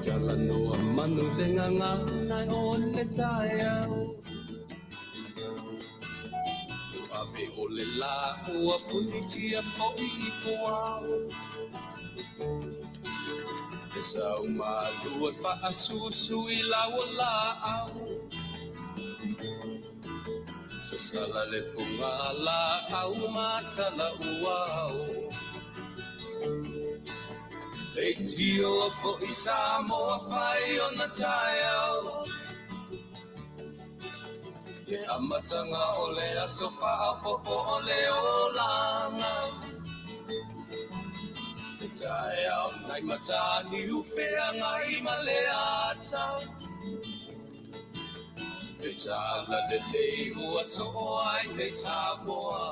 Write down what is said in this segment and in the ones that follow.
Talanoa manu le gagana o le taeao. Ave o le lā ua punitia foi i puao. E sau malu e faasusu i lau o laau. Sasala le puga laau ma tala uao. Leitioa foi Samoa fai ona taeao. Le amataga o le aso faaopoopo o le olaga. Le taeao nai Mataniu feagai ma le ata. Le tala lelei ua soo ai nei Samoa.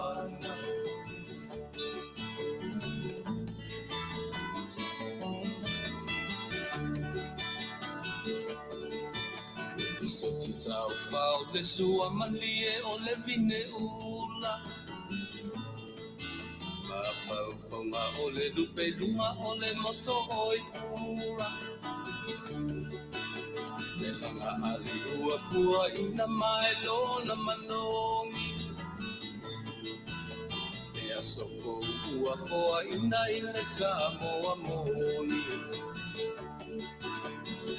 Soti taufao le sua malie o le vine ula. Mafaufauga o le lupe luga o le moso oi pula. Le laga ali ua pua ina mai lona manogi. Le aso fou ua foaina i le Samoa moni.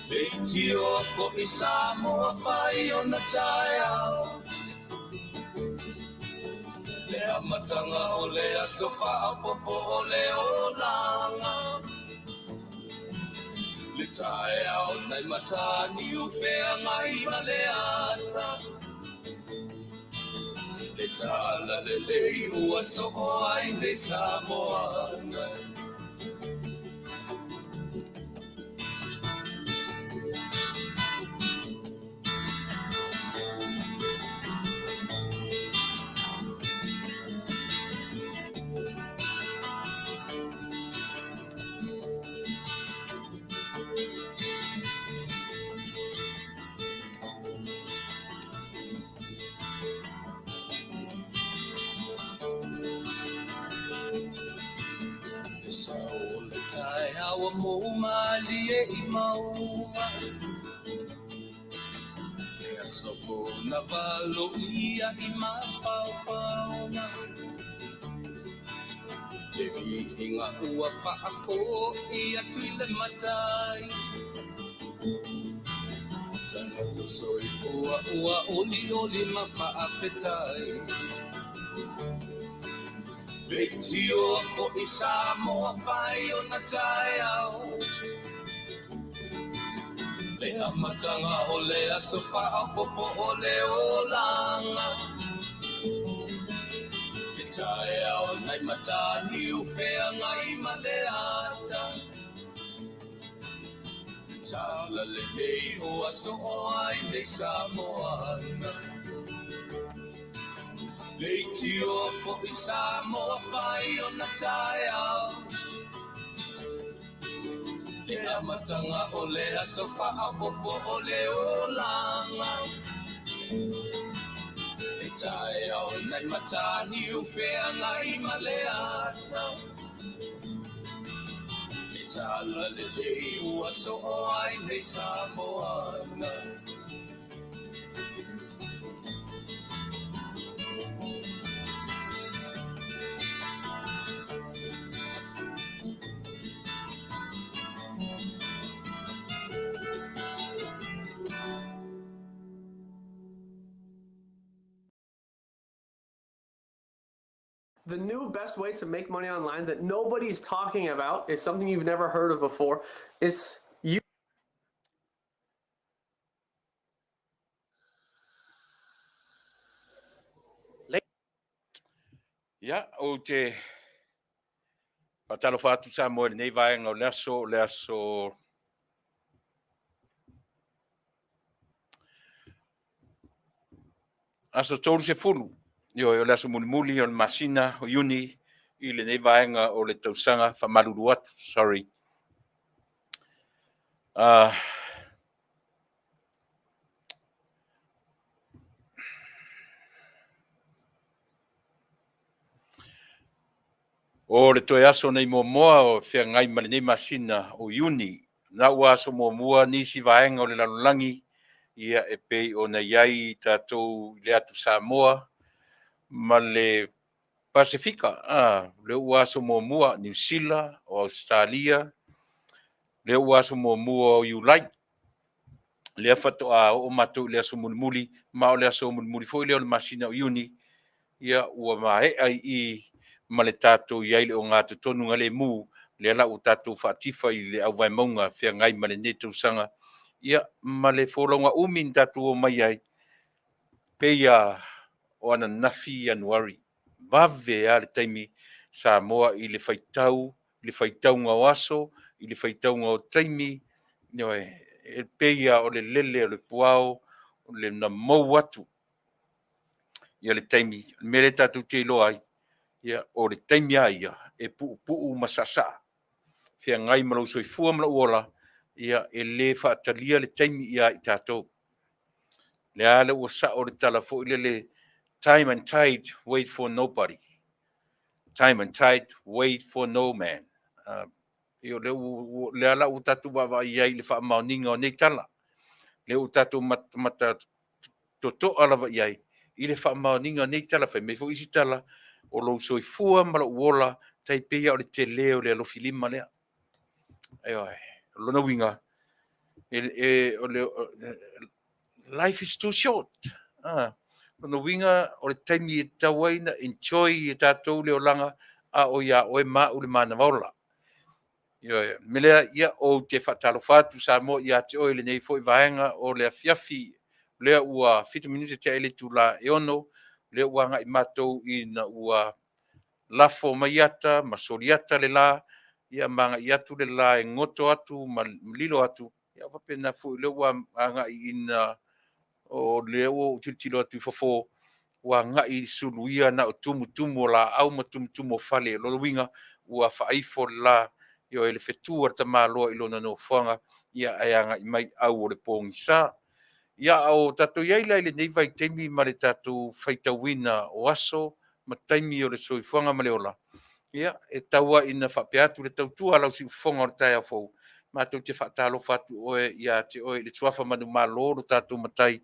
Leitioa foi Samoa fai ona taeao. Le amataga o le aso faaopoopo o le olaga. Le taeao nai Mataniu feagai ma le ata. Le tala lelei ua soo ai nei Samoa. Le sao o le taeao ua mou malie i mauga. Le aso fou na valoia i mafaufauga. Le viiga ua faafoi atu i le Matai. Tagata soifua ua olioli ma faafetai. Leitioa foi Samoa fai ona taeao. Le amataga o le aso faaopoopo o le olaga. Le taeao nai Mataniu feagai ma le ata. Tala lelei ua soo ai nei Samoa. Leitioa foi Samoa fai ona taeao. Le amataga o le aso faaopoopo o le olaga. Le taeao nai Mataniu feagai ma le ata. Le tala lelei ua soo ai nei Samoa. The new best way to make money online that nobody's talking about is something you've never heard of before. It's you. Ia, ou te faatalofa atu Samoa i lenei vaega o le aso, o le aso aso 30, ioe, o le aso mulimuli o le masina o Iuni i lenei vaega o le tausaga, faamalulu atu, sorry. O le toe aso nei muamua o feagai ma lenei masina o Iuni. Na ua aso muamua nisi vaega o le lalolagi, ia e pei ona i ai tatou i le atu Samoa ma le Pasefika, lea ua aso muamua Niu Sila, o Ausetalia, lea ua aso muamua o Iulai, lea faatoa oo matou i le aso mulimuli, ma o le aso mulimuli foi lea o le masina o Iuni, ia ua maea i i ma le tatou i ai i le ogatotonugalemu, lea la ua tatou faatifa i le auvae mauga feagai ma lenei tausaga, ia ma le folauga umi na tatou omai ai, pei lava o ananafi Ianuari, vave lava le taimi Samoa i le faitau, i le faitauga o aso, i le faitauga o taimi, ioe, e pei lava o le lele o le puao na mou atu le taimi. O le mea lea tatou te iloa ai, ia, o le taimi lava ia e puupuu ma saasaa, feagai ma lou soifua ma lou ola, ia e le faatalia le taimi ia i tatou. O lea lava ua sao le tala foi lele, time and tide wait for nobody. Time and tide wait for no man. O lea la ua tatou vaavaai i ai i le faamaoniga o nei tala. Lea ua tatou matamata totoa lava i ai i le faamaoniga o nei tala. Fai mai foi isi tala, o lou soifua ma lou ola, tai pei lava o le tele o le alofilima lea. Ioe. O lona uiga, life is too short. Lona uiga o le taimi e tatau ai ona enjoy e tatou le olaga a o ia oe ma au le manava ola. Ioe. O le mea lea, ia, ou te faatalofa atu Samoa ia te oe i lenei foi vaega o le afiafi, lea ua 7 minute tea ai le itula e 6, lea ua agai matou ina ua lafo mai ata ma soliata le la, ia ma agai atu le la e goto atu ma lilo atu, ia faapena foi lea ua agai ina o lea ua ou tilotilo atu i fafo, ua agai i suluia na o tumutumu o laau ma tumutumu o fale. O lona uiga ua faaifo le la, ioe, le fetu a le tamaloa i lona nofoaga, ia ae agai mai au o le pogisa. Ia, a o tatou i ai la i lenei vaitaimi ma le tatou faitauina o aso ma taimi o le soifuaga ma le ola, ia, e tau lava ina faapea atu le tautua a lau siufofoga o le taeao fou, matou te faatalofa atu oe ia te oe i le suafa manumalo o lo tatou Matai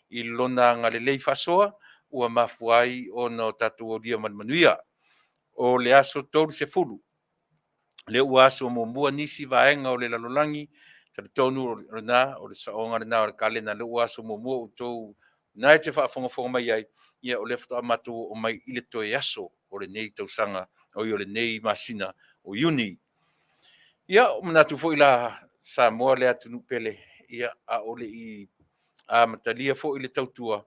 i lona agalelei faasoa ua mafua ai ona o tatou aulia ma le manuia. O le aso 30, lea ua aso muamua nisi vaega o le lalolagi, talitonu o lena, o le saoga lena o le kalena, lea ua aso muamua outou na e te faafogafoga mai ai, ia o lea faatoa matou oo mai i le toe aso o lenei tausaga, oi o lenei masina o Iuni. Ia, ua manatu foi la Samoa le atunuu pele, ia a o le i amatalia foi le tautua,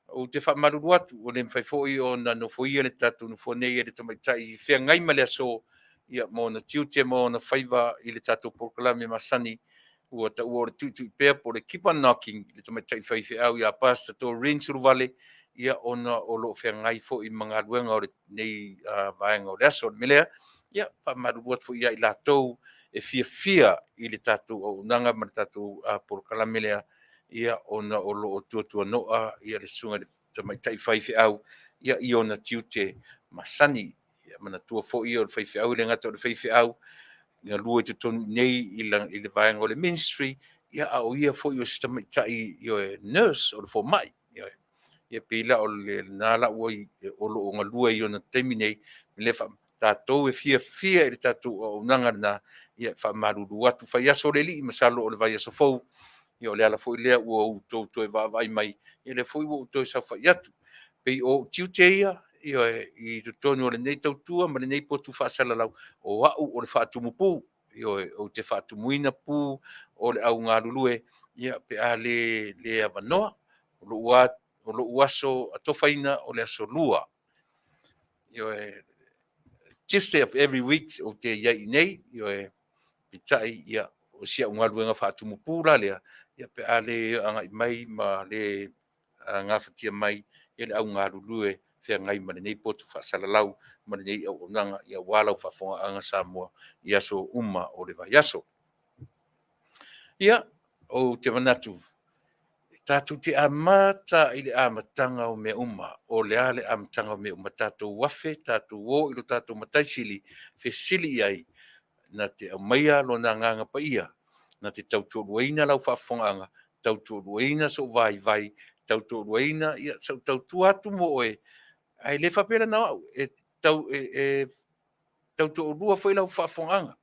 ou te faamalulu atu, ua le mafai foi ona nofoia le tatou nofoa nei e le tamaitai feagai ma le aso, ia ma ona tiute ma ona faiva i le tatou polokalame masani ua taua o le tuitui pea po o le keep on knocking, le tamaitai faifeau ia Pastor Doreen Suluvale, ia ona o lo o feagai foi ma galuega o lenei vaega o le aso. O le mea lea, ia faamalulu atu foi ia i latou e fiafia i le tatou auaunaga ma le tatou polokalame lea, ia ona o lo o tuatuanoa le susuga i le tamaitai faifeau ia i ona tiute masani. Ia manatua foi o le faifeau e le gata o le faifeau galue i totonu i inei i le vaega o le ministry, ia a o ia foi o se tamaitai, ioe, nurse, o le fomai. Ioe. Ia pei la o lena la ua o lo o galue i ona taimi nei, le tatou e fiafia i le tatou auaunaga lena, ia e faamalulu atu, fai aso o le Alii, masalo o le vaiaso fou, ia o le ala foi lea ua outou toe vaavaai mai, ia lea foi ua ou toe saofai atu. Pei o ou tiute ia, ioe, i totonu o lenei tautua ma lenei potu faasalalau, o au o le faatumu pu. Ioe, ou te faatumuina pu o le au galulue, ia pe a le avanoa. O lou aso atofaina o le aso Lua. Ioe, Tuesday of every week ou te i ai i inei, ioe, peitai, ia, o si au galuega faatumu pu la lea, ia pe a le agai mai ma le gafatia mai e le au galulue feagai ma lenei potu faasalalau ma lenei auaunaga, ia aua lau faafofogaaga Samoa i aso uma o le vaiaso. Ia, ou te manatu, tatou te amata i le amataga o mea uma. O le a le amataga o mea uma? Tatou afe, tatou o i lo tatou Matai Sili, fesili i ai, na te aumaia Lona Agaga Paia. Na te tautoaluaina lau faafofogaaga, tautoaluaina sou vaivai, tautoaluaina ia sau tautua atu mo oe, ae le faapea la na o au, e tau e e tautoalua foi lau faafofogaaga.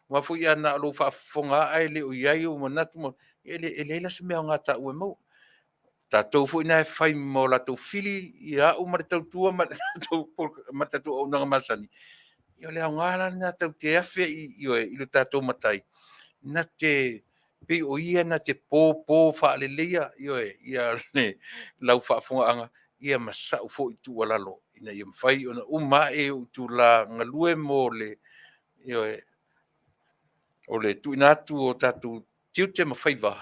Aua foi a na o lou faafofoga lava ae le o i ai ou manatu ma… e leai la se mea aoga taua e maua. O tatou foi na e fai ma o latou fili ia au ma le tautua ma le tatou auaunaga masani, ia o le aoga la lena tatou te afe i lo tatou Matai, na te pei o Ia na te popo faaleleia, ioe, lau faafofogaaga ma sau foi tuualalo ina ia mafai ona uma ae ou itula galue mo le, ioe, o le tuuina atu o tatou tiute ma faiva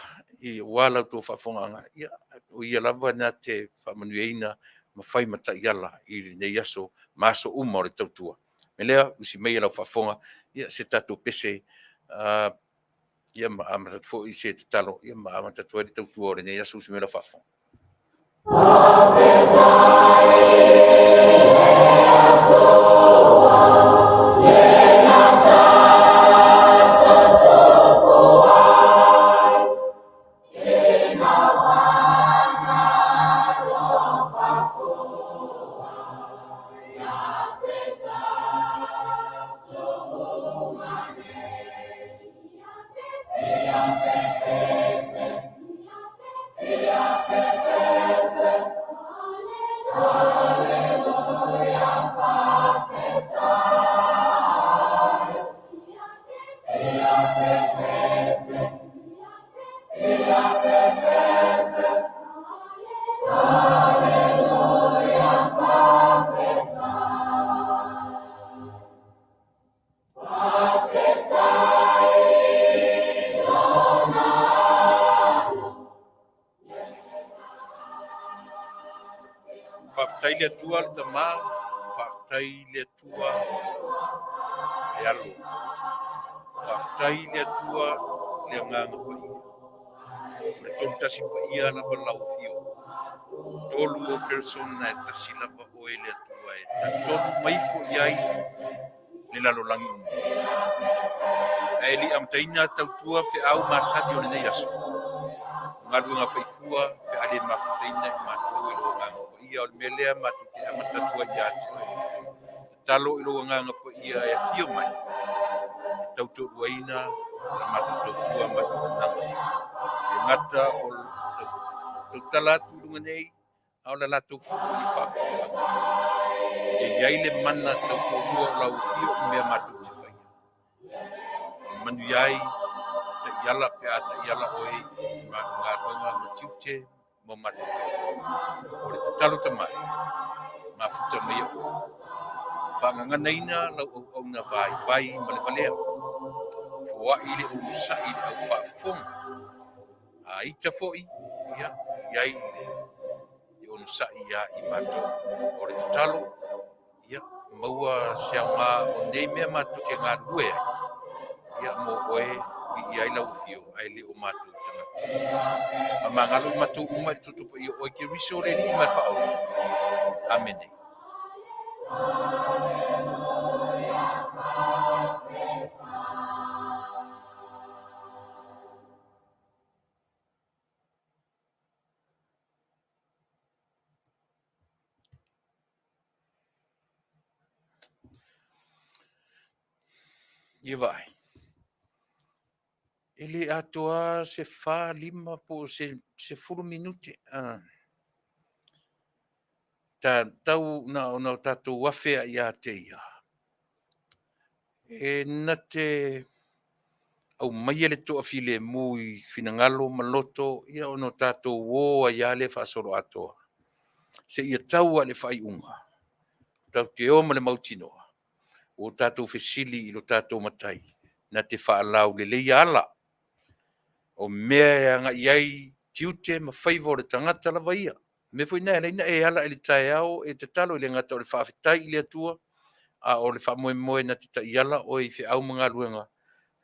aua la outou faafofogaaga, ia, o Ia lava na te faamanuiaina ma fai ma taiala i lenei aso ma aso uma o le tautua. O le mea lea, usi maia lau faafofoga i se tatou pese ma amata atu foi se tatalo ma amata atu ai le tautua o lenei aso. Usi mai lau faafofoga. Faafetai i le Atua le Tama, faafetai i le Atua le Alo, faafetai i le Atua le Agaga Paia. O le Tolu Tasi Paia lava lau Afio, tolu o persona e tasi lava oe le Atua e talitonu mai ifo i ai le lalolagi uma. Ae le i amataina tautua feau masani o lenei aso, o galuega faifua pe a le mafutaina i matou e lou Agaga Paia. O le mea lea matou te amata atu ai ia te oe. Tatalo i lou Agaga Paia e afio mai e tautoaluaina la matou tautua ma matou auaunaga. E le gata o le tautala atu i luga nei, a o le latou foi faafofogaaga. E i ai le mana tautoalua o lau afio i mea matou te faia. E manuia ai taiala pe a taiala oe i galuega ma tiute ma matou faiva. O le tatalo tamai, mafuta maia oe. Faagaganaina lau auauna vaivai ma le valea. Foai le onosai i le au faafofoga. A ita foi, ia, i ai le onosai ia i matou. O le tatalo, ia maua se aoga o nei mea matou te galulue ai, ia mo oe, viia ai lau afio ae le o matou tagata. Faamagalo i matou uma i le toto paia o oe Keriso le Alii ma le Faaola. Amene. Ia vaai, e le atoa lava se 4, 5 po o se 10 minute tau na ona o tatou afe lava ia te ia, e na te aumaia le toafilemu i finagalo ma loto, ia ona tatou o ai lava lea faasoloatoa, seia tau lava i le faaiuga, tatou te o ma le mautinoa ua tatou fesili i lo tatou Matai na te faalauleleia ala o mea e agai i ai tiute ma faiva o le tagata lava ia. O le mea foi lena e ala ai ona e ala i le taeao e tatalo, e le gata o le faafetai i le Atua, a o le faamoemoe na te taiala oe i feau ma galuega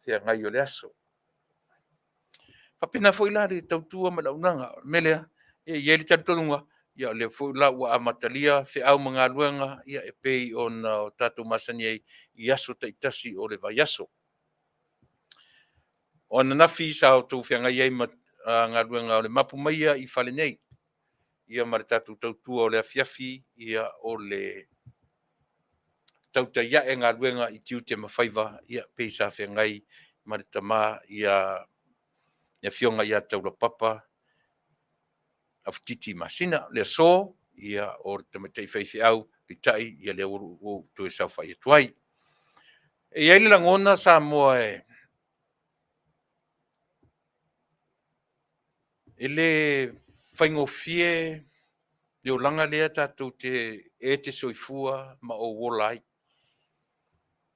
feagai o le aso. E faapena foi la le tautua ma le auaunaga. O le mea lea, e i ai le talitonuga, o lea foi la ua amatalia feau ma galuega e pei ona tatou masani ai i aso taitasi o le vaiaso. O ananafi sa outou feagai ai ma galuega o le mapu maia i fale nei, ia ma le tatou tautua o le afiafi, ia o le tautai ae galuega i tiute ma faiva, ia pei sa feagai ma le tama ia le Afioga ia Taulapapa Aufititi Masina. O le aso, ia o le tamaitai faifeau, peitai ia lea ua ou toe saofai atu ai. E i ai le lagona Samoa e le faigofie le olaga lea tatou te, e te soifua ma ou ola ai.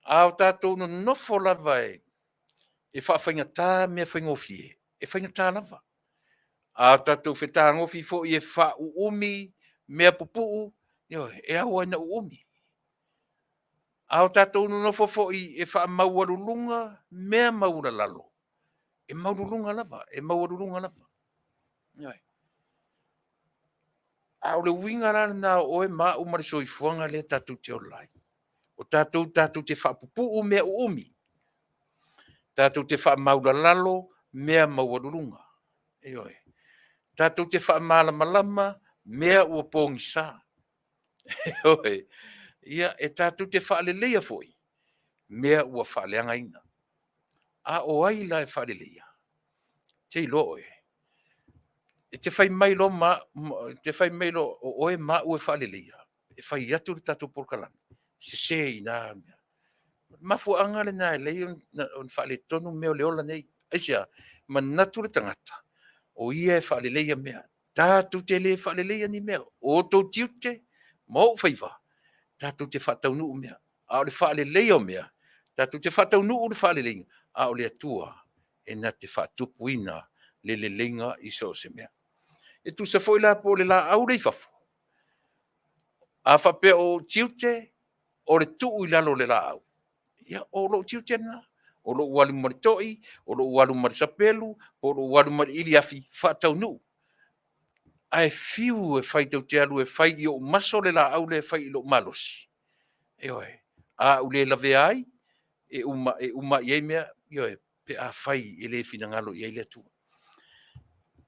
A o tatou nonofo lava e faafaigata mea faigofie, e faigata lava. A tatou fetagofi foi e faauumi mea pupuu, ioe, e ao lava ina uumi. A o tatou nonofo foi e faamaualuluga mea maualalalo, e maualuluga lava, e maualuluga lava. Ioe. A o le uiga la lena o oe ma au ma le soifuaga lea tatou te ola ai, o tatou tatou te faapupuu mea uumi, tatou te faamaualalo mea maualuluga. Ioe. Tatou te faamalamalama mea ua pogisa. Ioe. Ia, e tatou te faaleleia foi mea ua faaleagaina. A o ai la e faaleleia? E te iloa oe. E te fai mai loa ma au, e te fai mai loa o oe ma au e faaleleia, e fai atu le tatou polokalame, sese i ina mea. O le mafuaaga lena e ala ai ona faaletonu mea o le ola nei. Aisea? Manatu le tagata o ia e faaleleia mea. Tatou te le faaleleia ni mea. O outou tiute ma ou faiva, tatou te faataunuu mea. A o le faaleleia o mea, tatou te faataunuu le faaleleiga, a o le Atua e na te faatupuina le leleiga i so o se mea. E tusa foi la po o le laau lea i fafo, a faapea o ou tiute o le tuu i lalo o le laau, ia o lou tiute lena. O lou alu ma le toi, o lou alu ma le sapelu, po o lou alu ma le iliafi, faataunuu. Ae fiu e fai tou te alu e fai i ou maso le laau lea e fai i lou malosi, ioe, a ou le lavea ai, e uma i ai mea, ioe, pe afai e le finagalo i ai le Atua. O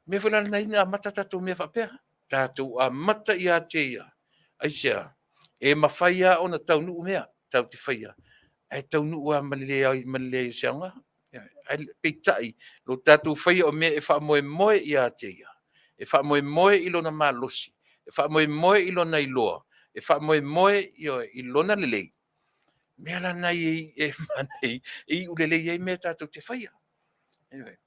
le mea foi la lena e ala ai ona amata tatou mea faapea, tatou amata ia te ia. Aisea? E mafai lava ona taunuu mea tatou te faia, ae taunuu lava ma le leai o se aoga. Ae peitai, o lo tatou faia o mea e faamoemoe ia te Ia, e faamoemoe i Lona malosi, e faamoemoe i Lona iloa, e faamoemoe, ioe, i Lona lelei, o mea la na e iu lelei ai mea tatou te faia. Ioe.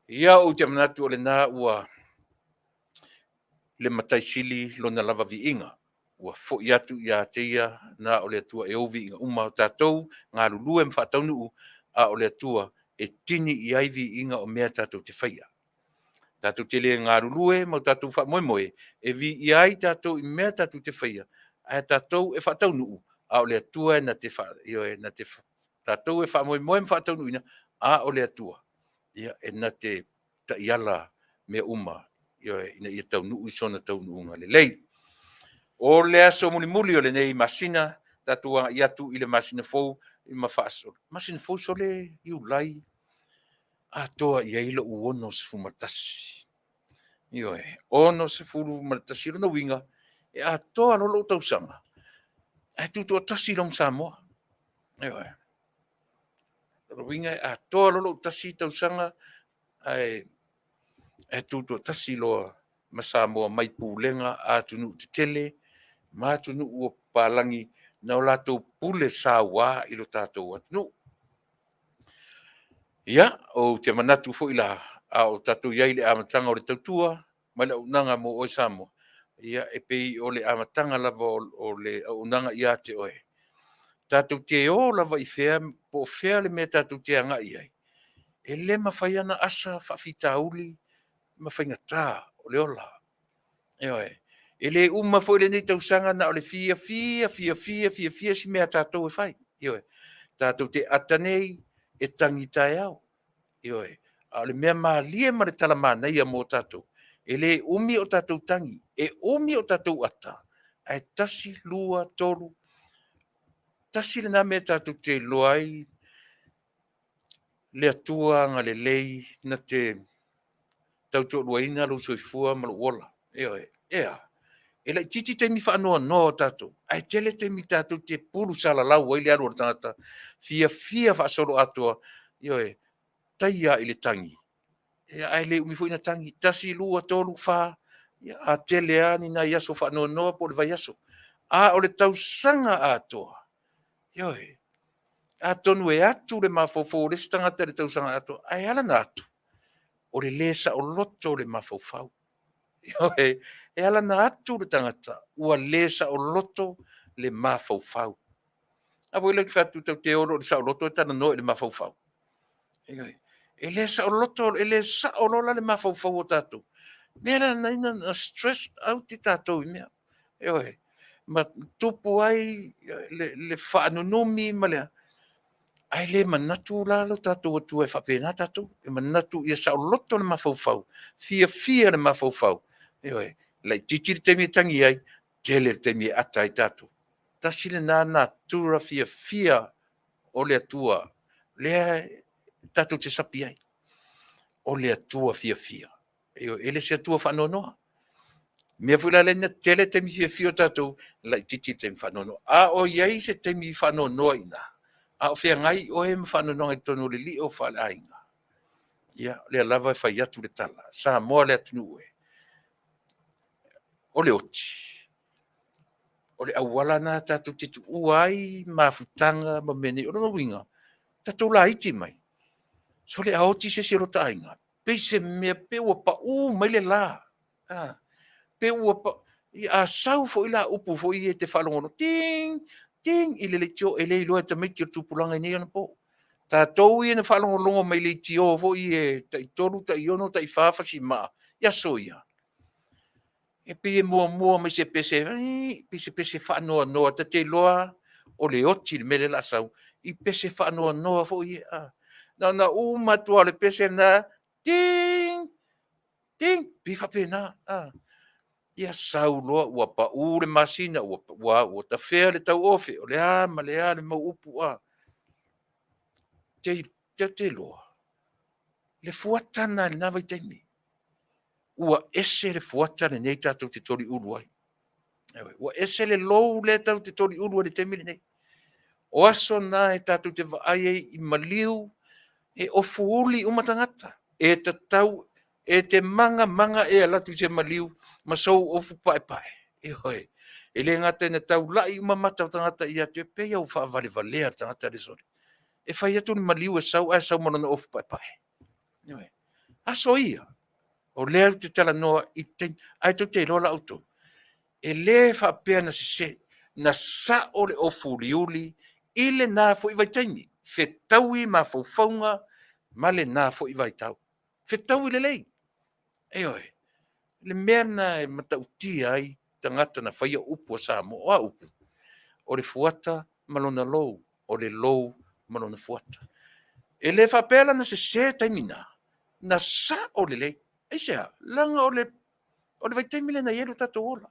Ia, ou te manatu o lena ua le Matai Sili lona lava viiga, ua foi atu ia te Ia na o le Atua e ou viiga uma, o tatou galulue ma faataunuu, a o le Atua e tini i ai viiga o mea tatou te faia. Tatou te le galulue ma o tatou faamoemoe e viia ai tatou i mea tatou te faia, ae tatou e faataunuu, a o le Atua e na te, ioe, na te, tatou e faamoemoe ma faataunuuina, a o le Atua, ia, e na te taiala mea uma, ioe, ina ia taunuu i sona taunuuga lelei. O le aso mulimuli o lenei masina, tatou agai atu i le masina fou ma faasolo. Masina fou sole Iulai atoa i ai lou 61. Ioe, 61. O lona uiga, e atoa loa lou tausaga ae tutoatasi loa ma Samoa. Ioe. O lona uiga e atoa loa lou tasi tausaga ae tutoatasi loa ma Samoa mai pulega a atunuu tetele ma atunuu o papalagi na o latou pule saua i lo tatou atunuu. Ia, ou te manatu foi la, a o tatou i ai i le amataga o le tautua ma le auaunaga mo oe Samoa, ia e pei o le amataga lava o le auaunaga ia te oe, tatou te o lava i fea po o fea le mea tatou te agai i ai, e le mafai lava ona asa faafitauli ma faigata o le ola. Ioe. E le uma foi lenei tausaga na o le fiafia, fiafia, fiafia si mea a tatou e fai. Ioe. Tatou te ata nei, e tagi taeao. Ioe. A o le mea malie ma le tala manaia mo tatou, e le umi o tatou tagi, e umi o tatou ata, ae 1, 2, 3, tasi lena mea tatou te iloa ai Le Atua agalelei na te tautoaluaina lou soifua ma lou ola. Ioe. Ea, e laitiiti taimi faanoanoa o tatou, ae tele taimi tatou te pulu salalau ai le alu a le tagata, fiafia faasoloatoa, ioe, taia i le tagi, ia, ae le umi foi na tagi, 1, 2, 3, 4, ia, a tele lava ni nai aso faanoanoa po o le vaiaso. A o le tausaga atoa, ioe, atonu e atu le mafaufau o le isi tagata i le tausaga atoa, ae ala ona atu, o le lē saoloto o le mafaufau. Ioe, e ala ona atu le tagata, ua lē saoloto le mafaufau. A foi lea ou te fai atu tatou te o loa i le saoloto e talanoa i le mafaufau. Ioe. E le saoloto, e le sao loa la le mafaufau o tatou. O le mea lea na ala ai ona stress out tatou i mea. Ioe. Ma tupu ai le faanunumi ma le a, ae le manatu la lo tatou Atua e faapena tatou. E manatu ia saoloto le mafaufau, fiafia le mafaufau, ioe, laitiiti le taimi e tagi ai, tele le taimi e ata ai tatou. Tasi lena natura fiafia o le Atua lea tatou te sapi ai, o le Atua fiafia. Ioe, e le se Atua faanoanoa. O le mea foi la lea na tele taimi fiafia o tatou, laitiiti le taimi faanoanoa. A o i ai se taimi faanoanoa i ina, a o feagai oe ma faanoanoaga i totonu o le lio faaleaiga, ia, o lea lava e fai atu le tala, Samoa le atunuu e, o le oti, o le auala lena tatou te tuua ai mafutaga ma mea nei. O lona uiga, tatou laiti mai, sole a oti se isi o lota aiga, pei se mea pei ua pau mai le la, pei ua pau. A sau foi la upu foi ia e te faalogologo, ting, ting i le leitio, e le iloa e tamaiti o le tupulaga i nei ona po. Tatou ia na faalogologo mai i leitio foi ia tai 3, tai 6, tai 4 fasimaa i aso ia, e pei e muamua mai i se pese, pei se pese faanoanoa ta te iloa o le oti le mea lea o le a sau, i pese faanoanoa foi ia. Na ona uma atu lava o le pese lena, ting, ting, pei e faapena. Ia sau loa ua pau le masina, ua tafea le tauofe, o le a ma le a le mau upu. Tatou te iloa, le fuata lena i lena vaitaimi, ua ese le fuata lenei tatou te toliulu ai. Ua ese le lou lea tatou te toliulu ai i le taimi lenei. O aso na e tatou te vaai ai i maliu e ofuuli uma tagata. E tatau, e te maga maga e alu atu i se maliu ma sou ofu paepae. Ioe. E le gata ina taulai uma mata o tagata ia te oe, pei lava ua faavalevalea le tagata lea sole. E fai atu le maliu e sau ae sau ma lona ofu paepae. Ioe. Aso ia, o lea ou te talanoa i taimi, ae tou te iloa la outou, e le faapea na sese, na sao le ofu uliuli i lena foi vaitaimi, fetaui mafaufauga ma lena foi vaitau. Fetaui lelei. Ioe. O le mea lena e matautia ai tagata na faia upu a Samoa. O a upu? O le fuata ma lona lou, o le lou ma lona fuata. E le faapea la na sese taimi na, na sao lelei. Aisea? Leaga o le vaitaimi lea na i ai lo tatou ola.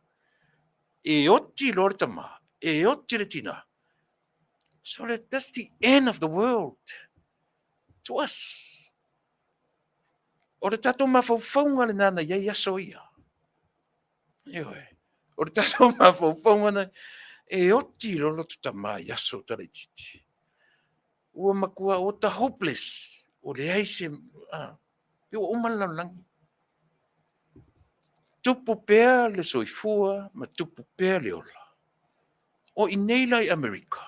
E oti loa le tama, e oti le tina. So that's the end of the world to us. O le tatou mafaufauga lena na i ai aso ia. Ioe. O le tatou mafaufauga na e oti loa loto tama i aso o talaititi. Ua matua ua ta hopeless. Ua leai se... pe ua uma le lalolagi. Tupu pea le soifua ma tupu pea le ola. O i inei la i Amerika,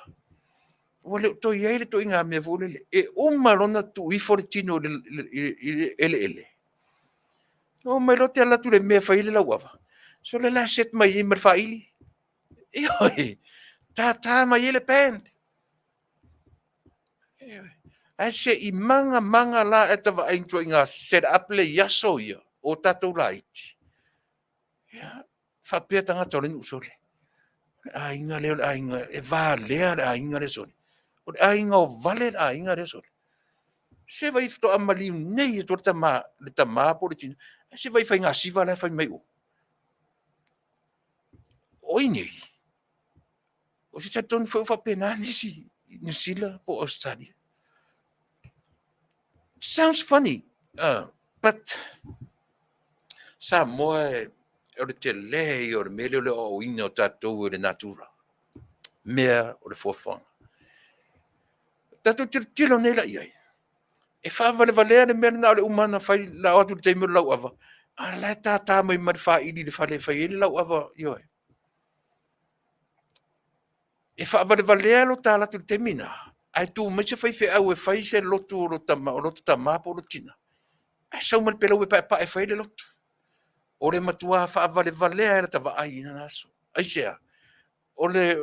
ua le o toe i ai le ituaiga mea foi lele, e uma loa ona tuu ifo le tino i le eleele, oo mai loa te alu atu i le mea e fai ai le lauava, sole o la e set mai ai ma le faili. Ioe, tata mai ai le band. Ioe. Ae se i maga maga la ae ta vaai i ituaiga set up lea i aso ia o tatou laiti. Ia, faapea tagata o le nuu sole, o le aiga lea o le aiga e valea le aiga lea sole. O le aiga o vale le aiga lea sole. Se vaai faatoa maliu nei atu ai le tama po o le tina, ae se vaai i faiga siva la e fai mai o. O i nei, ou te talitonu foi o faapena nisi i Niu Sila po o Ausetalia. Sounds funny, but Samoa e, o le tele ia o le mea lea o le aoaoina o tatou e le natura, mea o le foafoaga. Tatou tilotilo nei la i ai, e faavalevalea le mea lena o le uma ona fai la o atu i le taimi o le lauava, a o la e tata mai ma le faili i le fale e fai ai le lauava, ioe. E faavalevalea lo ta alu atu i le taimi lena, ae tu mai se faifeau e fai se lotu o lo ta tama po o lo tina, ae sau ma le pelau e paepae e fai ai le lotu. O le matua faavalevalea e lata vaai i lena aso. Aisea? O le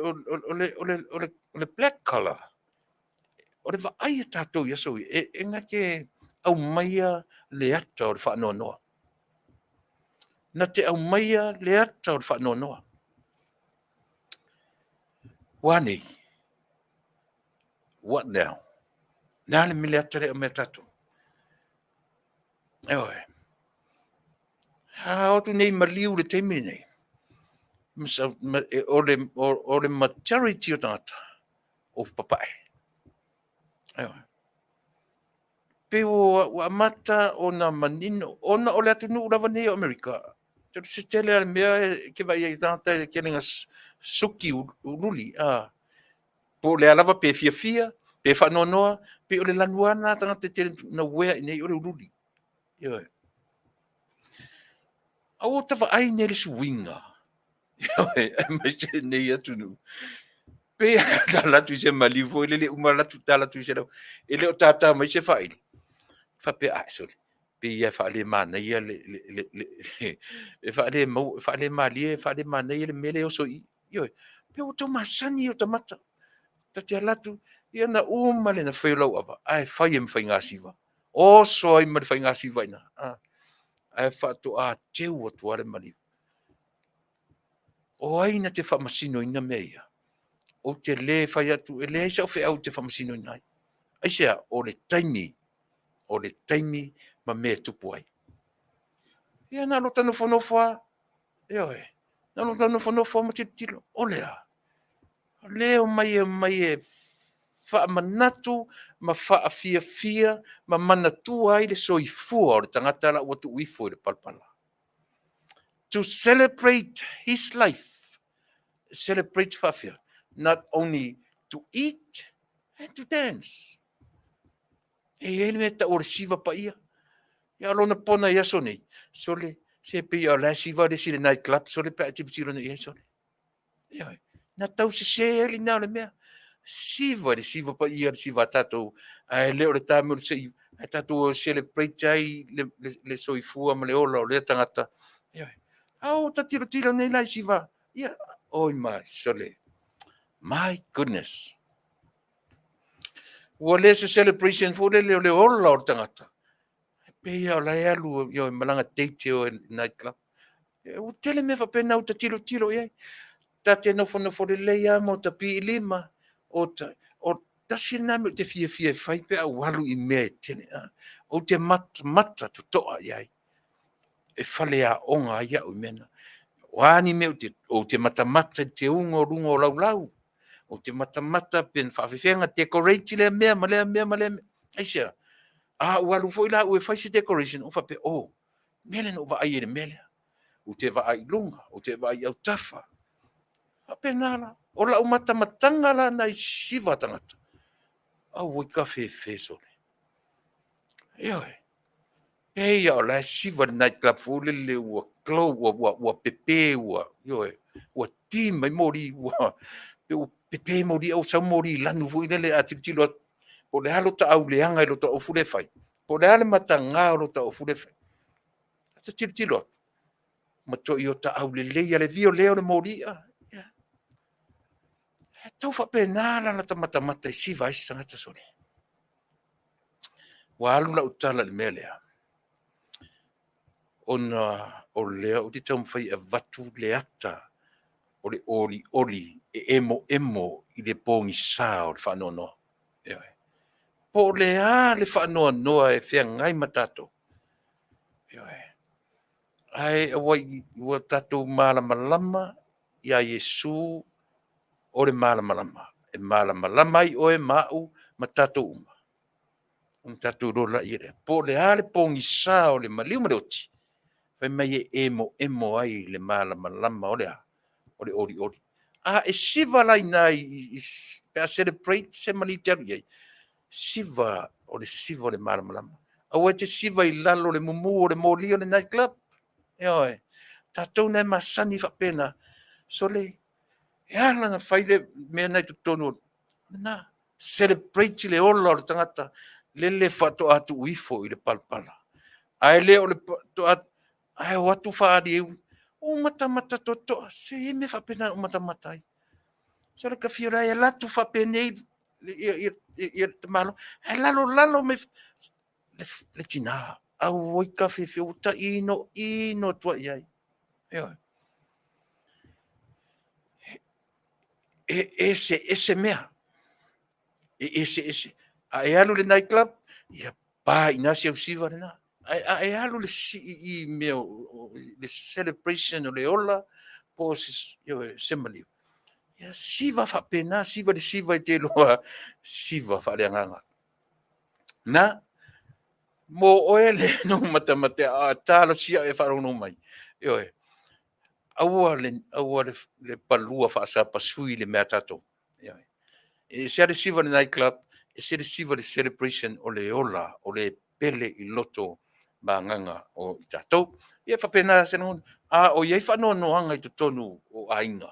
black collar, o le vaai a tatou i aso ia, e na te aumaia le ata o le faanoanoa. Na te aumaia le ata o le faanoanoa. Ua a nei? What now? O le a le mea le ata lea e aumai ia tatou? Ioe. A o atu nei maliu i le taimi lenei, o le majority o tagata, ua papae. Ioe. Pei ua amata ona manino, ona o le atunuu lava nei o Amerika, o se tele lava o mea e te vaai ai i tagata e tele ina suki uliuli, po o le a lava, pe fiafia, pe faanoanoa, pei o le lanu lava lena a tagata e tele ina uea i inei o le uliuli. Ioe. Ae ua ta vaai nei i le suiga, aemaise lenei atunuu, pei a ta alu atu i se maliu foi lele, uma alu atu ta alu atu i se e le o tata mai se faili, faapea, ai sole, pei lava e faalemanaia e faalemalie, e faalemanaia le mea lea e oso i i. Ioe, pei ua tau masani o ta mata. Ta te alu atu, ia na uma le fai o lau ava, ae fai ai ma faigasiva. Oso ai ma le faigasiva i ina, ae faatoa teu atu lava le maliu. O ai na te faamasinoina mea ia? Ou te le fai atu, e leai sau feau ou te faamasinoina ai. Aisea? O le taimi, o le taimi ma mea e tupu ai. Ia na o lota nofonofo lava, ioe, na o lota nofonofo lava ma tilotilo, o le a? O lea e omai e omai e faamanatu ma faafiafia ma manatua ai le soifua o le tagata la ua tuu ifo i le palapala. To celebrate his life. Celebrate faafefea? Not only to eat and to dance. E i ai le mea e tau o le siva paia. Ia o lona pona i aso nei, sole, se pei o la e siva le isi i le night club, sole pe a e tilotilo nei i ai, sole. Ioe. Na tau sese ai lena o le mea. Siva le siva paia, le siva a tatou, ae le o le taimi o le sei, ae tatou celebrate ai le soifua ma le ola o lea tagata. Ioe. A o ta tilotilo nei la i siva, ia, oi mai, sole. My goodness. Ua le se celebration foi lele o le ola o le tagata. E pei lava o la e alu i malaga date o i night club. Ua tele mea faapena ua ta tilotilo i ai. Ta te nofonofo lelei lava ma ota piilima, o tasi lena mea ou te fiafia e fai pe a ou alu i mea e tele. Ou te matamata totoa i ai. E faleaoga ai au i mea na. O a ni mea ou te matamata i le teuga o luga o laulau. Ou te matamata pe na faapefea ona decorate lea mea ma lea mea ma lea mea. Aisea? A ou alu foi la au e fai se decoration, ou faapea, oh, mea lea na ou vaai ai i le mea lea. Ou te vaai i luga, ou te vaai i autafa. Faapena la. O lau matamataga la na i siva tagata. Auoi ka fefe sole. Ioe. Pei lava o la e siva le night club foi lele ua glow, ua pepe, ua, ioe, ua ti mai moli, ua, ua pepe moli, ua sau moli lanu foi lele a tilotilo atu, po o le a lota auleaga i lota ofu lea e fai, po o le a le mataga o lota ofu lea e fai. A ta tilotilo atu, matuai ota aulelei lava i le violea o le moli. Ia. E tau faapena la lata matamata e siva ai se tagata sole. Ua alu lau tala i le mea lea, ona o lea ou te taumafai e avatu le ata o le olioli e emoemo i le pogisa o le faanoanoa. Ioe. Po o le a le faanoanoa e feagai ma tatou. Ioe. Ae ua tatou malamalama ia Iesu o le malamalama. E malamalama ai oe ma au ma tatou uma. Ona tatou iloa lea lea. Po o le a le pogisa o le maliu ma le oti, fai mai e emoemo ai le malamalama o le a? O le olioli. A e siva la i ina pe a celebrate se maliu e te alu i ai, siva, o le siva o le malamalama. Aua e te siva i lalo o le mumu o le moli o le night club. Ioe. Tatou na e masani faapena, sole, e ala ona fai le mea lena i totonu, o lena, celebrate le ola o le tagata lele faatoa tuu ifo i le palapala. Ae le o le faatoa, ae o atu faaali, ua matamata totoa, se e i ai mea faapena e matamata ai. Sole ta fiu e alu atu faapenei ia le tamaloa, ae lalolalo mai le tina. Auoi tafefe ua ta inoino atu lava i ai. Ioe. E eseese mea, e eseese. A e alu i le night club, ia pa i ina si au siva lena. Ae a e alu i le sii i mea o le celebration o le ola po o se maliu, ia siva faapena, siva i le siva e te iloa, siva faaleagaga. Na, mo oe le matamata a talosia e faalogologo mai, ioe, aua le, aua le palua faasapasui i le mea a tatou. Ioe. E ese lava le siva i le night club, ese le siva i le celebration o le ola o le pele i loto ma agaga o i tatou. Ia e faapena se lagona. A o i ai faanoanoaga i totonu o aiga,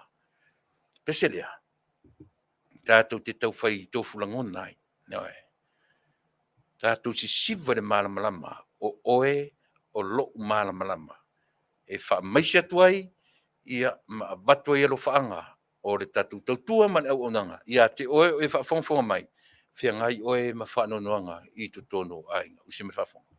pese lea, tatou te tau fai tofu lagona ai. Ioe. Tatou sisiva i le malamalama, o oe o lou malamalama, e faamaise atu ai ma avatu ai alofaaga o le tatou tautua ma le auaunaga ia te oe o e faafogafoga mai, feagai oe ma faanoanoaga i totonu o aiga. Usi mai le faafofoga.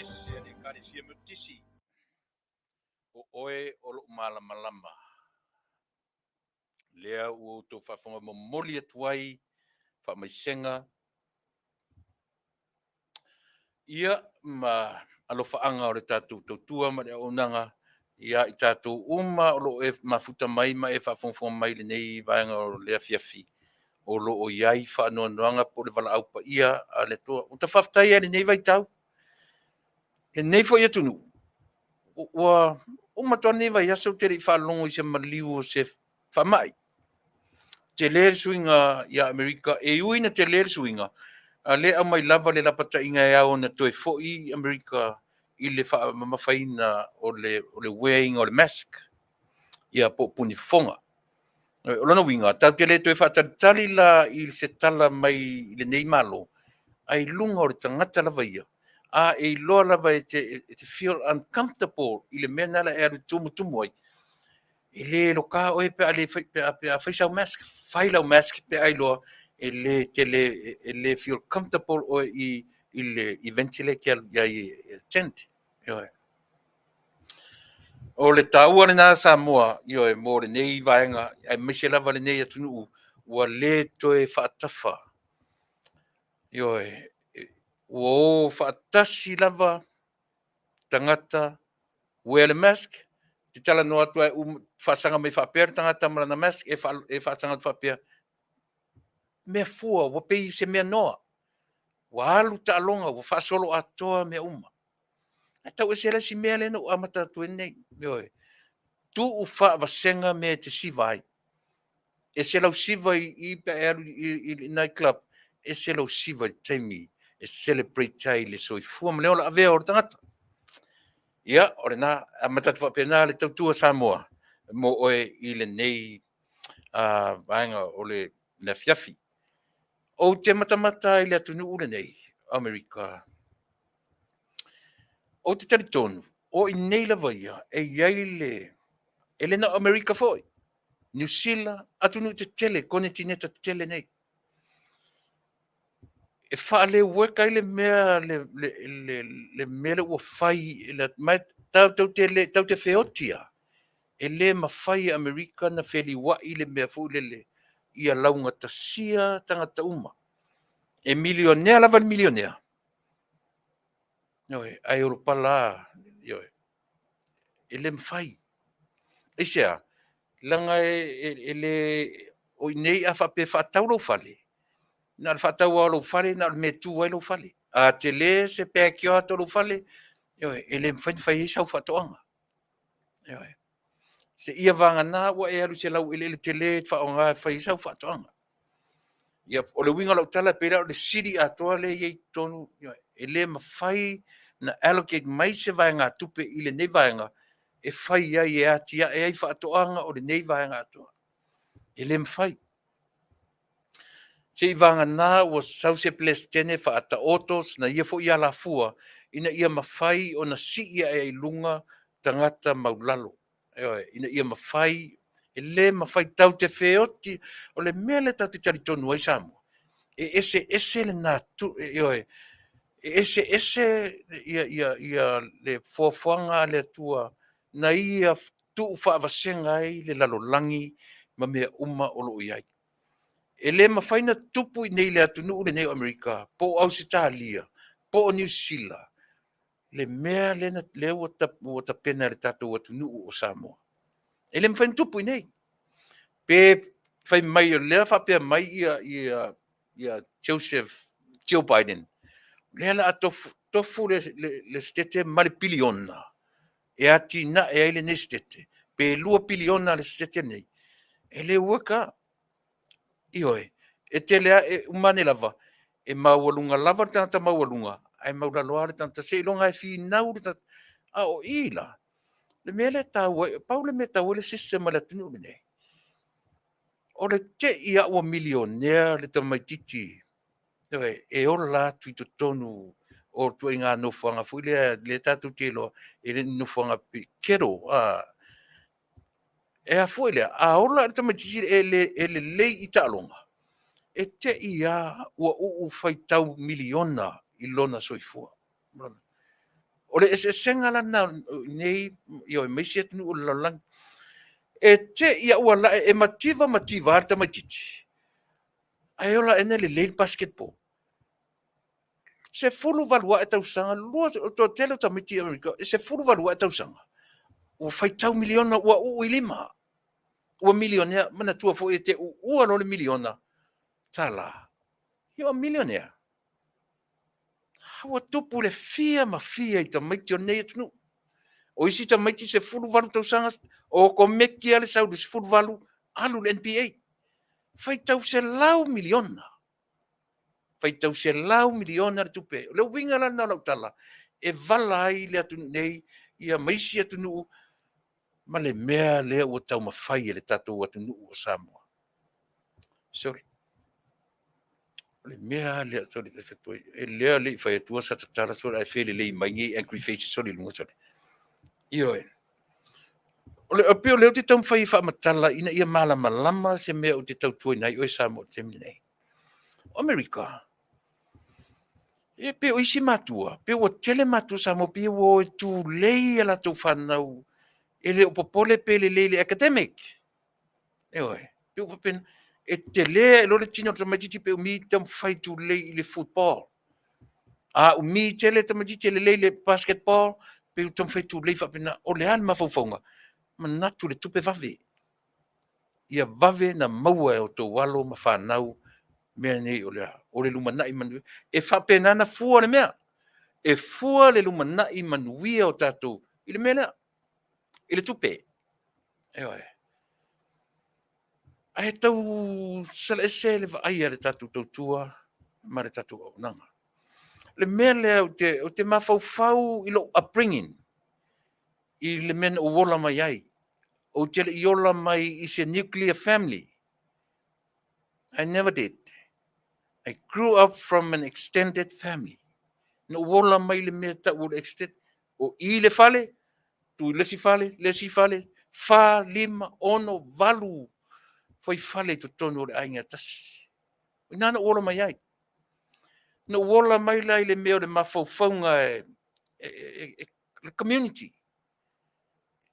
Ese le Ekalesia Metotisi, o oe o lou malamalama. Lea ua outou faafofoga momoli atu ai faamaisega ia ma alofaaga o le tatou tautua ma le auaunaga ia i tatou uma o lo o e mafuta mai ma e faafogafoga mai i lenei vaega o le afiafi, o lo o i ai faanoanoaga po o le valaau paia a le Atua. Ua ta faafetai lava i lenei vaitau, lenei foi atunuu, ua uma atu lava lenei vaiaso ou te le i faalogo i se maliu o se faamai. Tele le suiga ia Amerika, e ui ina tele le suiga, a o lea e aumai lava le lapataiga e ao ona toe foi Amerika i le faamamafaina o le wear ina o le mask, ia po o puni fofoga. O lona uiga, tatou te le toe faatalitali la i se tala mai lenei Malo, ae i luga o le tagata lava ia, a e iloa lava e te feel uncomfortable i le mea lena o le a e alu e tumutumu ai, e le loka oe pe a le fai, pe a fai sau mask. Fai lau mask pe a iloa e le e te le e le feel comfortable oe i le event lea e te alu i ai e attend. Ioe. O le taua lena Samoa, ioe, mo lenei vaega aemaise lava lenei atunuu ua le toe faatafa. Ioe, ua o faatasi lava tagata wear le mask, te talanoa atu ai faasaga mai faapea le tagata ma lana mask, e faasaga atu faapea, mea fua ua pei se mea noa. Ua alu taaloga, ua faasoloatoa mea uma. Ae tau ese le isi mea lea na ou amata atu ai nei. Ioe. Tuu faavasega mea e te siva ai. Ese lau siva i i pe a e alu i le night club, ese lou siva i le taimi e celebrate ai le soifua ma le ola avea o le tagata. Ia, o lena, amata atu faapena le tautua Samoa mo oe i lenei vaega o le afiafi. Ou te matamata i le atunuu lenei o Amerika, ou te talitonu o i inei lava ia e i ai le, e le na o Amerika foi, Niu Sila, atunuu tetele, konetineta tetele nei, e faaleueka ai le mea le mea lea ua fai e le ma tatou te le tatou te feoti lava, e le mafai e Amerika ona feliuai le mea foi lele ia laugatasia tagata uma. E milionea lava le milionea, ioe, ae olopala lava, ioe, e le mafai. Aisea? Leaga e le o i inei a faapea e faatau lou fale, na o le faatau lava o lou fale na o le mea e tu ai lou fale. A tele se backyard o lou fale, ioe, e le mafai ona fai ai sau faatoaga. Ioe. Seia vagana ua e alu i se laueleele tele e faaaoga e fai ai sau faatoaga. Ia, o le uiga o lau tala, pei la o le city atoa lea e i ai i totonu, e le mafai ona allocate mai se vaegatupe i lenei vaega e fai ai, e atiae ai faatoaga o lenei vaega atoa. E le mafai. Seiavagana ua sau se Peresetene faataoto sina ia foi alafua ina ia mafai ona sii ae i luga tagata maulalo. Ioe, ina ia mafai, e le mafai, tatou te feoti. O le mea lea tatou te talitonu ai Samoa, e eseese le natura, ioe, e eseese le foafoaga a le Atua na ia tuufaavasega ai le lalolagi ma mea uma o lo o i ai. E le mafai ona tupu i inei i le atunuu lenei o Amerika, po o Ausetalia, po o Niu Sila. Le mea lea na, lea ua, ta, ua tapena e le tatou atunuu o Samoa. E le mafai ona tupu i nei. Pe fai mai o lea faapea mai ia, ia, ia Joseph, Joe Biden, lea la a tofu, tofu le, le, le setete ma le piliona e atinae ai lenei setete, pe 2 piliona le setete nei, e le work a. Ioe, e tele a, e uma ane lava, e maualuga lava le tagata maualuga, ae maualalo lava le tagata seiloga e finau le tagata. A o i la, le mea lea e taua ai, pau le mea e taua ai le system a le atunuu lenei, o le te i lava ua milionea le tamaitiiti, ioe, e ola atu i totonu o ituaiga nofoaga foi lea lea tatou te iloa e le o ni nofoaga ghetto, e a foi lea, a ola le tamaitiiti e, le, e lelei i taaloga, e te i lava ua uu faitau miliona i lona soifua. O le eseesega la lena nei ioe, ma isi atunuu o le lalolagi. E te i lava ua lae, e mativa mativa lava le tamaitiiti, ae ola aena e lelei le basketball. 18 ae tausaga, o le toatele o tamaiti i Amerika, e 18 ae tausaga, ua faitau miliona ua uu i lima, ua milionea. Manatua foi e te uua loa le miliona tala, you are millionaire. Ua tupu le fia ma fia i tamaiti o lenei atunuu. O isi tamaiti 18 tausaga, o komeki lava le sau i le 18, alu i le NBA. Faitau selau miliona. Faitau selau miliona le tupe. O le uiga la lena o lau tala, e vala ai le atunuu nei ia ma isi atunuu ma le mea lea ua taumafai e le tatou atunuu o Samoa. Sorry. O le mea lea, sorry, e lea le i fai atua sa tatala sole ae felelei mai nei angry faces sole i luga sole. Ioe. O le pei o lea ou te taumafai e faamatala ina ia malamalama se mea ou te tautuaina ai oe Samoa i le taimi lenei. O Amerika, e pei o isi matua, pei ua tele matua Samoa pei ua o e tulei a latou fanau e le o popole pe lelei i le academic. Ioe, pei ua faapena, e tele ae loa le tino o le tamaitiiti pe umi taumafai e tulei i le football. A umi tele le tamaitiiti e lelei i le basketball, pei ua taumafai e tulei faapena. O le a le mafaufauga? Manatu i le tupe vave. Ia vave na maua e outou alo ma fanau mea nei o le a? O le lumanai manuia. E faapena ona fua le mea. E fua le lumanai manuia o tatou i le mea lea, i le tupe. Ioe. Ae tau salaese le vaai a le tatou tautua ma le tatou auaunaga. O le mea lea ou te mafaufau i lou upbringing, i le mea na ou ola mai ai. Ou te le i ola mai i se nuclear family. I never did. I grew up from an extended family. Na ou ola mai le mea tau o le extended, o i le fale, tu i le isi fale, le isi fale, 4, 5, 6, 8 fuaifale i totonu o le aiga e tasi. O i ina na ou ola mai ai. Na ou ola mai la i le mea o le mafaufauga e, e, e, e le community.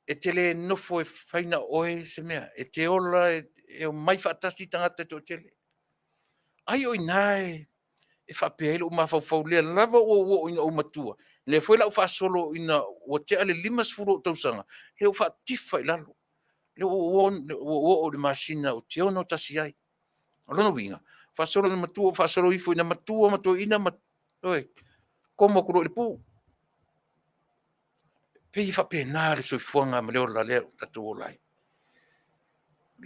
E te le nofo e fai na oe se mea. E te ola e, e omai faatasi tagata e toatele. Ai o i ina e, e faapea ai lou mafaufau lea lava ua ou oo ina ou matua. Lea foi la ou faasolo ina ua tea le 50 ou tausaga, lea ua faatifa i lalo. Lea ua ou oo i le masina ou te 61 ai. O lona uiga, faasolo ina matua, faasolo ifo ina matua ma toeaina ma, oi, komo atu loa i le pu. Pei e faapena le soifuaga ma le ola lea ua tatou ola ai.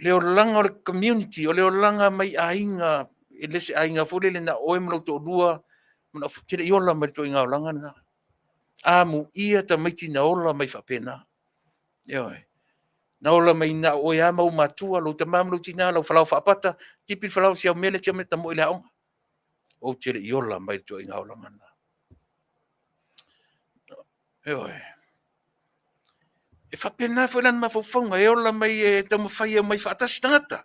Le olaga o le community, o le olaga mai aiga, e le se aiga foi lele na o oe ma lou toalua, te le i ola mai le ituaiga olaga lena. Amuia tamaiti na ola mai faapena. Ioe. Na ola mai na o oe lava ma ou matua, lou tama ma lou tina, lau falaoa faapata, tipi le falaoa, siamea le siamea, tamoe i le aoga. Ou te le i ola mai le ituaiga olaga lena. Ioe. E faapena foi la le mafaufauga e ola mai e taumafai e omai faatasi tagata.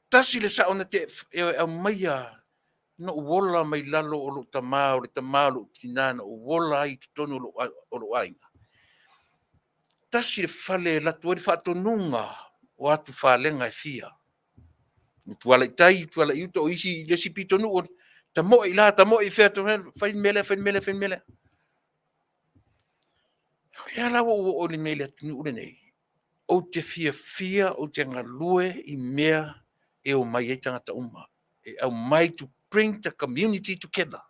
Tasi le sao na te e aumaia na ou ola mai lalo o lou tama, o le tama o lou tina na ou ola ai i totonu o lou aiga. Tasi le fale e alu atu ai le faatonuga o atufalega e fia. Utuala i tai, utuala i uta, o isi i le isi pitonuu, tamoe i la, tamoe i fea, fai le mea lea, fai le mea lea, fai le mea lea. Lea la ua ou oo i le atunuu lenei, ou te fiafia, ou te galue i mea e omai ai tagata uma. E aumai to bring the community together.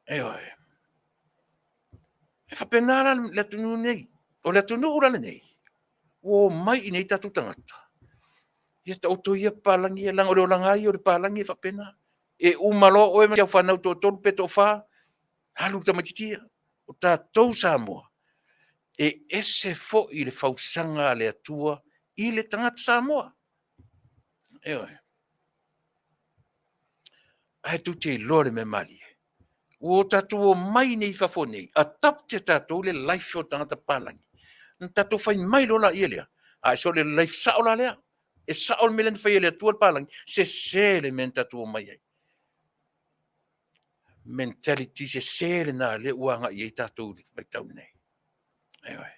Ioe. E faapena la le atunuu lenei. O le atunuu la lenei, ua omai i inei tatou tagata, ia taoto ia papalagi ia, leaga o le olaga lava ia o le palagi e faapena. E uma loa oe ma lau fanau e toatolu pe toafa, alu le tamaitiiti ia. O tatou Samoa, e ese foi le fausaga a le Atua i le tagata Samoa. Ioe. Ae tou te iloa le mea malie, ua tatou omai nei i fafo nei, adopt e tatou le life o tagata papalagi, ona tatou fai mai loa lea, a o le life sao la lea. E sao le mea lea na fai e le Atua le palagi, sese le mea na tatou omai ai. Mentality sese lena lea ua agai i ai tatou i le vaitau lenei. Ioe.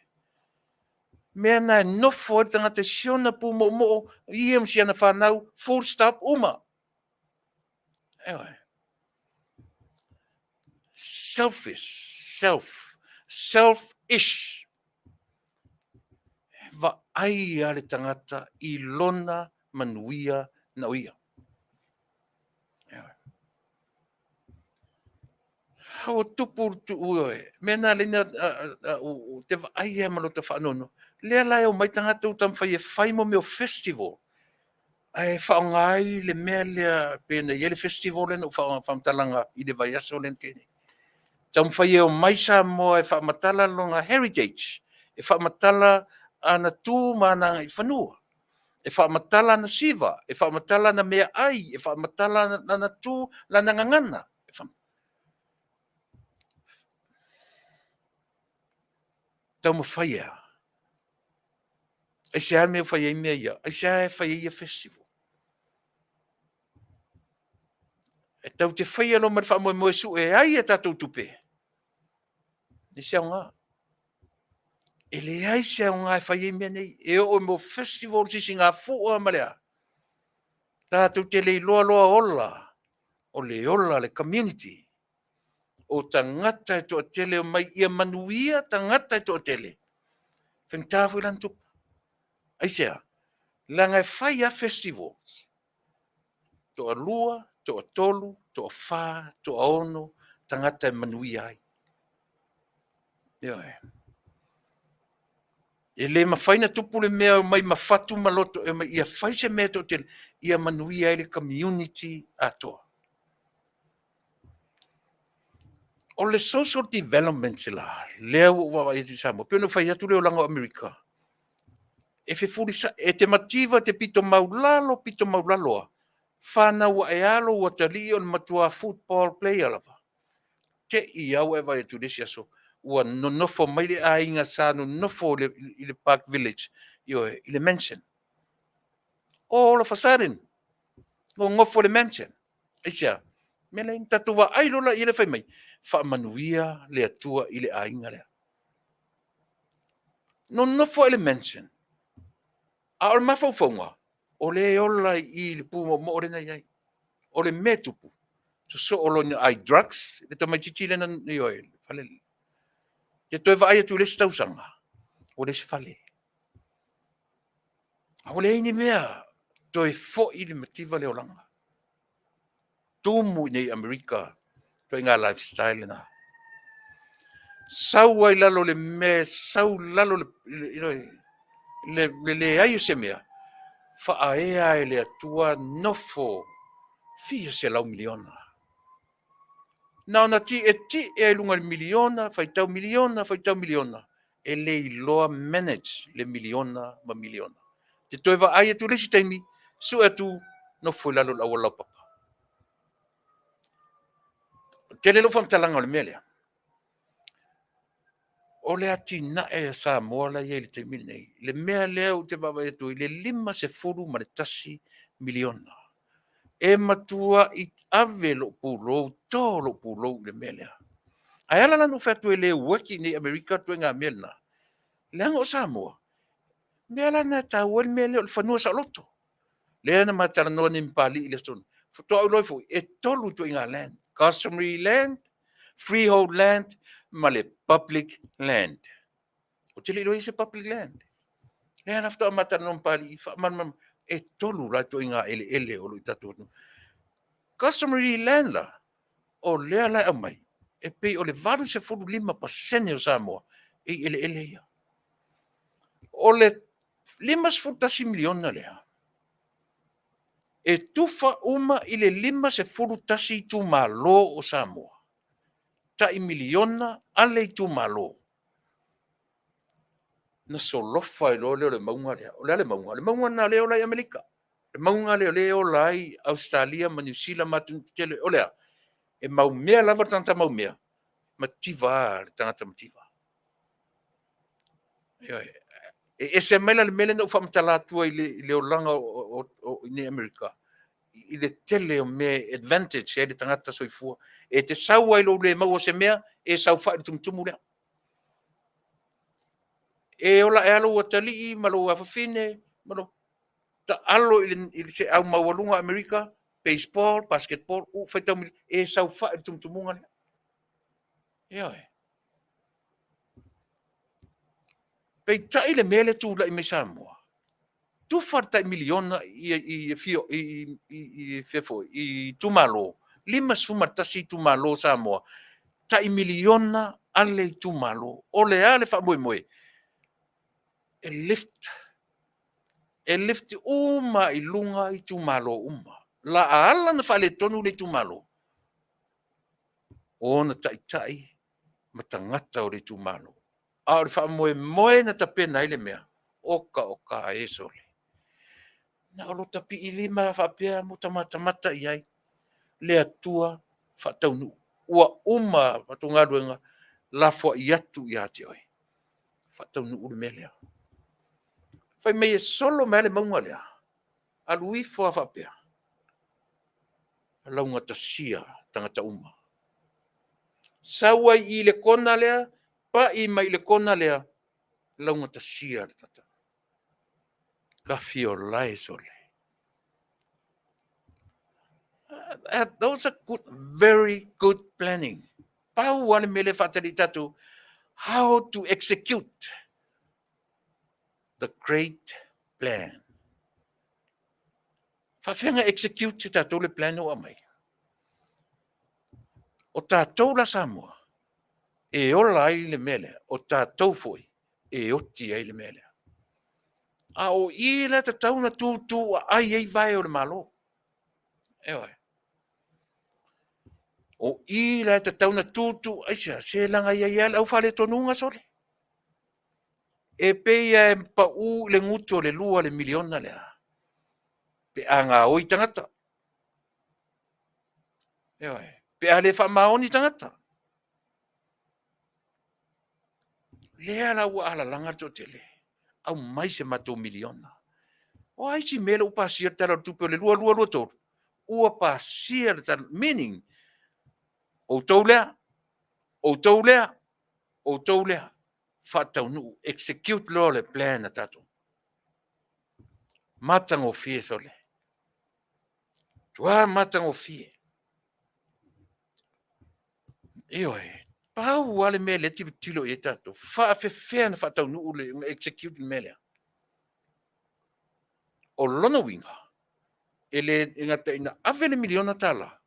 Mea na e nofo ai le tagata i si ona pumoomoo, ia ma si ana fanau, full stop, uma. Ioe. Selfish, self, selfish. E vaai lava le tagata i lona manuia na o ia. Ioe. Ua tupu ioe, mea na lea ou te vaai lava ma lota faanoanoa. Lea la e omai tagata ua taumafai e fai mo mea o festival, ae faaaoga ai le mea lea pei ona i ai le festival lea na ou faamatalaga i le vaiaso lea na tea nei. Taumafai e omai Samoa e faamatala lona heritage, e faamatala ana tu ma ana agaifanua, e faamatala ana siva, e faamatala ana meaai, e faamatala ana tu, lana gagana. Taumafai e a? Aisea le mea ua fai ai mea ia? Aisea e fai ai ia festival? E tatou te faia loa ma le faamoemoe e sue ai a tatou tupe, leai se aoga. E leai se aoga e fai ai mea nei. E oo i festival sisigafua ma le a, tatou te le iloa loa ola, o le ola o le community. O tagata e toatele e omai ia manuia tagata e toatele. E faigata foi la ona tupu. Aisea? Leaga e fai lava festivals, toalua, toatolu, toafa, toaono tagata e manuia ai. Ioe. E le mafai ona tupu le mea e omai ma fatu ma loto e omai ia fai se mea e toatele ia manuia ai le community atoa. O le social development la, lea ua ou vaavaai atu i Samoa, pei ona ou fai atu le olaga o Amerika, e fefulisai, e te mativa e te pito maulalo, pito maulalo lava, fanau ae lava lou atalii o le matua football player lava. Te i lava ua e vaai atu i le isi aso, ua nonofo mai le aiga sa nonofo i le Park Village, ioe, i le mansion. All of a sudden, nonofo i le mansion. Aisea? Mea la na tatou vaai loa i le fai mai, faamanuia le Atua i le aiga lea. Nonofo i le mansion. A o le mafaufauga, o le ola i le pumoomoo lea na i ai. O le mea e tupu, sosoo loa ina ai drugs, le tamaitiiti lea na ioe, fale. Te toe vaai atu i le isi tausaga, ua leai se fale. A ua leai ni mea, toe foi le mativa le olaga. Tumu i nei Amerika, ituaiga lifestyle lena. Sau ai lalo le mea, sau lalo le leai o se mea, faaea e le Atua nofo fia selau miliona. Na ona tietie ai luga i le miliona, faitau miliona, faitau miliona, e le iloa manage le miliona ma miliona. Te toe vaai atu le isi taimi, sue atu, nofo i lalo o le auala laupapa. Tele lou faamatalaga o le mea lea. O le atinae a Samoa la e i ai i le taimi lenei, le mea lea ou te vaavaai atu ai, le $51 miliona. E matuai ave lou pulou, to lou pulou i le mea lea. Ae ala la ona ou fai atu e le work i inei i Amerika le ituaiga mea lena, leaga o Samoa, mea la na e taua ai le mea lea o le fanua saoloto. Lea na ma talanoa nei ma Papalii i le aso, faatoa ou iloa ai foi, e 3 ituaiga land, customary land, freehold land. ma le public land. Ou te le iloa i se public land. Lea la faatoa ma talanoa ma Papalii, faamalamalama, e tolu la ituaiga eleele o lo o i tatou atunuu. Customary land la, o lea la e aumai, e pei o le 85% o Samoa e i eleele ia. O le $51 miliona lea, e tufa uma i le 51 itumalo o Samoa, tai miliona a le itumalo. Ona solofa ai loa lea o le mauga lea. O le a le mauga? O le mauga lena o lea e ola ai Amerika. O le mauga lea o lea e ola ai Ausetalia ma Niu Sila ma atunuu tetele. O le a? E maumea lava le tagata maumea, mativa lava le tagata mativa. Ioe. E ese mai la le mea lea na ou faamatala atua i le olaga i inei i Amerika, i le tele o mea e advantage ai le tagata soifua. E te sau lava i lou le maua o se mea, e saofai i le tumutumu lea. E ola ae lava lou atalii ma lou afafine, ma lou taalo i le seau maualuga a Amerika, baseball, basketball, faitau e saofai i le tumutumuga lea. Ioe. Peitai le mea lea e tulai mai Samoa, tufa le tai miliona i itumalo, 51 itumalo o Samoa, tai miliona a le itumalo. O le a le faamoemoe? E lift, e lift uma i luga itumalo uma. La a ala ona faaletonu le itumalo, o ona taitai ma tagata o le itumalo. A o le faamoemoe na tapena ai le mea, oka oka e sole. Na o lota piilima lava faapea ma ota matamata i ai le Atua faataunuu. Ua uma a matou galuega, lafoai atu ia te oe, faataunuu le mea lea. Fai mai e solo mai lava le mauga lea, alu ifo lava faapea, laugatasia tagata uma. Sau ai i le kona lea, pai mai i le kona lea, laugatasia le tagata. Tafiolae sole. Those are good, very good planning. Pau lava le mea lea e faatali tatou, how to execute the great plan. Faafefea ona execute e tatou le plan lea ua aumai? O tatou la Samoa, e ola ai le mea lea, o tatou foi e oti ai le mea lea. A o i la e tatau ona tutuaai ai vae o le Malo. Ioe. O i la e tatau ona tutu, aisea? Se leaga e i ai lava le au faaletonuga sole. E pei lava e pau i le gutu o le 2 le miliona lea, pe a gaoi tagata. Ioe. Pe a le faamaoni tagata. Lea la ua alalaga le toatele, aumai se matou miliona. O a isi mea lea ua pasia le Tala o le Tupe o le 2022/2023, ua pasia le tala, meaning, outou lea, outou lea, outou lea, faataunuu, execute loa le plan a tatou. Matagofie sole. Matua matagofie. Ioe, pau lava le mea lea e tilotilo i ai tatou, faafefea ona faataunuu le execute le mea lea. O lona uiga, e le gata ina ave le miliona tala,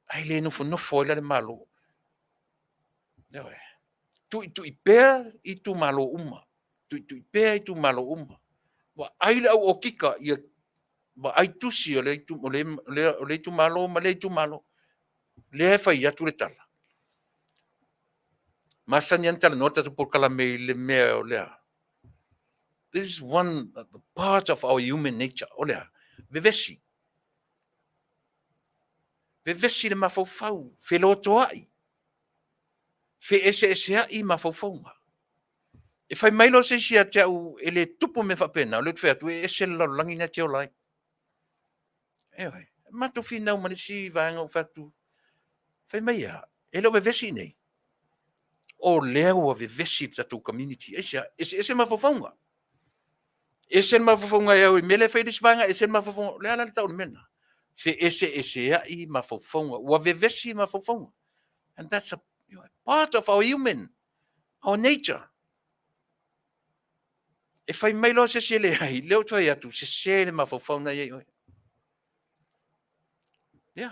ae le nofonofo ai la le Malo. Ioe. Tuitui pea itumalo uma. Tuitui pea itumalo uma. Vaai le au okika, ia vaai tusi o le itumalo ma lea itumalo. Lea e fai atu le tala. Masani lava ona talanoa le tatou polokalame i le mea o lea. This is one part of our human nature. O lea, vevesi. Vevesi le mafaufau, felotoai, feeseeseai mafaufauga. E fai mai loa se isi ia te au, e le tupu mea faapena, o lea ou te fai atu, e ese le lalolagi lena e te ola ai. Ioe. Matou finau ma le isi vaega ou fai atu, fai mai e a? E le o vevesi i inei. O lea ua vevesi le tatou community. Aisea? Eseese mafaufauga. Ese le mafaufauga e au i le mea lea e fai e le isi vaega, ese le mafaufauga. O le a la le tau o le mea lena? Feeseeseai mafaufauga. Ua vevesi mafaufauga. And that's a Part of our human, our nature. E fai mai loa se isi e leai, lea ou te fai atu, sese le mafaufau na i ai oe. Ia.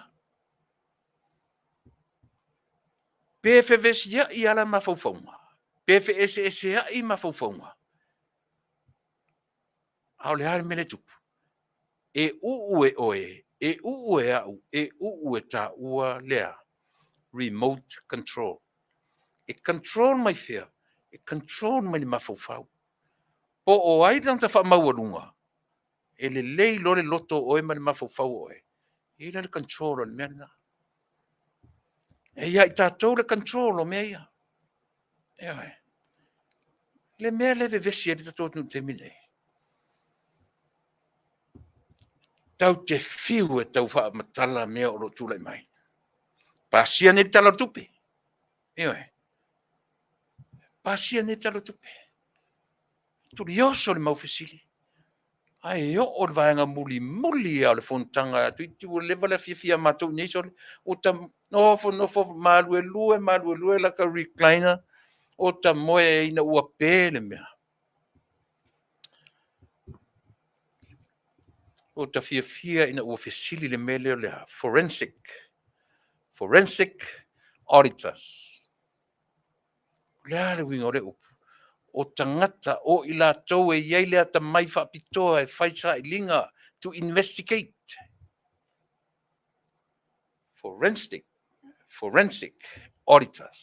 Pe fevesiai lava la mafaufauga, pe feeseeseai mafaufauga, a o le a le mea lea e tupu? E uu e oe, e uu e au, e uu e taua le remote control. E control mai fea? E control mai le mafaufau. Po o ai le tagata faamaualuga, e lelei loa le loto o oe ma le mafaufau o oe, e i ai la le control o le mea lena. E ia i tatou le control o mea ia. Ioe. Le mea lea e vevesi ai le tatou atunuu i le taimi lenei, tatou te fiu e taufaamatala mea o lo o tulai mai. Pasia nei le Tala o le Tupe, ioe, pasia nei le Tala o le Tupe. Tulioso le mau fesili, ae oo i le vaega mulimuli lava o le fonotaga toeitiiti ua leva le afiafi a matou i inei sole, ua ta nofo nofo maluelue maluelue la ta recliner o ta moe ina ua pe le mea. Ua ta fiafia ina ua fesili i le mea lea o le a? Forensic, forensic auditors. O le a le uiga o lea upu? O tagata o i latou e i ai le atamai faapitoa e fai sailiga, to investigate. Forensic, forensic auditors.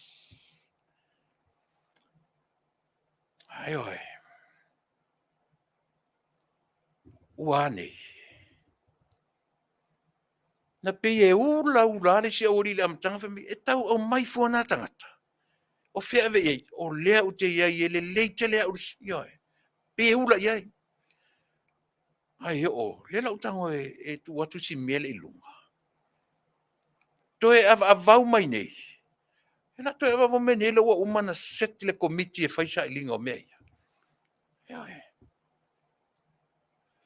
Ioe. Ua a nei? Na pei e ula ula lava le isi aualii i le amataga fai mai, e tau aumai fua na tagata? O fea e ave i ai? O lea ou te i ai e lelei tele au, ioe, pei e ula i ai. Ae oo, lea o le a ou tago e tuu atu si mea lea i luga. Toe avaavau mai nei, o le a toe avaavau mai nei o lea ua uma ona set le Komiti e fai sailiga o mea ia. Ioe.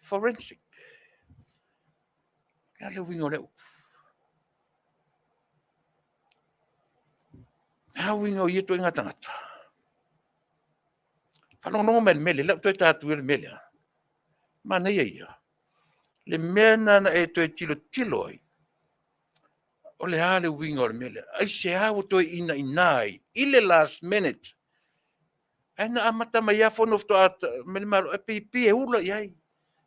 Forensic. O le a le uiga o lea upu? O le a uiga o ia ituaiga tagata? Faalogologo mai i le mea lea, o le a ou toe ta atu ia le mea lea. Manaia ia. Le mea lena na e toe tilotilo ai, o le a le uiga o le mea lea? Aisea ua toe inaina ai i le last minute? Ae na amata mai lava fono faatoa omai le Malo, ae pei e ula i ai.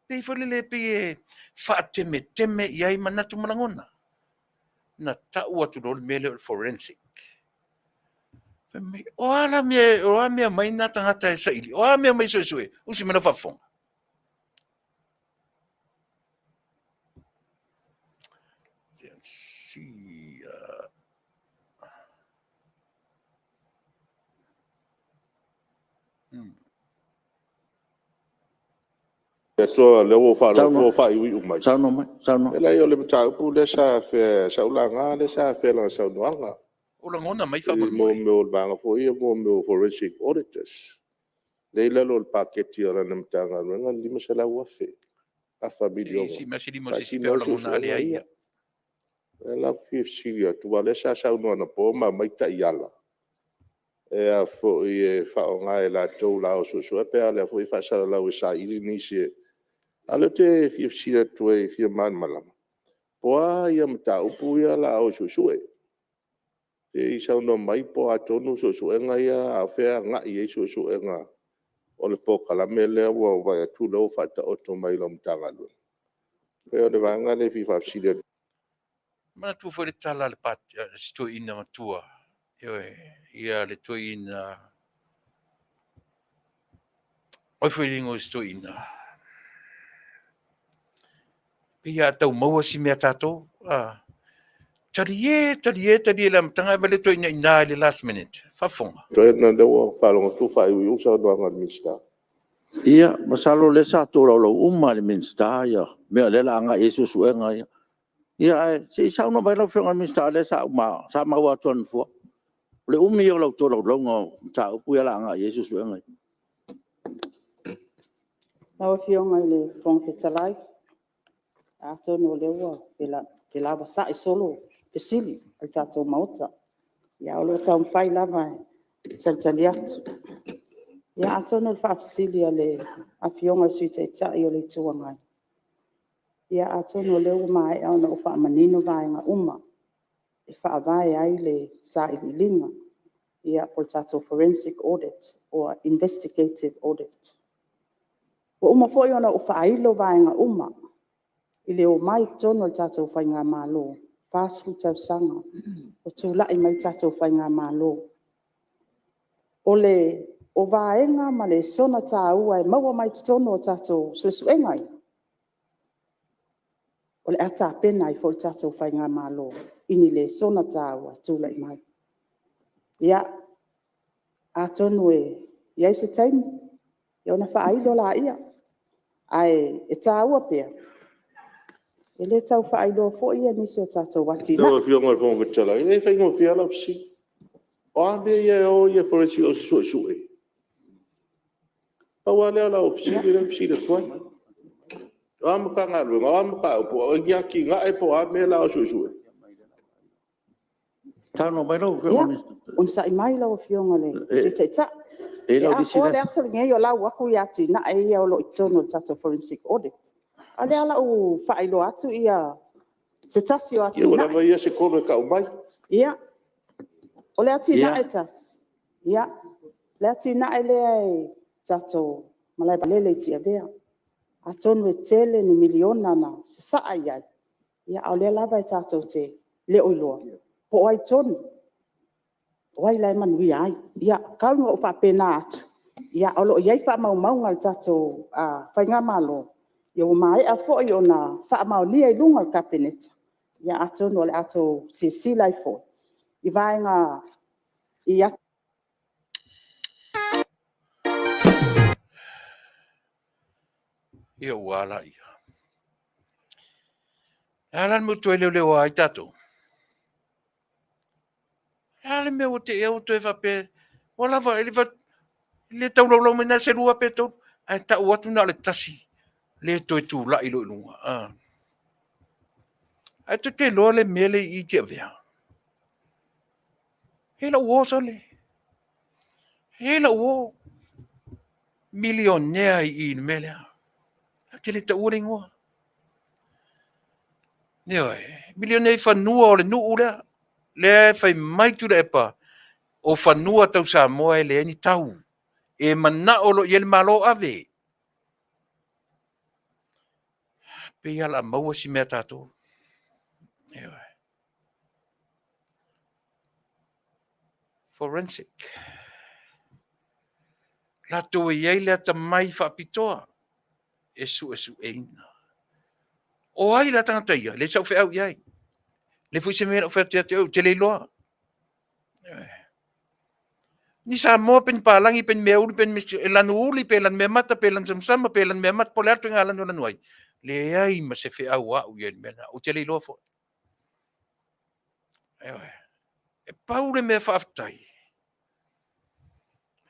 Pei foi lele pei e faatemeteme i ai manatu ma lagona. Na tau atu loa le mea lea o le forensic. Fai mai, o a la mea, o a mea e omai na tagata e saili? O a mea e omai e suesue? Usi mai lau faafofoga. See, Atoa o lea ua ou faalogo atu ua faaiuiu mai. Saunoa mai, saunoa. E leai o le mataupu lea sa afea, sa ou laga lea sa afea i lana saunoaga. O lagona mai i faamolemole. Mea o le vaega foi lea o forensic auditors, lea e i lalo o le paketi a lana Matagaluega le $500,000, afa miliona Se e i sii mai se 5 o faatino se isi ai pea o lagona lava suesuega ia. ia. O lea la ou te fia fesili atu aua o lea sa saunoa anapo ma aumai taiala e faaaoga e latou o le a o e suesue pe a o lea foi e faasalalau e saili nisi. A o lea ou te fia fesili atu ai e fia malamalama, po o a mataupu ia o le a o e suesue? Se i saunoa mai po o a tonu suesuega ia a o fea e agai i ai suesuega o le polokalame lea ua ou vaai atu o lea ua faataoto mai e lau Matagaluega? E pei o le vaega lea e fia faafesili atu. Manatua foi le tala a si toeaina matua, ioe, ia le toeaina, o ai foi le igoa o si toeaina? Pei lava a tau maua si mea a tatou, a. Talie, talie, talie i le amataga ae vaai e toe inaina i le last minute. Faafofoga. O lea ua ou faalogo atu ua faaiuiu le saunoaga a le Minisita. Ia, masalo o lea sa tolaulau uma lava e le Minisita mea o lea o le a agai i ai suesuega ia. Ia ae se i saunoa mai lau Afioga i le Minisita o lea sa maua atu e le Nofoa. O le umi ia o lau tolaulauga o mataupu ia o le a agai i ai suesuega ia. Lau Afioga i le Fofoga Fetalai, atonu o lea ua felavasai solo fesili a le tatou Maota. Ae o lo o taumafai lava e talitali atu. Ia atonu o le faafesili a le Afioga i le Sui Taitai o le Itu Agai, ia atonu o lea ua maea ona ou faamanino vaega uma e faavae ai le sailiiliga, ia po o le tatou Forensic Audit or Investigated Audit. Ua uma foi ona ou faailo vaega uma i le omai i totonu o le tatou faigamalo, 40 tausaga o tulai mai le tatou faigamalo. O vaega ma lesona taua e maua mai totonu o tatou suesuega ia, o le a tapena ai foi le tatou faigamalo i ni lesona taua e tulai mai. Ia, atonu e i ai se taimi ona faailo lea, ae taua pea, e le tau faailoa foi nisi o tatou atinae. Lau Afioga i le Fofoga Fetalai, e le faigofie lava lau fesili. O a mea ia e o Forensic Suesue? Pau lava lea o lau fesili lea e fesili atu ai. O a Matagaluega, o a mataupu, o ni atinae po o a mea la e o e suesue? Ia, onosai mai lau Afioga i le Sui Taitai. E atoa le aso lenei o lau atu atinae ia o lo o i totonu o le tatou Forensic Audit. A o lea o le a ou faailoa atu se tasi o atinae. Ia ua lava ia se tolu e tau mai. Ia, o le atinae e tasi, o le atinae lea i le tatou malaevaalele i Tiavea. Atonu e tele ni miliona na sasaa i ai, a o lea lava tatou te le o iloa po o ai tonu, o ai la e manuia ai. Ia, tau ina ou faapena atu, ae o lo o i ai faamaumauga a le tatou faigamalo, ua maea foi ona faamaonia i luga o le Kapeneta, atonu o le a outou silasila ai foi i vaega i Ia ua a laia? O le a la le mea ua toe leoleoa ai tatou? O le a le mea ua te i ua toe faapea, ua lava, e le tau laulau mai na o se 2 pe 3, ae tau atu na o le tasi lea e toe tulai loa i luga. Ae tou te iloa le mea lea e i Tiavea? E i ai lau uo sole, e i ai lau uo, milionea i i i le mea lea. Ou te le taua le igoa. Ioe, milionea i fanua o le nuu lea. Lea e fai mai Tuilaepa, o fanua tau Samoa e leai ni tau. E manao loa i ai le Malo, ave. E pei lava o le a maua si mea a tatou. Ioe. Forensic. Latou e i ai le atamai faapitoa e suesueina. O ai la tagata ia? E leai sau feau i ai. E leai foi se mea na ou fai atu ia te oe, ou te le iloa. Ni Samoa pe ni palagi pe ni meaulu pe ni e lanu uli pe lanu meamata pe lanu samasama pe lanu meamata po o le a le ituaiga lanu e lanu ai, leai ma se feau a au i ai i le mea lena. Ou te le iloa foi. Ioe. E pau le mea faafetai,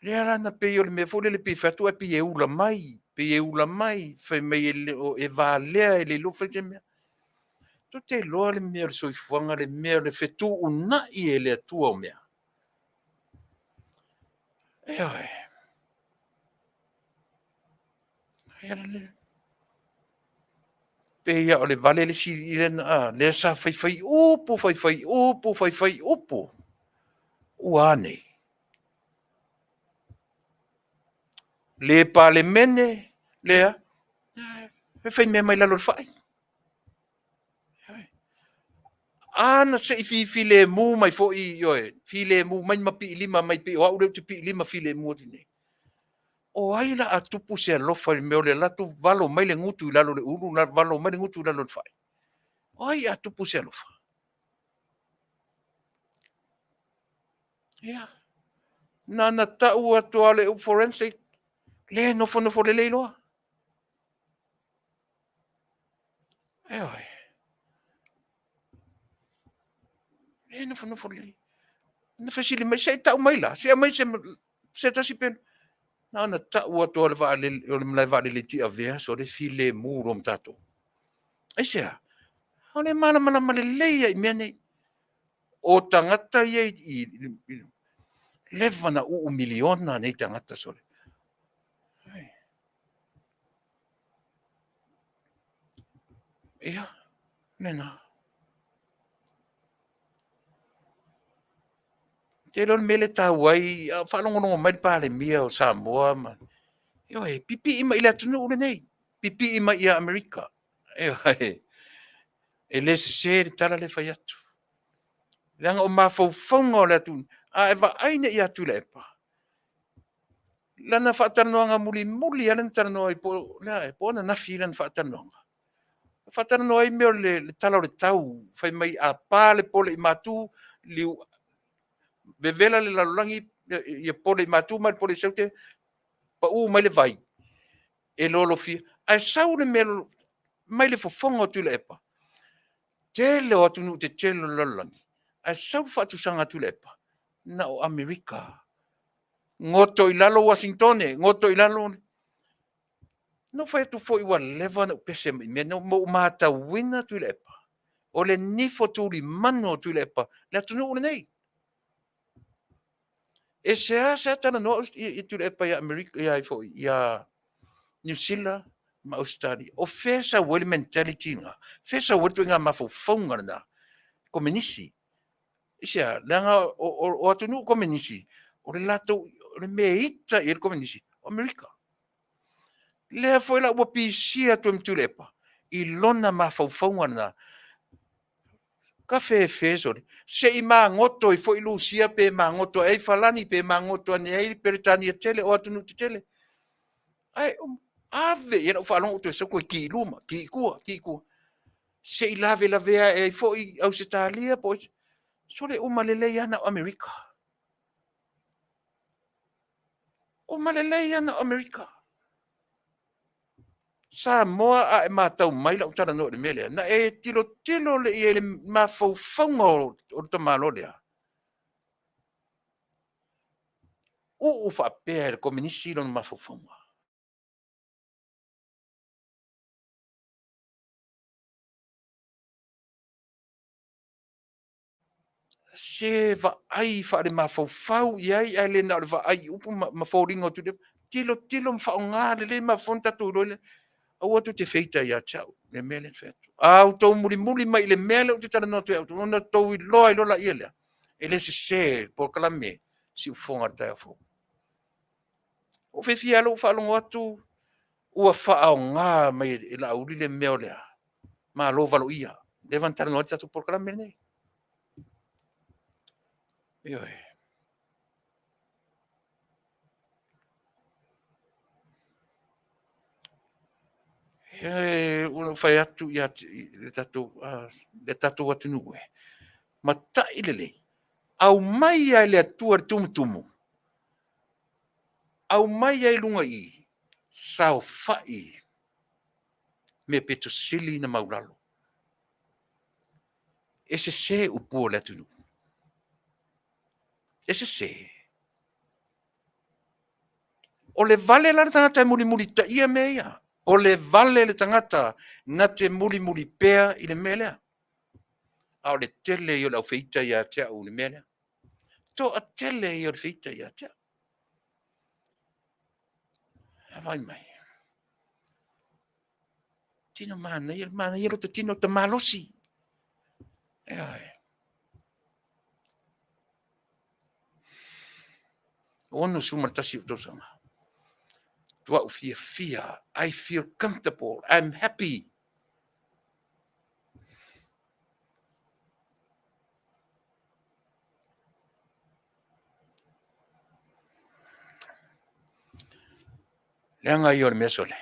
lea la na pei o le mea foi lele pei e fai atu ae pei e ula mai, pei e ula mai, fai mai e valea e le iloa fai se mea. Tou te iloa le mea o le soifuaga, le mea o le fetuunai e le Atua o mea? Ioe. Pei lava o le vale le isi lea sa fai fai upu, fai fai upu, fai fai upu. Ua a nei? Le Palemene, le a, e fai mea mai lalo o le fai. A na se i fia filemu mai foi, ioe, filemu mai ma piilima mai pei o au lea ou te piilima filemu atu nei, o ai o le a tupu se alofa i le mea o le alu atu valo mai le gutu i lalo o le ulu, valo mai le gutu i lalo o le fai? O ai a tupu se alofa? Ia, na ona tau atu lava o le upu forensic, le nofonofo lelei loa. Ioe. Le nofonofo lelei. Na fesili mai, se i tau mai la, se i aumai se tasi pelu. Na ona tau atu lava o le malae vaalele i Tiavea, sole, filemu loa ma tatou. Aisea? O lea e malamalama lelei lava i mea nei. O tagata ia i leva na uu miliona nei tagata sole. Ia, lena. Te iloa le mea lea e taua ai, a o faalogologo mai le Palemia o Samoa ma, ioe, pipii mai i le atunuu lenei, pipii mai ia Amerika. Ioe, e le sese le tala lea e fai atu. Leaga o mafaufauga o le atunuu, a e vaai nei ia Tuilaepa, lana faatalanoaga mulimuli lava lea na talanoa ai po o ananafi lana faatalanoaga, na faatalanoa ai mea o le tala o le tau, fai mai a pa le pole i matu, vevela le lalolagi ia pole i matu ma le pole i Saute, pau mai le vai, e lolofia. Ae sau le mea mai le fofoga o Tuilaepa, tele o atunuu tetele o le lalolagi, ae sau le faatusaga a Tuilaepa, na o Amerika. Goto i lalo Uasinitone, goto i lalo. Na ou fai atu foi ua leva ona ou pese mai i mea nei, ma ou matauina Tuilaepa, o le nifo tulimanu o Tuilaepa i le atunuu lenei. E seasea talanoa Tuilaepa ia Amerika, ia Niu Sila ma Ausetalia. O fea e sau ai le mentality lena? O fea e sau ai le ituaiga mafaufauga lena Komenisi? Aisea? Leaga o atunuu Komenisi, o le latou, o le mea e ita i ai le Komenisi, o Amerika. Lea foi la ua pisia atu ai ma Tuilaepa i lona mafaufauga lena. Tafefe sole, se i magoto ai foi Lusia pe magoto ai Farani pe magoto ane ai Peretania tele, o atunuu tetele. Ae ave i ai lau faalogo ou toe sau toe ki i luma, ki i tua, ki i tua, se i lavelavea ae ai foi Ausetalia po o isi. Sole, uma lelei lava na o Amerika. Uma lelei lava na o Amerika. Samoa, a e matau mai lau talanoa i le mea lea, na e tilotilo lea i ai i le mafaufauga o le tamaloa lea? Uu faapea e le Komenisi lona mafaufauga. Se vaai faalemafaufau i ai ae le na o le vaai i upu ma foliga o Tuilaepa. Tilotilo ma faaaoga lelei mafaufauga ona tatou iloa lea. Aua tou te feita ia te au i le mea lea ou te fai atu. A outou mulimuli mai i le mea lea ou te talanoa atu ai, ona outou iloa ai loa lea, e le sese le polokalame Siufofoga o le taeao fou. Ua ou fiafia lava lea ua ou faalogo atu ua faaaoga mai e Laauli le mea o le a? Malo valoia. Ua leva ona talanoa ai le tatou polokalame lenei. Ioe. Ua ou fai atu i le tatou atunuu e, matai lelei, aumai lava e le Atua le tumutumu, aumai lava i luga i i, saofai mea aupito sili ona maualalo. E sese upu o le atunuu. E sese. O le vale la le tagata e mulimulitaia mea ia. O le vale le tagata na te mulimuli pea i le mea lea. A o le tele ia o le aufeita ia te au i le mea lea. Toatele ia o le feita ia te au. Vaai mai. Tino manaia, manaia lo ta tino ta malosi. Ioe. 61 ou tausaga. Matuai fiafia. I feel comfortable. I'm happy. Leaga ia o le mea sole.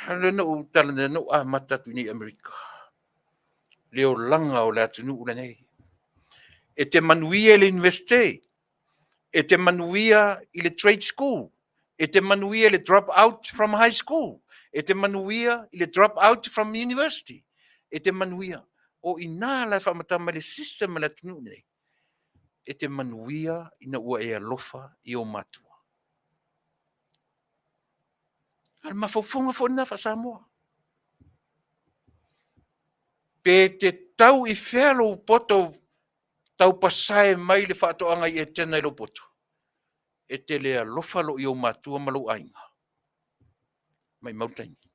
Lea na ou talanoa, na ou amata atu i inei i Amerika, le olaga o le atunuu lenei. E te manuia i le Iunivesite, e te manuia i le trade school, e te manuia i le drop out from high school, e te manuia i le drop out from university, e te manuia. O i ina la e faamatala mai le system a le atunuu lenei, e te manuia ina ua e alofa i ou matua. A o le mafaufauga foi lena faa-Samoa. Pe te Tau i fea lou poto tau pasae mai le faatoaga i Etena i lou poto? E te le alofa loa i ou matua ma lou aiga. Maimau le taimi.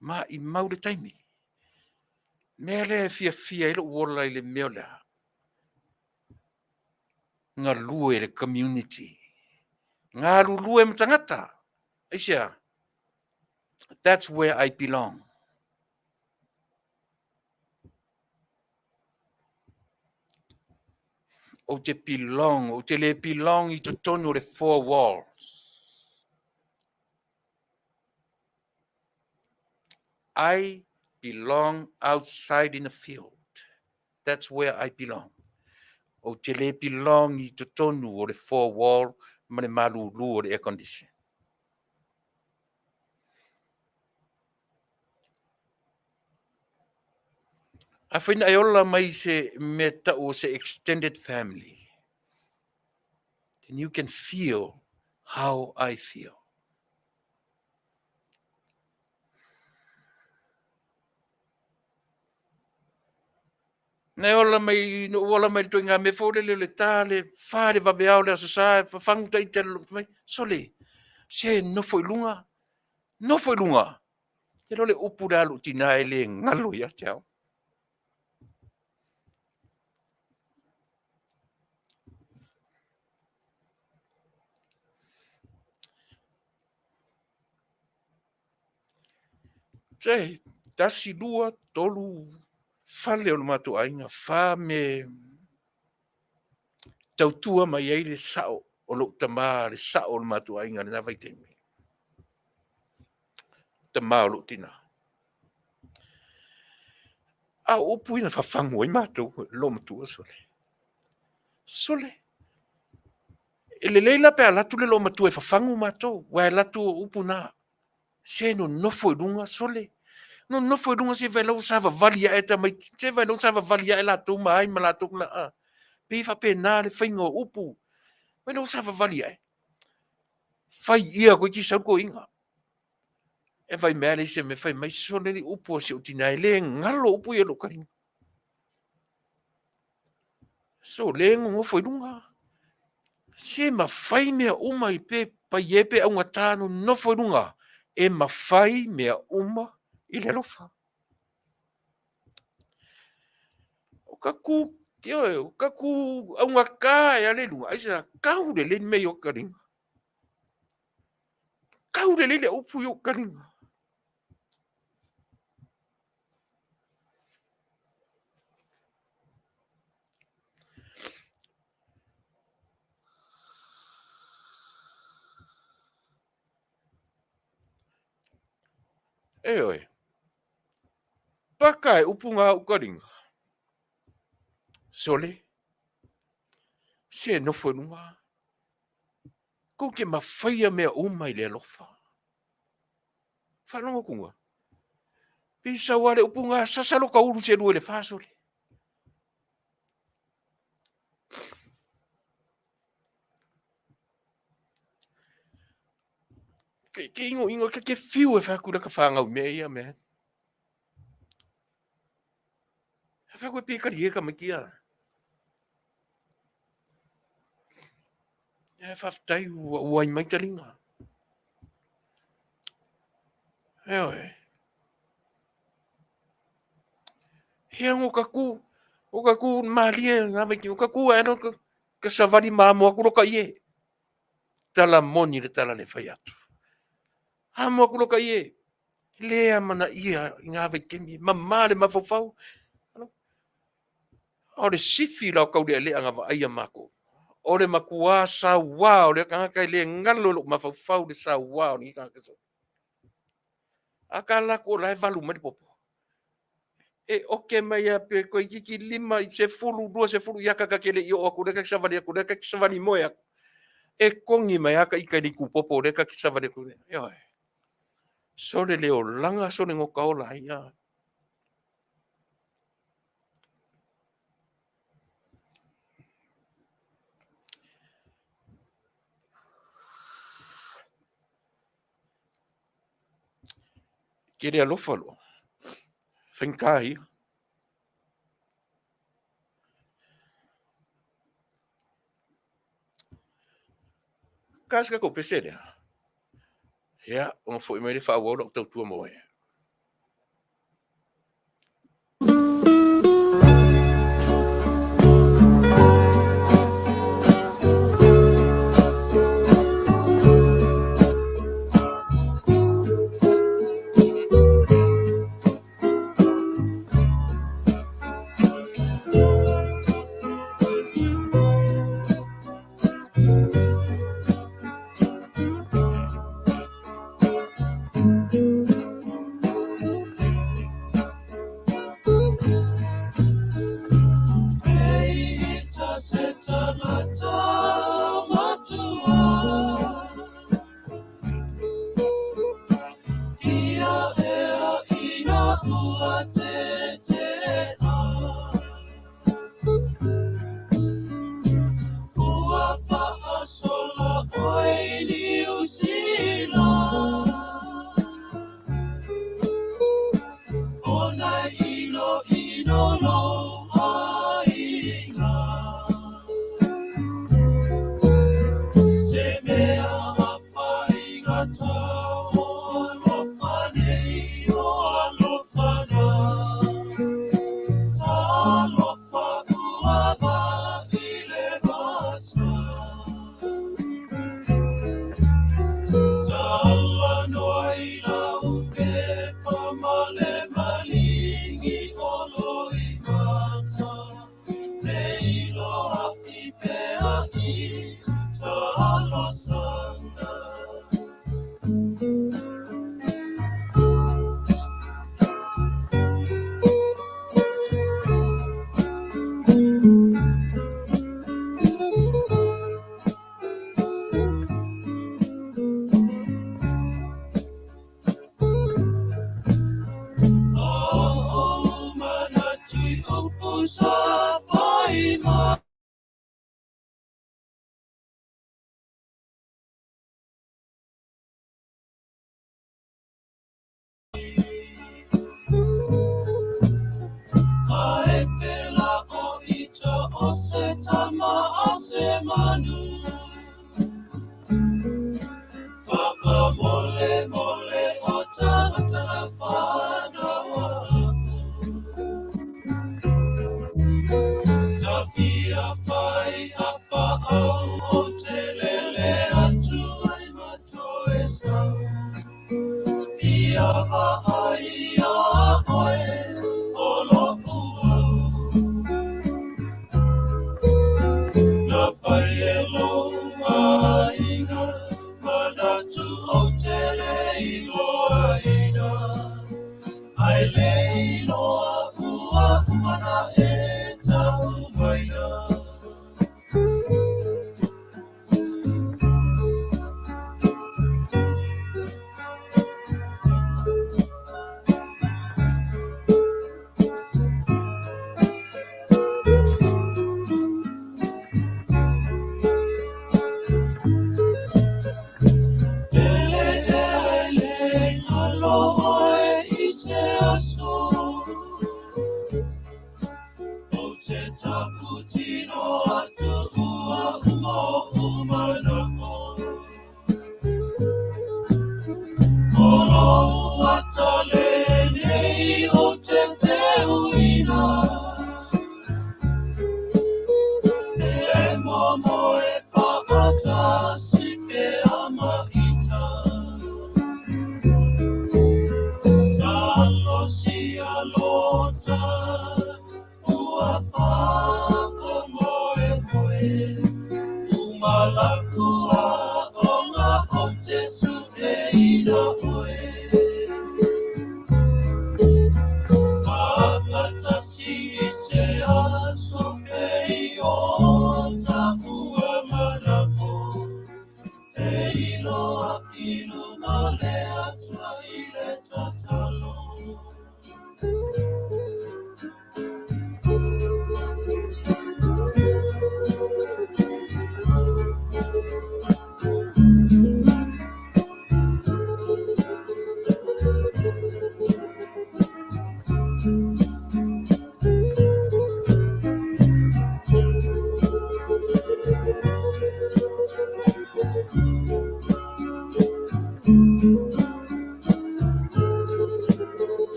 Maimau le taimi. Mea lea e fiafia ai lou ola i le mea o le a? Galue i le community. Galulue ma tagata. Aisea? That's where I belong. Ou te belong, ou te le belong i totonu o le four walls. I belong outside in the field. That's where I belong. Ou te le belong i totonu o le four wall ma le malulu o le air condition. Afai na e ola mai se mea tau o se extended family, then you can feel how I feel. Na e ola mai, na ou ola mai le ituaiga mea foi lele o le ta le fa le vaveao le Aso Sa, e fafagu ita i le mai, sole, se nofo i luga, nofo i luga. E le o le upu le a lou tina e le galo ia te au. Se, tasi, lua, tolu, fale o le matou aiga, fa me tautua mai ai le sao o lou tama, le sao o le matou aiga i lena vaitaimi. Tama o lou tina. A o upu ia na fafagu ai matou, loomatua, sole. Sole. E lelei la pe a alu atu le loomatua e fafagu matou, aua e alu atu o upu na. Se nonofo i luga, sole. Nonofo i luga se vaai la ua savavali ae tamaiti, se vaai la ua savavali ae latou ma ai ma latou. E pei e faapena le faiga o upu. Vaai la ua savavali ae. Fai ia toeitiiti sau le toeaina. E fai mai lava le isi mea, fai mai, sole le upu a si ou tina e le galo upu ia i lou taliga. Sole nonofo i luga. Se mafai mea uma i pe paia e pe augata nonofo i luga. E mafai mea uma i le alofa. O ka ku, ioe, o ka ku augata e ale i luga, aisea, kau lelei le mea i o taliga. Kau lelei le upu i ou taliga. Ioe, paka e upu ngā ou taliga. Sole, se nofo i luga. Kou te mafaia mea uma i le alofa. Faalogo atuga. Pei sau lava le upu na sasa lo taulu se lua i le fa sole. Ke, ke ingo ingo, ke, ke fiu e whaku laka whangau mea ia, man. E whaku e pēkari e ka mai kia. E whawhitai ua uai mai taringa. Heoi. Hea ngo ka ku, o ka ku malie ngā vai ki o ka ku e no ka, ka savali amo aku lo ka ie. Tala moni le tala le whai atu. Amo aku lo ka ie. Le a mana ia i ngā vai kemi. Mamā le mafaufau. O le sifi la o Kaulealea na vaaia makou. O le makuā sauā o lea tagata e le galo i lou mafaufau le sauā o lenei tagata soo. A ka lako o la e valu mai le popo. E oke mai a pe toeitiiti 5 i 10, 20 ia kaka ke le i oo atu lea kake savali atu lea kake savali moe atu. E kogi mai a ka ika i le itupopo lea kake savali atu lea. Ioe. Sole le olaga, sole no ka ola ai. Ia. Ke le alofa loa. Faigata ia. Ka se tatou pese lea? Ia, ona foi mai lea faaauau lau tautua mo oe.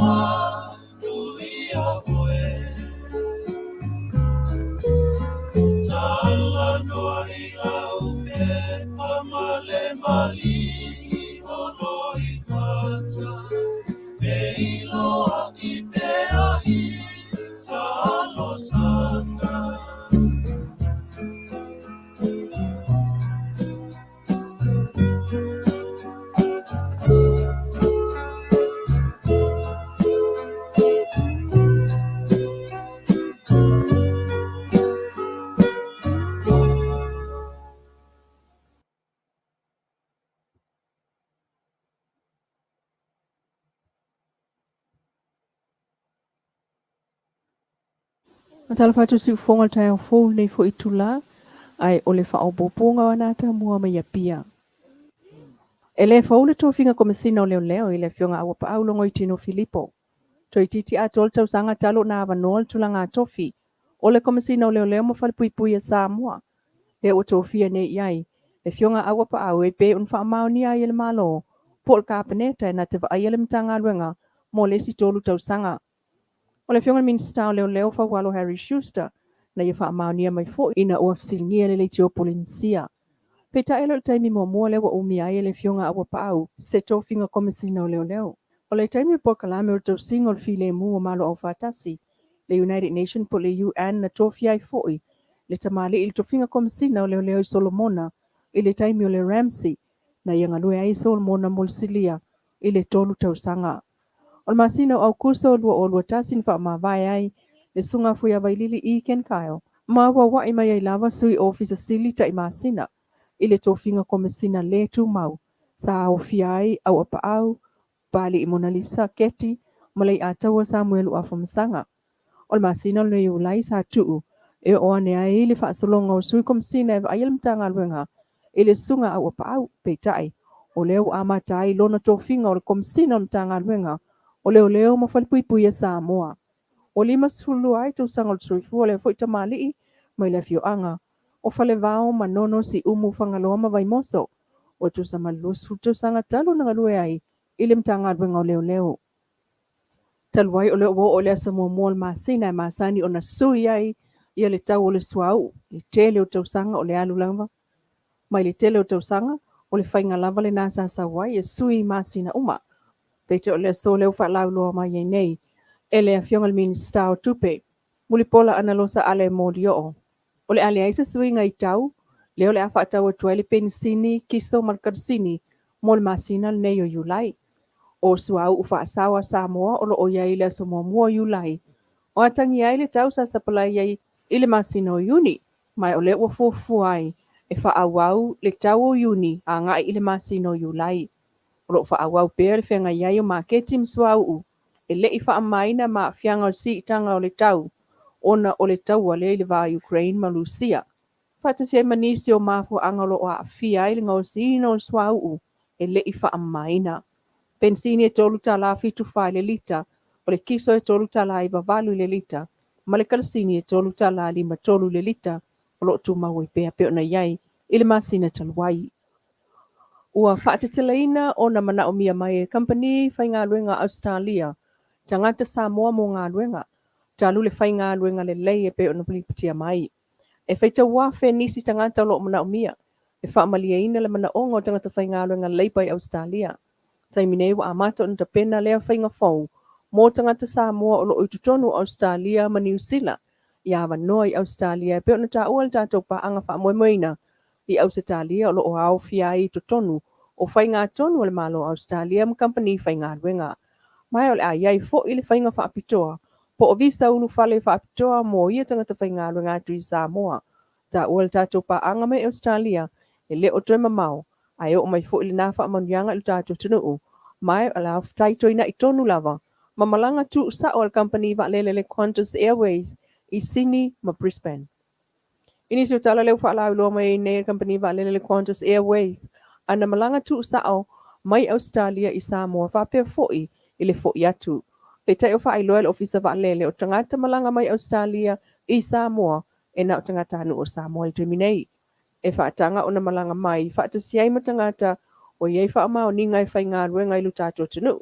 Manuia oe. Talanoa i lau pepa ma le maligi o Loimata, Feiloai pea i talosaga. Matalofa atu siufofoga o le taeao fou lenei foi itula, ae o le faaopoopoga o ana atamua mai Apia. E le fou le tofiga Komesina o Leoleo i le Afioga Auapaau Logoitino Filipo. Toeitiiti atoa le tausaga talu ona avanoa le tulaga tofi o le Komesina o Leoleo ma Falepuipui a Samoa, lea ua tofia nei i ai le Afioga Auapaau e pei ona faamaonia ai e le Malo po o le Kapeneta e na te vaaia le Matagaluega mo le isi 3 tausaga. O le Afioga i le Minisita o Leoleo Faualo Harry Schuster na ia faamaonia mai foi ina ua fesiligia le Leitio Polenisia. Peitai e le o le taimi muamua lea ua umia ai e le Afioga Auapaau se tofiga Komesina o Leoleo. O le taimi o polokalame o le tausiga o le filemu o Malo Aufaatasi, le United Nation po o le UN, na tofia ai foi le tamalii i le tofiga Komesina o Leoleo i Solomona i le taimi o le RAMSI, na ia galue ai Solomona mo le silia i le 3 tausaga. O le masina o Aukuso 2021 na faamavae ai le Susuga Fuiavailili E. Ken Kyle, ma ua auai mai ai lava sui ofisa sili tai masina i le tofiga Komesina le tumau sa aofia ai Auapaau, Papalii Monalisa Keti ma Leiataua Samuelu Afamasaga. O le masina o lenei Iulai sa tuu e oo ane ai le faasologa o sui Komesina e vaaia le Matagaluega i le Susuga Auapaau, peitai o lea ua amata ai lona tofiga o le Komesina o le Matagaluega o Leoleo ma Falepuipui a Samoa. Ua 52 ai tausaga o le soifua o lea foi tamalii mai le afioaga o Falevao, Manono, Siumu, Fagaloa ma Vaimoso. Ua tusa ma le 20 tausaga talu ona galue ai i le Matagaluega o Leoleo. Talu ai o lea ua oo i le aso muamua o le masina e masani ona sui ai ia le tau o le suauu, le tele o tausaga o le alu lava mai le tele o tausaga, o le faiga lava lena sa sau ai e sui i masina uma. Peitai o le aso lea ua faalauiloa mai ai nei e le Afioga i le Minisita o Tupe, Mulipola Anarosa Ale Molioo, o le a leai se suiga i tau, lea o le a faatau atu ai le penisini, kiso ma le karasini mo le masina lenei o Iulai. O suauu faasao a Samoa o lo o i ai i le aso muamua o Iulai, o atagia ai le tau sa sapalai ai i le masina o Iuni, ma o lea ua fuafua ai e faaauau le tau o Iuni agai i le masina o Iulai. O lo o faaauau pea le feagai ai o maketi ma suauu e le i faamamaina ma aafiaga o le siitaga o le tau ona o le taua lea i le va o Ukraine ma Rusia, faatasi ai ma nisi o mafuaaga o lo o aafia ai le gaosiina o le suauu e le i faamamaina. Penisini e $3.74 i le lita, o le kiso e $3.98 i le lita, ma le karasini e $3.53 i le lita o lo o tumau ai pea pei ona i ai i le masina talu ai. Ua faateteleina ona manaomia mai e kamupani faigaluega a Ausetalia tagata Samoa mo galuega, talu le faigaluega lelei e pei ona lipotia mai. E faitau afe nisi tagata o lo o manaomia e faamalieina le manaoga o tagata faigaluega leipa i Ausetalia. Taimi nei ua amata ona tapena lea faiga fou mo tagata Samoa o lo o i totonu o Ausetalia ma Niu Sila i avanoa i Ausetalia e pei ona taua le tatou paaga faamoemoeina i Ausetalia o lo o aofia ai i totonu o faigatonu a le Malo o Ausetalia ma kamupani faigaluega. Ma o le a i ai foi le faiga faapitoa po o visa ulufale faapitoa mo ia tagata faigaluega atu i Samoa. Taua le tatou paaga mai Ausetalia e le o toe mamao, ae oo mai foi lena faamanuiaga i lo tatou atunuu, ma o le a taitoinai tonu lava ma malaga tuusao a le kamupani vaalele le Qantas Airways i Sydney ma Brisbane. I nisi o tala lea ua faalauiloa mai ai nei e le kamupani vaalele le Qantas Airways ana malaga tuusao mai Ausetalia i Samoa faapea foi i le foi atu. Peitai o faailoa e le Ofisa Vaalele o tagata malaga mai Ausetalia i Samoa e na o tagatanuu o Samoa i le taimi nei. E faataga ona malaga mai faatasi ai ma tagata ua i ai faamaoniga e faigaluega i lo tatou atunuu.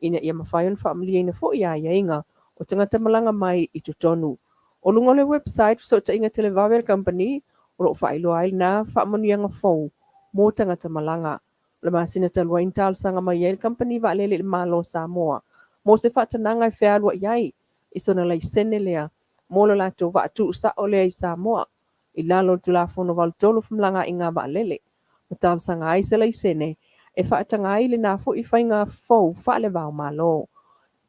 ina ia mafai ona faamalieina foi aiaiga o tagata malaga mai i totonu. O luga o le website Fesootaiga Televave a le kamupani o lo o faailoa ai lena faamanuiaga fou mo tagata malaga. O le masina talu ai na talosaga mai ai le kamupani vaalele i le Malo o Samoa mo se faatanaga e fealuai ai i sona laisene lea mo lo latou vaa tuusao lea i Samoa i lalo o le Tulafono 83 o Femalagaaiga a Vaalele, ma talosaga ai se laisene e faataga ai lena foi faiga fou faale-va-o-Malo.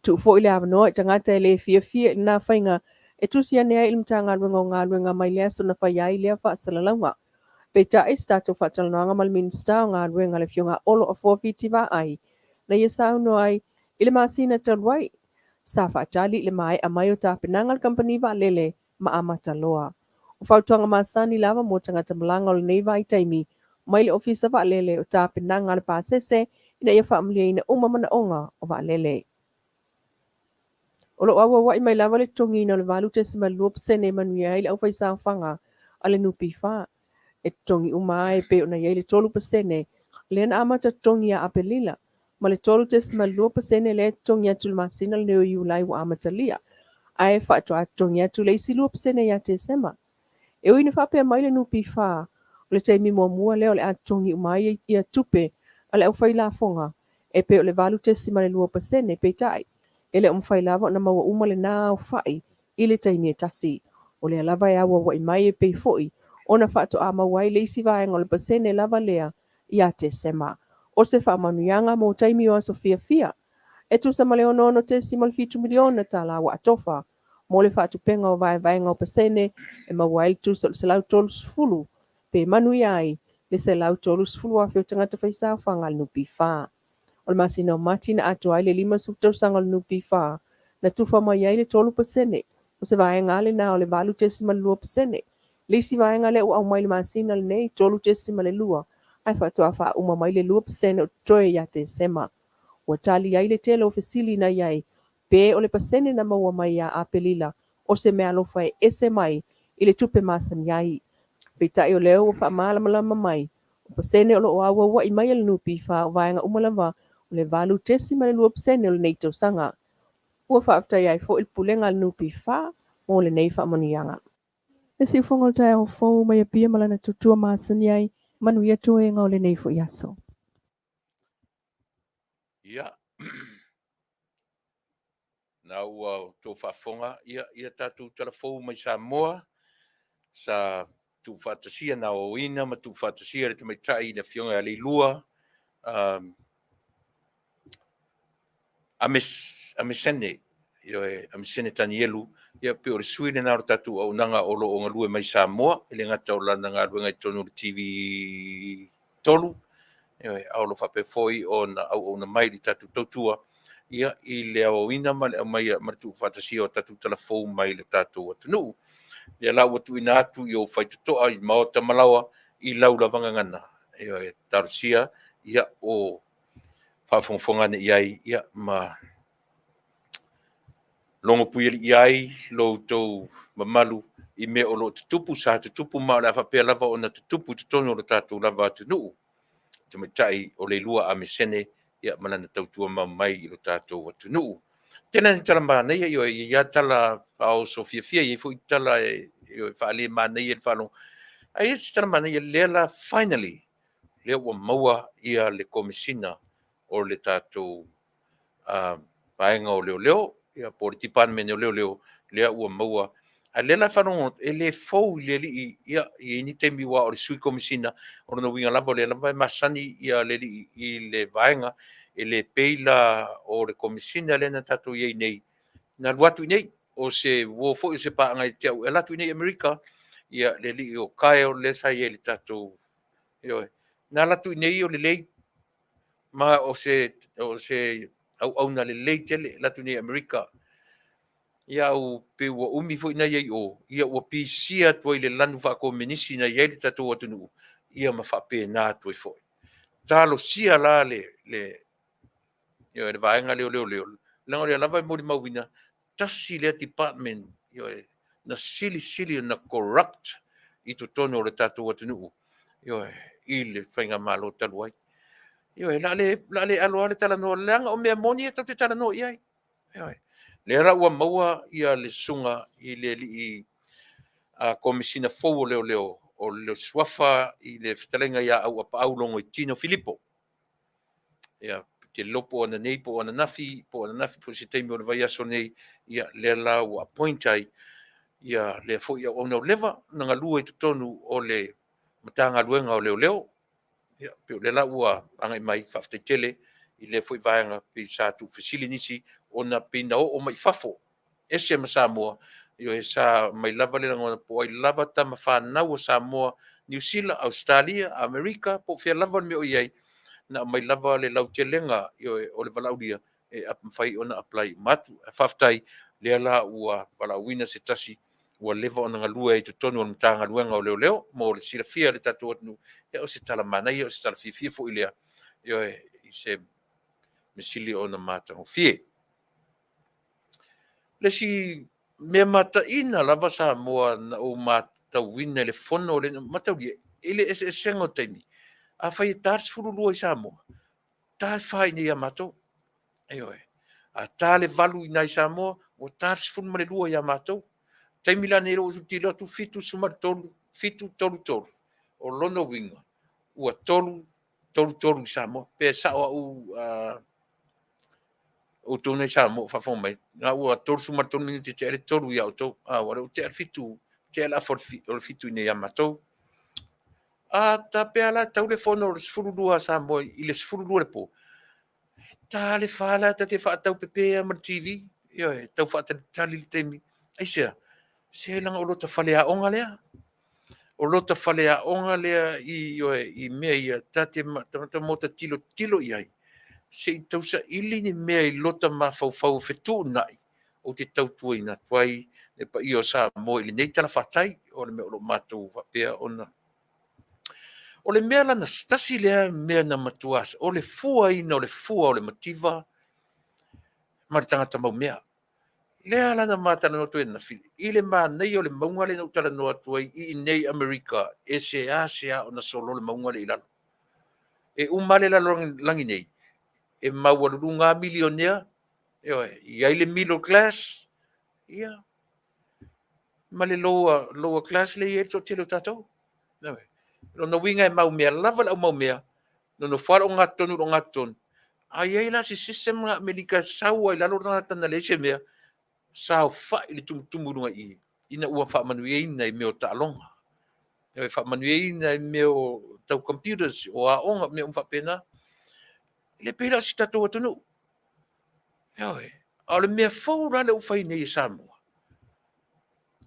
Tuu foi le avanoa i tagata e le fiafia i lena faiga e tusi ane ai i le Matagaluega o Galuega mai le aso na faia ai lea faasalalauga. Peitai, i se tatou faatalanoaga ma le Minisita o Galuega le Afioga Olo Afoa Fiti Vaai, na ia saunoa ai i le masina talu ai, sa faatali i le maea mai o tapenaga a le kamupani vaalele ma amata loa. O fautuaga masani lava mo tagata malaga o lenei vaitaimi mai le Ofisa Vaalele o tapenaga a le pasese ina ia faamalieina uma manaoga o vaalele. O lo o auauai mai lava le totogiina o le 8.2% e manuia ai le aufaisaofaga a le NPF. E totogi uma lava e pei ona i ai le 3% lea na amata totogi ia Aperila ma le 3.2% lea e totogi atu i le masina lenei o Iulai ua amatalia, ae faatoa totogi atu le isi 2% ia Tesema. E ui ina faapea mai le NPF, o le taimi muamua lea o le a totogi uma ai ia tupe a le aufailafoga e pei o le 8.2%, peitai, e le o mafai lava ona maua uma lena aofai i le taimi e tasi. O lea lava e auauai mai e pei foi ona faatoa maua ai le isi vaega o le pasene lava lea ia Tesema. O se faamanuiaga mo taimi o aso fiafia e tusa ma le $66.7 miliona tala ua atofa mo le faatupega o vaevaega o pasene e maua ai le tusa o le 130 pe manuia ai le 130,000 o tagata faisaofaga a le NPF. O le masina o Mati na atoa ai le 50 tausaga o le NPF na tufa mai ai le 3%, o se vaega lava lena o le 8.2%. Le isi vaega lea ua aumai i le masina lenei, 3.2, ae faatoa faauma mai le 2% o totoe ia Tesema. Ua tali ai le tele o fesili na i ai pe o le pasene na maua mai ia Aperila o se meaalofa e ese mai i le tupe masani ai. Peitai o lea ua faamalamalama mai, o pasene o lo o auauai mai e le NPF o vaega uma lava o le 8.2% o lenei tausaga. Ua faafetaia ai foi le Pulega a le NPF mo lenei faamanuiaga. Le siufofoga o le taeao fou mai Apia ma lana tutua masani ai, manuia toega o lenei foi aso. Ia, na ua outou faafofoga, ia, ia tatou tala fou mai Samoa, sa tuufaatasia na aoaoina ma tuufaatasia le tamaitai le Afioga ia Leilua Amesene, ioe, Amesene Tanielu, ia pei o le sui lena o le tatou auaunaga o lo o galue mai Samoa, e le gata o lana galuega i totonu o le TV 3, ioe, a o lo o faapea foi ona auauna mai i le tatou tautua, ia, i le aoaoina ma le aumaia ma le tuufaatasia o tatou talafou mai le tatou atunuu. Lea la ua tuuina atu i ou faitotoa i maota ma laoa i lau lava gagana, ioe, talosia, ia, o faafogafoga ane i ai, ia, ma logo puialii ai lo outou mamalu i mea o lo o tutupu, sa tutupu ma o le a faapea lava ona tutupu i totonu o le tatou lava atunuu. Tamaitai o Leilua Amesene, ia, ma lana tautua mau mai i lo tatou atunuu. Tele ni tala manaia, ioe, e i ai lava tala faaoso fiafia, e i ai foi tala e faalemanaia i le faalogo. Ae i ai se tala manaia, lea la finally, lea ua maua ia le Komesina o le tatou vaega o leoleo, ia po o le Department o Leoleo, lea ua maua. A lea la e faalogo e le fou i le alii, ia, e i ai ni taimi aua o le Sui Komesina, o lona uiga lava o lea lava e masani ia le alii i le vaega, e le pei la o le Komesina lea na tatou i ai nei, na alu atu i inei, o se uo foi o se paaga ia te au e alu atu i inei i Amerika, ia le alii o Kyle lea sa i ai i le tatou, ioe, na alu atu i inei o lelei, ma o se auauna lelei tele, alu atu i inei i Amerika. Ia au pei ua umi foi na i ai i o, ia ua pisia atu ai i le lanu faakomenisi na i ai le tatou atunuu, ia ma faapena atu ai foi. Talosia la le ioe, le vaega lea o leoleo, leaga o lea lava e molimauina, tasi lea department, ioe, na silisili ona corrupt i totonu o le tatou atunuu, ioe, i le faigamalo talu ai. Ioe, o le a le, o le a le alo lava le talanoa, leaga o mea moni e tatou te talanoa i ai. Ioe. Lea la ua maua ia le susuga i le alii Komesina fou o Leoleo, o le suafa i le fetalaiga ia Auapaau Logoitino Filipo. Ia, ou te le iloa po o ananei po o ananafi, po o ananafi po o se taimi o le vaiaso nei, ia lea la ua appoint ai ia lea foi auauna ua leva ona galue i totonu o le Matagaluega o Leoleo. Ia, pei o lea la ua agai mai, faafetai tele i lea foi vaega, pei sa tuufesili nisi ona pei na oo mai fafo, ese ma Samoa. Ioe, sa aumai lava le lagona po o ai lava tama fanau a Samoa, Niu Sila, Ausetalia, Amerika, po o fea lava le mea o i ai, na aumai lava le lautelega, ioe, o le valaaulia e mafai ona apply uma atu. Ae faafetai o lea la ua valaauina se tasi ua leva ona galue ai i totonu o le Matagaluega o Leoleo. Mo le silafia e le tatou atunuu, ia o se tala manaia, o se tala fiafia foi lea, ioe, i se mea sili ona matagofie. O le isi mea mataina lava Samoa na ou matauina i le fono lea, mataulia i le eseesega o taimi. Afai e ta le 12 i Samoa, ta le 4 i inei ia matou. Ioe. A ta le 8 i ina i Samoa, ua ta le 12 ia matou. O le taimi la lenei ua ou tilotilo atu e 7:13, 7:33, o lona uiga ua 3:33 i Samoa. Pe sao au outou nei Samoa o faafofoga mai, o lena ua 33 minute tea le 3 ia outou, a o lea ua tea le 7, ua tea le afa o le 7 i inei ia matou. A faapea la e tatau le fono o le 12 a Samoa i le 12 i le po, e ta lava le 4 la ta te faataupepe lava ma le TV, ioe, tau faatalitali le taimi. Aisea? Se leaga o lota faleaoga lea. O lota faleaoga lea ioe, i mea ia ta te maota tilotilo i ai se i tausaili ni mea i lota mafaufau e fetuunai ou te tautuaina atu ai le paia o Samoa i lenei talafatai o le mea o lo o matou faapea ona. O le mea lana tasi lea mea na matua, o le fuaina o le fua o le mativa ma le tagata maumea. Lea la na ma talanoa atu ai ananafi i le manaia o le mauga lea na ou talanoa atu ai i inei i Amerika, e seasea ona solo le mauga lea i lalo. E uma lava le lalolagi nei, e maualuluga lava milionea, ioe, e i ai le middle class, ia, ma le lower class lea e i ai le toatele o tatou. O lona uiga e maumea lava le au maumea, nonofo lava le ogatotonu i le ogatotonu. A i ai la se system a Amerika e sau ai i lalo le tagata na leai se mea, saofai i le tumutumu i luga i i, ina ua faamanuiaina i mea o taaloga, faamanuiaina i mea o tau computers, o aoga, mea uma faapena. E le pei la o si tatou atunuu. Ioe. A o le mea fou la lea ua fai nei e Samoa,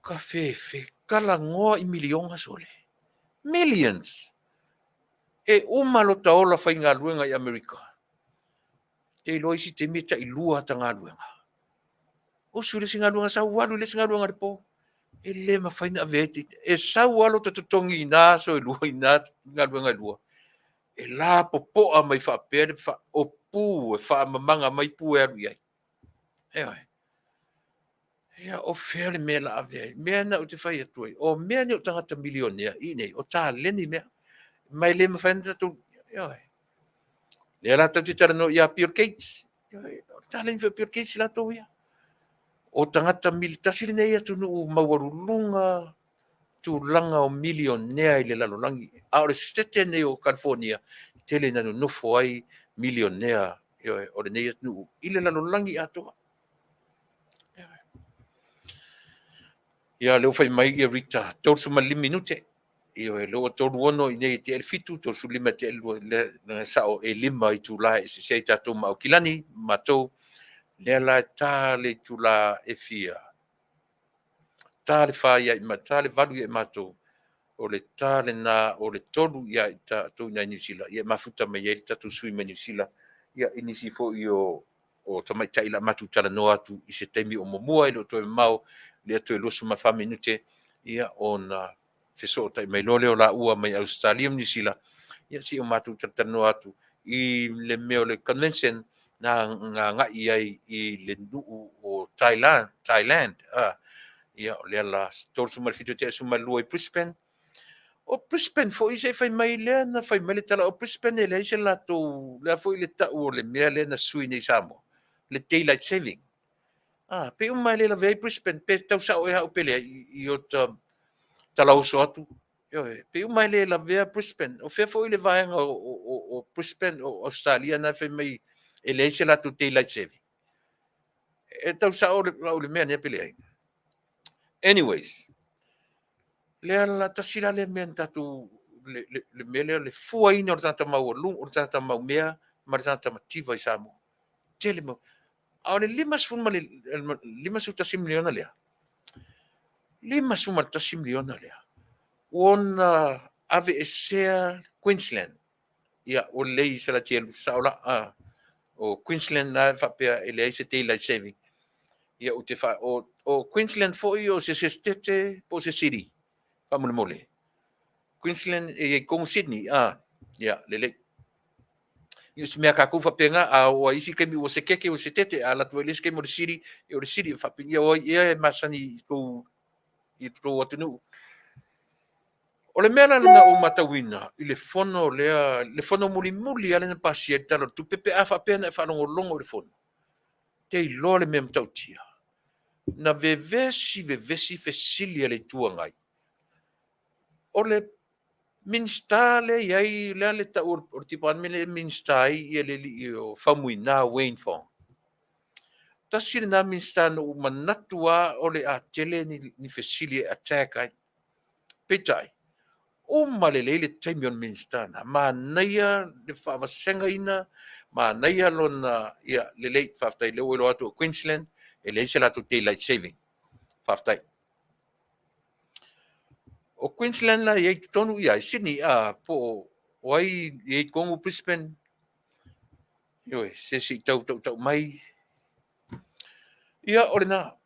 tafefe, talanoa i miliona sole, millions. E uma lota ola faigaluega i Amerika, ou te iloa isi taimi e tailua ata galuega. Oso i le isi galuega sau alu i le isi galuega i le po. E le mafai ona avea ai, e sau lava lota totogi i na aso e lua i na galuega e lua, e lapopoa mai faapea o pu e faamamaga mai pu e alu i ai. Ioe. Ia, o fea le mea o le a ave ai? O le mea lena ou te fai atu ai, o mea nei o tagata milionea i inei, o taleni mea. Ma e le mafai ona tatou, ioe. O lea la tatou te talanoa ia Bill Gates, ioe, o le taleni foi o Bill Gates latou ia. O tagata tasi lenei atunuu maualuluga tulaga o milionea i le lalolagi. A o le Setete lenei o Kalifonia, e tele ina nonofo ai milionea, ioe, o lenei atunuu i le lalolagi atoa. Ia, o lea ua fai mai Rita, 35 minute. Ioe, o lea ua 36 i inei e tea le 7, 35 e tea le 2, leaga e sao e 5 itula e eseese ai tatou ma Aukilani ma matou. Lea la e ta le itula e fia? Ta le 4 ia i ta le 8 ia i matou, o le ta lena o le 3 ia i tatou i inei i Niu Sila, ia e mafuta mai ai le tatou sui mai Niu Sila, ia i nisi foi o tamaitai o le a matou talanoa atu i se taimi o muamua, e le o toe mamao, lea toe 24 minute, ia ona fesootai mai loa lea o laua mai Ausetalia ma Niu Sila, ia se i o matou talatalanoa atu i le mea o le convention na agai i ai i le nuu o Thailand, Thailand. Ia o lea la 37 tea le 12 i Brisbane. O Brisbane foi se i fai mai lea na fai mai le tala o Brisbane e leai se latou, le a foi le tau o le mea lea na sui nei i Samoa, le daylight saving. Ah, pei uma e le lavea ai Brisbane, pe tau sao ea au pe leai i ota talaoso atu. Ioe, pei uma e le lavea Brisbane. O fea foi le vaega o Brisbane o Ausetalia na fai mai e leai se latou daylight saving. E tau sao au i le mea lea pe leai. Anyways, lea la tasi la lea mea na tatou le mea lea le fuaina o le tagata maualuga, o le tagata maumea ma le tagata mativa i Samoa. Tele mau. A o le 51 miliona lea, 51 miliona lea, ua ona aveesea Queensland. Ia, ua lelei Salatielu, sao la. Ah, o Queensland la e faapea e leai se daylight saving. Ia, ou te fa, o Queensland foi o se setete po o se city, faamolemole. Queensland e i ai tonu Sydney, ah, ia, lelei. Ia, o si mea kākou faapena, a oo a isi taimi ua sekeke ua setete, a alu atu ai le isi taimi o le city, ia o le city, faapea, ia o ai ea e masani i tou, i tou atunuu. O le mea la lena ua ou matauina i le fono lea, le fono mulimuli lava lea na pasia ai le Tala o le Tupe pe a faapea na e faalogologo i le fono, e te iloa le mea matautia. Na vevesi vevesi fesili a le Itu Agai. O le Minisita lea e i ai, o le a le tau o le department lea e Minisita ai le alii o Faumuina Wayne Fong. Tasi lena Minisita na ou manatu lava o le a tele ni fesili e attack ai. Peitai, uma lelei le taimi o le Minisita lena, manaia le faavasegaina, manaia lona, ia lelei, faafetai o lea ua iloa atu o Queensland e leai se latou daylight saving. Faafetai. O Queensland la e i ai i totonu ia Sydney, a po o ai e i ai i totonu Brisbane, ioe, se se i tau tautau mai. Ia, o lena.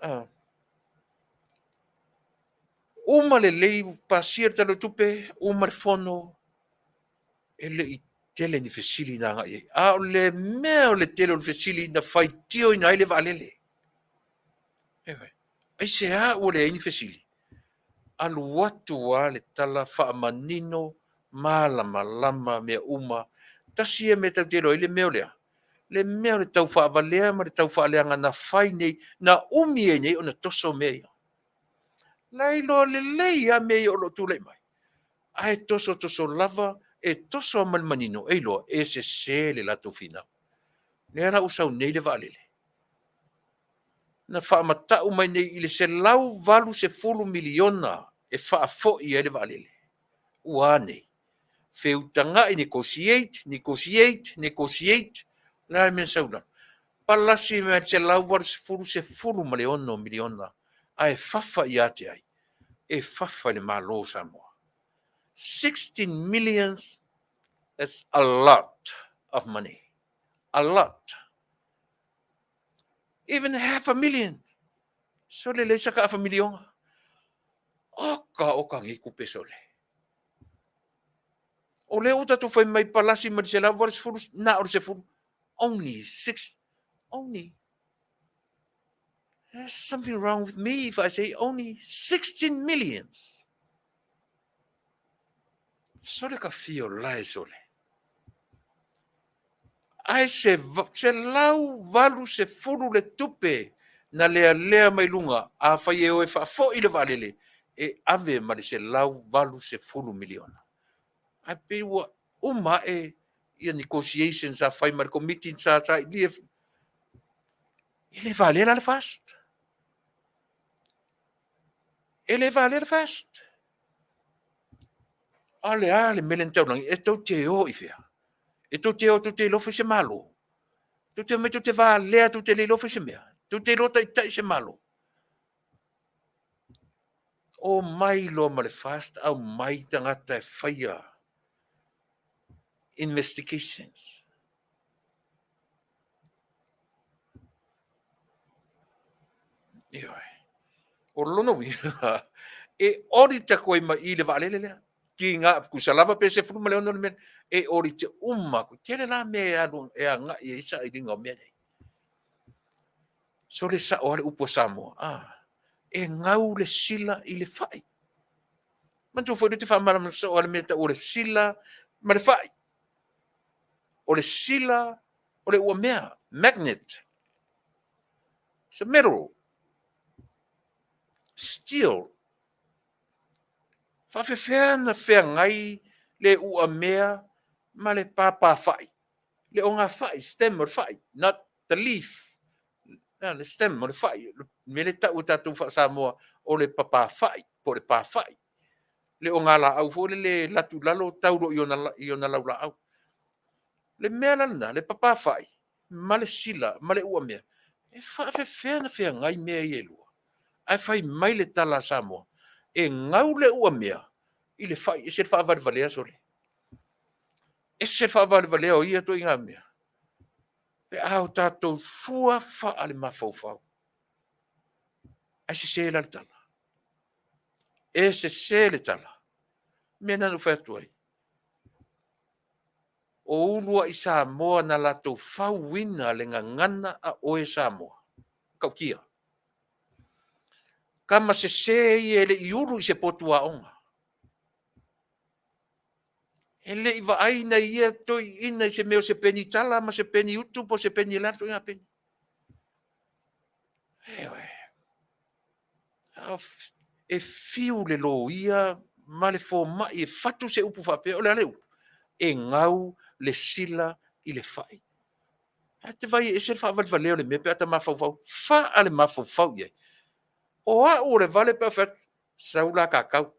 Ah. Uma lelei, pasia le Tala o le Tupe, uma le fono, e le i tele ni fesili na agai ai. A o le mea o le tele o le fesili na faitioina ai le vaalele. Ioe. Aisea ua leai ni fesili? Alu atu lava le tala faamanino malamalama mea uma. Tasi ia mea tatou te iloa ai le mea o le a? Le mea o le tau faavalea ma le tau faaleaga na fai nei, na umi ai nei ona toso mea ia. La e iloa lelei lava mea ia o lo o tulai mai, ae tosotoso lava, e toso lava ma le manino, e iloa e sese le latou finau. Lea la ua sau nei le vaalele, na faamatau mai nei i le $180 miliona e faafoi ai le vaalele. Ua a nei? Feutagai, negotiate, negotiate, negotiate. O le a le mea na sau i lalo? Palasi mai le $180, $16 miliona. Ae fafa ia te ai? E fafa i le Malo o Samoa. 16 millions, that's a lot of money. A lot. Even half a million. Sole leai sa ka afa miliona. Oka oka nei tupe sole. O lea ua tatou fai mai palasi mai le 180, na o le 10. Only six, only. There's something wrong with me if I say only 16 millions. Sole ka fio lae sole. Ae se 180 le tupe na lealea mai luga, afai e o e faafoi le vaalele, e ave ma le $180 miliona. Ae pei ua uma ae ia negotiations sa fai ma le komiti sa sailia. E le valea la le FAST. E le valea le FAST. A o le a le mea lea na taulagi? E tou te o i fea? E tou te o tou te iloa fai se Malo? Tou te omai tou te valea tou te le iloa fai se mea? Tou te iloa taitai se Malo? Omai loa ma le FAST aumai tagata e faia investigations. Ioe. O lona uiga, e audit atu ai ma i le vaalele lea. Ki ngā, tusa lava pe 16 le mea, e audit uma atu. Tele la mea e alu e agai ai sailiga o mea nei. Sole sao lava le upu a Samoa, ah, e gau le sila i le fai. Manatua foi lea ou te faamalamalama soo lava le mea e tau o le sila ma le fai. O le sila o le uamea, magnet. It's a metal. Steel. Faafefea na feagai le uamea ma le pāpāfai, le ogafai, stem o le fai, not the leaf. Le stem o le fai, le mea lea e tau e tatou faa-Samoa o le papafai po o le pafai. Le ogalaau foi lele e alu atu i lalo tau loa i ona laulaau. Le mea la lena, le papafai ma le sila ma le uamea, e faafefea ona feagai mea ia e lua? Ae fai mai le tala a Samoa, e gau le uamea i le fai, e ese le faavalevalea sole. Ese le faavalevalea o ia ituaiga mea, pe a o tatou fua faalemafaufau. Ae sese la le tala. E sese le tala. O le mea lena na ou fai atu ai, o uluai Samoa na latou fauina le gagana a oe Samoa, e matautia. Tama sese ia e le i ulu i se potu aoga. E le i vaai nai ia toeaiina i se mea o se penitala ma se peniutu po o se peni o le a le ituaiga peni. Ioe. E fiu le loia ma le fomai e fatu se upu faapea, o le a le upu? E gau le sila i le fai. Ae e te vaai e ese le faavalevalea o le mea pe a ta mafaufau faalemafaufau i ai. O au o le vale pe a ou fai atu, sau la tatau,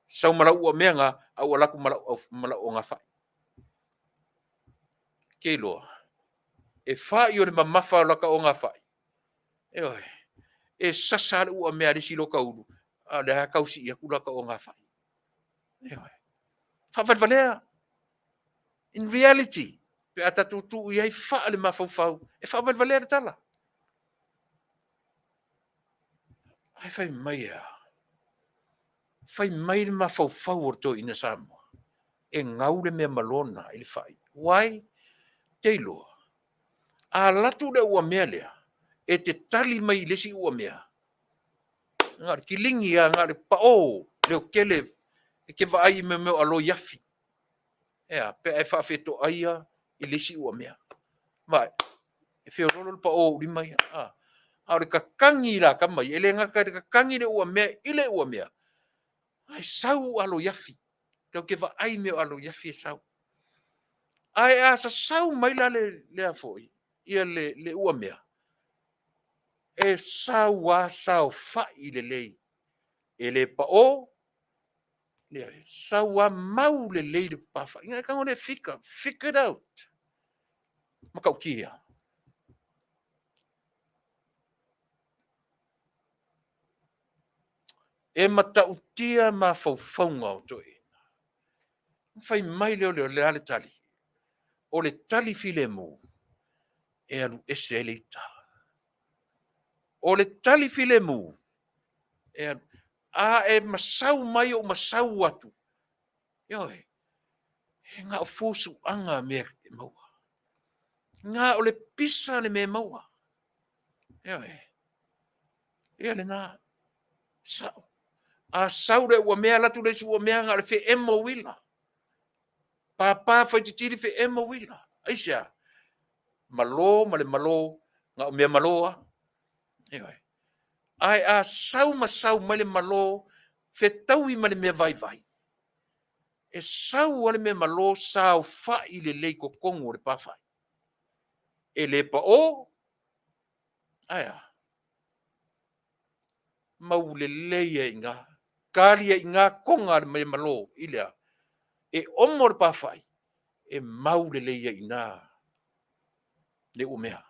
sau ma lau uamea lena, ae ou alu atu ma lau ogafai. E te iloa, e fai o le mamafa o lata ogafai, ioe, e sasa lava le uamea a le isi i lota ulu, a o lea lava e tau sii atu lata ogafai. Ioe. Faavalevalea. In reality, pe a tatou tuu i ai faalemafaufau, e faavalevalea le tala. Ae fai mai e a? Fai mai le mafaufau o le toeaina Samoa, e gau le mea malo lena i le fai. Why? Te iloa, a alu atu le uamea lea, e te tali mai i le isi uamea, na o le kiligi lava, na o le pao leotele, e te vaai i mea o aloi afi. E a? Pe a e faafetoaia i le isi uamea. Vaai, e feoloolo le pao o ou lima ia. A o le tatagi la a tama ia, e le gata i le tatagi le uamea i le uamea, ae sau aloi afi. Tatou te vaai i mea o aloi afi e sau. Ae a sasau mai la le a foi, ia le uamea, e sau lava saofai lelei, e le pao, sau lava mau lelei le papafai. Ona e tago lea e figure, figure it out. E matautia. E matautia mafaufauga o toeaiina. Ona fai mai lea o le a le tali? O le tali filemu e alu ese ai le ita. O le tali filemu, e alu, a e masau mai ou masau atu, ioe, e na o fusuaga mea e maua. Na o le pisa le mea e maua. Ioe. Ia lena. Sao. A sau le uamea, alu atu le isi uamea, na o le feemo uila. Papa faititili feemo uila. Aisea? Malo ma le malo, na o mea malo lava. Ioe. Ae a sau ma sau mai le malo, fetaui ma le mea vaivai, e sau lava le mea malo saofai lelei i totonu o le pafaai. E le pao, ae a? Mau lelei ai i ina, tali ai i ina toga a le mea malo i le a? E omo le pafaai, e mau lelei ai i ina le uamea.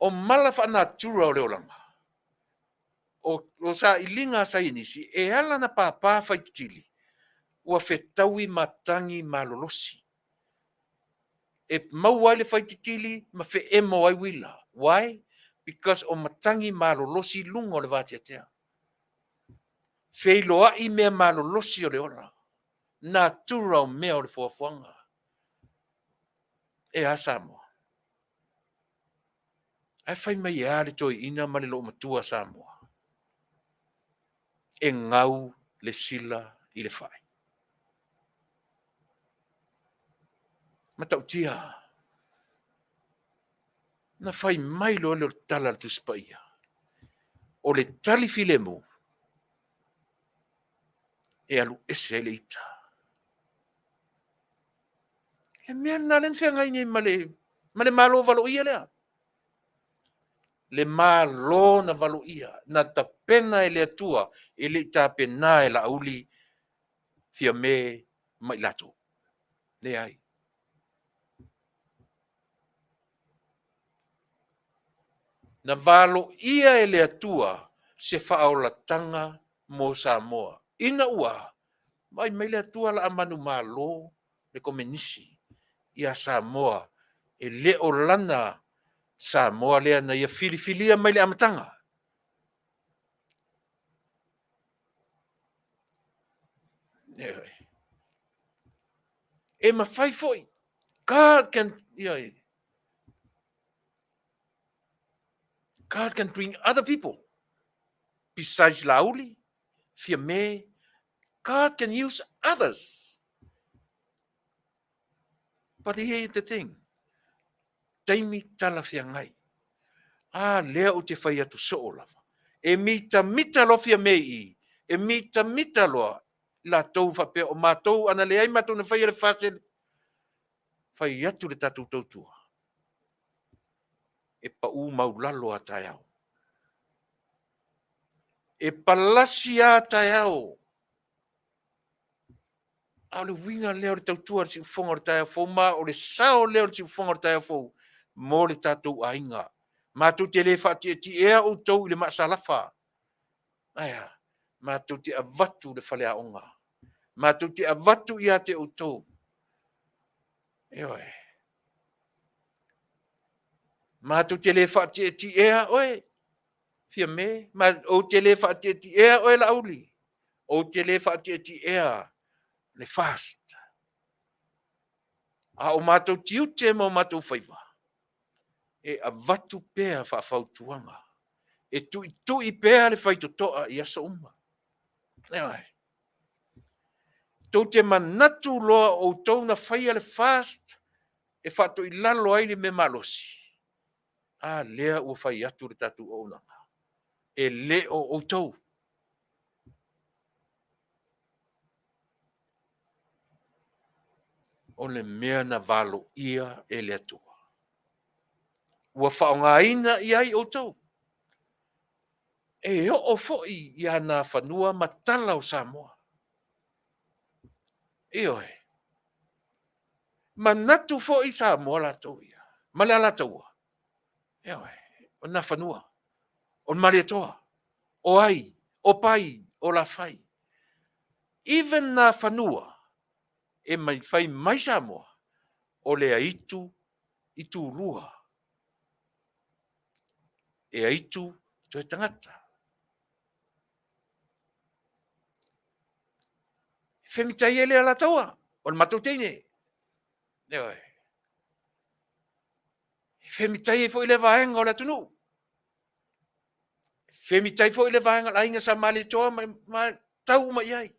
O mala faanatura o le olaga, o sailiga a saienisi, e ala ona papa faititili, ua fetaui matagi malolosi. E maua ai le faititili ma feemo ai uila. Why? Because o matagi malolosi i luga o le vateatea. Feiloai mea malolosi o le ola. Natura o mea o le foafoaga. E a Samoa? Ae fai mai e a le toeaina ma le loomatua Samoa? E gau le sila i le fai. Matautia. Na fai mai loa lea o le tala a le Tusi Paia, o le tali filemu e alu ese ai le ita. Le mea lena lea na feagai nei ma le, ma le Malo valoia lea. Le Malo na valoia, na tapena e le Atua, e le i tapena e Laauli, Fiame ma i latou. Leai. Na valoia e le Atua se faaolataga mo Samoa, ina ua vaai mai le Atua la a manumalo le Komenisi ia Samoa, e le o lana Samoa lea na ia filifilia mai le amataga. E mafai foi, God can, you God can bring other people besides Laauli, Fiame. God can use others. But here is the thing. Taimi talafeagai. A lea ou te fai atu soo lava. E mitamita loa Fiame i i. E mitamita loa latou faapea o matou ana leai matou na faia le FAST e fai atu le tatou tautua e pau maulalo a taeao. E palasi a taeao. A o le uiga lea o le tautua a le siufofoga o le taeao fou, ma o le sao lea o le siufofoga o le taeao fou mo le tatou aiga. Matou te le faatietiea outou i le maasalafa. Ae a? Matou te avatu le faleaoga. Matou te avatu ia te outou. Ioe. Matou te le faatietiea oe, Fiame, ma ou te le faatietiea oe, Laauli. Ou te le faatietiea le FAST. A o matou tiute ma o matou faiva, e avatu pea faafautuaga, e tuitui pea le faitotoa i aso uma. Ioe. Tou te manatu loa o outou na faia le FAST e faatoilalo ai le mea malosi, a lea ua fai atu le tatou auaunaga, e le o outou. O le mea na valoia e le Atua. Ua faaaogaina i ai outou. E oo foi i Nafanua ma tala o Samoa. Ioe. Manatu foi Samoa latou ia, ma le Alataua, ioe, o Nafanua, o le Malietoa, o ai, o Pai, o Lafai. Even Nafanua, e fai mai Samoa, o le aitu i tulua. E aitu toe tagata. E femitai ai le Alataua, o le matou teine. Ioe. E femitai ai foi le vaega o le atunuu. E femitai foi le vaega o le aiga Sa Malietoa ma tau uma i ai.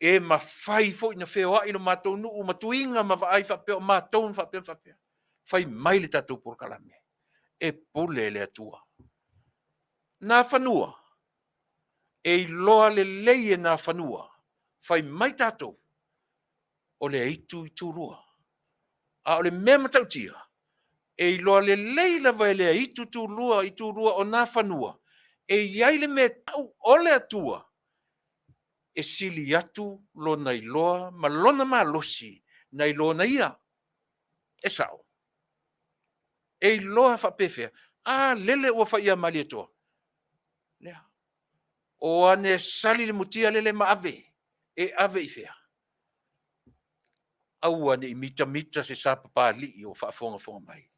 E mafai foi ona feoai lo matou nuu ma tuiga ma vaai faapea o matou na faapea ma faapea. Fai mai le tatou polokalame, e pule le Atua. Nafanua, e iloa lelei e Nafanua, fai mai tatou, o le aitu i tulua. A o le mea matautia, e iloa lelei lava e le aitu tulua i tulua o Nafanua, e i ai le mea e tau o le Atua, e sili atu lona iloa ma lona malosi nai lona ia. E sao. E iloa faapefea? A lele ua fai ia Malietoa. Lea. O ane sali le mutia lele ma ave. E ave i fea? Aua ne i mitamita se sapapalii o faafogafoga mai.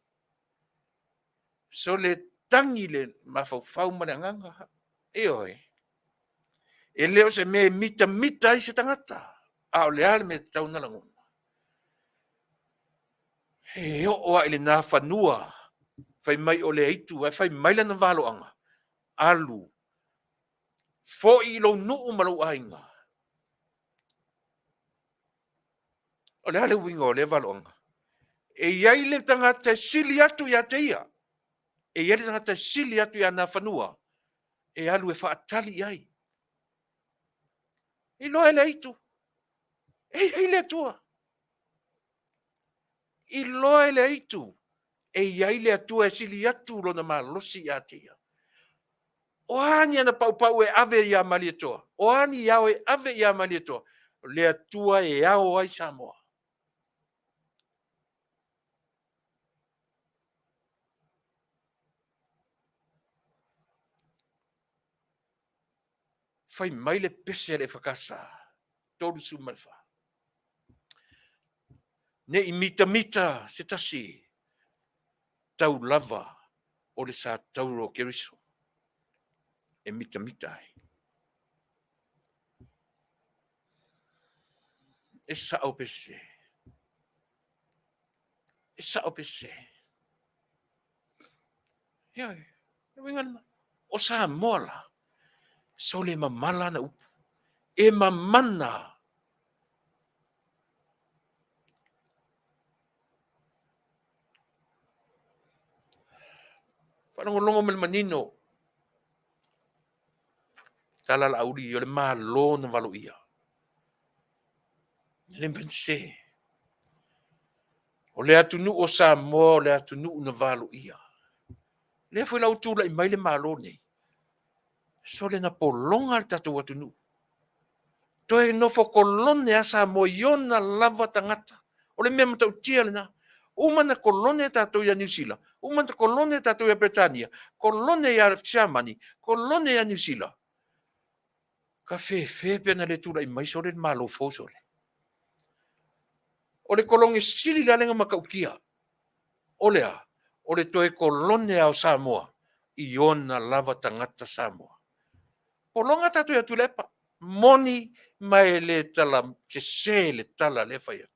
Sole tagi le mafaufau ma le agaga. Ioe. E le o se mea e mitamita ai se tagata, a o le a le mea e tatau ona lagona? E oo lava i le Nafanua, fai mai o le aitu, ae fai mai lana valoaga, alu. Foi i lou nuu ma lou aiga. O le a le uiga o lea valoaga? E i ai le tagata e sili atu ia te ia. E i ai le tagata e sili atu ia Nafanua e alu e faatali i ai. Iloa e le aitu, e i ai le Atua. Iloa e le aitu, e i ai le Atua e sili atu lona malosi ia te ia. O a ni ana paupau e ave ia Malietoa? O a ni ao e ave ia Malietoa? O le Atua e ao ai Samoa. Fai mai le pese a le EFKS 34, ne i mitamita se tasi, tau lava o le sa tauro o Keriso e mitamita ai. E sao pe sese? E sao pe sese? Ioe, le uiga lena. O Samoa la, sole e mamala ana upu. E mamana. Faalogologo ma le manino. Tala Laauli, o le Malo na valoia. E le mafai ona sese. O le atunuu o Samoa o le atunuu na valoia. O lea foi la ua tulai mai le Malo lenei, sole na pologa le tatou atunuu. Toe nofo kolone lava Samoa i ona lava tagata. O le mea matautia lena. Uma ona kolone tatou ia Niu Sila, uma ona kolone tatou ia Peretania, kolone ia Siamani, kolone ia Niu Sila. Tafefe pe ana le tulai mai sole le Malo fou sole. O le kolone sili la lea ona matautia, o le a? O le toe kolone lava o Samoa i ona lava tagata Samoa. Pologa tatou ia Tuilaepa, moni ma e le tala sese le tala lea e fai atu.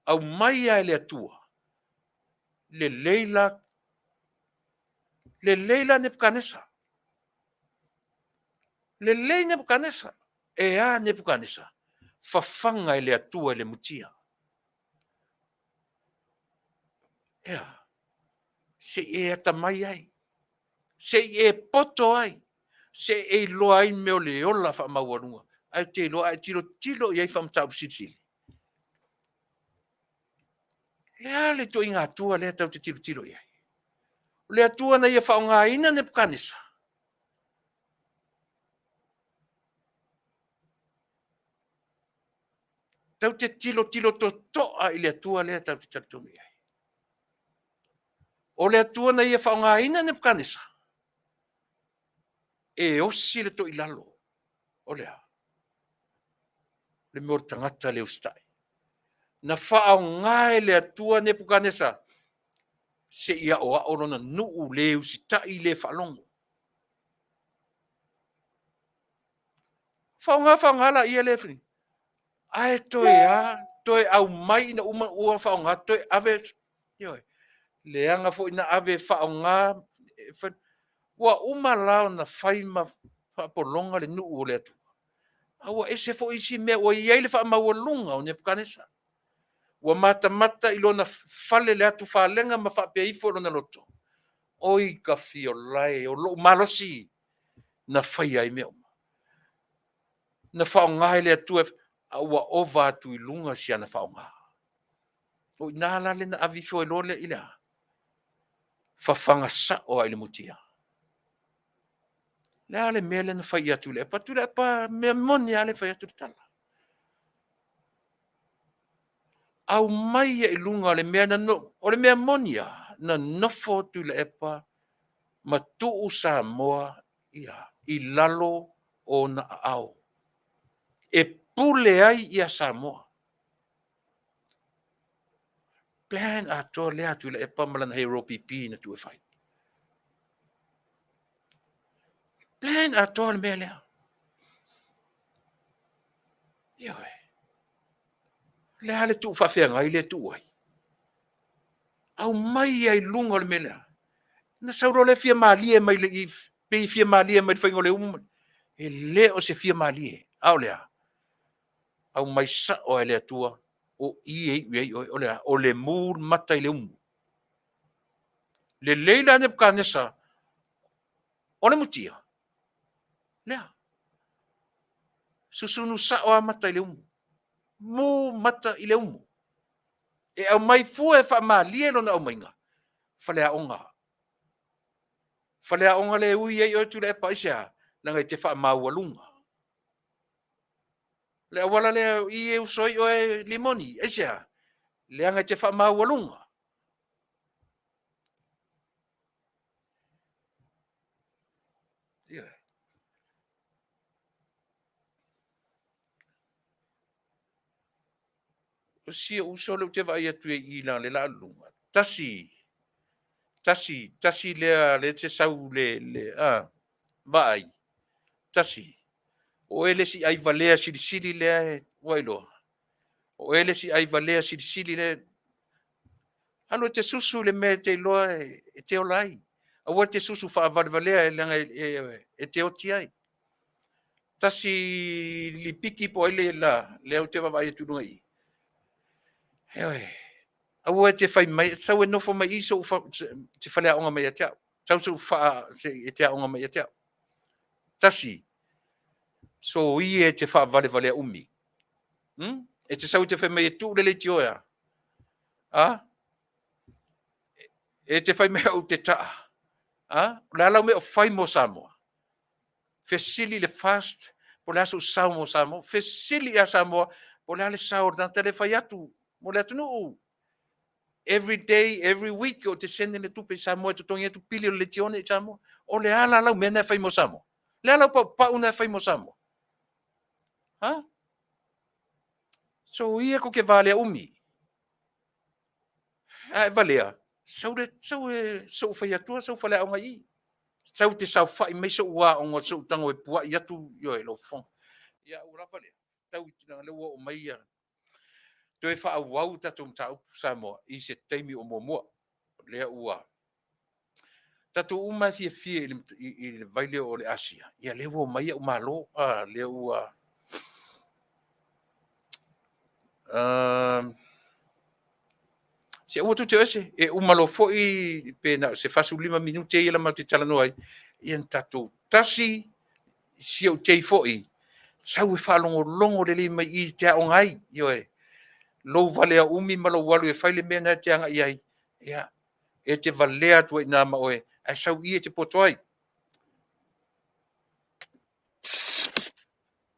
Aumai lava e le Atua, lelei la, lelei la Nepukanesa. Lelei Nepukanesa. E a Nepukanesa? Fafaga e le Atua i le mutia. E a? Se i e atamai ai, se i e poto ai, se i e iloa ai le mea o le ola faamaualuga. Ae ou te iloa a e tilotilo i ai faa-Mataupu Silisili, o le a le ituaiga Atua lea tatou te tilotilo i ai? O le Atua na ia faaaogaina Nepukanesa? Tatou te tilotilo totoa i le Atua lea tatou te talitonu i ai. O le Atua na ia faaaogaina Nepukanesa e osi le toilalo. O le a? O le mea o le tagata le usitai. Na faaaoga e le Atua Nepukanesa se i aoao lona nuu le usitai le faalogo. Faaaoga faaaoga laia lea, ae toe a, toe aumai ina ua faaaoga, toe ave, ioe, leaga foi na ave e faaaoga. Ua uma la ona fai ma faapologa le nuu o le Atua, a ua ese foi isi mea ua i ai le faamaualuga o Nepukanesa. Ua matamata i lona fale i le atu falega ma faapea ifo i lona loto, oi ka fiola e, o lou malosi na faia ai mea uma. Na faaaoga e le Atua, a ua ova atu i luga si ana faaaoga. O i ina la lea na ave ifo ai loa lea i le a? Fafaga sao lava i le mutia. O le a le mea lea na fai ia Tuilaepa? Tuilaepa, mea moni lava lea e fai atu le tala. Aumai ia i luga o le mea na o le mea moni lava, na nofo Tuilaepa ma tuu Samoa i lalo o ona aao e pule ai ia Samoa. Plan atoa lea a Tuilaepa ma lana HRPP na tuu e fai. Plan atoa le mea lea. Ioe. O le a le tuu faafeagai lea e tuu ai? Aumai lava i luga o le mea lea. Ona sau loa lea fia malie mai i, pei e fia malie mai i le faiga o le umu. E le o se fia malie, a o le a? Aumai sao lava e le Atua, o i e iu ai oe, o le a? O le mu mata i le umu. Lelei la Nebukanesa o le mutia, lea. Susunu sao lava mata i le umu. Mu mata i le umu. E aumai fua e faamalie lona aumaiga, faleaoga. Faleaoga le ui ai oe Tuilaepa, aisea? Leaga e te faamaualuga. Le auala lea i e uso ai oe Limoni, aisea? Leaga e te faamaualuga. Ioe. O si ou uso lea ou te vaai atu i i leaga o lea o le a alu i luga, tasi, tasi, tasi lea lea e te sau le, le a, vaai, tasi, o oe le isi ai valea silisili lea e, ua iloa, o oe le isi ai valea silisili lea, alu e te susu i le mea e te iloa e te ola ai. Aua e te susu faavalevalea leaga e te oti ai. Tasi lipiki po o ai le la, lea ou te vaavaai atu i luga i i. Ioe. Aua e te fai mai, sau e nofo mai i sou te faleaoga mai ia te au. Sau sou faa, se, e te aoga mai ia te au. Tasi, soia e te faavalevalea umi. Hmm? E te sau e te fai mai e tuu le leitio e a? A? E te fai mai au te taa. A? O le a lau mea o fai mo Samoa? Fesili le FAST po o le a sou sao mo Samoa. Fesili ia Samoa po o le a le sao o le tagata lea e fai atu mo le atunuu. Every day, every week ou te send le tupe i Samoa e totogi atu pili o le leitione i Samoa. O le a la lau mea na e fai mo Samoa? O le a lau paupau na e fai mo Samoa? Ha? So ia ko ke valea umi. A e valea, sau le, sau e sou fai atua, sau faleaoga i i. Sau te saofai mai sou aoga, sou tago e puai atu, ioe, lou fofoga. Ia, ua lava lea. Tau i tulaga lea ua oo mai ia. Toe faaauau tatou mataupu Samoa i se taimi o muamua. Lea ua tatou uma e fiafia i le, i, le vai lea o le Asia. Ia lea ua omai au malo. Ah, lea ua se aua tou te o ese, e uma loa foi pe na o se 45 minute ia la matou te talanoa ai, ia na tatou tasi si ou tei foi, sau e faalogologo lelei mai i i te aoga ai, ioe, lou valea umi ma lou alu e fai le mea na e te agai ai, ia, e te valea atu ai i ina ma oe, ae sau i i e te poto ai.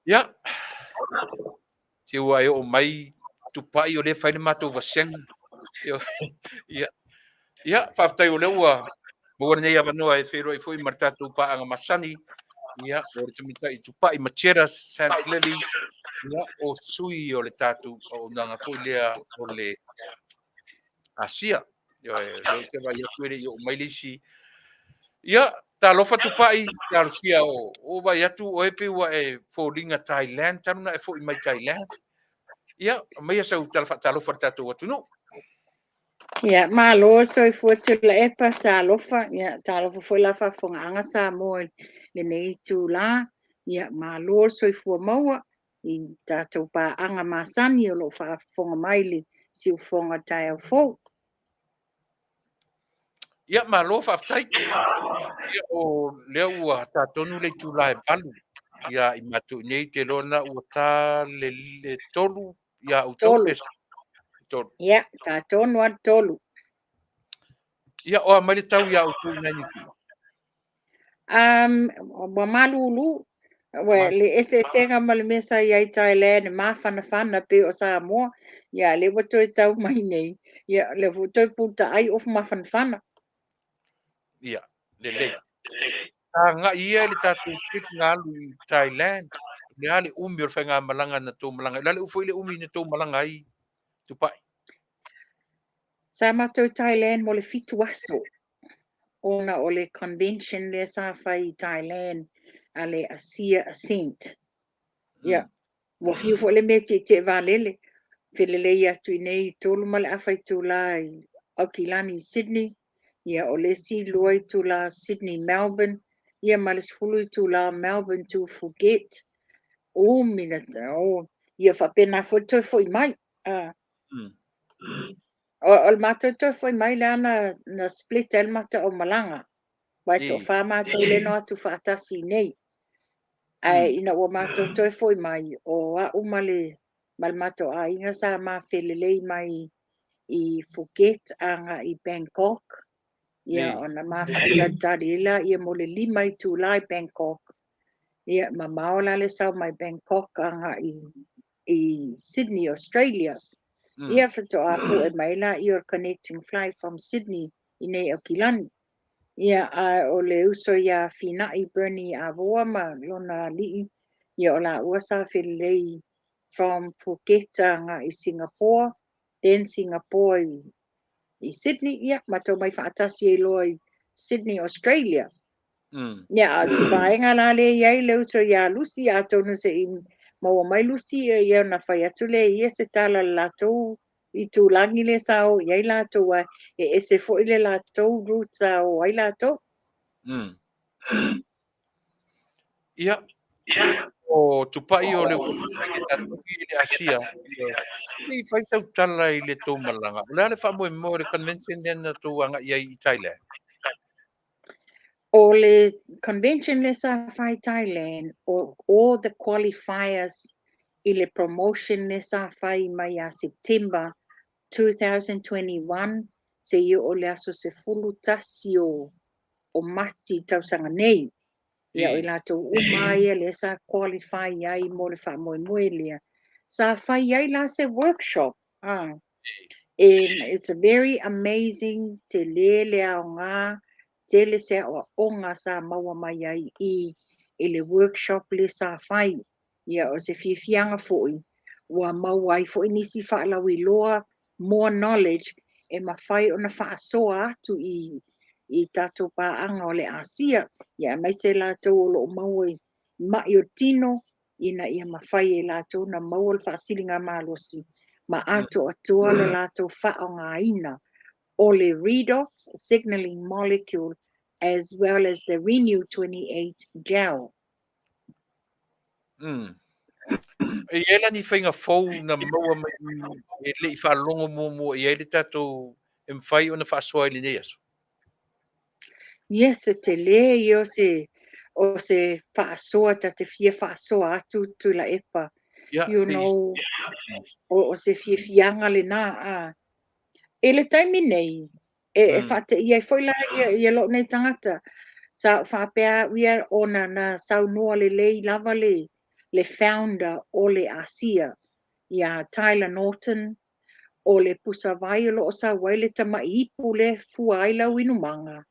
Ia, se ua e oo mai Tupai o lea e fai le matou vasega. Ia, ia, faafetai o lea ua maua lenei avanoa e feiloai foi ma le tatou paaga masani. Ia, o le tamaitai Tupai Machera Santleli, ia, o sui o le tatou auaunaga foi lea o le Asia. Ia, lea ou te vaai atu e le i oo mai le isi. Ia, talofa Tupai, talosia o, o vaai atu oe pei ua e foliga Thailand, talu na e foi mai Thailand. Ia, aumaia sau tala faatalofa i le tatou atunuu. Ia, malo soifua Tuilaepa, talofa. Ia, talofa foi la faafofogaaga Samoa i lenei itula. Ia, malo le soifua maua i tatou paaga masani o lo o faafofoga mai i le siufofoga o le taeao fou. Ia, malo faafetai. Ia, o lea ua ta tonu le itula e 8 ia i matou i inei, ou te iloa na ua ta le 3 ia outou pe 3. Ia, ta tonu lava le 3. Ia, o a mai le tau ia outou i ina i Niu Sila? Ua malulu, ua le eseesega ma le mea sa i ai i Thailand, e mafanafana pei o Samoa. Ia, a o lea ua toe tau mai nei, ia, o lea foi ua toe pulutaai ofu mafanafana. Ia, lelei. Agai ia i le tatou trip na alu i Thailand. O le a le umi o le faigamalaga na tou malaga ai? O le a le foi le umi na tou malaga ai, Tupai? Sa matou i Thailand mo le 7 aso, ona o le convention lea sa fai i Thailand a le Asia Ascent. Ia, ua fiu foi le mea e tietie vaalele, felelei atu i inei i 3.5 itula i Aukilani i Sydney, ia o le isi 2 itula Sydney Melbourne, ia ma le 10 itula o Melbourne to Phuket, umi le, oh, ia faapena foi le toe foi mai. O le matou toe foi mai lea na split ai le matou aumalaga. Aua e toafa matou lea na o atu faatasi i inei. Ae ina ua matou toe foi mai, o au ma le matou aiga sa ma felelei mai i Phuket agai i Bangkok. Ia ona ma faatalitali ai lea mo le 5 itula i Bangkok. Ia mamao la le sau mai Bangkok agai i Sydney, Australia. Ia faatoa pue mai lea o le connecting flight from Sydney i nei Aukilani. Ia, a o le uso ia Finai Bernie Avoa ma lona alii, ia o laua sa felelei from Phuket agai i Singapore, then Singapore i Sydney, ia, matou mai faatasi ai loa i Sydney, Australia. Ia, a o si vaega la lea e i ai le uso ia Lucy, atonu se i maua mai Lucy, ia ona fai atu lea e ia se tala i le latou itulagi lea sa o i ai latou, ae e ese foi le latou route sa o ai latou. Ia, o Tupai o le ua fai le tatou i le Asia. Se i fai sau tala i le tou malaga. O le a le faamoemoe o le convention lea na tou agai ai i Thailand? O le convention lea sa fai i Thailand, o all the qualifiers i le promotion lea sa fai mai ia September 2021 seia oo i le aso 11 o Mati tausaga nei. Ia, o i latou uma ia lea sa qualify ai mo le faamoemoe lea. Sa fai ai la se workshop. It's a very amazing, tele le aoga, tele se aoaoga sa maua mai ai i le workshop lea sa fai. Ia, o se fiafiaga foi, ua maua ai foi nisi faalauiloa, more knowledge, e mafai ona faasoa atu i tatou paaga o le Asia. Ia, aemaise latou o lo o maua i mai o tino, ina ia mafai e latou na maua le faasiligamalosi ma atoatoa le latou faaaogaina o le redox signaling molecule as well as the Renew 28 gel. E i ai la ni faiga fou na maua mai e le i faalogo muamua i ai le tatou e mafai ona faasoa i lenei aso? Yes, e tele ia o se faasoa ta te fia faasoa atu Tuilaepa. You know, o se fiafiaga lena. I le taimi nei, e faateia ai foi la ia lou nei tagata. Sa ou faapea au ia ona na saunoa lelei lava le founder o le Asia, ia Tyler Norton, o le pusavai o lo o sau ai le tamai ipu le fua ai lau inumaga.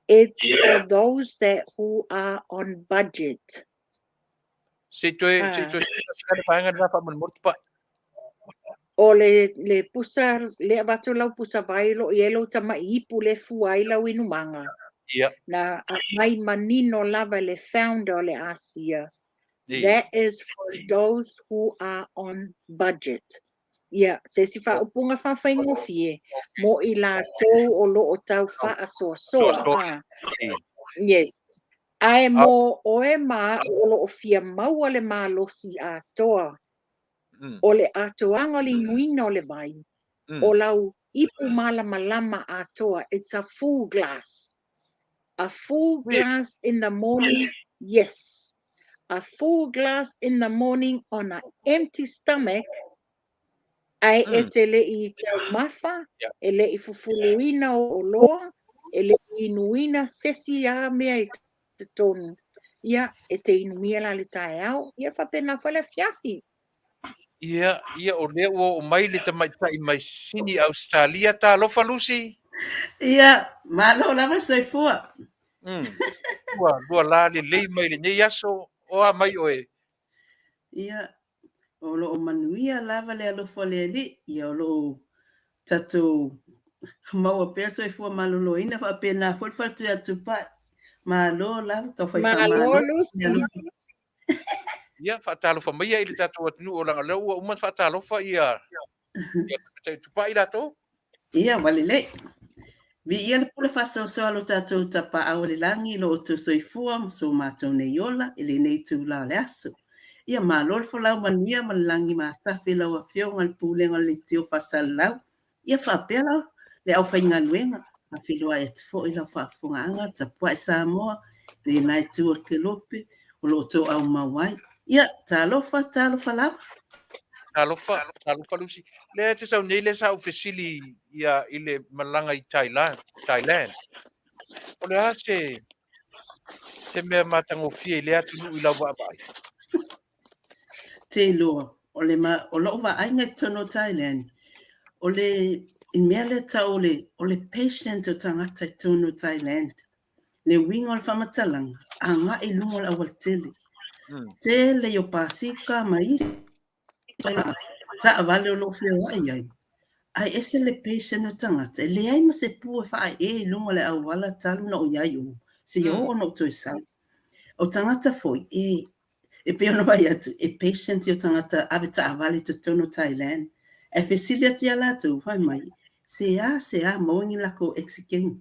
It's for those that who are on budget. Se i toe le vaega lena faamolemole Tupai. O le pusa, le avatu lau pusavai lo i ai lau tamai ipu le fua ai lau inumaga. Na aumai manino lava le founder o le Asia. That is for those who are on budget. Ia, se si faaupuga faafaigofie, mo i latou o lo o tau faasoasoa. Soasoa. Yes. Ae mo oe ma au o lo o fia maua le malosi atoa, o le atoaga o le inuina o le vai, o lau ipu malamalama atoa, it's a full glass. A full glass in the morning, yes. A full glass in the morning on an empty stomach, ae e te le i taumafa, e le i fufuluina o oloa, e le i inuina sesi a mea i totonu. Ia, e te inumia la le taeao, ia faapena foi le afiafi. Ia, o lea ua oo mai le tamaitai mai Sini Ausetalia. Talofa Lucy. Ia, malo lava soifua. Ua lua la lelei mai lenei aso, o a mai oe? Ia, o lo o manuia lava le alofa o le Alii. Ia, o lo o tatou maua pea soifua maloloina faapena foi le faletua ia Tupai. Malo lava, tau fai Malo, faamalo. Lucy. Ia, faatalofa maia i le tatou atunuu o laga lea ua uma ona faatalofa ia tamaitai Tupai latou. Ia, ua lelei. Viia le pule faasoasoa a lo tatou Tapaau o le Lagi i lo outou soifua ma so matou nei ola i lenei itula o le aso. Ia malo le folau manuia ma le lagi matafi i lau Afioga i le Pulega o le Leitio Faasalalau. Ia faapea la le aufaigaluega, faafeiloai atu foi i lau faafofogaaga tapuai Samoa i lena itu o le kelope o lo o outou aumau ai. Ia, talofa, talofa lava. Talofa, talofa Lucy. Lea e te sau nei lea sa ou fesili ia i le malaga i Thailand, Thailand. O le a se se mea matagofie i lea atunuu i lau vaavaai? Te iloa, o le ma, o lou vaaiga i totonu o Thailand, o le i mea lea tau o le, o le patient o tagata i totonu o Thailand. Le uiga o le faamatalaga, agai i luga o le aualatele. Tele i o pasika ma isi taavale o lo o feoai ai, ae ese le patient o tagata, e leai ma se pu e faaee i luga o le auala talu ona ou i ai i o, seia oo ona ou toe sau. O tagata foi, e, e pei ona fai atu, e patient i o tagata ave taavale i totonu o Thailand. Ae fesili atu ia latou, fai mai, se a se a maua ni lakou eksikeni.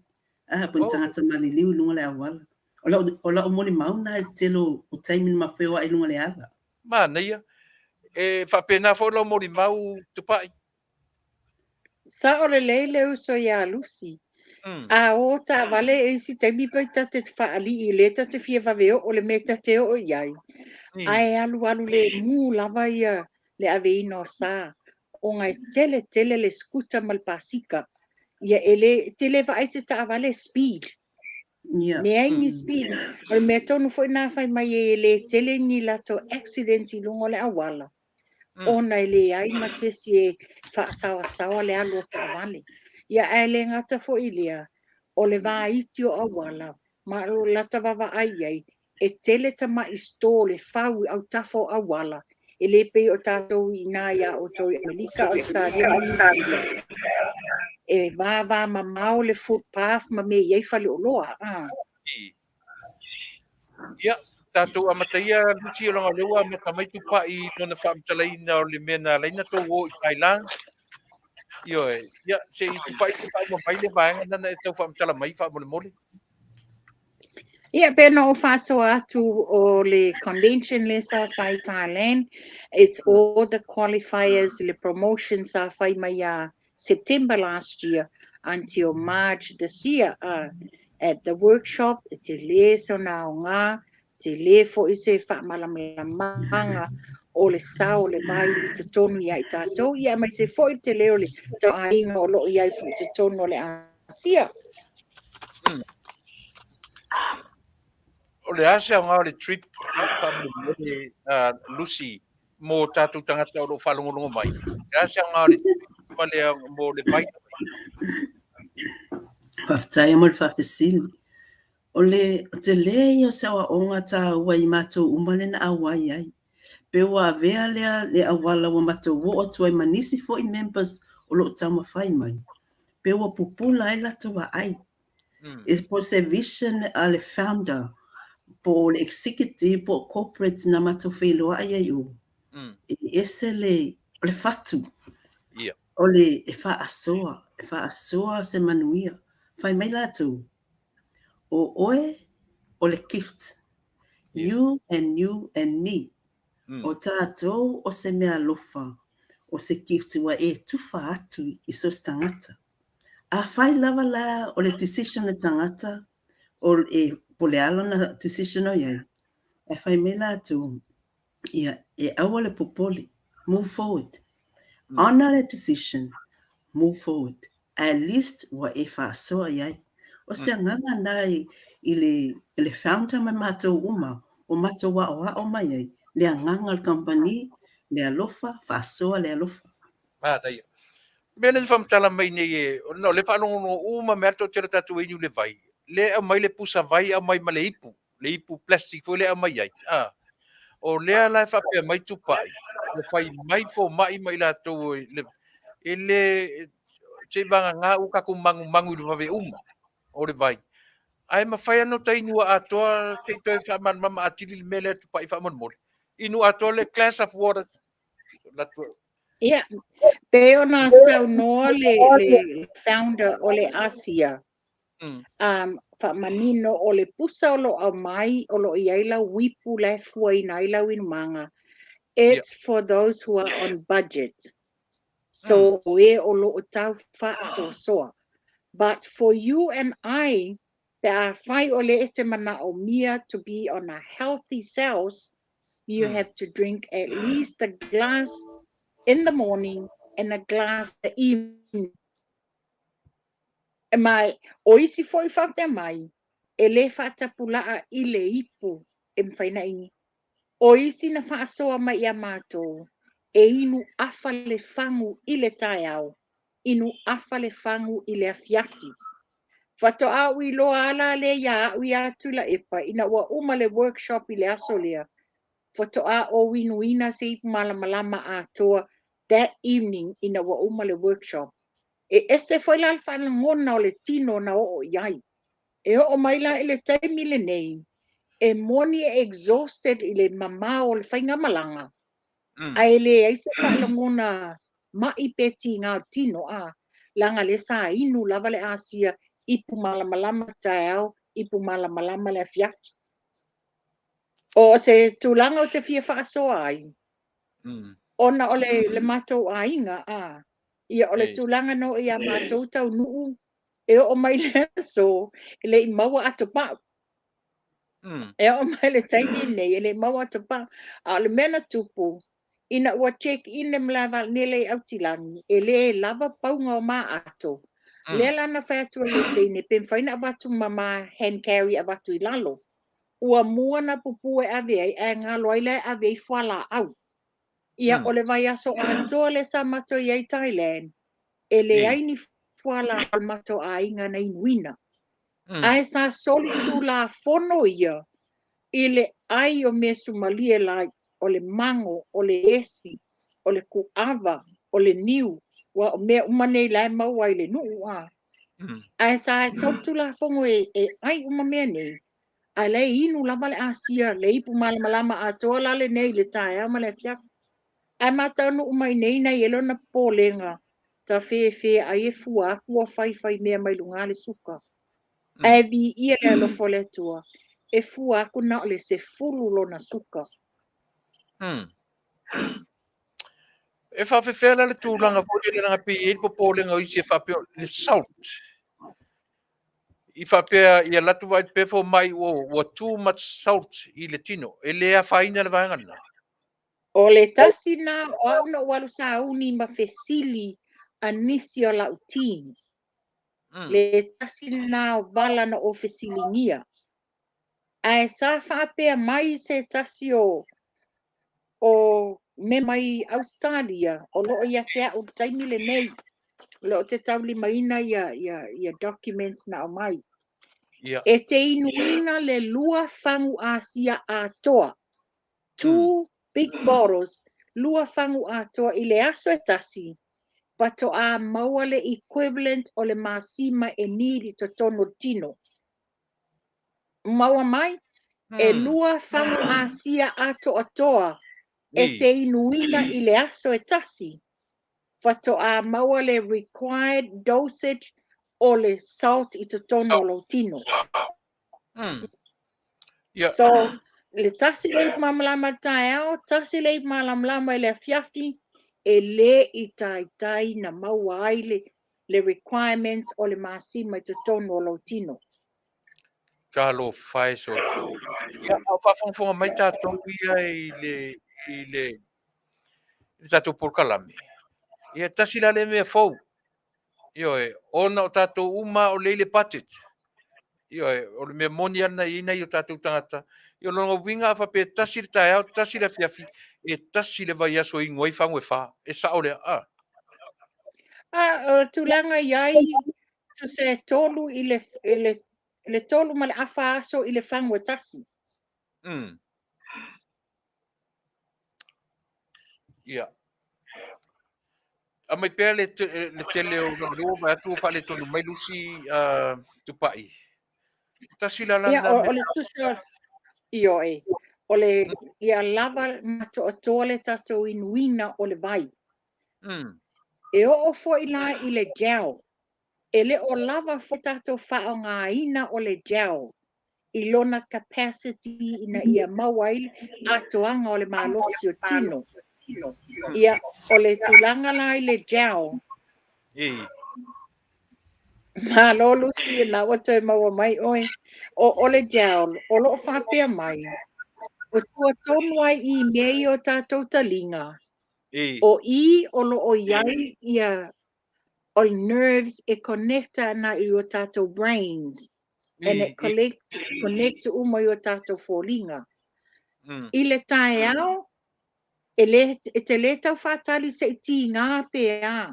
A, po o ni tagata maliliu i luga o le auala. O lau, o lau molimau lena i le tele o taimi na ma feoai i luga o le ala. Manaia. E faapena foi lau molimau Tupai? Sao lelei le uso ia Lucy. A o taavale e isi taimi pai ta te faalii lea ta te fia vave oo le mea ta te oo i ai. Ae alualu lemu lava ia le aveina o sa ona e tele tele le scooter ma le pasika. Ia e le, te le vaai se taavale speed. Leai ni speed. O le mea tonu foi na fai mai ai e le tele ni latou accident i luga o le auala, ona e leai ma se isi e faasaoasaoa le alu o taavale. Ia ae le gata foi i lea, o le vaiti o auala ma o lata vaavaai i ai, e tele tamai store le fau i autafa o auala, e le pei o tatou i ina ia outou i Amerika, Ausetalia ma Niu Sila. E vavamamao le footpath ma mea e i ai faleoloa. Ia, tatou amata ia Lucy leaga o lea ua amata mai Tupai i lona faamatalaina o le mea na ala ai ona tou o i Thailand. Ioe. Ia, se i Tupai te faauma mai le vaega lena na e tau faamatala mai faamolemole. Ia, pe na ou faasoa atu o le convention lea sa fai i Thailand, it's all the qualifiers le promotion sa fai mai ia September last year until March this year. At the workshop, e tele sona aoga, tele foi se faamalamalamaga o le sao o le vai i totonu ia i tatou, ia aemaise foi le tele o le tauaiga o lo o i ai foi i totonu o le Asia. O le a se aoga o le trip faamolemole, Lucy, mo tatou tagata o lo o faalogologo mai? O le a se aoga o le trip ma le, mo le vai? Faafetai mo le faafesili. O le tele ia o se aoaoga taua i matou uma lea na auai ai. Pe ua avea lea le auala ua matou oo atu ai ma nisi foi members o lo o taumafai mai, pe ua pupula ai latou vaai. E po o se vision a le founder po o le executive po o corporate na matou feiloai ai i o, e ese le, o le fatu. O le e faasoa, e faasoa se manuia. Fai mai latou, O oe o le gift, you and you and me. O tatou o se mea alofa, o se gift ua e tufa atu i so o se tagata. Afai lava la o le decision le tagata, o e, po o le a lona decision o i ai, ae fai mai latou, ia, e aua le popole, move forward. Honour le decision, move forward. At least ua e faasoa i ai. O se agaga na i le, le founder ma matou uma, o matou aoao mai ai, le agaga o le kamupani, le alofa, faasoa le alofa. Manaia. Mea lea na faamatala mai nei e, ona o lea e faalogologo uma mai lava le toatele o tatou e inu le vai, lea e aumai le pusa vai aumai ma le ipu, le ipu plastic foi lea e aumai ai. A, o lea la e faapea mai Tupai, ua fai mai fomai ma i latou e le, seivagana ua tatou manumanu i le vave uma o le vai. Ae mafai lava ona ta inu atoa se i toe faamalamalama atili le mea lea Tupai faamolemole. Inu atoa le glass of water. Ia, pei ona saunoa le founder o le Asia. Um, faamanino o le pusa o lo o aumai o lo o i ai lau uipu la e fuaina ai lau inumaga, it's for those who are on budget. So, o e o lo o tau faasoasoa. But for you and I, pe afai o lea e te manaomia to be on a healthy cells, you have to drink at least a glass in the morning and a glass the evening. Ma o isi foi faapea mai, e le faatapulaa i le ipu e mafai ona inu. O isi na faasoa mai ia matou, e inu afa le fagu i le taeao, inu afa le fagu i le afiafi. Faatoa ou iloa a la lea ia au ia Tuilaepa ina ua uma le workshop i le aso lea, faatoa ou inuina se ipu malamalama atoa that evening ina ua uma le workshop. E ese foi la le faalagona o le tino na oo i ai. E oo mai la i le taimi lenei, e moni e exhausted i le mamao o le faigamalaga, ae leai se faalagona ma'i pe tiga o le tino, a, leaga lea sa inu lava le asia ipu malamalama le taeao, ipu malamalama le afiafi. O se tulaga ou te fia faasoa ai, ona o le, le matou aiga, a, ia o le tulaga nō ia matou taunuu, e oo mai le aso, e le i maua atopau. E oo mai le taimi lenei, e le i maua atopau. A o le mea na tupu, ina ua check in le malae i Aukilani, e le lava pauga o ma ato. Lea la na fai atu ai le teine, pe mafai ona avatu ma ma hand carry avatu i lalo. Ua mua na pupu e ave ai, ae galo ai la e ave ai fualaau. Ia, o le vaiaso atoa lea sa matou i ai i Thailand, e leai ni fualaau a le matou aiga na inuina. Ae sa solitulafono ia i le ai o measumalie like o le mago, o le esi, o le kuava, o le niu, ua o mea uma nei la e maua i le nuu a. Ae sa solitulafono e, e ai uma mea nei, ae la e inu lava le asia, le ipu malamalama atoa la lenei i le taeao ma le afiafi. Ae ma taunuu mai nei na i ai lona popolega, ta fefe ai e fua atu ua faifai mea mai luga le suka. Ae viia le alofa o le Atua, e fua atu na o le 10 lona suka. E faafefea la le tulaga foi lele leaga pei e i ai le popolega o isi e faapea le salt. I faapea ia alu atu vaai pe fomai ua, ua too much salt i le tino. E le afaina le vaega lena. O le tasi na o au na ou alu sauni ma fesili a nisi o lau team. Le tasi lena o vala na ou fesiligia. Ae sa faapea mai se tasi o o me mai Ausetalia o lo o ia te au i le taimi lenei, o lo o te taulimaina ia, ia, ia documents na aumai. E te inuina le lua fagu asia atoa, two big bottles, lua fagu atoa i le aso e tasi, faatoa maua le equivalent o le masima e need i totonu o le tino. Maua mai, e lua fagu asia atoatoa e te inuina i le aso e tasi, faatoa maua le required dosage o le salt i totonu o lou tino. So, le tasi le ipu malamalama i le taeao, tasi le ipu malamalama i le afiafi, e le i taitai na maua ai le, le requirement o le masima i totonu o lou tino. Talofa e sole. Ia, a o faafogafoga mai tatou ia i le, i le, i le tatou polokalame, ia tasi la lea mea fou. Ioe, ona o tatou uma o lea i le budget. Ioe, o le mea moni lava lena e i ai nai o tatou tagata. Ia o lona uiga a faapea e tasi le taeao, tasi le afiafi, e tasi le vaiaso e inu ai fagu e fa. E sao lea? A. A, o le tulaga i ai, tusa e tolu i le, i le, le tolu ma le afa aso i le fagu e tasi. Ia. Aumai pea le, le tele o lona lua vaai atu ua faaletonu mai Lucy Tupai. Tasi la Ia, o, o le tusa, ioe, o le, ia lava matoatoa le tatou inuina o le vai. E oo foi la i le gel. E le o lava foi tatou faaaogaina o le gel i lona capacity ina ia maua ai le atoaga o le malosi o tino. Ia, o le tulaga la i le gel, Malo Lucy, na ua toe maua mai oe. O le gel, o lo o faapea mai, o tua tonu ai i mea ia o tatou taliga, o i o lo o i ai ia o nerves e connect ana i o tatou brains and it collect, connect uma i o tatou foliga. I le taeao, e le, e te le tau faatali se i tīgā pe a.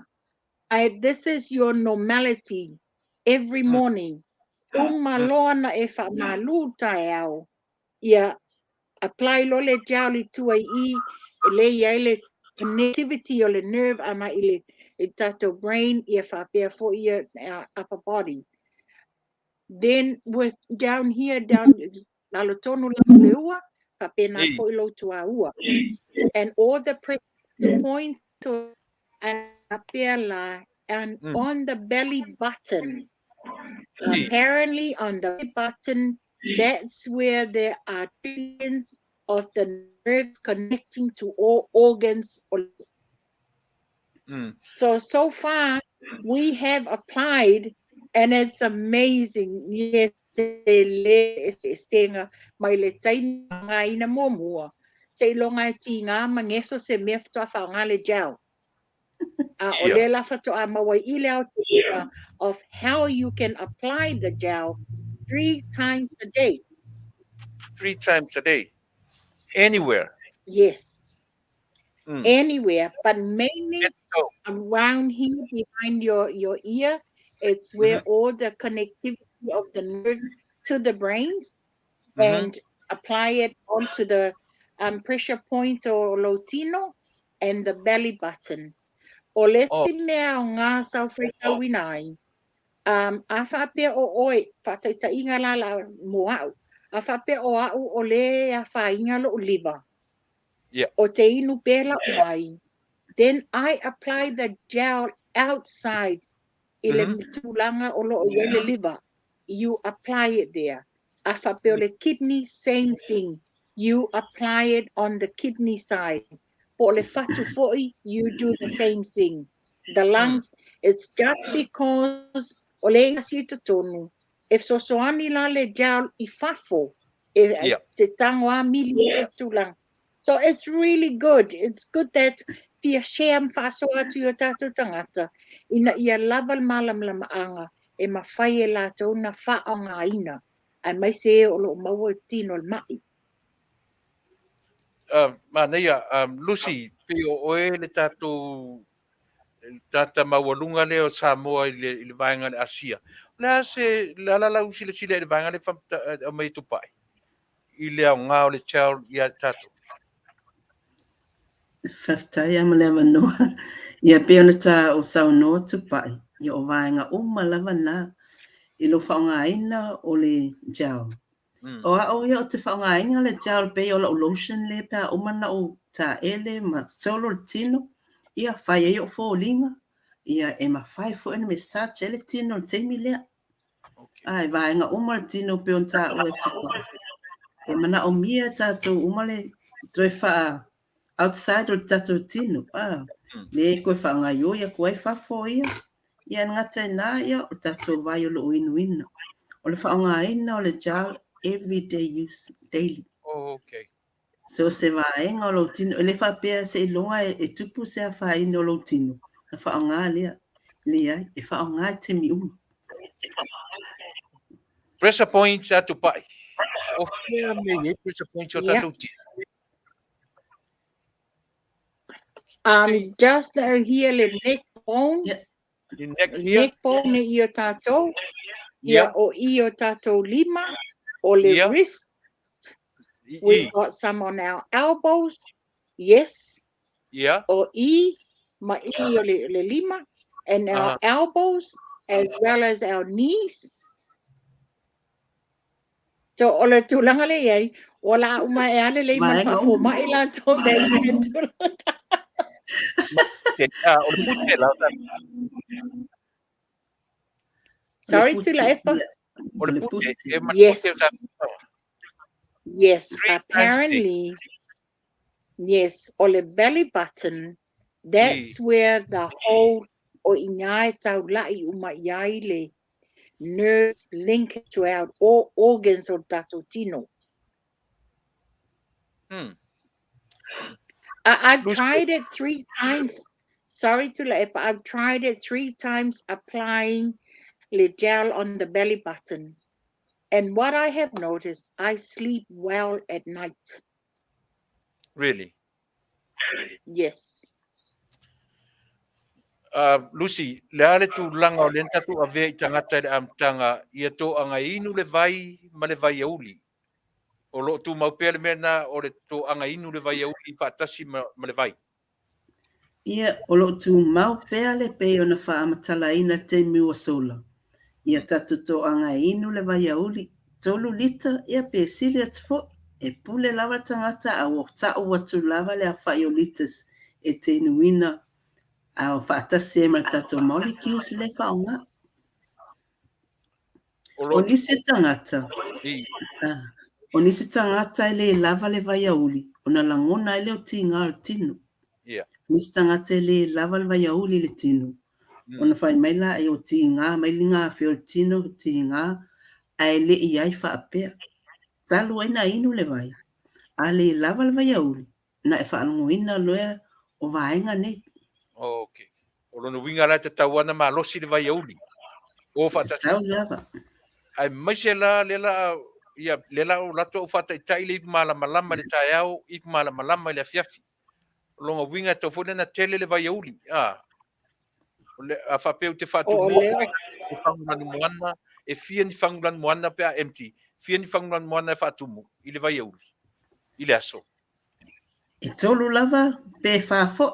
Ae this is your normality every morning. Uma loa na e faamalū taeao, ia apply loa le gel i tua i i, e le i ai le connectivity o le nerve ana i le i tatou brain, ia faapea foi ia upper body. Then with down here, down lalo tonu lava o le ua, faapena foi lou tuaua. And all the pressure point faapea la, and on the belly button. Apparently on the belly button, that's where there are trillions of the nerves connecting to all organs. So, so far, we have applied and it's amazing. Yes, e le eseesega mai le taimi faaaogaina muamua, seiloga e tiga ma geso se mea faatoa faaaoga le gel. A o lea la faatoa maua ai i le aotelega of how you can apply the gel 3 times a day. 3 times a day. Anywhere. Yes. Anywhere, but mainly around here behind your ear, it's where all the connectivity of the nerves to the brains, and apply it onto the pressure point o lou tino and the belly button. O le isi mea aoga sa ou faitauina ai, a faapea o oe, faataitaiga la la mo au, a faapea o au o le afaina lou liver, o te inu pea lau vai, then I apply the gel outside i le tulaga o lo o i ai le liver. You apply it there. A faapea o le kidney, same thing. You apply it on the kidney side. Po o le fatu foi, you do the same thing. The lungs, it's just because o le asi i totonu, e fesoasoani la le gel i fafo, e te tango a mili o tulaga. So it's really good. It's good that fia share ma faasoa atu i o tatou tagata ina ia lava le malamalamaaga e mafai e latou na faaaogaina, aemaise e o lo o maua i tino o le mai. Manaia, Lucy, pei o oe le tatou tagata maualuga lea o Samoa i le vaega o le Asia. O le a se, le a la lau silasila i le vaega lea e aumai e Tupai i le aoga o le gel ia tatou? Faafetai lava mo le avanoa. Ia pei ona ta o saunoa Tupai, ia o vaega uma lava na i lou faaaogaina o le gel. O au ia ou te faaaogaina le gel pei o lau lotion lea pe a uma ona ou taele ma solo le tino, ia fai ai ou foliga, ia e mafai foi ona massage ai le tino i le taimi lea. Ae vaega uma le tino pei ona taua e Tupai. E manaomia e tatou uma le toe faa outside o le tatou tino, a le toe faagaoioi atu ai fafo ia. Ia e gata i ina ia o le tatou vai o lo o inuina. O le faaaogaina o le gel everyday use, daily. Oh, okay. So se vaega o lou tino, e le faapea seiloga e tupu se afaina o lou tino, ona faaaoga lea. Leai, e faaaoga i taimi uma. Pressure points a Tupai. O fea mea i ai pressure points o tatou tino? Just here le neck bone. Yeah. The neck here. Neck bone i o tatou. Ia o i o tatou lima. O le wrist. We've got some on our elbows. Yes. O i ma i o le lima. And our elbows as well as our knees. So o le tulaga le i ai, ua la uma e ale lei ma le faafomai latou me i le tulaga. O le pute la. Sorry, Tuilaepa. O le pute, e ma Yes. pute o tatou. Yes, Three times a day. apparently, yes, o le belly button, that's where the whole o i ina e taula'i uma i ai le nerves link to our all organs o le tatou tino. I've Lucy. tried it 3 times. Sorry Tuilaepa, I've tried it 3 times applying le gel on the belly button. And what I have noticed, I sleep well at night. Really? Yes. Lucy, le a le tulaga o lea na tatou avea i tagata i le amataga ia toaga inu le vai ma le vaiauli. O lo o tumau pea le mea lena o le toaga inu le vaiauli faatasi ma le vai. Ia, o lo o tumau pea le pei ona faamatalaina i le taimi ua sola. Ia tatou toaga e inu le vaiauli, 3 lita, ia pe sili atu foi. E pule lava le tagata a ua ta'u atu lava le aofa'i o litas e te inuina a o faatasi ai ma le tatou molecules lea e faaaoga. O nisi tagata, o nisi tagata e le lava le vaiauli, ona lagona ai lea o tiga o le tino. Nisi tagata e le lava le vaiauli i le tino, ona fai mai la e o tiga mai le gafe o le tino, tiga, ae le i ai faapea. Talu ai na inu le vai, a le lava le vaiauli, na e faalogoina loa o vaega nei. Okay. O lona uiga la e tatau lava ona malosi le vaiauli. O faatasi. Tatau lava. Aemaise la lea la ia lea la o latou au faataitai le ipu malamalama i le taeao, ipu malamalama i le afiafi. O lona uiga e tatau foi ona tele le vaiauli. A o le a faapea ou te faatumua le fagu lanumoana, e fia ni fagu lanumoana pe a empty, fia ni fagu lanumoana e faatumu i le vaiauli i le aso. E 3 lava pe 4 foi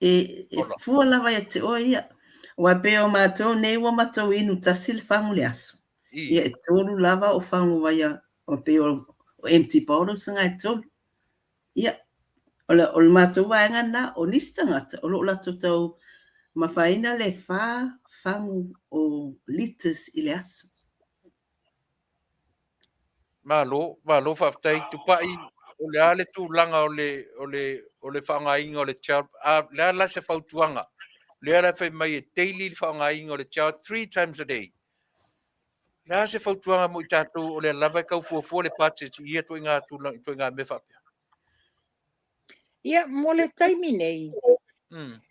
e fua lava ia te oe ia. Aua e pei o matou nei ua matou inu tasi le fagu i le aso. Ia e 3 lava o fagu vaia o pei o empty bottles nga e 3. Ia, o le matou vaega lena, o nisi tagata o lo o latou tau mafaina le 4 fagu o litres i le aso. Malo, malo faafetai Tupai, o le a le tulaga o le o le o le faaaogaina o le gel, a le a la se fautuaga, lea la e fai mai e daily le faaaogaina o le gel 3 times a day. Le a se fautuaga mo i tatou o lea lava e tau fuafua le budget i ia ituaiga tulaga, ituaiga mea faapea? Ia, mo le taimi nei,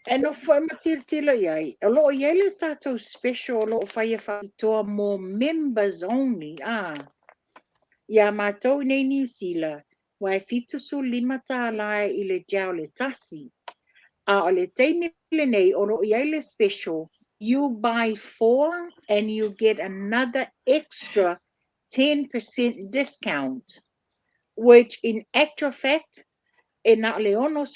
e nofo foi ma tilotilo i ai, o lo o i ai le tatou special o lo o faia faapitoa mo members only, a. Iā matou i nei Niu Sila, ua e $75 i le gel e tasi. A o le taimi lenei, o lo o i ai le special, you buy 4 and you get another extra 10% discount, which in actual fact, e na o le $66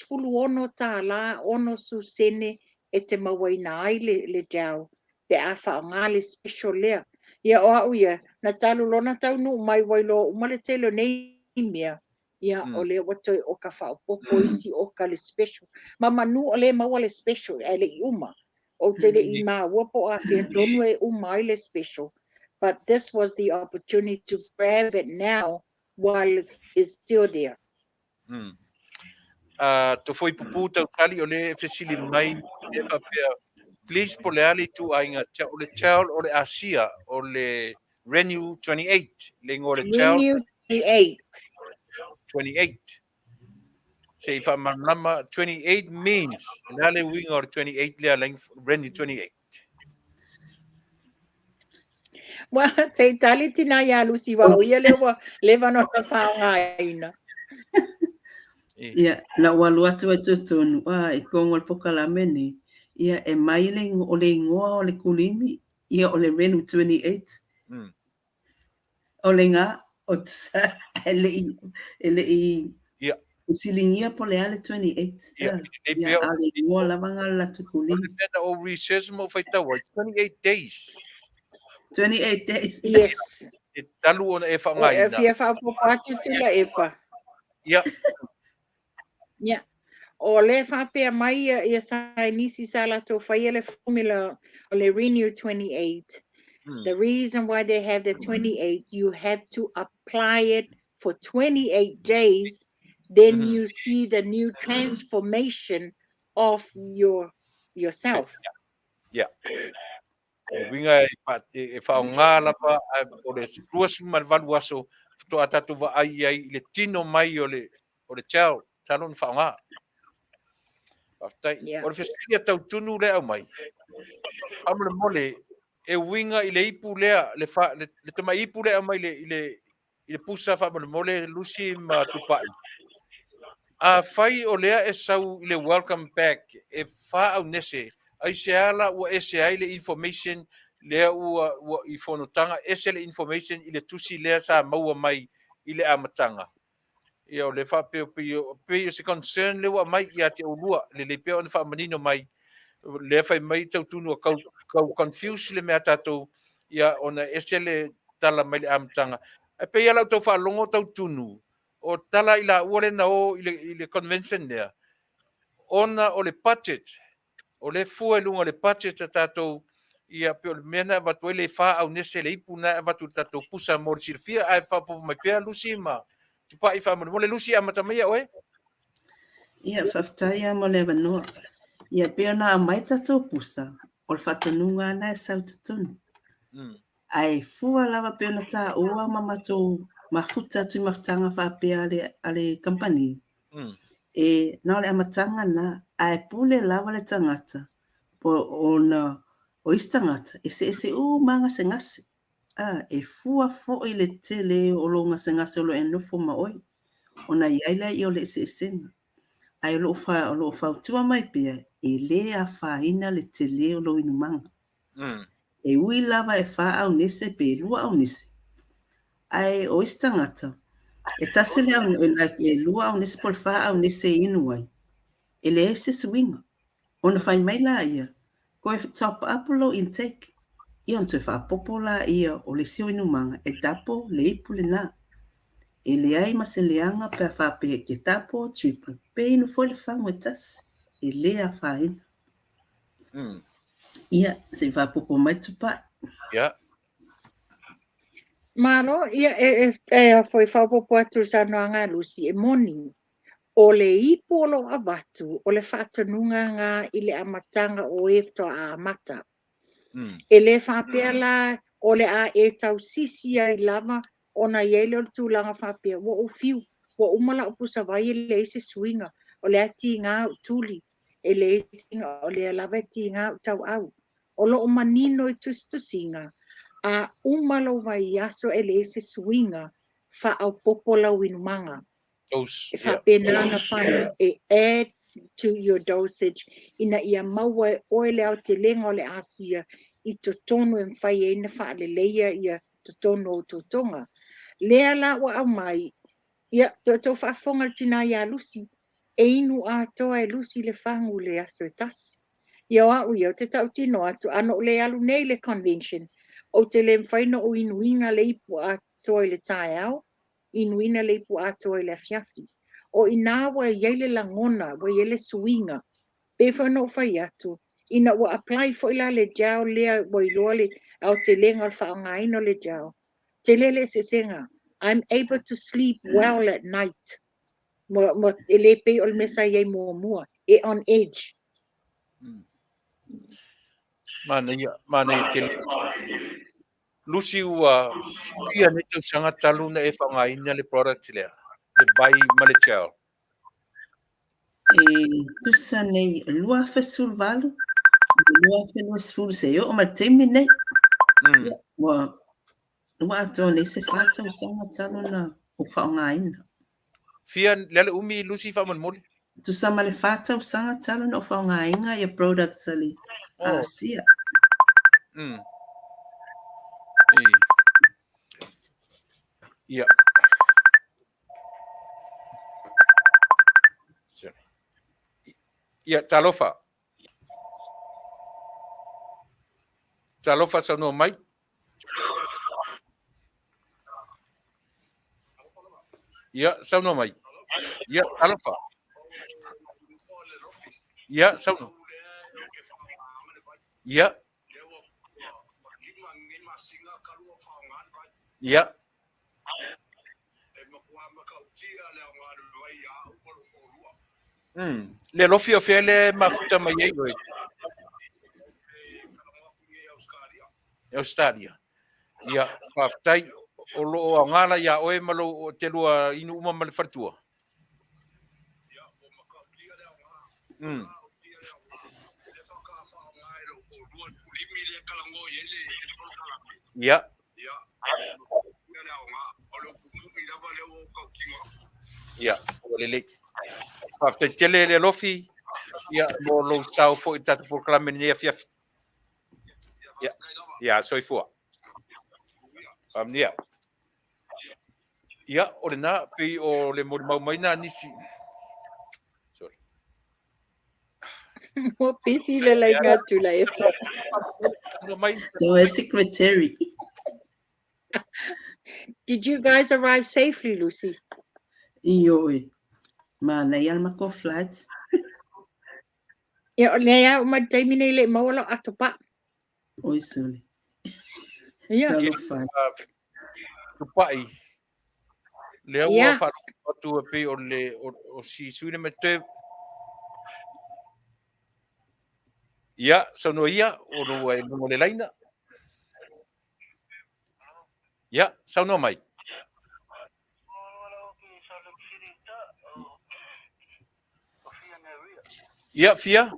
60 sene e te mauaina ai le gel pe a faaaoga le special lea. Ia o au ia, na talu loa ona taunuu mai ua iloa uma le tele o nei mea, ia o lea ua toe oka faaopoopo isi oka le special. Ma manu o lea e maua le special ae le i uma. Ou te le i maua po o afea tonu e uma ai le special. But this was the opportunity to grab it now while it's still there. Tofoi pupu tautali o lea e fesili mai lea faapea, please po o le a le ituaiga o le gel o le Asia o le Renew 28, le igoa o le gel. Renew 28. 28. Se i faamalamalama, 28 means, o le a le uiga o le 28 lea Renew 28? Well, se i tali tina iā Lucy aua o ia lea ua leva ona faaaogaina. Ia, na ou alu atu ai totonu, a, i totonu o le pokalame nei, ia, e mai le, o le igoa o le kulimi, ia, o le Renu 28. O le ga, o tusa, e le i, e le i fesiligia po o le a le 28. Ia, Ia, a o le igoa lava ga o le latou kulimi. O le mea na ou research ma ou faitau ai, 28 days. 28 days. Yes. E talu ona e faaaogaina. E fia faaopoopo atu Tuilaepa. Ia. Ia. O lea faapea mai ia saienisi sa latou faia le formula o le Renew 28. The reason why they have the 28, you have to apply it for 28 days, then you see the new transformation of yourself. Ia. O le uiga e, e, e faaaoga lava o le 28 aso faatoa tatou vaai ai i le tino mai o le o le gel talu ona faaaoga. Faafetai. Yeah. O le fesili a Tautunu lea e aumai, faamolemole, e uiga i le ipu lea, le, fa, le, le tamai ipu lea e aumai i le, i le, i le pusa faamolemole Lucy ma Tupai. Afai o lea e sau i le welcome pack e fa aunese, aisea la ua ese ai le information lea ua, ua i fonotaga, ese le information i le tusi lea sa maua mai i le amataga? Ia o le faapea pei o, pei o se concern lea ua aumai ia te oulua, lelei pea ona faamanino mai lea fai mai Tautunu ua kau, kau confuse le mea a tatou, ia ona ese le tala mai le amataga. Ae pei lava la outou faalogo Tautunu, o tala i laua lea na o i le, i le convention lea, ona o le budget, o lea e fua i luga o le budget a tatou, ia pei o le mea na avatu ai le fa aunese le ipu na avatu i le tatou pusa mo le silafia, ae faaopoopo mai pea Lucy ma Tupai faamolemole. Lucy, amata maia oe. Ia, faafetai lava mo le avanoa. Ia, pei ona aumai tatou pusa, o le faatonuga lava lena e sau i totonu. Ae fua lava pei ona taua ma matou mafuta atu i mafutaga faapea a le, a le kamupani, e na o le amataga lena, ae pule lava le tagata po ona o isi tagata, e eseese uma lava gasegase. A, e fua foi le tele o lou gasegase o lo o e nofo ma oe, ona i ai lea o le eseesega. Ae o lo o, o lo o fautua mai pea, e le afaina le tele o lou inumaga. E ui lava e fa aunese pe lua aunese, ae o isi tagata, e tasi le aune, like e lua aunese po o le fa aunese e inu ai, e leai se suiga. Ona fai mai laia, Toe top up lou intake, ia ona toe faaopoopo laia o le isi o inumaga e double le ipu lena. E leai ma se leaga pe a faapea e te double, triple, pe inu foi le fagu e tasi, e le afaina. Ia, se i faaopoopo mai Tupai. Ia. Malo, ia, e, e, e foi faaopoopo atu i le saunoaga a Lucy, e moni, o le ipu o lo o avatu, o le faatonuga lena i le amataga o e faatoa amata. E le faapea la o le a e tausisi ai lava ona i ai lea o le tulaga faapea, ua ou fiu, ua uma lau pusavai e leai se suiga, o lea e tiga ou tuli, e leai se suiga, o lea lava e tiga ou tauau. O lo o manino i tusitusiga, a uma lou vaiaso e leai se suiga, faaopoopo lau inumaga. Dose, E faapena ona fai, e add to your dosage ina ia maua e oe le aotelega o le asia i totonu e mafai ai ona faaleleia ia totonu o ou totoga. Lea la ua aumai, ia, toe tou faafofoga i le tina ia Lucy, e inu atoa e Lucy le fagu i le aso e tasi. Ia o au ia, ou te tautino atu, a na ou le alu nei i le convention, ou te le mafai ona ou inuina le ipu atoa i le taeao, inuina le ipu atoa i le afiafi. O i ina ua i ai le lagona, ua i ai le suiga. Pei foi ona ou fai atu, ina ua apply foi la le gel lea ua iloa le aotelega o le faaaogaina o le gel, tele le eseesega. I'm able to sleep well at night. Ma, ma, e le pei o le mea sa i ai muamua, e on edge. Manaia, manaia tele. Lucy ua fia nei tausaga talu ona e faaaogaina le product lea, le vai ma le gel? E tusa nei 2018, 2020 seia oo mai le taimi lenei. Ua ua atoa nei se fa tausaga talu ona ou faaaogaina. Fia le a le umi Lucy faamolemole? Tusa ma le fa tausaga talu ona ou faaaogaina ia products a le Asia. Ia. Ia, talofa. Talofa saunoa mai. Ia, saunoa mai. Ia, talofa. Ia, saunoa. Ia. Ia. Le alofi o fea le mafuta mai ai oe? Australia. Ia, faafetai. O lo o aoga la iā oe ma lou te lua inu uma ma le faletua? Ia. Ia, ua lelei. Faafetai tele le alofi, ia, mo lou sao foi i le tatou polokalame i lenei afiafi. Ia, ia, soifua. Faamanuia. Ia, o lena, pei o le molimau mai na nisi. Sorry. Ua pisi le laina atu la e. So a secretary. Did you guys arrive safely, Lucy? Ioe. Manaia le matou flight. Ia, o lea au ma le taimi nei le i maua lau ato pa. Oi sole. Ia. Talofa. Tupai. Lea ua faalogo atu e pei o le o si sui le toe. Ia, saunoa ia, o lo e luga o le laina. Ia, saunoa mai. Ia, fia?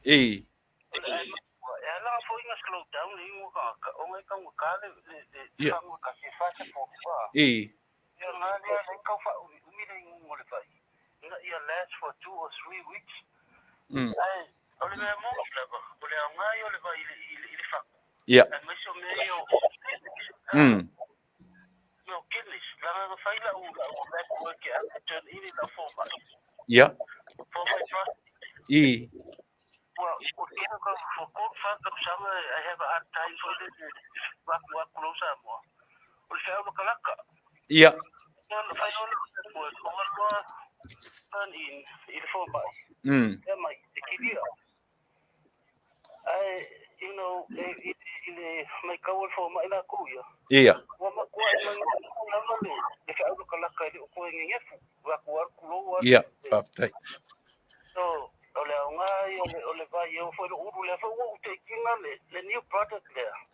E. Ia. E. Ia. Ia. I. Ia. Ia. Ia, faafetai.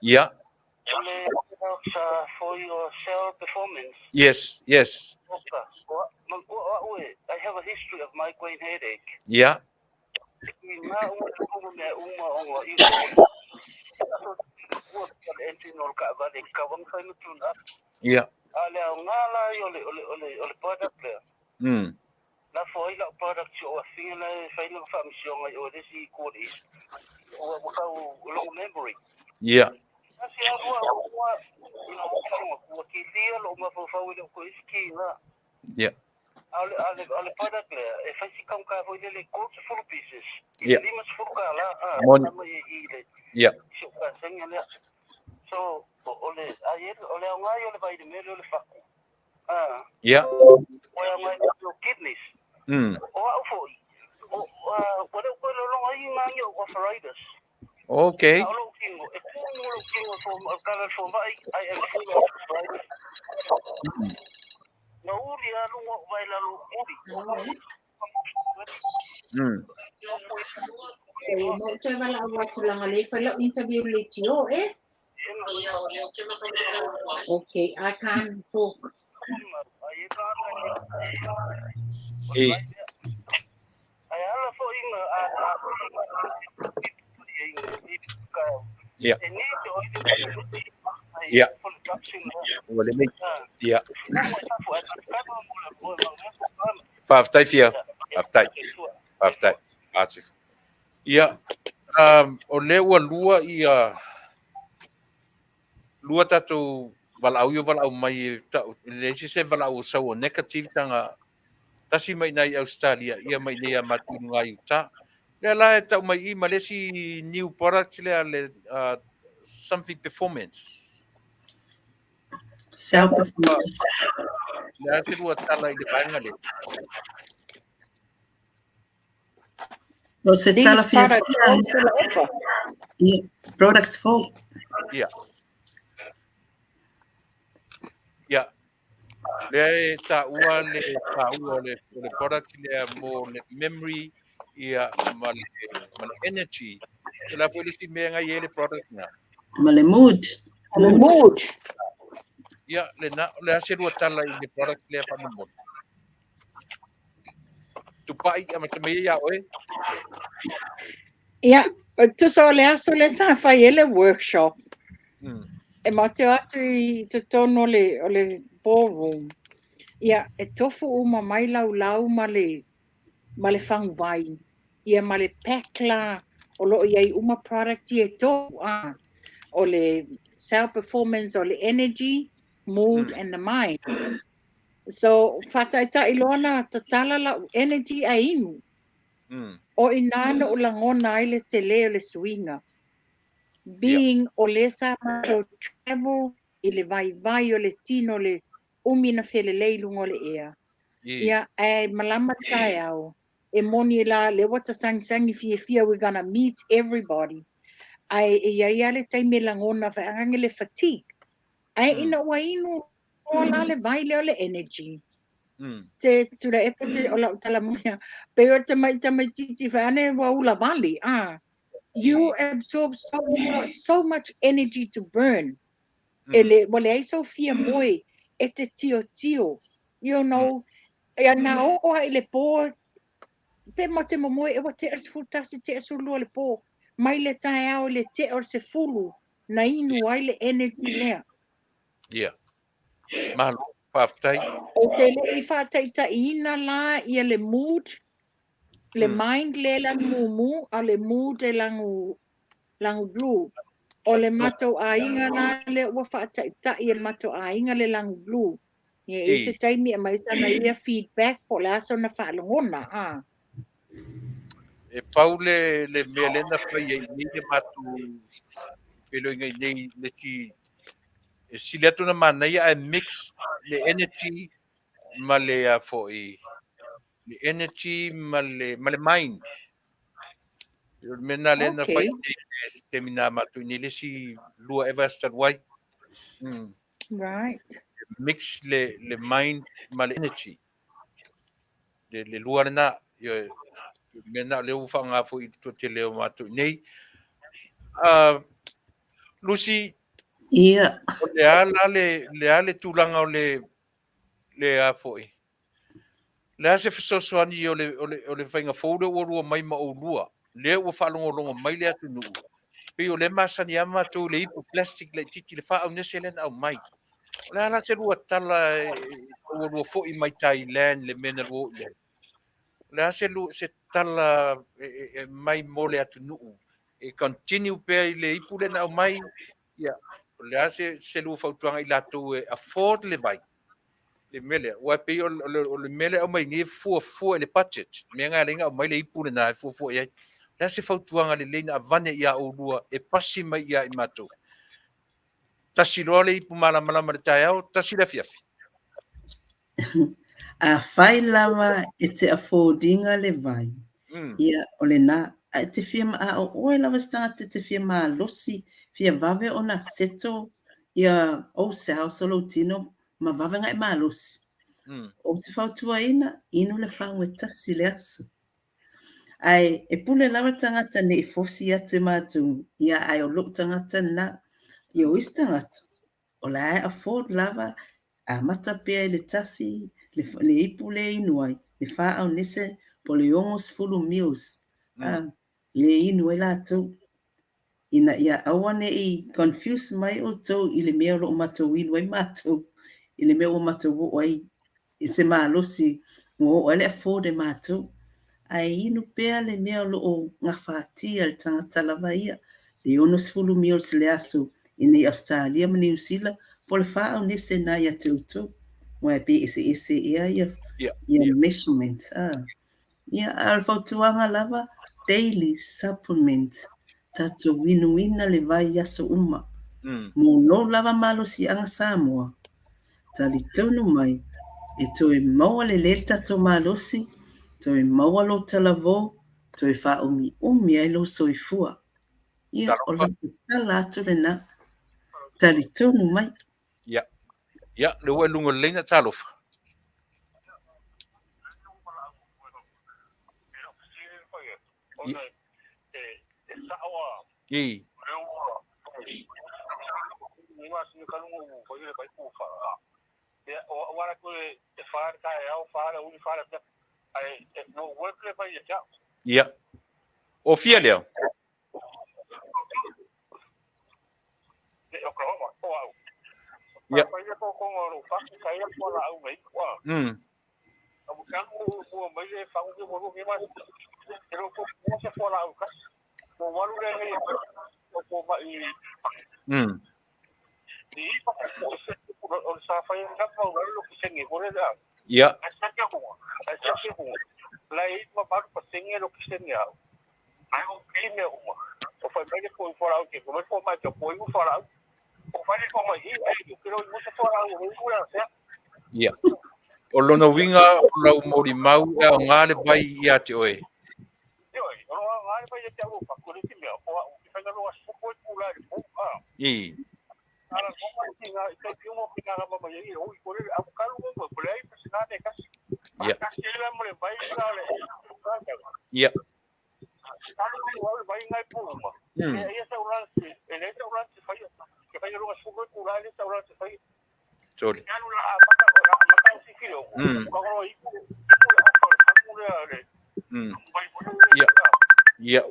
Ia. Yes, yes. Ia. Ia. Ia. Ia. Ia. Moni. Ia. Ia. Okay. Interview eh? Okay, I can't talk. E. Ia. Ia. Ua lelei. Ia. Faafetai fia. Faafetai. Faafetai. Atu. Ia, o lea ua lua ia lua tatou valaau ia valaau mai e tau, e leai se se valaau o sau o negative tanga tasi mai nai Australia ia mai nei a matou i luga i uta. Lea la e tau mai i ma le isi new product lea le something performance. Self performance. Le a se lua tala i le vaega lea? O se tala fiafia. Ia, products fou. Ia. Ia. Lea e taua le taua o le, o le product lea mo le memory ia ma le, ma le energy. O le a foi le isi mea na i ai le product na? Ma le mood. Ma le mood. Ia, le, na, le a se lua tala i le product lea faamolemole? Tupai, amata mai ia oe. Ia, tusa o le aso lea sa fai ai le workshop. E matou te o atu i totonu o le, o le ballroom. Ia, e tofu uma mai laulau ma le, ma le faguvai. Ia, ma le pack la o lo o i ai uma product ia e tolu. Ah, o le cell performance, o le energy, mood and the mind. So, faataitai loa la tatala la'u energy ae inu. O i inā na ou lagona ai le telē o le suiga. Being o lea sa matou travel i le vaivai o le tino o le umi na felelei i luga o le ea. Ia, ae malama le taeao, e moni la lea ua tasagisagi fiafia we gonna meet everybody. Ae e i ai lava le taimi e lagona faiagaga le fatigue. Ae ina ua inu loa la le vai lea o le energy. Se Tuilaepa te, o lau tala moni lava, pei o le tamai tamaitiiti fai ane ua ula vale, ah. You absorb so, you got so much energy to burn. E le, ua leai sou fia moe e te tiotio. You know, ia na oo lava i le po, pe matou te momoe ea ua tea le 11, tea le 12 o le po, mai le taeao i le tea o le 10, na inu ai le energy lea. Ia. Malo, faafetai. Ou te le i faataitaiina la ia le mood, le mind lea e lanu mumu, a o le mood e lanu, lanu blue. O le matou aiga la lea ua faataitai e le matou aiga le lanu blue. Ia, e i ai se taimi e aumai sana ia feedback po o le a sona faalogona, a. E pau le, le mea lea na fai ai nei le matou feiloaiga i nei le isi e sili atu ona manaia ae mix le energy ma le a foi le energy ma le ma le mind. O le mea lena lea na fai nei le seminar matou i nei le isi lua ea vaiaso talu ai. Right. Mix le le mind ma le energy. Le le lua lena. Ioe. O le mea lena lea ua faaaoga foi i le toatele o matou i nei. Lucy, Ia. O le a la le, le a le tulaga o le, le a foi? Le a se fesoasoani o le, o le, o le faiga fou lea ua lua mai ma oulua, lea ua faalogologo mai le atunuu, pei o lea masani lava matou i le ipu plastic laitiiti le faaaunese lea na aumai. O le a la se lua tala ua lua foi mai Thailand le mea na lua oo i ai? O le a se, se tala e mai mo le atunuu e continue pea i le ipu lea na aumai? Ia, o le a se, se lua fautuaga i latou e afford le vai? Le mea lea, aua e pei o le, o le mea lea e aumai nei e fuafua i le budget. Le mea lena e ala ai ona aumai le ipu lena e fuafua i ai. O le a se fautuaga lelei na avane ia oulua e pasi mai ia i matou? Tasi loa le ipu malamalama i le taeao, tasi le afiafi. Afai lava e te afford ina le vai, ia o lena, a e te fia, a o oe lava se tagata e te fia malosi, fia vave ona settle ia ou cells o lou tino ma vave ona e malosi, ou te fautuaina, inu le fagu e tasi i le aso. Ae e pule lava le tagata ne i fosi atu e matou, ia ae o lou tagata lena, ia o isi tagata, O la e afford lava, amata pea i le tasi le le ipu lea e inu ai, le 4 aunese po o le 60 mils le inu ai latou. Ina ia aua ne i confuse mai outou i le mea o lo o matou inu ai matou i le mea ua matou oo ai i se malosi ua oo ai le afford e matou. Ae inu pea le mea o lo o gafatia e le tagata lava ia, le 60 mils i le aso i nei Ausetalia ma Niu Sila, po o le 4 aunese lena ia te outou. Aua e pei e eseese ea ia, ia measurement. Ia, a o le fautuaga lava, daily supplement, tatou inuina le vai i aso uma. Mo lou lava malosiaga Samoa. Talitonu mai, e toe maua lelei le tatou malosi, toe maua lou talavou, toe faaumiumi ai lou soifua. Ia, o lau tatala atu lena. Talitonu mai. Ia. Ia, lea ua e luga o le laina, talofa. I. Ia. O fia lea? Ia. Ia. Ia. O lona uiga o lau molimau e aoga le vai ia te oe. I. Ia. Ia. Sorry. Ia. Ia.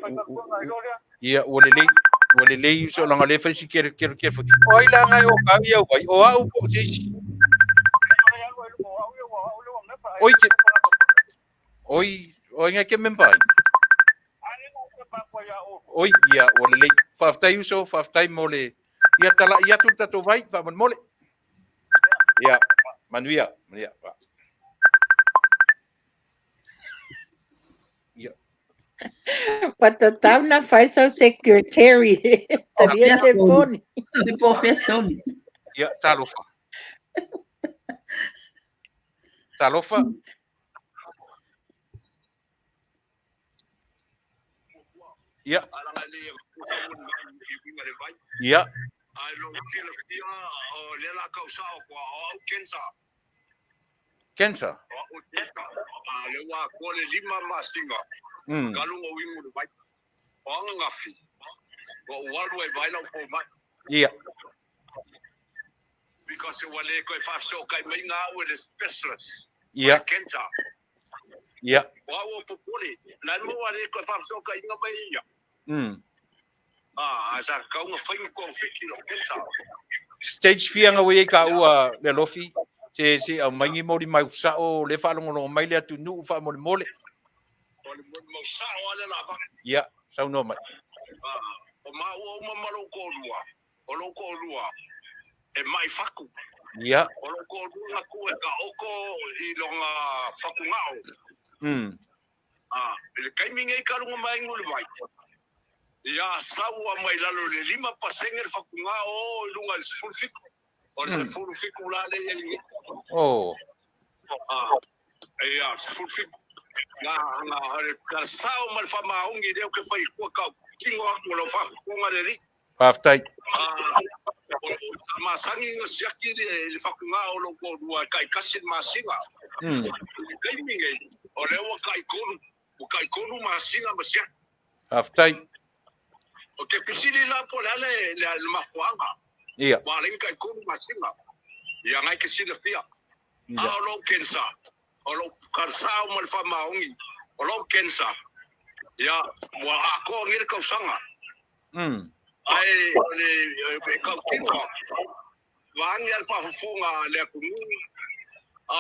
Ia, ua lelei. Ua lelei uso leaga o lea e fai si kere kere kere foi. O ai la ngai o kau ia vai? O au po o se isi. Oi te. Oi, oi ngai ke member ai. Oi, ia, ua lelei. Faafetai uso, faafetai mo le... Ia tala'i atu le tatou vai, faamolemole. Ia, manuia, manuia. Ia. Ua tatau na fai sau secretary. Talia te poni. Te po fea soli. Ia, talofa. Talofa. Ia. Ia. Cancer. Ia. Ia. Ia. Stage fia nga ua i ai kaua Lealofi, se se aumai ni molimau sao lea e faalogologo mai le atunuu faamolemole. Ia, saunoa mai. O lou toalua e mai fatu. Ia. O lou toalua na tu e taoto i lona fatugao. A, i le taimi nei ka luga mai ai le vai. Ia sau a mai lalo i le 5% le fatugao o i luga i le 17. O le 17 la le i ai nei. Oh. A, ia, 17. Na, na, le sao ma le faamaoni lea ou te fai atua tau tino atu o lau faafofoga le alii. Faafetai. Sa masani ona siaki le fatugao o lou toalua e taitasi le masina. I le taimi nei, o lea ua taitolu, ua taitolu masina ma siaki. Faafetai. Ou te fesili la po o le a le mafuaaga. Ia. Ua ala ai ona taitolu masina. Ia na e te silafia. A o lou cancer, o lou kalasao ma le faamaoni, o lou cancer, ia, ua atoa nei le tausaga. Ae o le tautino atu, vaeane le faafofoga a le atunuu, o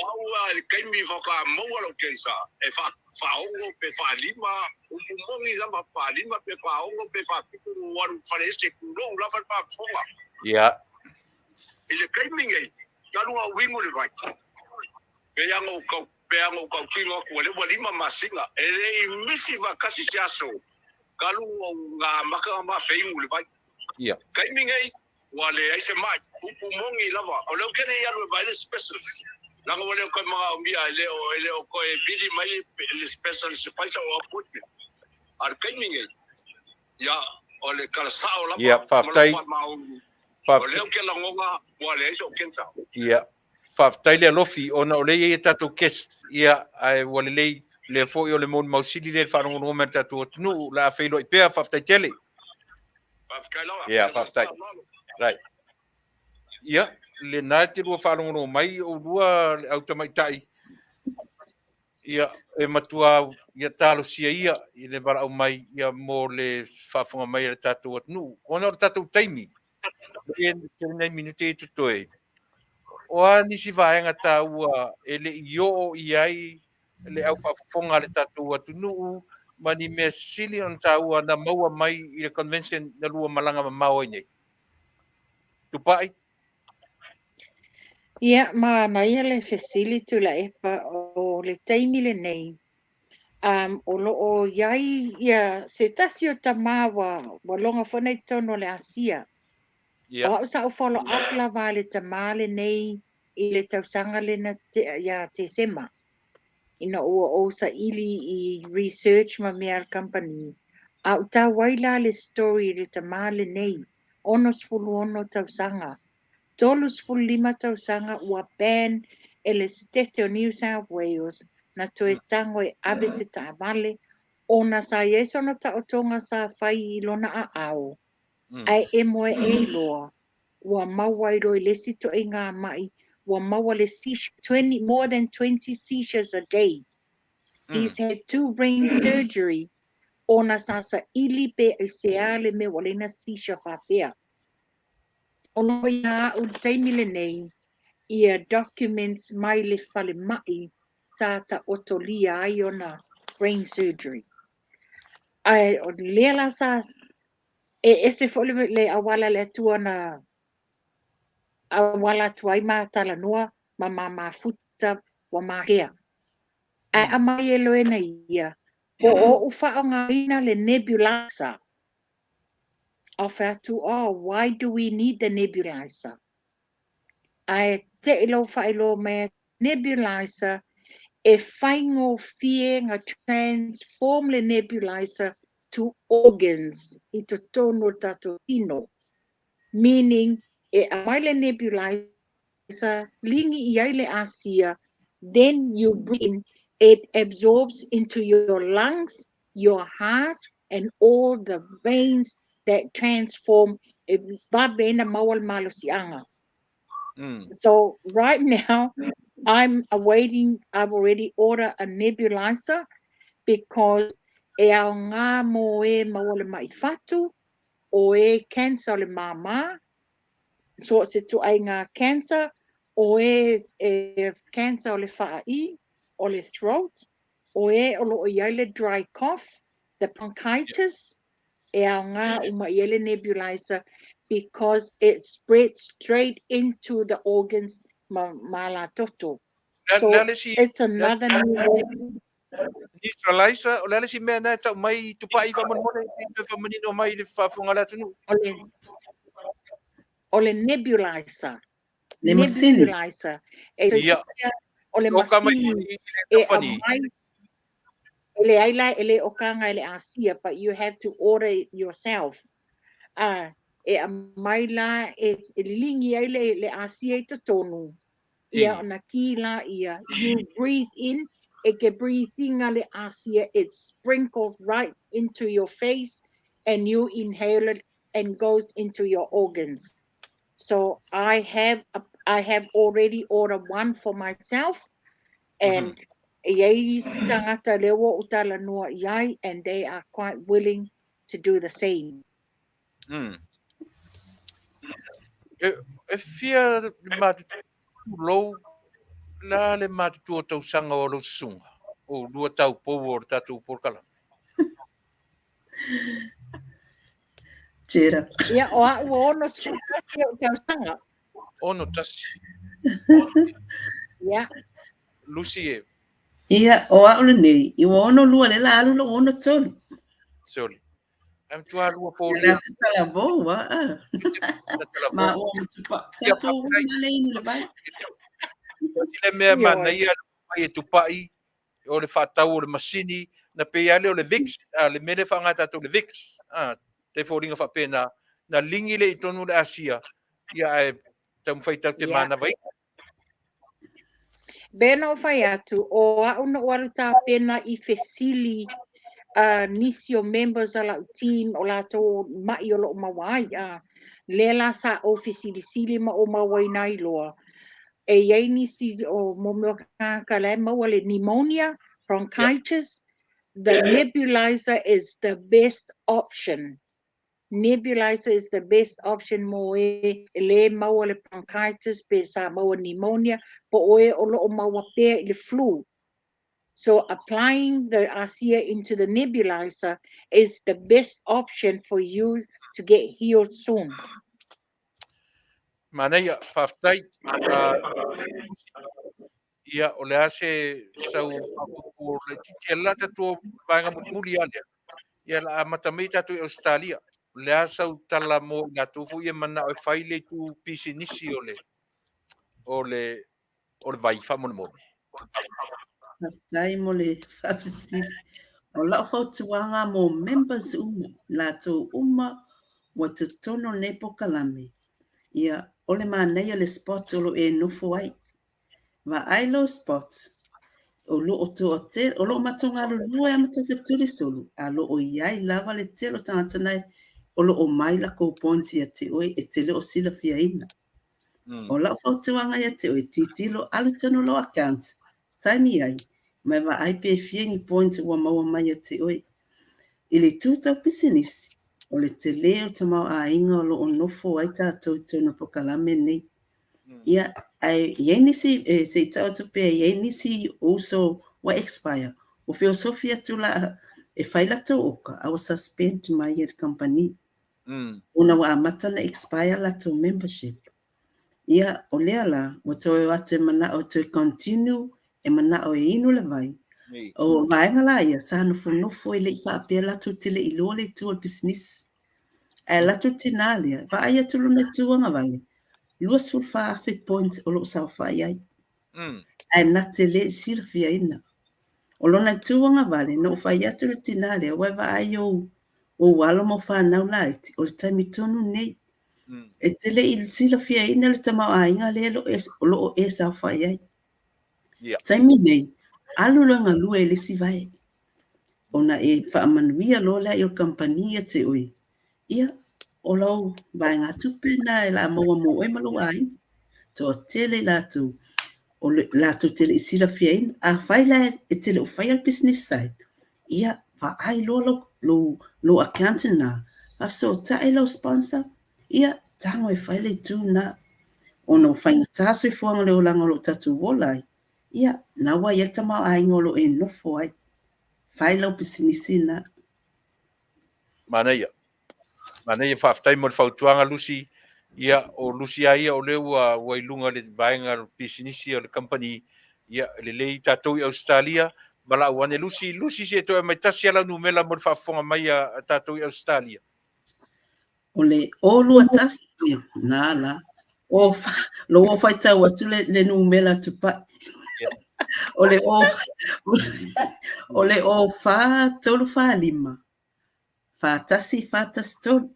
au lava i le taimi faatoa maua lou cancer, e faaono pe faalima, upu moni lava, faalima pe faaono pe faafitu ou alu i le faleese, tulou lava le faafofoga. Ia. I le taimi nei, talu ona ou inu le vai, pei lava ona ou tautino atu, o lea ua 5 masina, e le i misi faatasi se aso, talu ona amata ona ma feinu le vai. Ia. Taimi nei, Ua leai se ma'i, upu moni lava, o lea ou te le i alu e vaai le specialist, leaga ua le o toe manaomia, e le o, e le o toe vili mai le specialist e fai sa'u appointment. A o le taimi nei, ia, o le tala sa'o lava Ia, ma lou faafetai. faamaoni, o Faafetai. lea ou te lagona ua leai so'u cancer. Ia, faafetai le alofi, ona o lea e i ai a tatou guest, ia, ae ua lelei, lea foi o le molimau sili lea i le faalogologo mai a le tatou atunuu, o le a feiloai pea, faafetai tele. Faafetai lava. Ia, faafetai. Right. Ia, lena e te lua faalogologo mai oulua le au tamaitai, ia, e matua ia talosia ia i le valaau mai ia mo le faafofoga mai a le tatou atunuu. Ona o le tatou taimi, e tele nai minute e totoe, o a nisi vaega taua e le i oo i ai le au faafofoga a le tatou atunuu ma ni mea sili ona taua na maua mai i le convention na lua malaga mamao ai nei? Tupai? Ia, manaia le fesili Tuilaepa, o le taimi lenei, um, o lo o i ai ia se tasi o tama ua, ua loga foi nei totonu o le Asia. Ia. O au sa ou follow up lava i le tama lenei i le tausaga lena tea ia Tesema, ina ua ou saili i research ma mea a le kamupani, a ou tau ai la le story i le tama lenei, 66 tausaga, 35 tausaga ua ban e le Setete o New South Wales na toe tago e ave se taavale ona sa i ai sona taotoga sa fai i lona aao. Ae e moe ei loa, ua maua ai loa i le isi ituaiga ma'i, ua maua le seizure, 20, more than 20 seizures a day. He's had two brain surgery ona sa saili pe aisea le mea ua leai na seizure faapea. O lo o ia au i le taimi lenei ia documents mai le falemai sa taotolia ai ona brain surgery. Ae o lea la sa e ese foi le, le auala le Atua na auala atu ai ma talanoa ma ma mafuta ua makea. Ae aumai e loena ia, po o ou faaaogaina le nebulizer. Ou fai atu, oh, why do we need the nebulizer? Ae te i lou faailoa mai nebulizer e faigofie na transform le nebulizer to organs i totonu o le tatou tino. Meaning, e aumai le nebulizer, ligi i ai le asia, then you breathe in, it absorbs into your lungs, your heart and all the veins that transform e vave ai na maua le malosiaga. So right now, I'm awaiting, I've already ordered a nebulizer because e aoga mō e maua le ma'i fatu, o e cancer o le māmā, so o se ituaiga cancer, o e, e cancer o le faa'i, o le throat, o e o lo o i ai le dry cough, the bronchitis, e aoga uma i ai le nebulizer because it spreads straight into the organs ma, ma la toto. So Le a le isi it's another new way. Neutralizer, o le a le isi mea na e tau mai Tupai faamolemole se i toe faamanino mai i le faafofoga a le atunuu. O le, o le nebulizer. Le masini. Nebulizer. E Ia. o le Oka mai masini i le e company. aumai e leai la e le okaga e le Asia, but you have to order it yourself. Ah, e aumai la e, e ligi ai le, le asia i totonu. Ia ona ki la ia. You breathe in, e ke breathe in a le asia, it sprinkles right into your face and you inhale it and goes into your organs. So I have I have already ordered one for myself and e i ai isi tagata lea ua ou talanoa i ai and they are quite willing to do the same. E, e fia le matutua lou, la le matutua o tausaga o lou susuga, o lua taupou o le tatou polokalame. Tira. Ia, o au ua 61 ou tausaga. 61. Ia. Lucy e. Ia, o au lenei, i ua 62 lea la alu lou 63. Soli. Ae matua lua po Ia le talavou a. Ma ua tupa. Tatou uma le inu le vai. Tasi le mea manaia mai e tupai o le faatau o le masini na pei lava lea o le Vicks, le mea lea e faaaoga e tatou le Vicks, tai foliga faapena, na ligi lea i totonu o le asia, ia ae taumafai tatou te manavaina. Be na ou fai atu, o a'u na ou alu tapena i fesili a nisi o members a la'u team o latou ma'i o lo'o maua ai, a lea la sa ou fesilisili ma ou mauaina ai loa, e iai nisi o mo mea o kānaka la e maua le pneumonia, bronchitis, the nebulizer is the best option. Nebulizer is the best option mo e e lē maua le bronchitis pe sa maua pneumonia po o e o lo'o maua pea i le flu. So applying the asia into the nebulizer is the best option for you to get healed soon. Manaia, faafetai. Ia, o le a se sau faaopoopo laitiiti a le la tatou vaega mulimuli lava lea. Ia, o le a amata mai tatou i Ausetalia. O le a sau tala mo i latou foi ia e manao e fai le itu pisinisi o le o le o le vai faamolemole. Faafetai mo le faafesili. O lau fautuaga mo members uma, latou uma ua totonu o lenei polokalame, ia, o le manaia o le spot o lo o e nofo ai. Vaai lou spot, o lo o toatele, o lo o matou galulue a matou fetulisulu, a lo o i ai lava le tele o tagata na o lo o mai lakou points ia te oe e te le o silafiaina. O lau fautuaga ia te oe, titilo, alu tonu lou account, saini ai, ma e vaai pe fia ni points ua maua mai ia te oe. I le itu tau pisinisi, o le tele o le tamaoaiga o lo o nofo ai tatou i totonu o polokalame nei. Ia, ae i ai nisi, e, se i tau atu pea, i ai nisi uso ua expire, ua feosofi atu la e fai latou oka, a ua suspend mai e le kamupani. Ona ua amata ona expire latou membership. Ia, o lea la, ua toe o atu e manao e toe continue, e manao e inu le vai. O vaega la ia, sa nofonofo e le i faapea latou te le i iloa le itu o le pisinisi. Ae alu atu le tinā lea, vaai atu lona itu agavale, 24,000 points o lo o saofai ai. Ae na te le i silafiaina. O lona itu agavale, na ou fai atu i le tinā lea, ua e vaai i ou, ou alo ma ou fanau laiti, o le taimi tonu lenei. E te le i silafiaina le tamaoaiga lea o lo o e saofai ai. Taimi nei, alu loa e galue i le isi vae. Ona e faamanuia loa lea i o le kamupani ia te oe, ia, o lau vaegatupe lena e la maua mo oe ma lou aiga. Toatele i latou, o le, latou te le i silafiaina. Afai la e te le o faia le business side, ia, vaai loa lou, lou, lou accountant lena, faafesootai lau sponsor, ia, tago e fai le itu lena. Ona ua faigata soifuaga o le olaga o lo o tatou ola ai, Ia, na ua i ai le tamaoaiga o lo o e nofo ai. Fai lau pisinisi na. Manaia. Manaia, faafetai mo le fautuaga Lucy. Ia, o Lucy lava ia o lea ua, ua i luga o le vaega o le pisinisi o le company. Ia, e lelei tatou i Ausetalia. Valaau ane Lucy. Lucy, se i toe aumai tasi lava lau numera mo le faafofoga mai a tatou i Ausetalia. O le o 21, na la. O fa, lo o faitau atu le, le numera tupai. O le o, o le o fa tolu fa lima, fa tasi fa tasi tolu.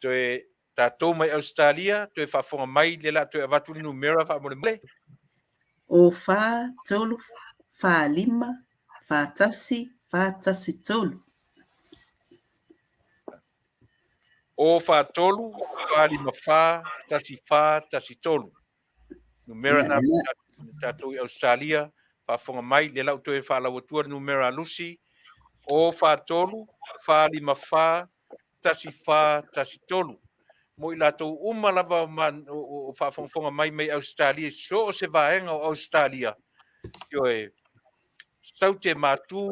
Toe tatou mai Ausetalia, toe faafofoga mai lea la toe avatu le numera faamolemole. O fa tolu fa lima, fa tasi fa tasi tolu. O fa tolu, fa lima fa, tasi fa, tasi tolu. Numera na tatou i Australia, faafofoga mai, lea la ua toe faalau atua le numera a Lucy, o fa tolu, fa lima fa, tasi fa, tasi tolu. Mo i latou uma lava o faafogafoga mai mai Australia, so o se vaega o Australia, ioe, Sau te matū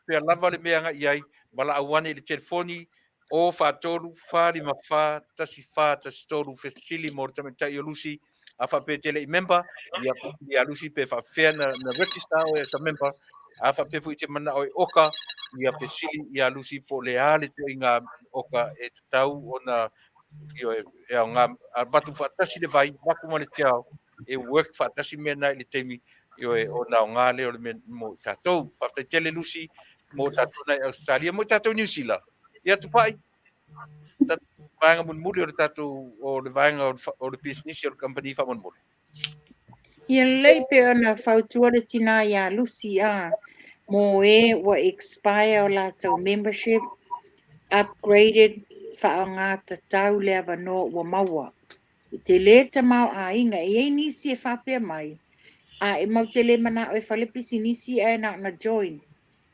pea lava le mea agai i ai, valaau ane i le telefoni 0 4 3 4 5 4 1 4 1 3 fesili mo le tamaitai o Lucy. A faapea e te le i member, ia fesili ia Lucy pe faapefea na, na register oe as a member. A faapea foi i te manao e oka, Ia fesili ia Lusi po o le a le ituaiga oka e tatau ona ioe, e aoga avatu faatasi le vai, vaku ma le tiao, e work faatasi mea na i le taimi, ioe, ona aoga lea o le mea mo i tatou. Faafetai tele Lusi mo tatou na i Ausetalia, mo i tatou Niu Sila. Ia Tupai, tatou vaega mulimuli o le tatou, o le vaega o le pisinisi o le kamupani faamolemole. Ia lelei pei ona fautua le tina ia Lucy a mo e ua expire o latou membership, upgraded, faaaoga tatau le avanoa ua maua. E tele le tamaoaiga, e i ai nisi e faapea mai, a e matou te le manao e fai le pisinisi ae na ona join.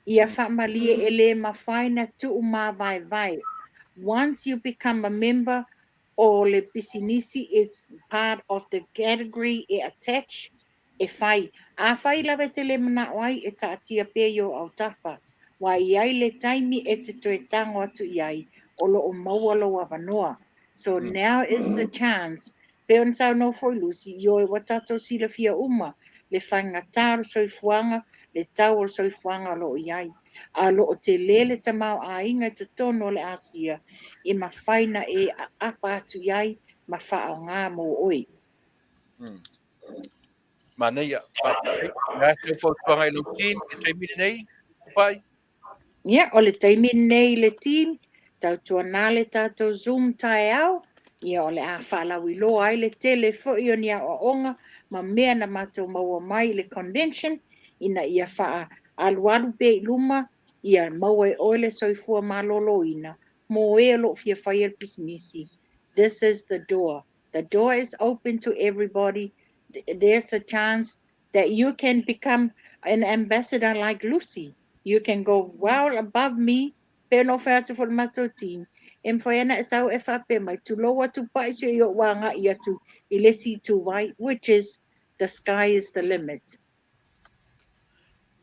Ia faamalie e le mafai na tuumavaevae. Once you become a member, o le pisinisi it's part of the category e attach e fai. Afai lava e te le manao ai, e taatia pea i ou autafa, ua i ai le taimi e te toe tago atu i ai, o lo o maua lou avanoa. So now is the chance. Pei ona saunoa foi Lucy, ioe ua tatou silafia uma le faigata o le soifuaga, le tau o le soifuaga o lo o i ai. A o lo o tele le tamaoaiga i totonu o le Asia e mafai na e aapa atu i ai ma faaaoga mo oe. Manaia. Faafetai. O le a sau fautuaga i lau team i le taimi lenei, Tupai? Ia, o le taimi lenei i le team, tautuana le tatou Zoom taeao, ia o le a faalauiloa ai le tele foi o ni aoaoga ma mea na matou maua mai i le convention ina ia faaalualu pea i luma, ia maua e oe le soifua maloloina mo e o lo o fia faia le pisinisi. This is the door. The door is open to everybody. There's a chance that you can become an ambassador like Lucy. You can go well above me. Pei ona ou fai atu foi i le matou team, e mafai ana e sau e faapea mai, tulou atu pai se i ou agai atu i le isi ituvai, which is the sky is the limit.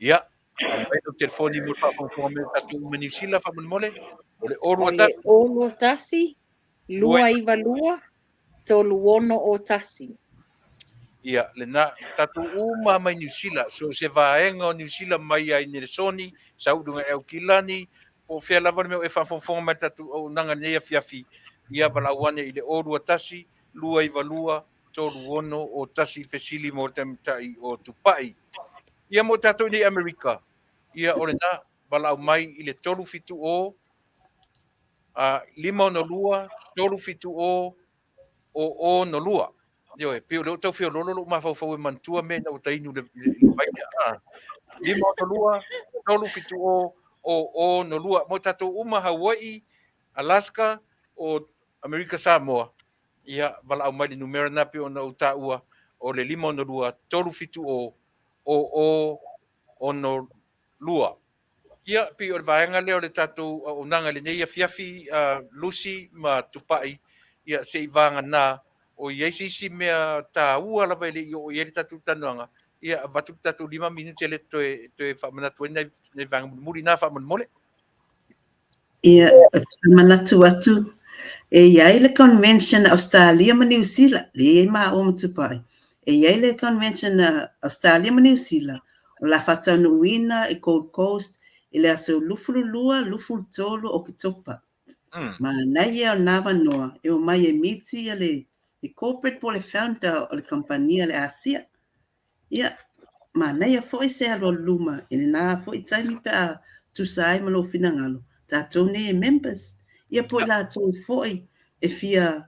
Ia, aumai lau telefoni mo le faafogafoga mai o tatou uma i Niu Sila faamolemole. O le O le 0 21 292 3601. Ia, lena, tatou uma mai Niu Sila, so o se vaega o Niu Sila mai lava i Nelesoni, sau i luga i Aukilani, po o fea lava le mea o e faafogafoga mai i le tatou auaunaga i lenei afiafi, ia valaau ane i le 0 21 292 3601 fesili mo le tamatai o Tupai. Ia mo tatou i nei Amerika, ia o lena, valaau mai i le 370 562 370 002. Ioe, pei o lea ua tau feoloolo lou mafaufau e manatua mea ina ua ta inu i le vai lea. 562 370 002. Mo tatou uma Hawaii, Alaska, o Amerika Samoa, ia valaau mai le numera na pei ona ou taua, o le 562 370 0062. Ia, pei o le vaega lea o le tatou auaunaga i lenei afiafi, Lucy ma Tupai, ia se i vagana o i ai se isi mea taua lava e le i oo i ai le tatou talanoaga, ia avatu le tatou 5 minute lea toe toe faamanatu ai nai nai vaega mulimuli na faamolemole. Ia, ou te manatu atu, e i ai le Convention a Ausetalia ma Niu Sila, lea e i ai maua ma Tupai. E i ai le Convention a Ausetalia ma Niu Sila, o le a faataunuuina i Gold Coast i le aso 22, 23 o Oketopa. Manaia o lena avanoa e omai e miti le corporate po o le founder o le kamupani a le Asia. Ia, manaia foi se alualu luma i lena foi taimi pe a tusa ai ma lou finagalo, tatou nei e members, ia po o i latou foi e fia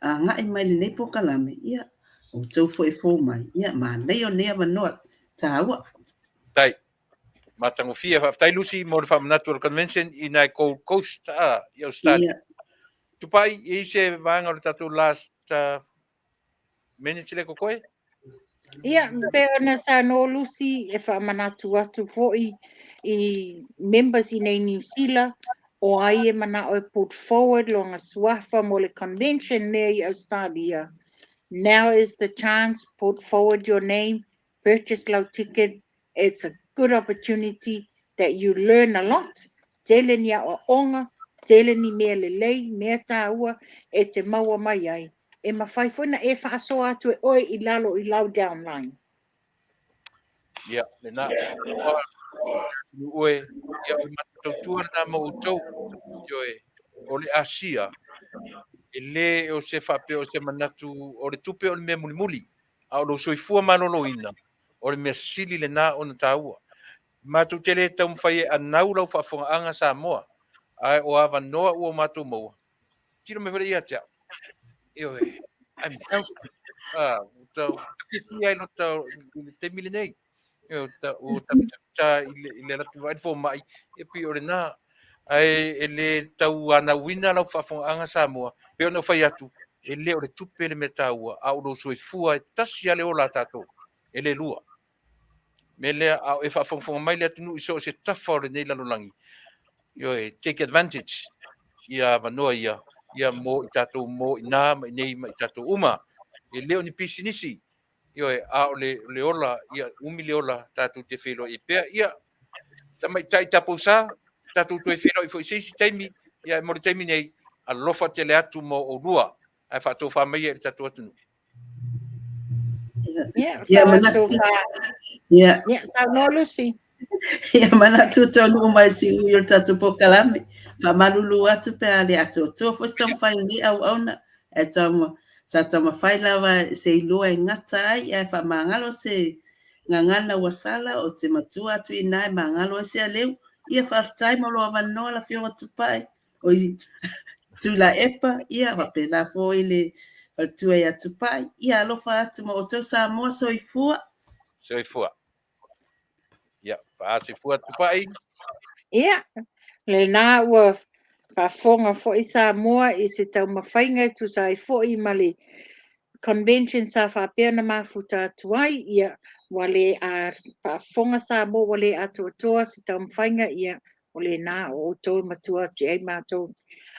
agai mai i lenei polokalame, ia, outou foi e fou mai, ia, manaia o lenei avanoa taua. Faafetai. Matagofie. Faafetai Lucy mo le faamanatu o le convention i nai Gold Coast i Australia. Ia. Tupai, e i ai se vaega o le tatou last minute lea kokoe? Ia, pei ona saunoa Lucy e faamanatu atu foi i members i nei Niu Sila, o ai e manao e put forward lona suafa mo le convention lea i Australia. Now is the chance, put forward your name, purchase lau ticket. It's a good opportunity that you learn a lot. Tele ni aoaoga, tele ni mea lelei, mea taua e te maua mai ai. E mafai foi na e faasoa atu e oe i lalo i lau downline. Ia, lena. Oe, Ia, o le matou tautua lena mo outou. Ioe, o le Asia, e le o se faapea o se manatu o le tupe o le mea mulimuli, a o lou soifua maloloina, o le mea sili lena ona taua. Matou te le taumafai e anau lau faafofogaaga Samoa, ae o avanoa ua matou maua, tilo mai foi lea ia te au. Ioe, I'm healthy. Ah, ua tau fiafia ai lota i le taimi lenei. Ioe, ua tapitapita i le alu atu vaai le fomai, e pei o lena. Ae e le tauanauina lau faafofogaaga Samoa, pei ona ou fai atu, e le o le tupe le mea taua, a o lou soifua, e tasi lava le ola a tatou, e le lua. Mea lea, a o e faafogafoga mai le atunuu i so o se tafa o lenei lalolagi, ioe, take advantage ia avanoa ia, ia mo i tatou mo i ina ma i nei ma i tatou uma. E le o ni pisinisi, ioe, a o le, le ola, ia umi le ola tatou te feiloai ai pea. Ia, tamaitai tapousa, tatou toe feiloai foi i se isi taimi, ia mo le taimi nei, alofa tele atu mo oulua, ae faatofa maia i le tatou atunuu. Ia manatu. Ia. Ia, saunoa Lucy. Ia manatu taunuu mai siui o le tatou polokalame. Faamalulu atu pe a le atoatoa foi se taumafai o lenei auauna. Ae tauma, sa taumafai lava se iloa e gata ai ae faamagalo se gagana ua sala ou te matua atu i ina e magalo ai se aleu. Ia faafetai mo lou avanoa lau Afioga Tupai. Oi, Tuilaepa, ia faapena foi le faletua ia Tupai. Ia alofa atu ma outou Samoa, soifua. Soifua. Ia, faasoifua Tupai. Ia, lena ua faafofoga foi Samoa i se taumafaiga e tusa ai foi ma le convention sa faapea ona mafuta atu ai, ia, ua le a faafofoga Samoa ua le atoatoa se taumafaiga, ia, o lena o outou e matua atu i ai matou.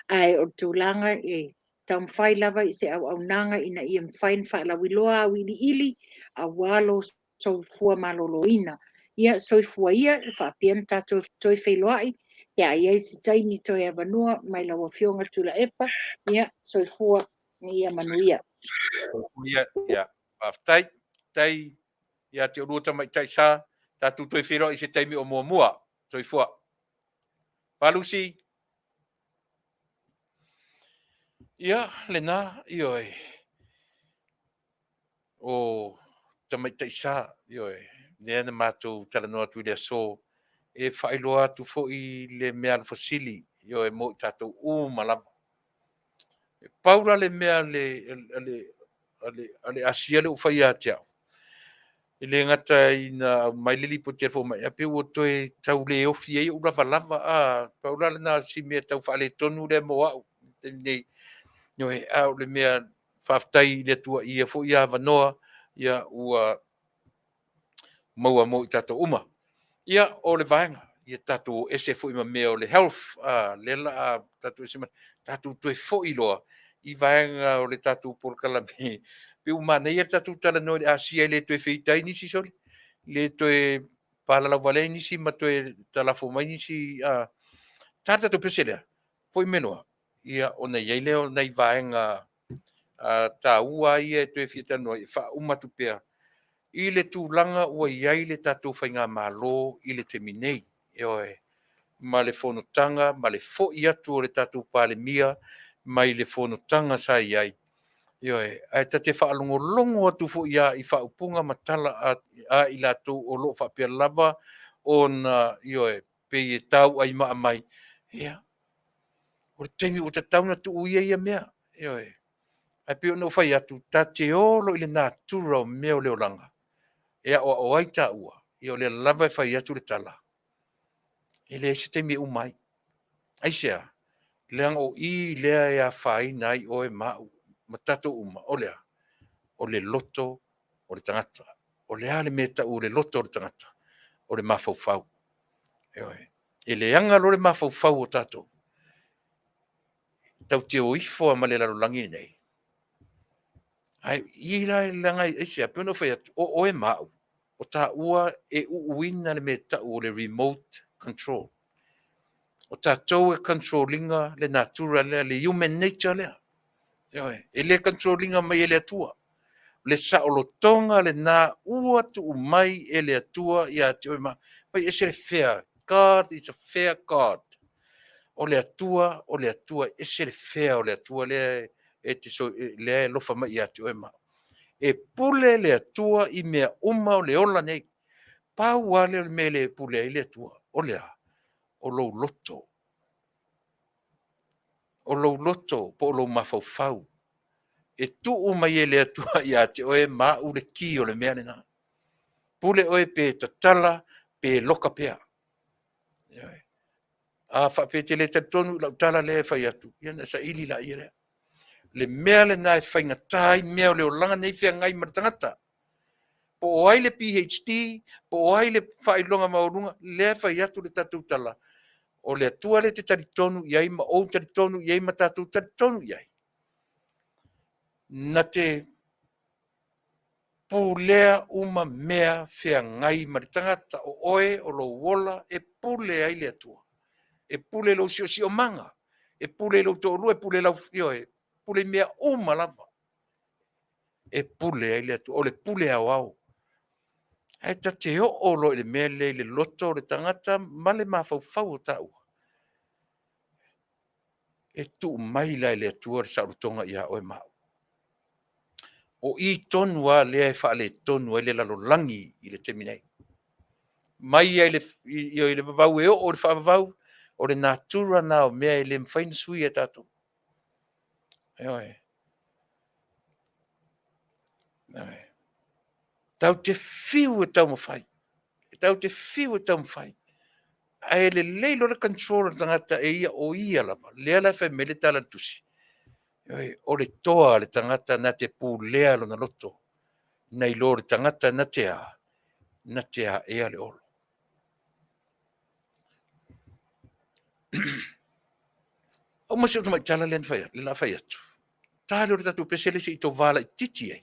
Ae o le tulaga e taumafai lava i se auaunaga ina ia mafai ona faalauiloa auiliili aua lo soifua maloloina. Ia, soifua ia, faapea ona tatou toe feiloai pe a i ai se taimi toe avanoa mai lau Afioga Tuilaepa. Ia, soifua ia manuia. Ia, ia, faafetai. Faafetai ia te oulua tamaitai sa, tatou toe feiloai i se taimi o muamua. Soifua. Falusi. Ia, lena, ioe. O tamaitai sa, ioe, lea na matou talanoa atu i le aso, e faailoa atu foi le mea alofa sili, ioe, mo i tatou uma lava. E pau la le mea a le, a le, a le, a le Asia lea ua fai ia te au, e le gata ina aumai le lipoti a le fomai, ae pei ua toe tau le ofi ai ou lavalava. A, pau la lena o si mea tau faaletonu lea mo au i le taimi nei. Ioe, a o le mea faafetai i le Atua i ia foi avanoa, ia ua maua mo i tatou uma. Ia, o le vaega, ia tatou o ese foi ma mea o le health, a, lea la a tatou ese ma, tatou toe foi loa i vaega o le tatou polokalame. Pei ua manaia le tatou talanoa i le Asia e le toe feita ai nisi sole, le toe palalauvale ai nisi ma toe talafo mai nisi, a, ta le tatou pese lea, foi mai loa, ia ona i ai lea o nai vaega taua ia e toe fia talanoa ai, e faauma atu pea i le tulaga ua i ai le tatou faigamalo i le taimi nei, ioe, ma le fonotaga ma le foi atu o le tatou Palemia mai le fonotaga sa i ai, ioe, ae ta te faalogologo atu foi lava i faaupuga ma tala a i latou o lo o faapea lava ona, ioe, pei e tauaimaa mai, ia, o le taimi ua tatau ona tuu ia ia mea, ioe. Ae pei ona ou fai atu, ta te o loa i le natura o mea o le olaga e aoao ai taua, ia o lea lava e fai atu le tala, e leai se taimi e uma ai. Aisea? Leaga o i lea e afaina ai oe ma au ma tatou uma, o le a? O le loto o le tagata. O le a le mea e tau o le loto o le tagata? O le mafaufau. Ioe. E leaga loa le mafaufau o tatou, tatou te o ifo lava ma le lalolagi lenei. Ae i la leaga aisea? Pei ona ou fai atu, o oe ma au, o taua e uuina le mea e tau o le remote control. O tatou e control ina le natura lea, le human nature lea. Ioe, e le control ina mai e le Atua. O le saolotoga lena ua tuu mai e le Atua ia te oe ma au. Fai ese le fea. God is a fair God. O le Atua, o le Atua, e ese le fair o le Atua lea e te so, lea e alofa mai ia te oe ma au. E pule le Atua i mea uma o le ola nei. Pau lava lea o le mea e le pule ai le Atua, o le a? O lou loto. O lou loto po o lou mafaufau. E tuu mai e le Atua ia te oe ma au le ki o le mea lena. Pule oe pe tatala pe loka pea. A faapea e te le talitonu i lau tala lea e fai atu, ia ona e saili laia lea. Le mea lena e faigata ai mea o le olaga nei feagai ma le tagata. Po o ai le PhD, po o ai le faailoga maualuga, lea e fai atu le tatou tala, o le Atua lea e te talitonu i ai ma ou talitonu i ai ma tatou talitonu i ai, na te pulea uma mea feagai ma le tagata, o oe, o lou ola, e pule ai le Atua. E pule i lou siosiomaga, e pule i lou toalua, e pule i lau, ioe, e pule i mea uma lava. E pule ai le Atua, o le pule aoao. Ae ta te oo loa i le mea lea i le loto o le tagata ma le mafaufau o taua, e tuu mai la e le Atua le saolotoga ia oe ma au. O i tonu lava lea e faaletonu ai le lalolagi i le taimi nei. Mai lava i le vavau e oo i le faavavau, o le natura lena o mea e le mafai ona suia e tatou. Ioe. Ioe. Tatou te fiu e taumafai, tatou te fiu e taumafai, ae lelei loa le control a le tagata e ia o ia lava, lea la e fai mai ai le tala a le Tusi, o le toa a le tagata na te pulea lona loto, nai lo le tagata na te a, na te aea le olo. Uma si ou tamai tala lea na fai atu, le la fai atu. Ta lea o le tatou pese lea se i tova laitiiti ai.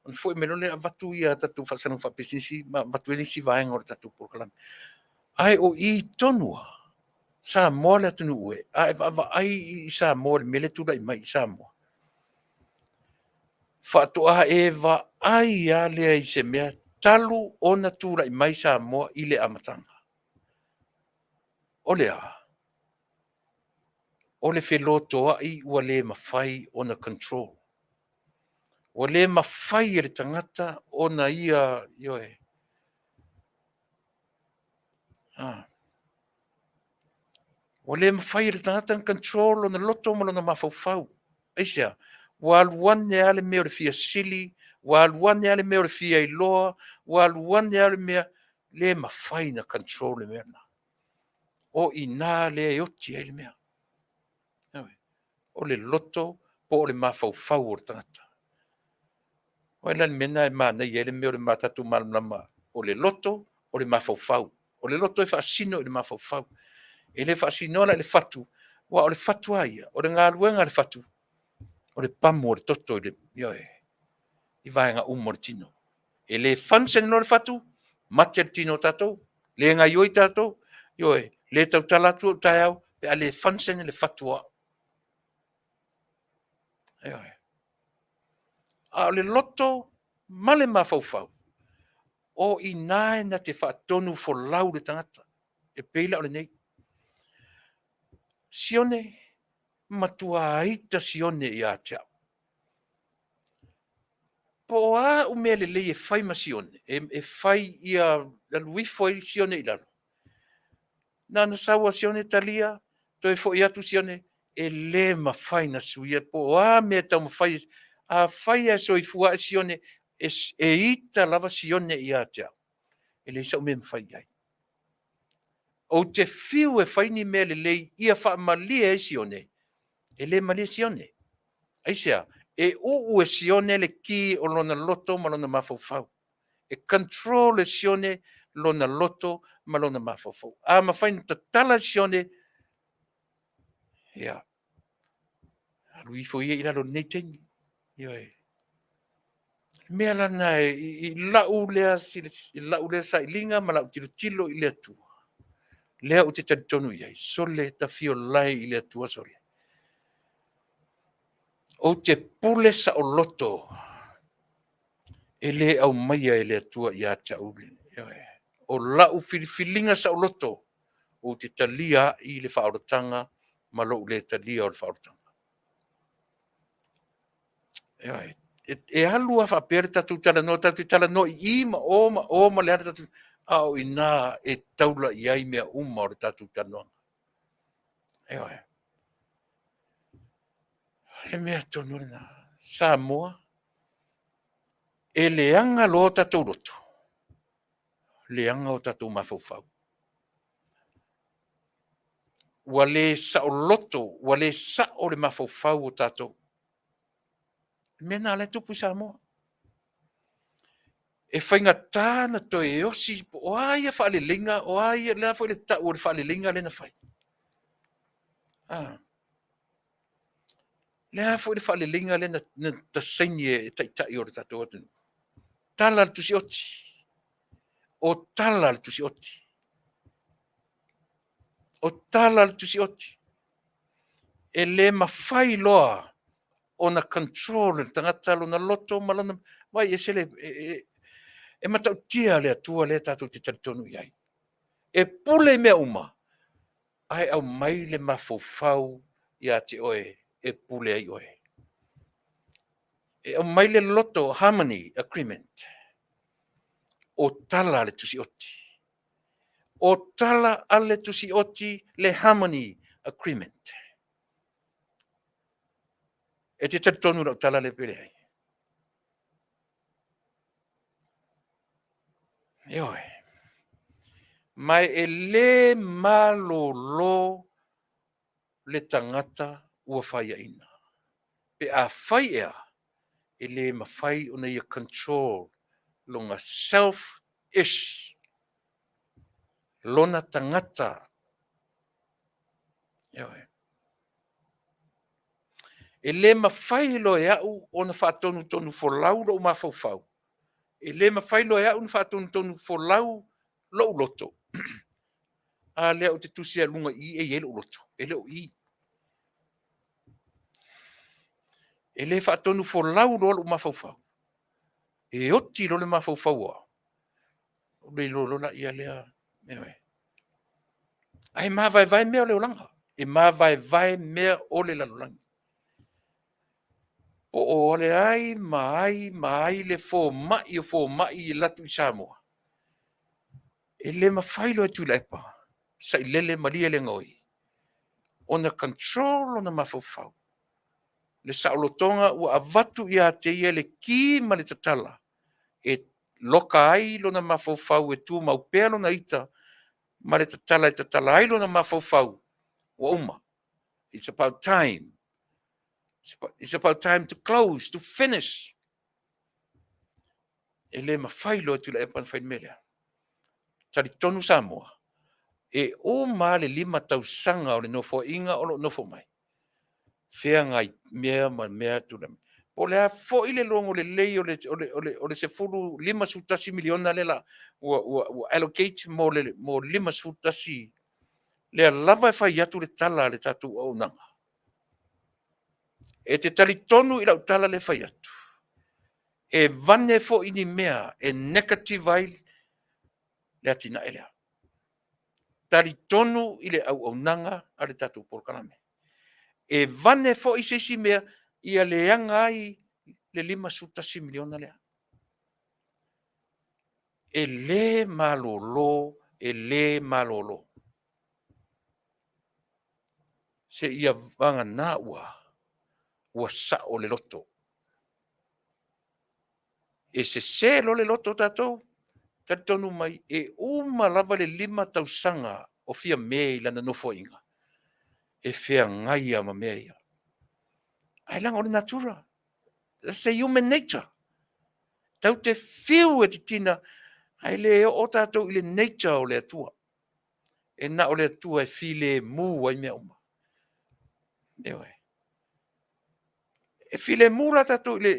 Ona foi mai loa lea avatu ia tatou faasalaga faapisinisi ma avatu ai nisi vaega o le tatou polokalame. Ae o i tonu lava, Samoa le atunuu e, a e vaavaai i Samoa i le mea lea e tulai mai i Samoa, faatoa e vaai lava lea i se mea talu ona tulai mai Samoa i le amataga. O le a? O le felotoai ua le mafai ona control. Ua le mafai e le tagata ona ia, ioe, ua le mafai e le tagata ona control lona loto ma lona mafaufau. Aisea? Ua alu ane lava le mea o le fia sili, ua alu ane lava le mea o le fia iloa, ua alu ane lava le mea, le mafai ona control le mea lena. O i ina lea e oti ai le mea. O le loto po o le mafaufau o le tagata. O ai la le mea lena e manaia ai le mea o le tatou malamalama, o le loto, o le mafaufau. O le loto e faasino i le mafaufau. E le faasinoa la i le fatu, aua o le fatu lava ia, o le galuega a le fatu, o le pamu o le toto i le, ioe, i vaega uma o le tino. E le function loa le fatu, mate le tino o tatou, le gaoioi tatou, ioe, le tautala atu au taeao pe a le function le fatu o au. Ioe. A o le loto ma le mafaufau, o i ina e na te faatonu folau le tagata, e pei la o lenei. Sione, matua ita Sione ia te au. Po o a au mea lelei e fai ma Sione, e fai ia alu ifo ai Sione i lalo, na ona sau lava o Sione talia, toe foi atu Sione, e le mafai ona suia, po o a mea e taumafai. Afai lava e soifua ae Sione, e ita lava Sione ia te au, e leai sau mea e mafai i ai. Ou te fiu e fai ni mea lelei ia faamalie ai Sione, e le malie Sione. Aisea? E uu e Sione le ki o lona loto ma lona mafaufau. E control e Sione lona loto ma lona mafaufau. A mafai ona tatala e Sione, ia, alu ifo ia i lalo i lenei taimi. Ioe. O le mea la lena i lau lea, i lau lea sailiga ma lau tilotilo i le Atua, lea ou te talitonu i ai, sole, tafiolae i le Atua, sole. Ou te pule saoloto e le aumaia e le Atua ia te au. O lau filifiliga saoloto. Ou te talia ai le faaolataga ma lou le talia o le faaolataga. Ioe. E alu lava faapea le tatou talanoa, tatou te talanoa i i ma o ma o ma le a le tatou, a o i ina e taula i ai mea uma o le tatou talanoaga. Ioe. O le mea tonu lena. Samoa, e leaga loa o tatou loto, leaga o tatou mafaufau. Ua le saoloto, ua le sao le mafaufau o tatou. Le mea lena o lea e tupu i Samoa. E faigata ona toe osi, po o a ia faaleleiga, o a ia, le a foi le tau o le faaleleiga lea na fai. A. Le a foi le faaleleiga lea na saini e taitai o le tatou atunuu? Tala le Tusioti. O tala le Tusioti. O tala le Tusioti. E le mafai loa ona control e le tagata lona loto ma lona... Vaai ese le... E, e, e matautia le Atua lea tatou te talitonu i ai. E pule i mea uma, ae aumai le mafaufau ia te oe e pule ai oe. E aumai le loto, harmony agreement, o tala a le Tusioti. O tala a le Tusioti le harmony agreement. E te talitonu i lau tala lea pe leai? Ioe. Ma e le malolo le tagata ua faiaina. Pe afai ea, e le mafai ona ia control lona self-ish, lona tagata. Ioe. E le mafai loa e au ona faatonutonu folau lou mafaufau, e le mafai loa e au ona faatonutonu folau lou loto. A lea ou te tusi lava i luga i i e i ai lou loto, e le o i. E le faatonu folau loa lou mafaufau, e oti loa le mafaufau o au, ona iloa loa lea, ioe. Ae mavaevae mea o le olaga, e mavaevae mea o le lalolagi. Po o le ai ma ai ma ai le fomai o fomai e alu atu i Samoa, e le mafai loa e Tuilaepa, sailele malie le gaoi, ona control lona mafaufau. Le saolotoga ua avatu ia te ia le ki ma le tatala e loka ai lona mafaufau e tumau pea lona ita ma le tatala e tatala ai lona mafaufau, ua uma. It's about time. It's about time to close, to finish. E le mafai loa e Tuilaepa ona fai le mea lea. Talitonu Samoa, e uma lava le 5 tausaga o le Nofoaiga o lo o nofo mai, feagai mea ma mea tulai mai. Po o le a foi le logo lelei o le $51 miliona lea ua allocate mo le 51, lea lava e fai atu le tala a le tatou auaunaga. E te talitonu i lau tala lea e fai atu, e vane foi ni mea e negative ai le atinae lea. Talitonu i le auaunaga a le tatou polokalame. E vane foi se isi mea ia leaga ai le $51 miliona lea. E le malolo, e le malolo. Seia vagana ua sao le loto. E sese loa le loto o tatou, talitonu mai, e uma lava le 5 tausaga o Fiame i lana nofoaiga, e feagai lava ma mea ia. Ae leaga o le natura. That's the human nature. Tatou te fiu e titina, ae le oo tatou i le nature o le Atua. E na o le Atua e filemu ai mea uma. Ioe. E filemu la tatou i le,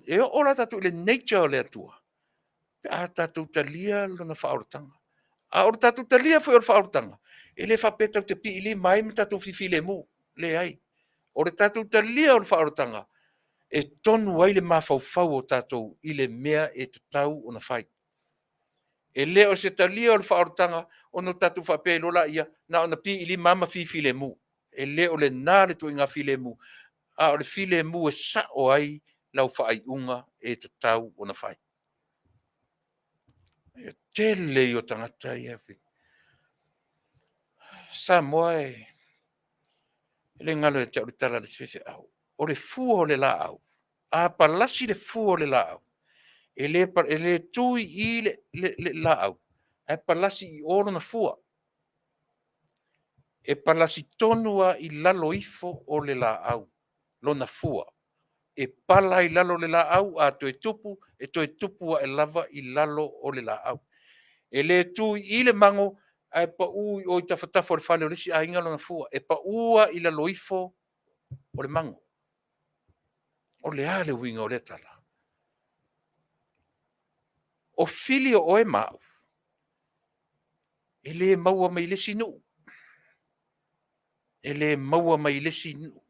e oo la tatou i le nature o le Atua, pe a tatou talia lona faaolataga. A o le tatou talia foi o le faaolataga, e le faapea tatou te piilima ai ma tatou fifilemu. Leai. O le tatou talia o le faaolataga, e tonu ai le mafaufau o tatou i le mea e tatau ona fai. E le o se talia o le faaolataga ona o tatou faapea ai loa laia, na ona piilima lava ma fifilemu. E le o lena le ituaiga filemu, a o le filemu e sao ai lau faaiuga e tatau ona fai. E tele ia o tagata ia. Samoa e le galo ia te au le tala a le isi faifeau, o le fua o le laau, a palasi le fua o le laau, e le tu i i le laau, ae palasi i o lona fua. E palasi tonu lava i lalo ifo o le laau lona fua. E pala i lalo o le laau, a toe tupu, e toe tupu ae lava i lalo o le laau. E le tu i i le mago ae pau i o i tafatafa o le fale o le isi aiga lona fua. E pau lava i lalo ifo o le mago. O le a le uiga o lea tala? O fili o oe ma au, e le maua mai le isi nuu. E le maua mai le isi nuu.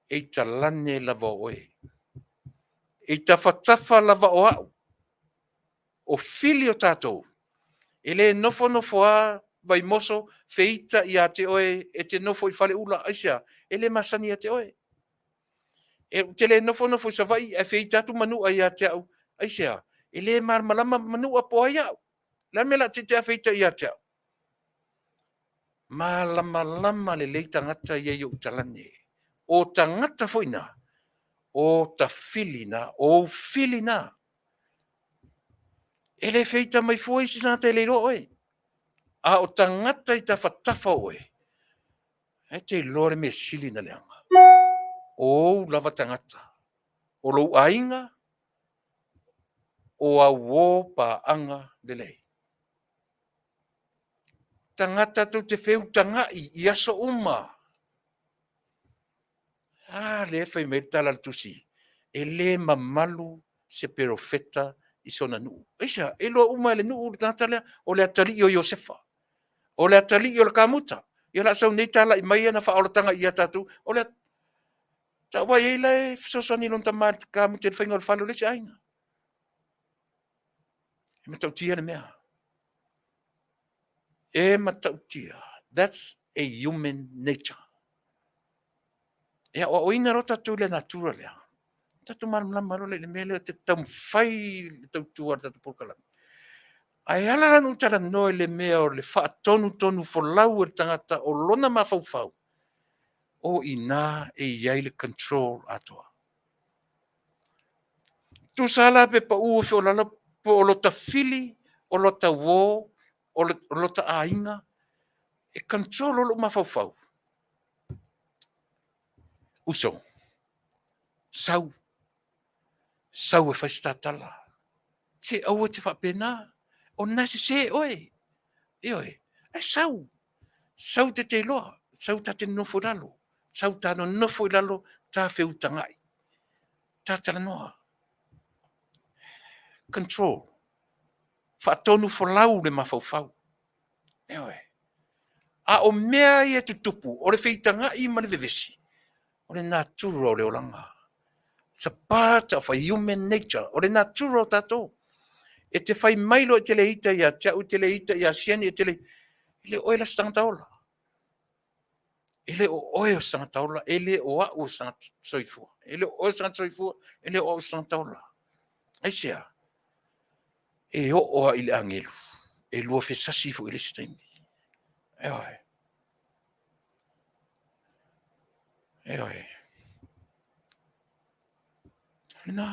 E i talane lava o oe. E i tafatafa lava o au. O fili o tatou, e le nofo nofo lava Vaimoso feita ia te oe e te nofo i Faleula. Aisea? E le masani ia te oe. Ou te le nofo nofo i Savaii ae feita atu Manua ia te au. Aisea? E le malamalama Manua po o ai au. O le a le mea o le a te i te feita ai ia te au? Malamalama lelei tagata ia i ou talane. O tagata foi na, o ta fili na, o ou fili na. E le feita mai fua isi tagata e le iloa oe. A o tagata i tafatafa o oe, e te iloa le mea sili ona leaga, o ou lava tagata, o lou aiga, o au uo paaga lelei. Tagata tou te feutagai i aso uma. A lea e fai mai le tala a le Tusi, e le mamalu se perofeta i sona nuu. Aisea? E iloa uma e le nuu le tagata lea, o le atalii o Iosefa, o le atalii o le kamuta. Ia o le a sau nei talai mai ana faaolataga ia tatou. O le a vaai i ai la e fesoasoani i lona tama i le kamuta i le faiga o le fale o le isi aiga. E matautia le mea. E matautia. That's a human nature. E aoaoina loa tatou i le natura lea, tatou malamalama loa lea i le mea lea e taumafai le tautua a le tatou polokalame. Ae ala la ona ou talanoa i le mea o le faatonutonu folau e le tagata o lona mafaufau, o i ina e i ai le control atoa. Tusa la pe pau ifo i lalo po o lota fili, o lota uo, o lota aiga, e control loa lou mafaufau. Uso, sau, sau e fai se ta tala. Se aua e te faapena, o lena e sese oe. Ioe, ae sau, sau ta te iloa, sau ta te nonofo i lalo, sau ta nonofo i lalo, ta feutagai, ta talanoa. Control, faatonu folau le mafaufau. Ioe. A o mea ia e tutupu, o le feitagai ma le vevesi, o le natura o le olaga. It's a part of a human nature. O le natura o tatou. E te fai mai loa e te le ita ia te au, e te le ita ia Siani, e te le... E le o oe la se tagata ola. E le o oe o se tagata ola, e le o au o se tagata soifua. E le o oe o se tagata soifua, e le o au o se tagata ola. Aisea? E oo lava i le agelu, e lua fesasi foi i le isi taimi. Ioe. Ioe. Lena.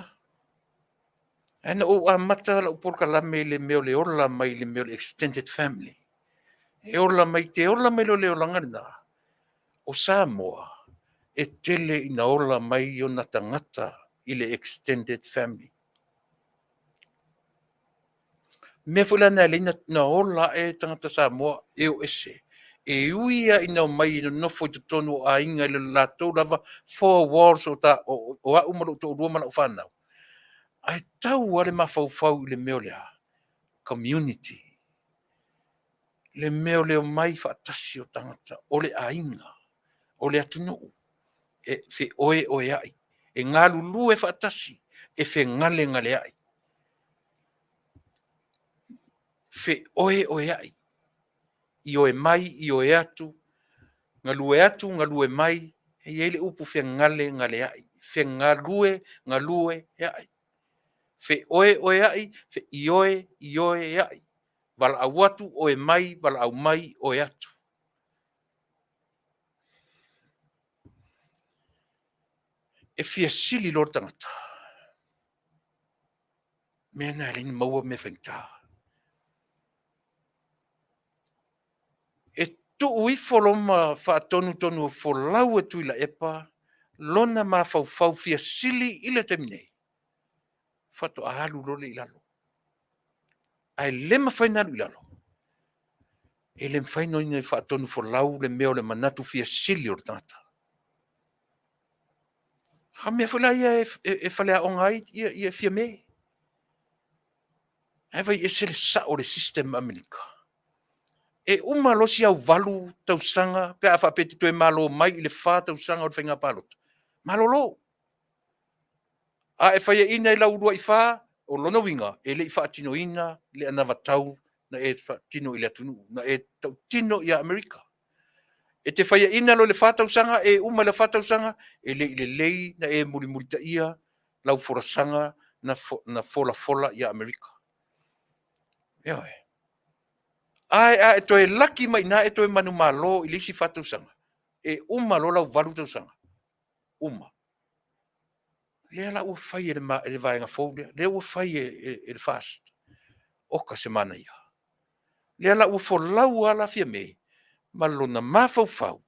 Ae na ou amata lau polokalame i le mea o le ola mai le mea o le extended family. E ola mai, te ola mai loa le olaga lena, o Samoa, e tele ina ola mai ona tagata i le extended family. Mea foi la na e ala ai ona ola ae tagata Samoa e o ese. E ui lava ina omai e nonofo i totonu o aiga i le latou lava four walls o, ta, o, o au ma lou toalua ma lau fanau. Ae tau lava le mafaufau i le mea o le a? Community. Le mea o le omai faatasi o tagata, o le aiga, o le atunuu, e feoeoeai, e galulue faatasi, e fegalegaleai. Feoeoea'i, ioe mai, ioe atu, galue atu, galue mai, e i ai le upu fegalegalea'i, fegalue, galue, a'i. Feoeoea'i, feioe, ioe, a'i. Valaau atu, oe mai, valaau mai, oe atu. E fia sili loa le tagata. Mea na e ala ai ona maua mea faigata. E tuu ifo loa ma faatonutonu e folau e Tuilaepa lona mafaufau fia sili i le taimi nei, faatoa alu loa lea i lalo. Ae le mafai ona alu i lalo, e le mafai ona faatonufolau le mea o le manatu fia sili o le tagata. A mea foi la ia e faleaoga ai ia Fiame. Ae vaai ese le sao o le system a Amerika. E uma loa si au 8 tausaga pe a faapea e te toe malo mai i le 4 tausaga o le faiga palota, malolo. A e faiaina i lau uluai fa, o lona uiga e le i faatinoina le anavatau na e faatino i le atunuu, na e tautino ia Amerika. E te faiaina loa i le 4 tausaga, e uma i le 4 tausaga, e le i lelei na e mulimulitaia lau folasaga na folafola ia Amerika. Ioe. Ae a e toe laki mai i ina e toe manumalo i le isi 4 tausaga, e uma loa lau 8 tausaga, uma. Lea la ua fai e le vaega fou lea, lea ua fai e le FAST. Oka se manaia. Lea la ua folau lava la Fiame ma lona mafaufau,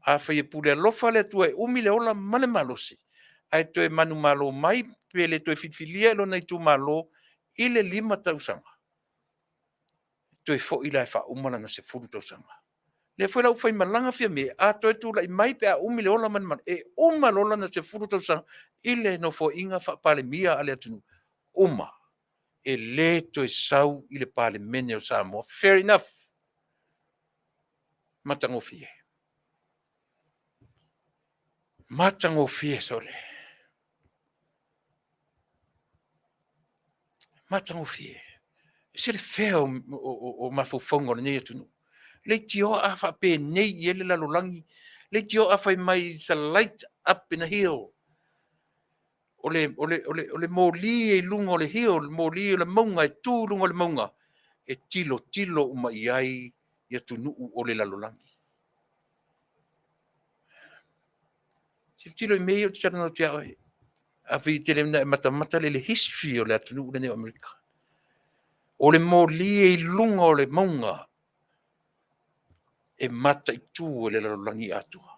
afai e pule alofa le Atua e umi le ola ma le malosi, ae toe manumalo mai pe le toe filifilia e lona itumalo i le 5 tausaga, toe foi la e faauma lana 10 tausaga. Lea foi la ua faimalaga Fiame, a toe tulai mai pe a umi le ola ma le malosi, e uma loa lana 10 tausaga i le Nofoaiga faa-Palemia a le atunuu, uma, e le toe sau i le Palemene o Samoa. Fair enough. Matagofie. Matagofie sole. Matagofie. E ese le fea o mafaufauga o lenei atunuu. Leitioa a faapenei i ai le lalolagi, leitioa a fai mai is a light up in a hill. O le moli e i luga o le hill, le moli o le mauga e tu i luga o le mauga, e tilotilo uma i ai i atunuu o le lalolagi. Tilotilo i mea ia ou te talanoa atu ia oe. Afai e te le matamata i le history o le atunuu lenei o Amerika. O le moli e i luga o le mauga e mataitu e le lalolagi atoa.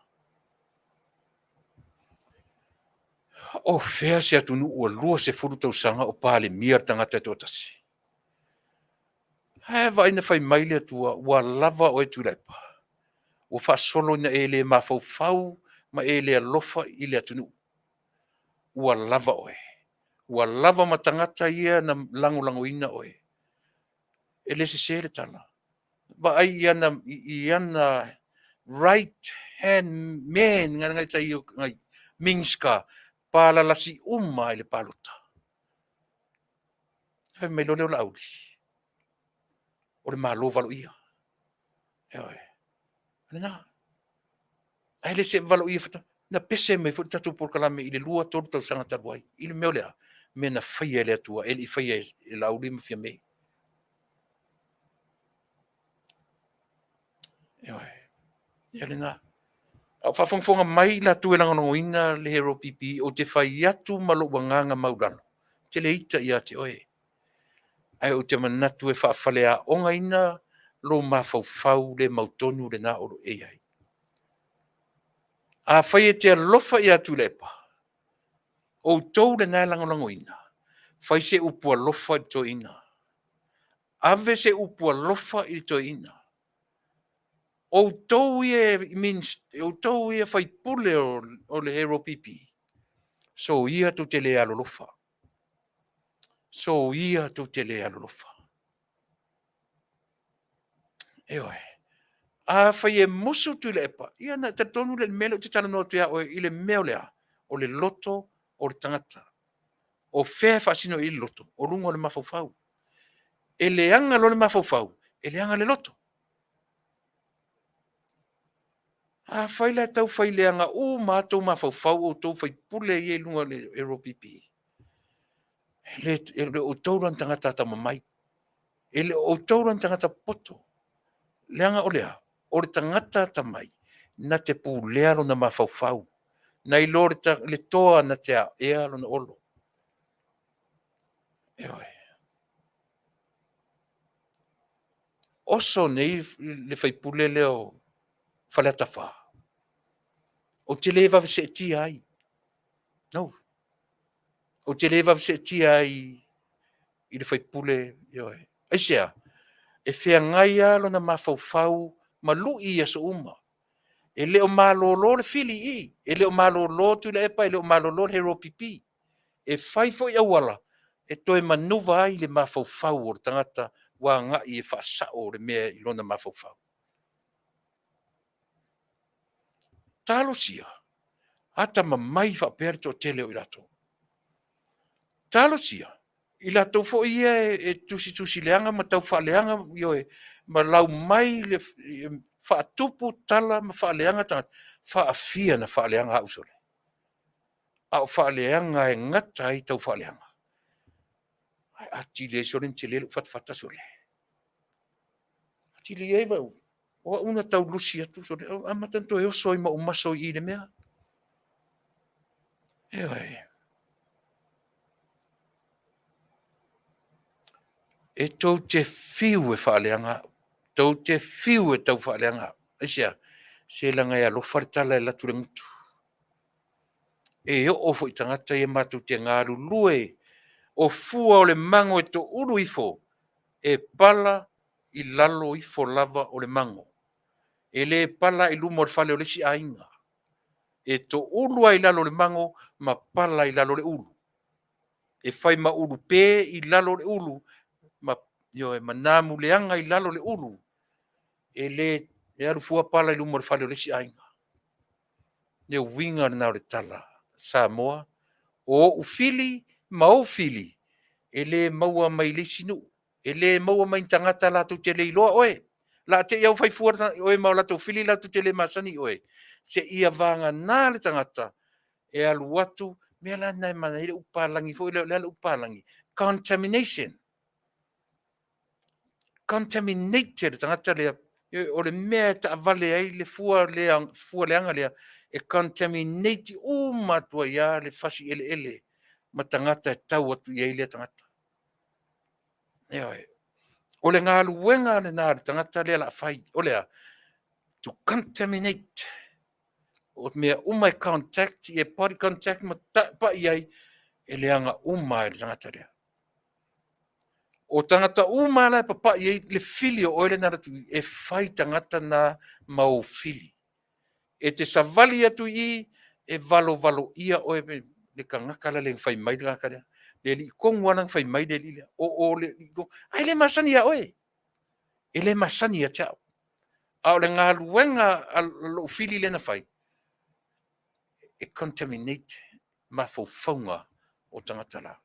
O fea se atunuu ua 20 tausaga o Palemia le tagata e toatasi? Ae vaai na fai mai le Atua, ua lava oe Tuilaepa, ua faasolo ina e le mafaufau ma e le alofa i le atunuu. Ua lava oe. Ua lava ma tagata ia na lagolagoina oe. E le sese le tala. Vaai i ana right hand man, ngai Minisita, palalasi uma i le palota. Fai mai loa lea o Laauli, o le Malo valoia. Ioe. O lena. Ae le se valoia faatoa. Na pese mai foi le tatou polokalame i le 2, 3 tausaga talu ai. I le mea o le a? Mea na faia e le Atua, e le i faia e Laauli ma Fiame. Ioe. Ia lena. A o faafogafoga mai i latou e lagolagoina le Hero PP, ou te fai atu ma lou agaga maualalo, ou te le ita ia te oe, ae ou te manatu e faafaleaogaina lou mafaufau le mautonu lena o lo o e i ai. Afai e te alofa ia Tuilaepa, outou lena e lagolagoina, fai se upu alofa i le toeaina. Ave se upu alofa i le toeaina. Outou ia outou ia faipule o le Hero PP, soia tou te le alolofa. Soia tou te le alolofa. Ioe. Afai e musu Tuilaepa, ia ona e talitonu lea i le mea lea ou te talanoa atu ia oe i le mea o le a? O le loto o le tagata. O fea e faasino i ai le loto? O luga o le mafaufau. E leaga loa le mafaufau, e leaga le loto. Afai la e tau fai leaga uma lava tou mafaufau outou sui usufono ia i luga o le LPP, e le o outou la ni tagata atamamai, e le o outou la ni tagata popoto. Leaga o le a? O le tagata atamai, na te pulea lona mafaufau, nai lo le toa na te aea lona olo. Ioe. Oso nei le sui usufono lea o Faleata 4, ou te le vave seetia ai. No. Ou te le vave seetia ai i le sui usufono, ioe. Aisea? E feagai lava lona mafaufau ma lui i aso uma. E le o malolo le fili i i, e le o malolo Tuilaepa, e le o malolo le HRPP. E fai foi auala e toe manuva ai le mafaufau o le tagata ua agai e faasao le mea i lona mafaufau. Talosia, atamamai faapea le toatele o i latou. Talosia, i latou foi ia e tusitusi leaga ma taufaaleaga, ioe, ma lau mai le faatupu tala ma faaleaga tagata, faafia ona faaleaga au sole. A o faaleaga e gata ai taufaaleaga. Ae atili ai sole ona tele lou fatafata sole. Atili ai, o au na tau lusi atu sole, amata ona toe oso ai ma ou maso i i le mea. Ioe. E tou te fiu e faaleaga au, tou te fiu e taufaaleaga au. Aisea? Se leaga e alofa le tala e alu atu i le gutu. E oo foi i tagata ia matou te galulue, o fua o le mago e toulu ifo, e pala i lalo ifo lava o le mago. E le pala i luma o le fale o le isi aiga. E toulu lava i lalo o le mago ma pala i lalo o le ulu. E fai ma ulu pe i lalo o le ulu, ma, ioe, ma namu leaga i lalo o le ulu. E le alu fua pala i luma o le fale o le isi aiga. Le uiga lena o le tala, Samoa, o ou fili ma ou fili, e le maua mai le isi nuu, e le maua mai ni tagata latou te le iloa oe. O le a te i lava ua fai fua oe ma latou fili latou te le masani i oe, seia vagana le tagata e alu atu. O le mea la lena e manaia ai le upu papalagi foi lea, o le a le upu papalagi? Contamination. Contaminate le tagata lea, o le mea e taavale ai le fua leaga lea, e contaminate uma atu ai lava le fasi eleele ma tagata e tau atu i ai lea tagata. Ioe. O le galuega lena a le tagata lea o le a fai, o le a? To contaminate. O mea uma e contact, e body contact ma pai ai, e leaga uma lava i le tagata lea. O tagata uma la e papai ai le fili o oe lea na alu atu i i, e fai tagata na ma ou fili. E te savali atu i i, e valovaloia oe le tagata la le na fai mai le tagata lea. Le alii tonu lava la na fai mai le alii lea. O o le alii tonu. Ae le masani ia oe. E le masani ia te au. A o le galuega a lou fili lea na fai, e contaminate mafaufauga o tagata la.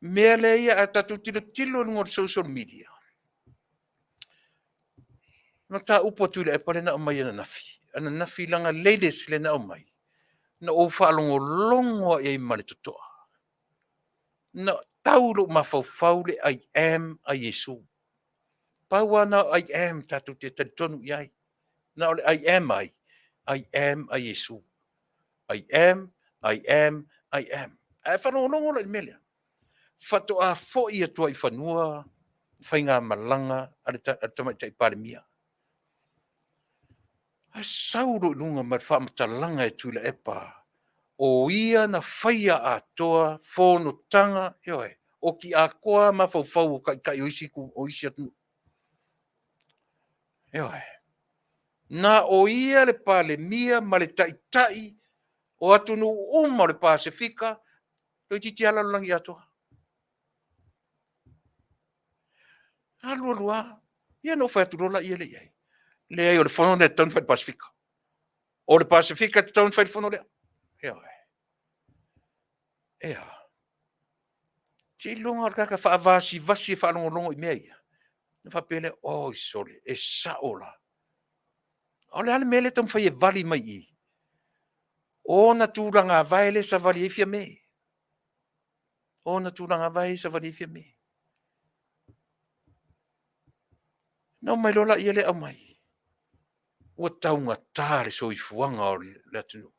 Mea lea ia, a tatou tilotilo i luga o le social media, mataupu a Tuilaepa lea na aumai ananafi, ananafi lana latest lea na aumai, na ou faalogologo lava i ai ma le totoa. Na tau i lou mafaufau le I am a Iesu. Pau lava lena o I am tatou te talitonu i ai. Na o le I am ai? I am a Iesu. I am, I am, I am. Ae faalogologo la i le mea lea. Faatoa foi atu lava i fanua le faigamalaga a le Tamaitai Palemia. Ae sau loa i luga ma le faamatalaga e Tuilaepa, o ia na faia atoa fonotaga, ioe, oti atoa lava mafaufau o taitai o isi atunuu. Ioe. Na o ia le Palemia ma le taitai o atunuu uma o le Pasefika, toeitiiti lava lalolagi atoa. Alu alu lava, ia ona ou fai atu loa lea i ai, leai o le fono lea e tatau ona fai i le Pasefika. O le Pasefika e tatau ona fai le fono lea. Ioe. E a? Seiloga o le tagata faavasivasi e faalogologo i mea ia, ona faapea lea, oi sole, e sao la. A o le a le mea lea e taumafai e vali mai i i? O ona tulaga vae lea e savali ai Fiame. O ona tulaga vae lea e savali ai Fiame. Ona omai loa lea aumai, ua taugata le soifuaga o le atunuu.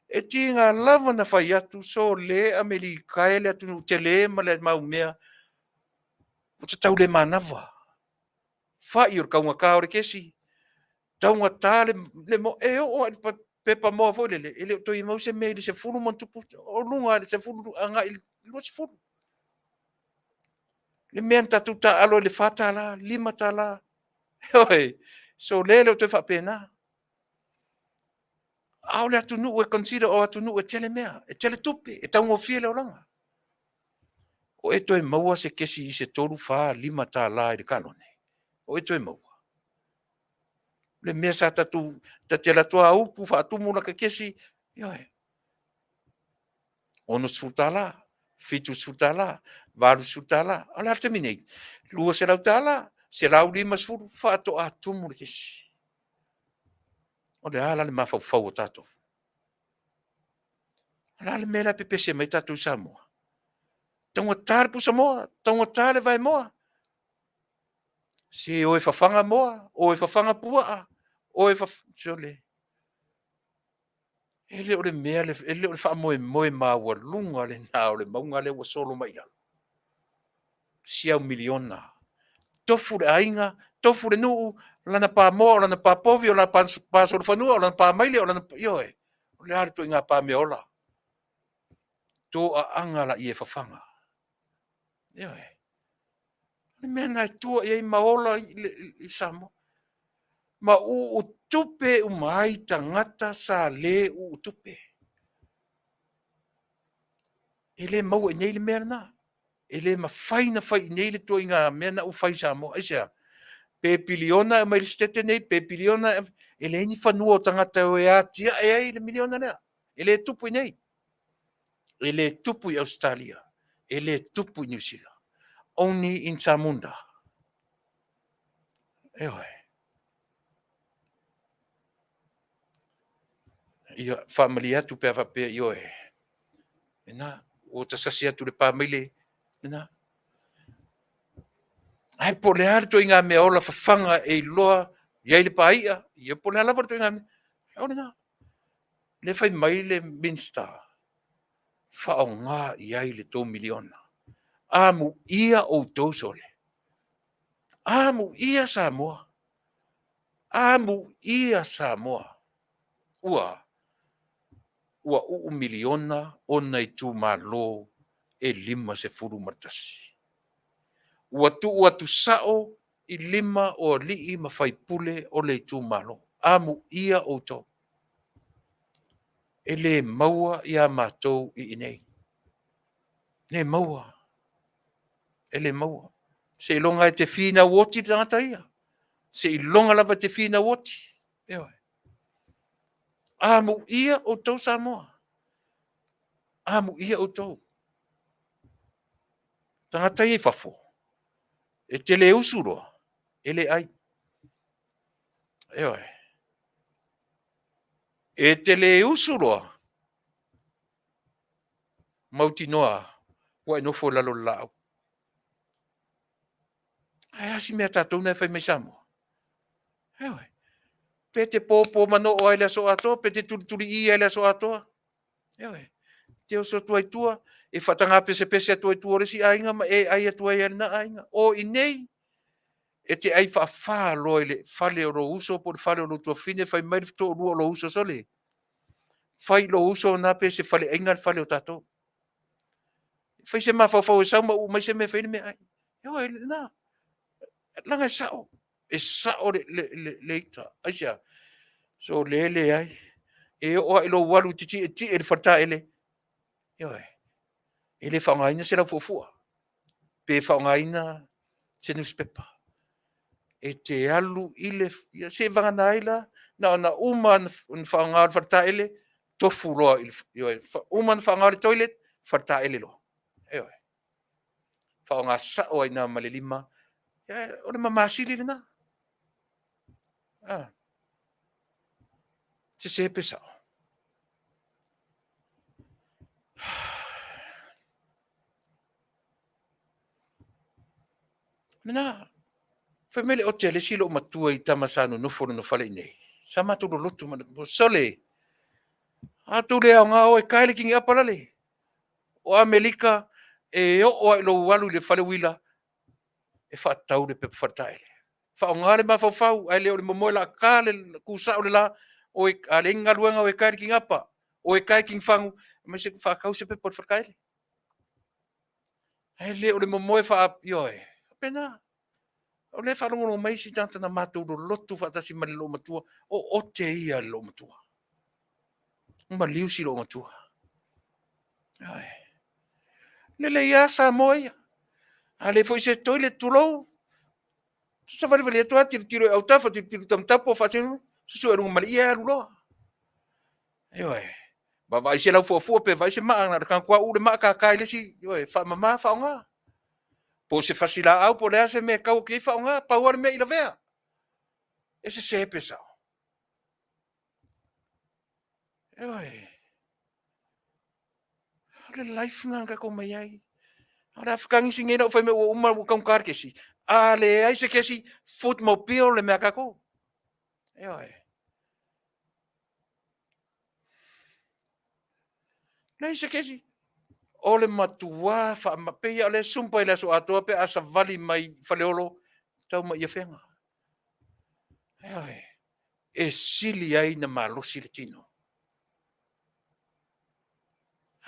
E tiga lava ona fai atu, sole Amerika e le atunuu tele ma le mau mea, ua ta tau le manava. Fai o le taugata o le kesi, taugata le moa. E oo lava i le pepa moa foi lele, e le o toe maua se mea i le 10+, o luga lava i le 10 agai i le 20. Le mea na tatou taaalo ai i le $4, $5, ioe, sole e le o toe faapena. A o le atunuu e consider o atunuu e tele mea, e tele tupe, e taugofie le olaga. O e toe maua se kesi i se $3, $4, $5 i le kalone? O e toe maua? Le mea sa tatou, ta te alu atu lava utu faatumu lata kesi, ioe, $60, $70, $80. A o le a le taimi nei? $200, $150 faatoa tumu le kesi. O le a la le mafaufau o tatou? O le a le mea la e pepese mai ai tatou i Samoa? Taugata le pusamoa, taugata le vaemoa. Se o e fafaga moa, o e fafaga puaa, o e fafaga... Sole, e le o le mea, e le o le faamoemoe maualuga lena o le mauga lea ua solo mai i lalo? Si au miliona, tofu le aiga, tofu le nuu, lana pamoa o lana pa povi o lana pa solofanua o lana pa maile, o lana... ioe, o le a le ituaiga pa meaola? Toaaga laia e fafaga. Ioe. O le mea lena e tua i ai ma ola ai Samoa. Ma uu tupe uma ai tagata sa le uu tupe. E le maua i inei le mea lena. E le mafai ona fai i inei le ituaiga mea lena ua fai i Samoa. Aisea? Pe piliona e aumai i le Setete nei, pe piliona e... e leai ni fanua o tagata e o e atiae ai le miliona lea. E le tupu i inei. E le tupu i Ausetalia. E le tupu i Niu Sila. Only in Samoa. Ioe. Ia, faamalie atu pe a faapea, ioe, lena, ua ta sasi atu i le pa maile, lena. Ae po o le a le ituaiga meaola fafaga e iloa i ai le pai'a, ia po o le a lava le ituaiga mea, o lena. Lea e fai mai le Minisita, faaaoga i ai le tou miliona. Amuia outou sole, amuia Samoa, amuia Samoa. Ua a? Ua uu miliona ona itumalo e 51. Ua tuu atu sao i lima o alii ma faipule o le itumalo. Amuia outou. E le maua ia matou i inei. E le maua. E le maua. Seiloga e te finau oti le tagata ia. Seiloga lava e te finau oti. Ioe. Amuia outou Samoa. Amuia outou. Tagata ia i fafo, e te le usu loa, e le ai. Ioe. E te le usu loa, mautinoa ua e nofo i lalo o le laau. Ae a si mea a tatou na e fai mai Samoa? Ioe. Pe te popo manoo lava i le aso atoa, pe te tulitulii lava i le aso atoa. Ioe. E te oso atu ai i tua, e faataga pesepese atu ai i tua o le isi aiga ma e ai atu ai lava i lena aiga. O i inei, e te ai faafa loa i le fale o lou uso po o le fale o lou tuafafine, fai mai le toalua o lou uso, sole, fai i lou uso lena pe se faleaiga le fale o tatou. Fai se mafaufau e sau ma uu mai se mea e fai ai le meaai. Ioe, lena. Leaga e sao. E sao le ita. Aisea? Sole e leai. E oo lava i lou alu e te tietie i le faletaele, ioe, e le faaaogaina se laufuafua pe faaaogaina se nusipepa. E te alu i le... ia seiavagana ai la, na ona uma lava ona faaaoga o le faletaele, tofu loa i le... ioe, uma ona faaaoga le toilet, faletaele loa. Ioe. Faaaoga sao ai i ina ma le lima. Ia, o le mamasili lena. Ah. Sese pe sao. Lena, fai mai le ote a le isi loomatua i tama sa nonofo i lona fale i inei. Sa matou lolotu ma sole. A outou le aoga o e tae le tini'apa lale. O Amerika e oo lava i lou alu i le fale uila e faatau le pepa faletaele. Faaaoga le mafaufau ae le o le momoe laata le tu sao le la, o e, a leai ni galuega o e tae le tini'apa, o e tae tinifagu, aemaise faatau se pepa o le faletaele. Ae le o le momoe faa... ioe, faapena. O lea e faalogologo mai isi tagata na matou lolotu faatasi ma le loomatua, o ote ia a le loomatua. Ua maliu si loomatua. Ioe. Lelei lava Samoa ia. A leai foi se toilet, tulou, savalivali atu lava tilotilo i autafa, tilotilo i taumatau po o faasino, susue i luga ma le ie alu loa. Ioe. Vaavaai se laufuafua pe vaai se maa, na o le tago atu lava uu le maa tata i le isi, ioe, faamama, faaaoga. Po o se fasi laau po o le a se mea e tau atu i ai faaaoga, pau lava le mea ia lavea. E sese pe sao? Ioe. O le life lena na tatou omai ai. O le a fetagisi nei lau fai mai ua uma ua taugata le kesi. A leai se kesi, footmobile le mea a tatou. Ioe. Leai se kesi. O le matua faama... pei lava o le sumpa i le aso atoa pe a savali mai Faleolo tau mai i Afega. Ioe. E sili ai ona malosi le tino.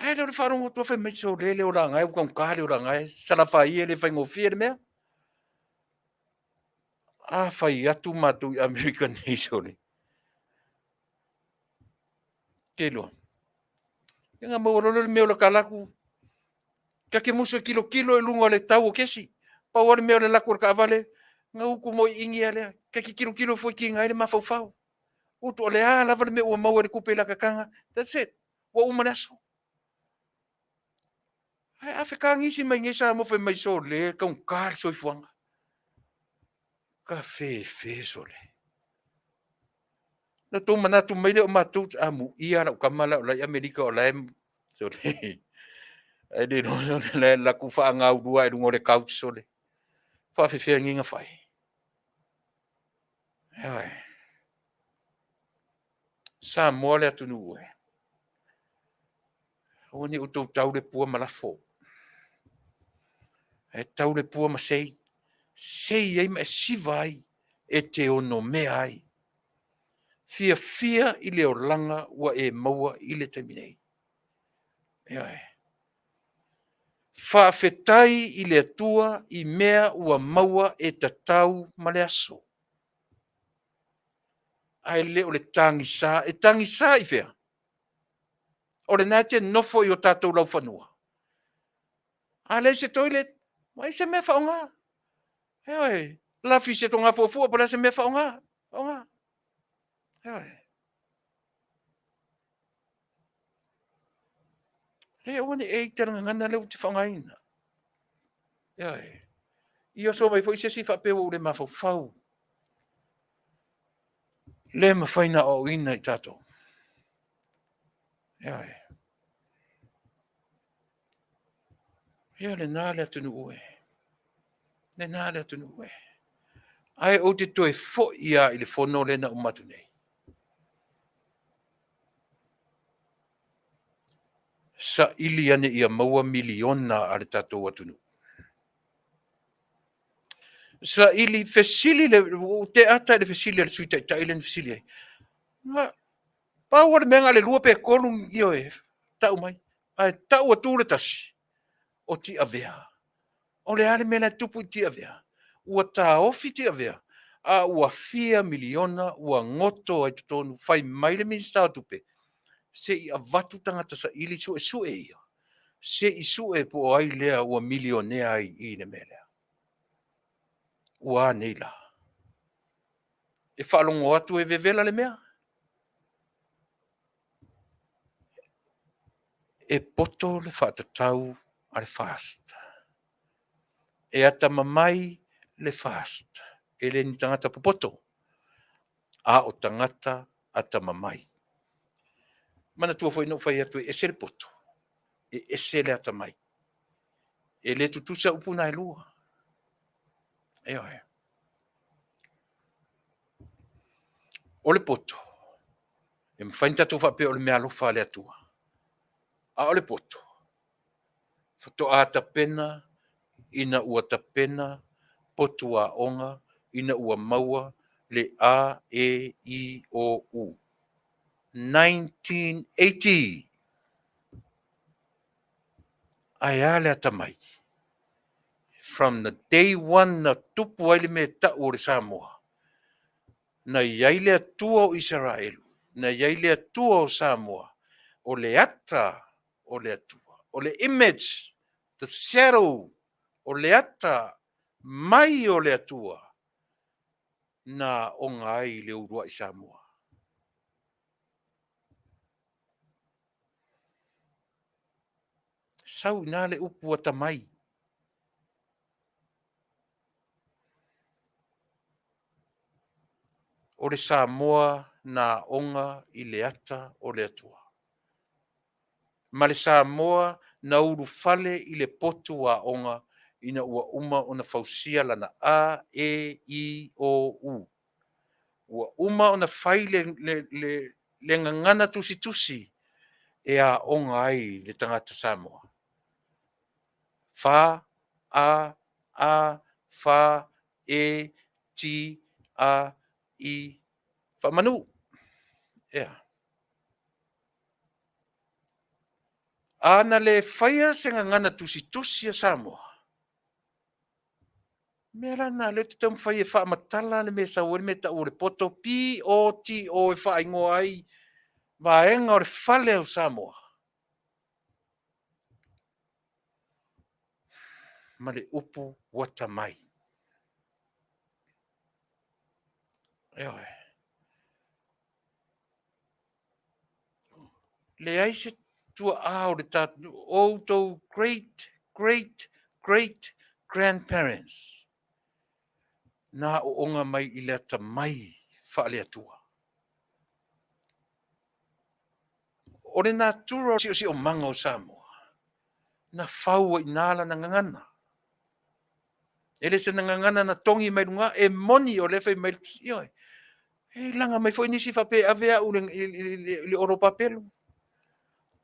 Ae le o le faalogo atu fai mai sole le olaga e, ua taugata le olaga e, Salafai e le faigofie le mea. A fai atu matou i Amerika nei sole. Ke iloa. Ia na maua loa lea o le mea o le ta alu atu, ta te musu e tilotilo i luga o le tau o kesi. Pau lava le mea o le alu atu o le taavale, na utu moiini lava lea. Ta te tilotilo foi e tiga ai le mafaufau. Utu, o le a lava le mea ua maua e le tupe i lata taga, that's it. Ua uma le aso. Ae a fetagisi mai nei Samoa fai mai sole, taugata le soifuaga. Kafefe sole. Na outou manatu mai lea o matou, amuia lau tama la o la e i Amerika o la e sole. Ae le iloa sole la e alu atu faagaulua i luga o le couch sole. Faafefea nei ona fai? Ioe. Samoa le atunuu e. Aua ne i outou tau le pua ma lafo. Ae tau le pua ma sei. Sei ai ma e siva ai e te onomea ai. Fiafia i le olaga ua e maua i le taimi nei. Ioe. Faafetai i le Atua i mea ua maua e tatau ma le aso. Ae le o le tagisa. E tagisa i fea? O lena e te nofo i o tatou laufanua. A leai se toilet, ai se mea faaaoga. Ioe, lafi se togafuafua po o le a se mea faaaoga. Faaaoga. Ioe. Leai, aua ne i e ita i le gagana lea ou te faaaogaina. Ioe. I oso mai foi se isi faapea ua ou le mafaufau. Le mafai ona aoaoina i tatou. Ioe. Ia lena le atunuu e. Lena le atunuu e. Ae ou te toe foi lava i le fono lea na uma atu nei. Saili ane ia maua miliona a le tatou atunuu. Saili, fesili le, ua ou te ata i le fesili a le Sui Taitai lea na fesili ai. Na, pau lava le mea na o le lua pe tolu, ioe, tau mai. Ae tau atu le tasi, o Tiavea. O le a le mea la e tupu i Tiavea? Ua taofi Tiavea, a ua fia miliona ua goto ai totonu. Fai mai le Minisita o Tupe, se i avatu tagata saili suesue ia, se i sue po o ai lea ua milionea ai i le mea lea. Ua a nei la? E faalogo atu e vevela le mea. E poto le faatatau a le FAST. E atamamai le FAST, e le ni tagata popoto, a o tagata atamamai. Manatua foi na ou fai atu e ese le poto, e ese le atamai. E le tutusa upu na e lua. Ioe. O le poto, e mafai ona tatou faapea o le meaalofa a le Atua. A o le poto, faatoa tapena ina ua tapena potu aoga ina ua maua le A, E, I, O, U. 1980! Ae a le atamai? From the day one na tupu ai le mea e tau o le Samoa, na i ai le Atua o Isaraelu, na i ai le Atua o Samoa, o le ata o le Atua, o le image, the shadow, o le ata mai o le Atua na aoga ai le uluai Samoa. Sau i ina le upu atamai. O le Samoa na aoga i le ata o le Atua. Ma le Samoa na ulufale i le potu aoga ina ua uma ona fausia lana A, E, I, O, U. Ua uma ona fai le gagana tusitusi e aoga ai le tagata Samoa. F, A, A, F, E, T, A, I, faamanu. Ea. A na le faia se gagana tusitusi a Samoa, mea la lena lea ou te taumafai e faamatala le mea e sau ai le mea e tau o le poto, P-O-T-O e faaigoa ai vaega o le fale o Samoa. Ma le upu ua atamai. Ioe. Leai se tuaa o le tatou outou great, great, great grandparents na aooga mai i le atamai faale-Atua. O le natura o le siosiomaga o Samoa, na fau ai i ina lana gagana. E le o se gagana na togi mai luga, e moni o lea e fai mai, ioe, e laga mai foi nisi faapea e ave au i le olo papelu.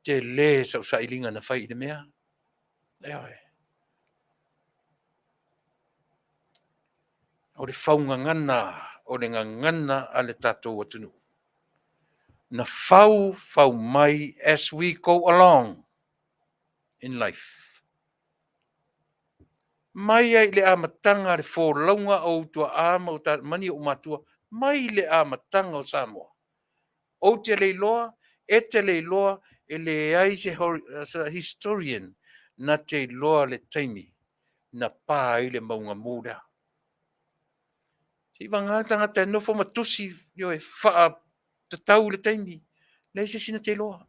Tele sau sailiga na fai i le mea. Ioe. O le faugagana, o le gagana a le tatou atunuu. Na fau fau mai as we go along in life. Mai ai i le amataga le folauga o ou tuaa ma mani ou matua, mai le amataga o Samoa. Ou te le iloa, e te le iloa, e leai se historian na te iloa le taimi na pa ai le mauga mu lea. Seiavagana le tagata e nofo ma tusi e faatatau i le taimi, leai se isi na te iloa.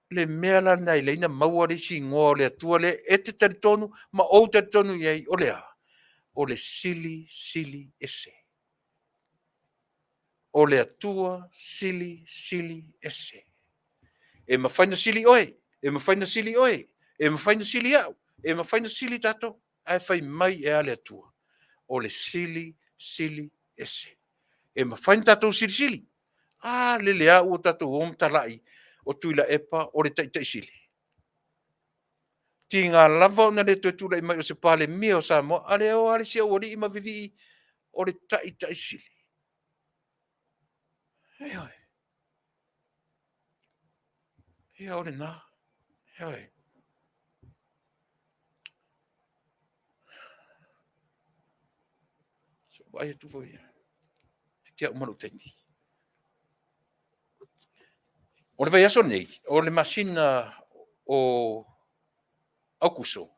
Le mea la lena e ala ai ona maua le isi igoa o le Atua lea e te talitonu ma ou talitonu i ai, o le a? O le Silisili Ese. O le Atua Silisili Ese. E mafai ona sili oe, e mafai ona sili oe, e mafai ona sili au, e mafai ona sili tatou, ae fai mai e a le Atua? O le Silisili Ese. E mafai ona tatou silisili. A lele lava ua tatou o ma talai o Tuilaepa o le Taitai Sili. Tiga lava ona le toe tulai mai o se Palemia o Samoa, a lea o lava le isi aualii ma vivii o le Taitai Sili. Ioe. Ia o lena. Ioe. Vaai atu foi, te au ma lou taimi. O le vaiaso nei, o le masina o Aokuso,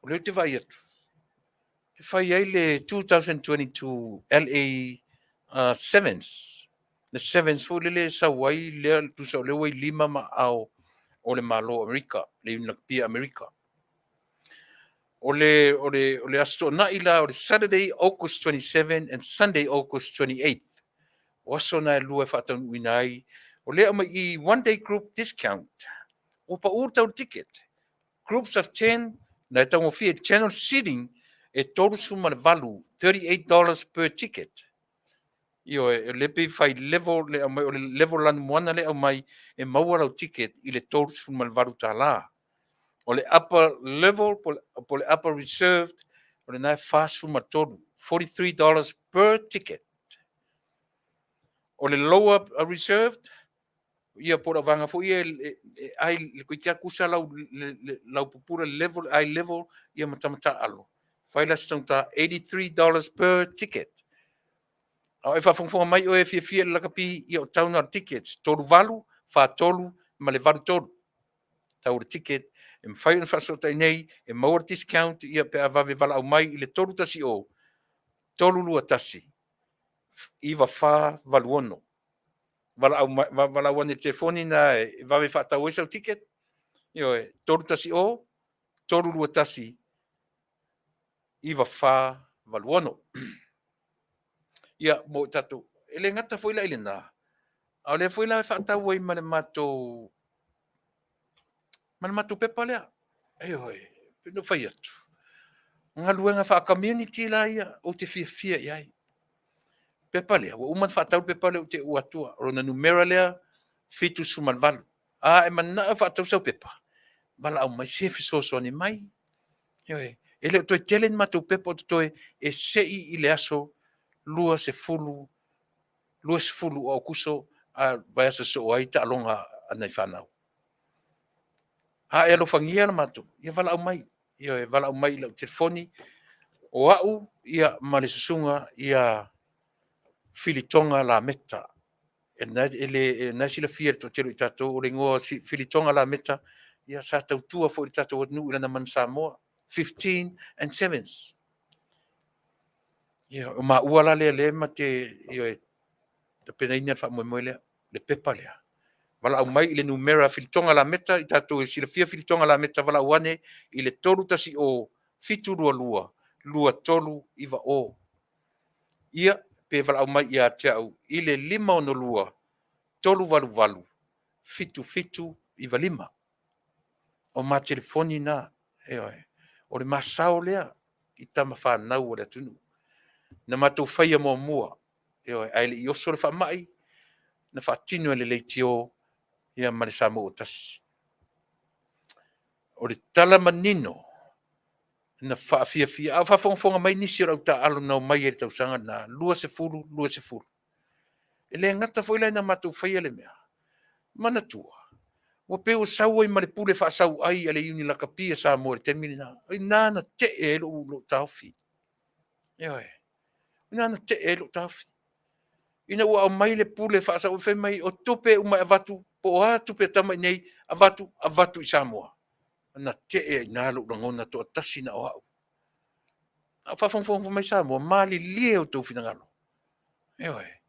o lea ou te vaai atu, e fai ai le 2022 LA Sevens. Le Sevens foi lele e sau ai lea, tusa o lea ua i lima ma aao o le Malo o Amerika, le Iuni Lakapi a Amerika. O le, o le, o le Aso Toonai la, o le Saturday, August 27 and Sunday, August 28. O aso na e lua e faataunuuina ai. O lea aumai i one day group discount. Ua pau le tau ticket. Groups of 10, na e taugofie general seating e $38, $38 per ticket. Ioe, o lea pei fai level le aumai, o le level lanumoana le aumai e maua lau ticket i le $38. O le upper level po o le upper reserved, o lena e 43, $43 per ticket. O le lower reserved, ia po o le vaega foi ia e ai le koitia kusa lau, lau pupula level, eye level, ia ma tamata alo. Fai la se taugata $83 per ticket. A o e faafogafoga mai oe e fiafia i le lakapi, ia o tau na o le tickets, 38, 43 ma le 83. Tau o le ticket, e mafai ona faafesootai nei, e maua le discount, ia pe a vave valaau mai i le 310 321 9486. Valaau, valaau ane telefoni na e vave faatau ai sau ticket. Ioe, 310 321 9486. Ia, mo i tatou, e le gata foi la i lena, a o lea foi la e faatau ai ma le matou pepa lea. Ioe, pei ona fai atu, galuega faa-community la ia ou te fiafia i ai. Pepa lea, ua uma ona faatau le pepa lea ou te uu atua. O lona numera lea, 78. A e manao e faatau sau pepa, valaau mai se fesoasoani mai. Ioe, e le o toe tele ni matou pepa o totoe e sei i le aso 20, 20 o Aokuso, a vaiaso soo ai taaloga a nai fanau. A e alofagia la matou, ia valaau mai. Ioe, valaau mai i lau telefoni, o au ia ma le susuga ia Filitoga Lameta. E le na silafia le toatele o i tatou o le igoa Filitoga Lameta, ia sa tautua foi i le tatou atunuu i lana Manu Samoa, 15 and 7s. Ia, o maua la lea lea ma te, ioe, tapenaina le faamoemoe lea, le pepa lea. Valaau mai i le numera Filitoga Lameta, i tatou e silafia Filitoga Lameta, valaau ane i le 310 722 2390. Ia, pe valaau mai ia te au i le 562 388 7795. O ma telefoni na, ioe, o le masao lea i tama whanau o le atunuu. Na matou faia muamua, ioe, ae le i oso le faamai, na faatino e le leitio ia ma le Samoa ua tasi. O le tala manino na faafiafia, a o faafogafoga mai nisi o le autaaalo na omai ai i le tausaga lena, 20, 20. E le gata foi la ina matou faia le mea. Manatua, ua pei ua sau ai ma le pule faasau ai a le Iuni Lakapi a Samoa i le taimi lena. O i ina na tee ai lou taofi. Ioe. O i ina na tee ai lou taofi. Ina ua aumai le pule faasau ai, fai mai, o tupe uma e avatu, po o a tupe e tama i nei, avatu, avatu i Samoa. Na tee ai i ina lou lagona toatasi na o au. A o faafogafoga mai Samoa, malilie outou finagalo. Ioe.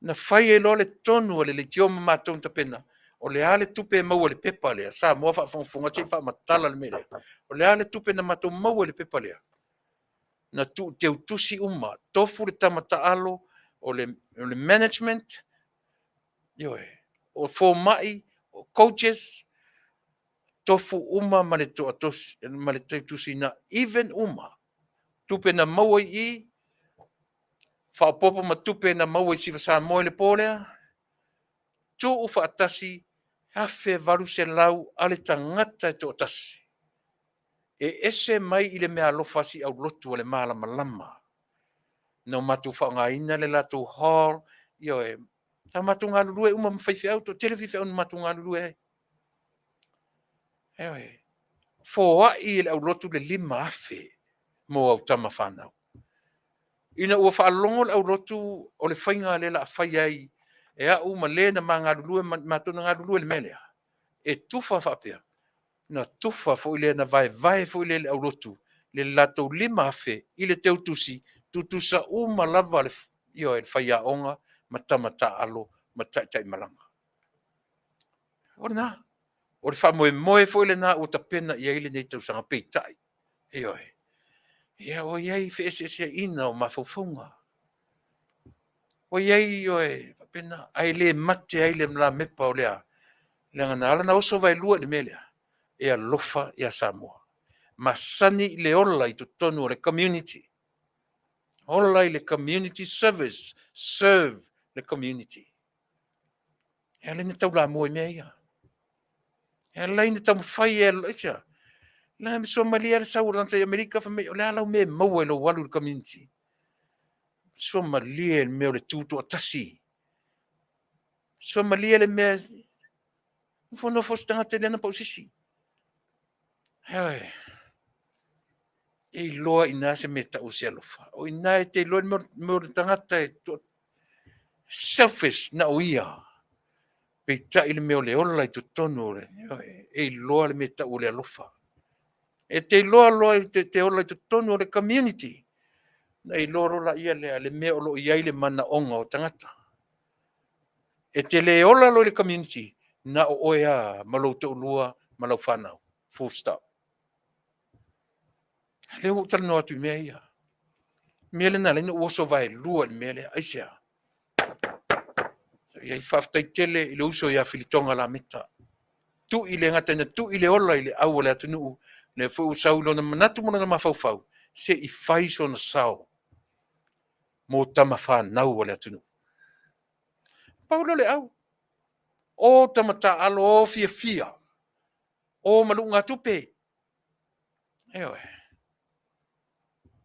Na fai ai loa le tonu a le leitio ma matou na tapena, o le a le tupe e maua i le pepa lea, Samoa faafogafoga se i faamatala le mea lea. O le a le tupe na matou maua i le pepa lea, na tuuteutusi uma, tofu le tama taalo, o le management, ioe, o fomai, o coaches, tofu uma ma le toatosi, ma le teutusiina, even uma. Tupe na maua i i, faaopoopo ma tupe na maua i Siva Samoa i le po lea, tuu faatasi 1800 a le tagata e toatasi. E ese mai i le meaalofa a si aulotu a le malamalama. Na o matou faaaogaina le latou hall, ioe, sa matou galulue uma ma faifeau, toatele faifeau na matou galulue ai. Ioe, foai e le aulotu le 5,000 mo au tama fanau. Ina ua faalogo le aulotu o le faiga lea la a fai ai e au ma le na ma galulue ma matou na galulue i le mea lea, e tufa faapea, na tufa foi lea, na vaevae foi lea e le aulotu le latou 5,000 i le teutusi, tutusa uma lava le, ioe, le faiaoga ma tama taalo ma taitaimalaga. O lena, o le faamoemoe foi lena ua tapena i ai lenei tausaga, peitai, Ioe. Ia, ua i ai feeseeseaiga o mafaufauga. Ua i ai, ioe, faapena, ae le mate ai le lamepa o le a? Leaga na ala ona oso vaelua i le mea lea, e alofa ia Samoa. Masani i le ola i totonu o le community. Ola i le community service, serve le community. E ala ona taulamua i mea ia. E ala ona taumafai e aisea? Na suamalie le sau o le tagata i Amerika fai mai, o le a lau mea e maua i lou alu i le community? Suamalie le mea o le tutoatasi. Suamalie le mea, nofonofo se tagata i lana pausisi. Ioe. E iloa i ina se mea e tau o se alofa. O i ina e te iloa le mea o le tagata e selfish na o ia. Peitai le mea o le ola i totonu o le, e iloa le mea e tau o le alofa. E te iloa loa e te ola i totonu o le community, na iloa loa lea le mea o lo o i ai le manaoga o tagata. E te le ola loa i le community, na o oe lava ma lou toalua ma lau fanau. Full stop. Lea ua ou talanoa atu i mea ia. Mea lena lea na ou oso vaelua i le mea lea. Aisea? Ia faafetai tele i le uso ia Filitoga Lameta. Tui le gata ina tui le ola i le au o le atunuu, lea foi ua sau i lona manatu ma lona mafaufau, se i fai sona sao mo tama fanau a le atunuu. Pau lea o le au. O tama taaalo, o fiafia, o maluugatupe. Ioe.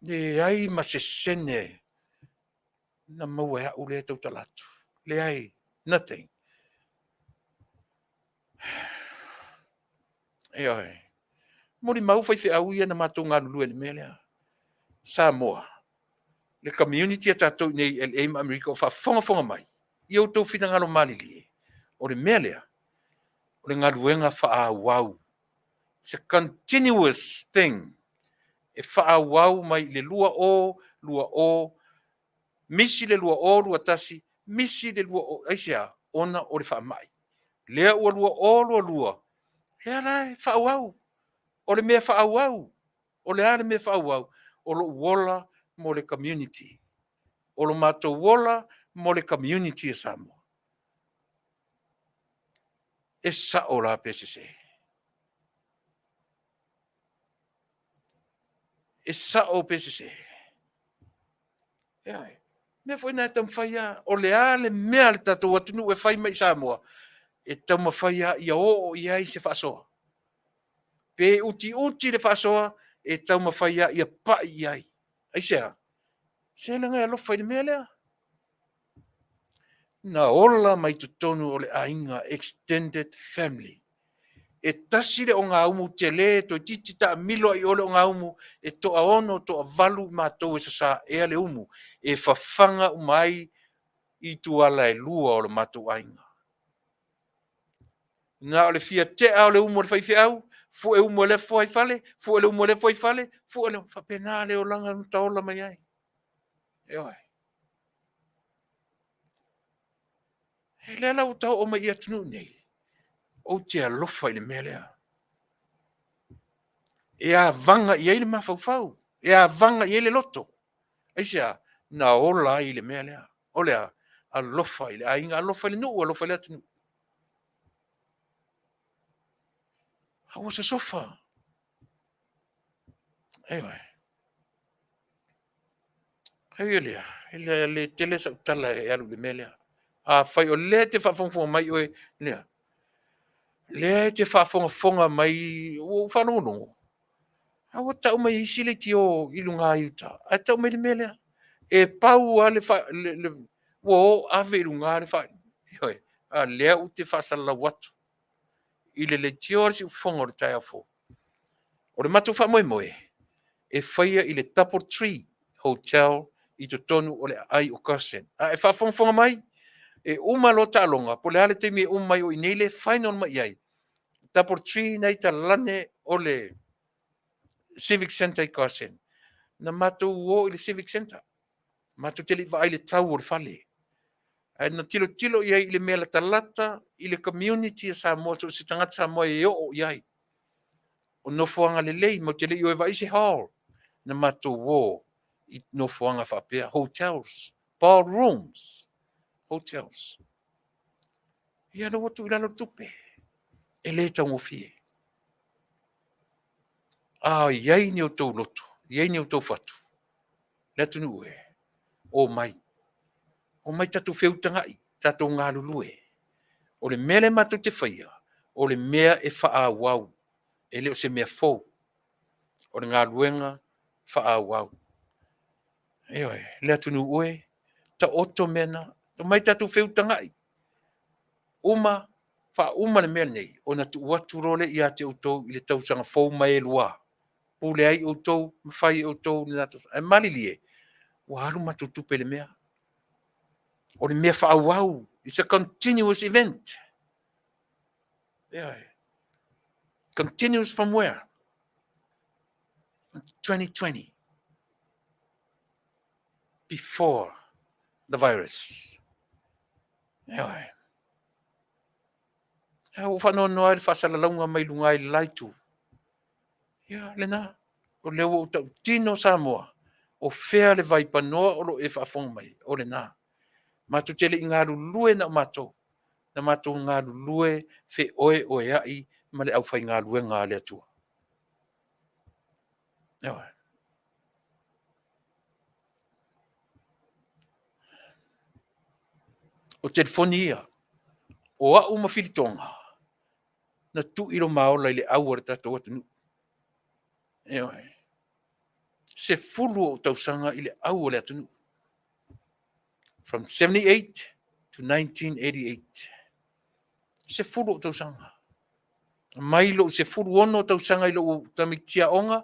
Leai ma se sene na maua e au lea e tautala atu. Leai, nothing. Ioe. Molimau faifeau ia na matou galulue i le mea lea. Samoa, le community a tatou i nei i LA ma Amerika o faafogafoga mai, i outou finagalo malilie, o le mea lea, o le galuega faaauau. It's a continuous thing. E faaauau mai i le 2020, misi le 2021, misi le 20, aisea? Ona o le faamai. Lea ua 2022, lea la e faaauau. O le mea faaauau. O le a le mea faaauau? O lou ola mo le community. O lo matou ola mo le community a Samoa. E sao la pe sese? E sao pe sese? Ioe. Mea foi na e taumafai lava. O le a le mea a le tatou atunuu e fai mai i Samoa, e taumafai lava ia oo i ai se faasoa. Pe utiuti le faasoa, e taumafai lava ia pai i ai. Aisea? Se leaga e alofa i le mea lea. Na ola mai totonu o le aiga, extended family. E tasi le ogaumu tele, toeitiiti taamilo ai i o le ogaumu, e toaono, toavalu matou e sasaea le umu, e fafaga uma ai ituala e lua o le matou aiga. Na o le fia tea o le umu a le faifeau, fue umu e le fuaifale, fue le umu e le fuaifale, fue le... Faapena le olaga na taola mai ai. Ioe. E lea la ua taoo mai i atunuu nei, ou te alofa i le mea lea. E avaga i ai le mafaufau, e avaga i ai le loto. Aisea? Na ola ai i le mea lea. O le a? Alofa i le aiga, alofa i le nuu, alofa i le atunuu. A ua sosofa. Ioe. Ai lea, e le tele sau tala e alu i le mea lea. Afai o lea e te faafogafoga mai oe, lea, lea e te faafogafoga mai, ua ou faalogologo, a ua tau mai e isi leitio i luga i uta, ae tau mai le mea lea. E pau lava le, ua o ave i luga le fa, ioe, a lea ou te faasalalau atu i le leitio a le siufofoga o le taeao fou. O le matou faamoemoe, e faia i le Double Tree Hotel i totonu o le aai o Carson. A e faafogafoga mai, e uma loa taaloga, po o le a le taimi e uma mai o i inei le final mai i ai. Double Tree na i talane o le Civic Centre i Carson. Na matou o i le Civic Centre. Matou te le i vaai i le tau o le fale. Ae na tilotilo i ai i le mea latalata i le community a Samoa, so o se tagata Samoa e oo i ai. O nofoaga lelei, matou te le i o e vaai se hall, na matou o i nofoaga faapea, hotels, ballrooms, hotels. Ia, lea ua tuu i lalo le tupe, e le taugofie. A i ai ni outou loto, i ai ni outou fatu, le atunuu e, omai. Omai tatou feutagai, tatou galulue. O le mea lea matou te faia, o le mea e faaauau, e le o se mea fou. O le galuega faaauau. Ioe, le atunuu e, taoto mea na. Omai tatou feutagai, uma, faauma le mea lenei, ona tuu atu loa lea ia te outou i le tausaga fou ma e lua. Pule ai outou ma fai e outou le latou. Ae malilie, ua alu matou tupe i le mea. O le mea faaauau, it's a continuous event. Ioe. Continuous from where? 2020. Before the virus. Ioe. Ua ou faanoanoa i le faasalalauga mai luga i le la itu. Ia, lena. O lea ua ou tautino Samoa, o fea le vaipanoa o lo o e faafofoga mai, o lena. Matou te le i galulue na o matou, na matou galulue feoeoeai ma le aufaigaluega a le Atua. Ioe. O telefoni ia, o au ma Filitoga, na tui lo ma ola i le au a le tatou atunuu. Ioe. 10 ou tausaga i le au o le atunuu. From 78 to 1988. 10 ou tausaga. Mai lou 16 tausaga i lou tamaitiiti aoga,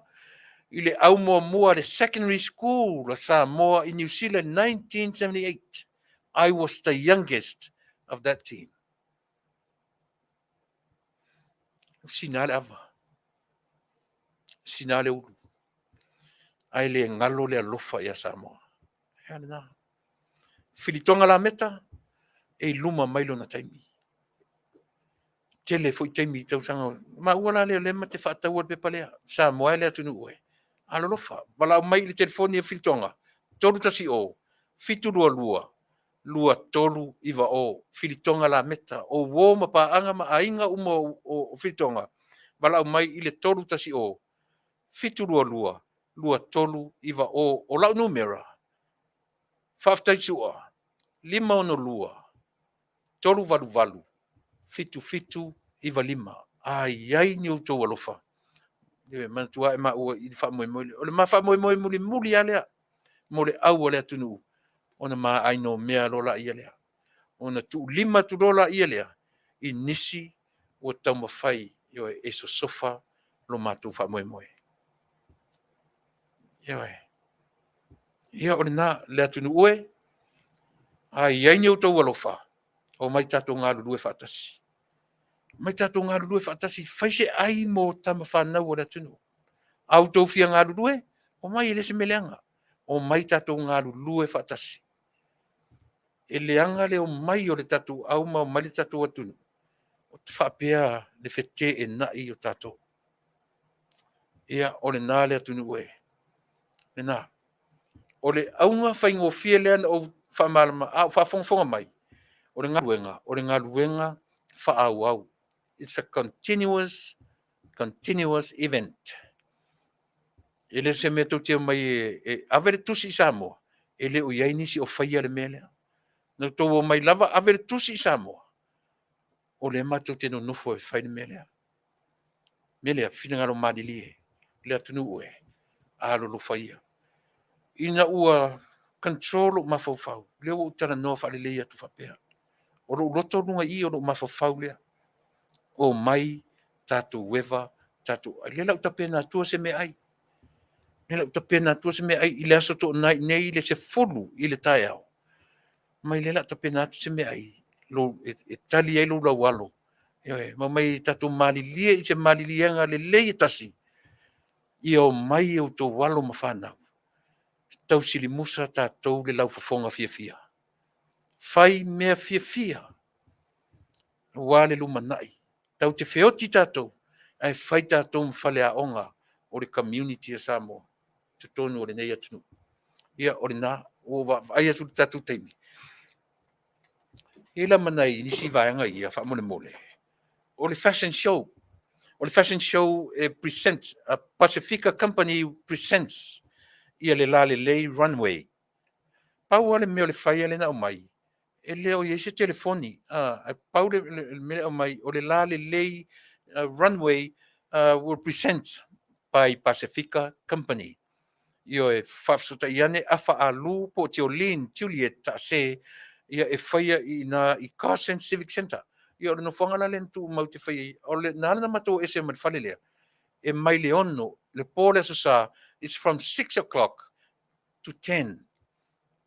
i le au muamua le secondary school a Samoa in New Zealand 1978. I was the youngest of that team. Sina le ava, sina le ulu, ae le galo le alofa ia Samoa. Ea lena. Filitoga Lameta, e i luma mai lona taimi. Tele foi taimi i tausaga. Maua la lea o lea ma te faataua le pepa lea. Samoa e le atunuu e. Alolofa, valaau mai i le telefoni a Filitoga, 310 722 2390. Filitoga Lameta, o uo ma paaga ma aiga uma o Filitoga, valaau mai i le 310 722 2390. O lau numera, faafetai Sua, 562 388 7795. A i ai ni outou alofa, e manatua e maua i le faamoemoe lea. O le ma faamoemoe mulimuli lava lea mo le au a le atunuu, ona ma ainomea loa laia lea. Ona tuulima atu loa laia lea i nisi ua taumafai e sosofa lo matou faamoemoe. Ioe. Ia o lena, le atunuu e, a i ai ni outou alofa, omai tatou galulue faatasi. Omai tatou galulue faatasi, fai se ai mo tama fanau a le atunuu. A outou fia galulue, omai, e le o se mea leaga. Omai tatou galulue faatasi. E leaga le omai o le tatou au ma omai le tatou atunuu, faapea le feteenai o tatou. Ia, o lena le atunuu e. Lena. O le auga faigofie lea na ou faamalamalama, a o faafogafoga mai, o le galuega, o le galuega faaauau. It's a continuous, continuous event. E le o se mea tou te omai e ave le tusi i Samoa, e le o i ai nisi o faia le mea lea. Na outou omai lava ave le tusi i Samoa, o lea matou te nonofo e fai le mea lea. Mea lea, finagalo malilie le atunuu e, alolofa ia. Ina ua control lou mafaufau, lea ua ou talanoa faalelei atu faapea. O lou loto luga i i, o lou mafaufau lea. Omai tatou eva, tatou ai. Lea la ua tapena atua se meaai. Lea la ua tapena atua se meaai i le aso Toonai nei i le 10 i le taeao. Mai lea la tapena atu se meaai e tali ai lou laualo. Ioe, ma omai tatou malilie i se maliliega lelei e tasi, ia omai outou alo ma fanau, tausilimusa tatou le laufofoga fiafia. Fai mea fiafia aua le lumanai. Tatou te feoti tatou. Ae fai tatou ma faleaoga o le community a Samoa i totonu o lenei atunuu. Ia, o lena, ua ou vaavaai atu i le tatou taimi. E i ai la ma nai nisi vaega ia faamolemole. O le fashion show. O le fashion show e present, a Pasifika Company presents ia le Lalelei Runway. Pau lava le mea o le flyer lea na aumai, e le o i ai se telefoni, ae pau le mea lea e aumai, o le Lalelei Runway will present by Pasifika Company. Ioe, faafesootai ane Afa Alu po o Tiolin Juliet Taase, ia e faia i ina i Carson Civic Centre. Ia o le nofoaga la lea na tumau te fai ai, o le, na ala ona matou o ese mai le fale lea, e mai le 6, le po o le Aso Sa, it's from 6 o'clock to 10.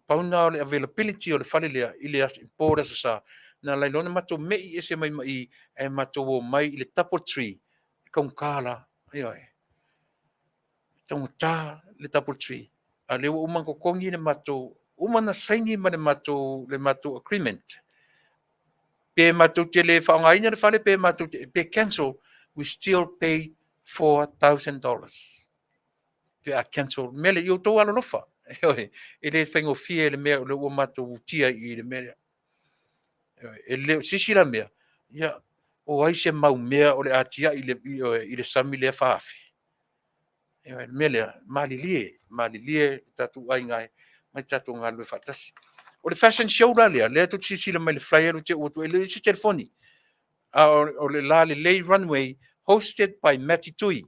Pau lena o le availability o le fale lea i le po o le Aso Sa. Na ala ai loa ona matou me'i ese mai ma i, ae matou omai i le Double Tree, e taugata la, ioe. E taugata le Double Tree. A o lea ua uma ona totogi le matou, uma ona saini ma le matou, le matou agreement. Pe matou te le faaaogaina le fale, pe matou te, pe cancel, we still pay $4,000. Pe a cancel, mea lea, i outou alolofa. Ioe, e le faigofie le mea o lea ua matou utia i le mea lea. Ioe, e le o se isi la mea, ia, o ai se mau mea o le a tiai i le sami lea 4,000? Ioe, le mea lea, malilie, malilie le tatou aiga e, mai tatou galulue faatasi. O le fashion show la lea, lea tou te silasila mai i le flyer lea ou te uu atu ai, e leai se telefoni. A o le Lalelei Runway hosted by Matty Tui.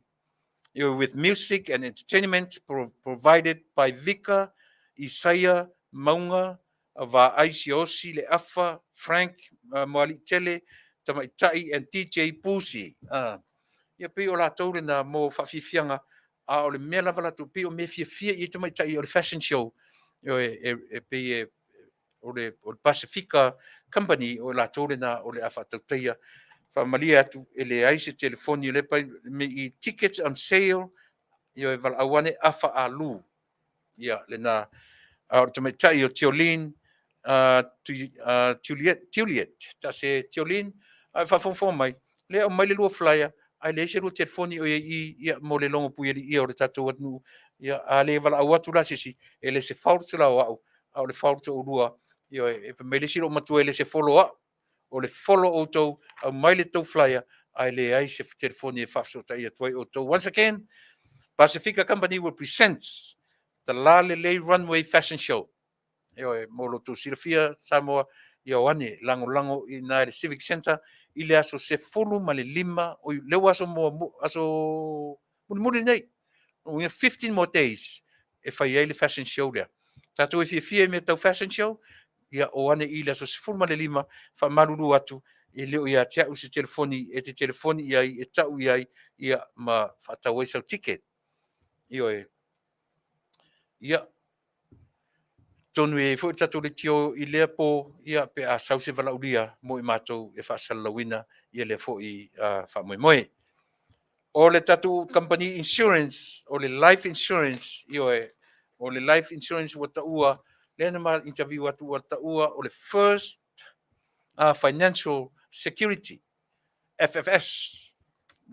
With music and entertainment provided by Vika, Isaia, Mauga, Vaai Siaosi, Le Afa, Frank, Moaliitele, Tamaitai and DJ Pusi. Ia pei o latou lena mo faafiafiaga, a o le mea lava latou, pei o mea fiafia i ai tamaitai o le fashion show. E pei e o le Pasifika Company o latou lena o le a faatautaia. Faamalie atu e leai se telefoni o lea pai i tickets on sale, ioe, valaau ane Afa Alu. Ia lena. A o le tamaitai o Tiolin Juliet, Juliet, ta se Tiolin, a e faafogafoga mai, lea aumai le lua flyer, ae leai se lua telefoni o i ai i i, ia, mo le logo puialii o le tatou atunuu. Ia, a le valaau atu la se isi, e le se fault la o au, a o le fault o oulua. Ioe, e fai mai le isi loomatua, e le se follow au, o le follow outou, aumai le tou flyer, ae leai se telefoni e faafesootai atu ai outou. Once again, Pasifika Company will present the Lalelei Runway Fashion Show. Ioe, mo lo outou silafia, Samoa, ia o ane lagolago i ina i le Civic Centre i le aso 15 o Iuni, lea ua aso mua, aso mulimuli lenei. We have 15 more days e fai ai le fashion show lea. Tatou e fiafia i mea tau fashion show, ia o ane i le aso 15, faamalulu atu, e le o ia te au se telefoni e te telefoni i ai, e tau i ai, ia ma faatau ai sau ticket. Ioe. Ia, atonu e i ai foi le tatou leitio i lea po, ia, pe a sau se valaaulia mo i matou e faasalalauina ia lea foi faamoemoe. O le tatou company insurance, o le life insurance, ioe, o le life insurance ua taua, lea na ma interview atu ua taua o le first financial security, FFS.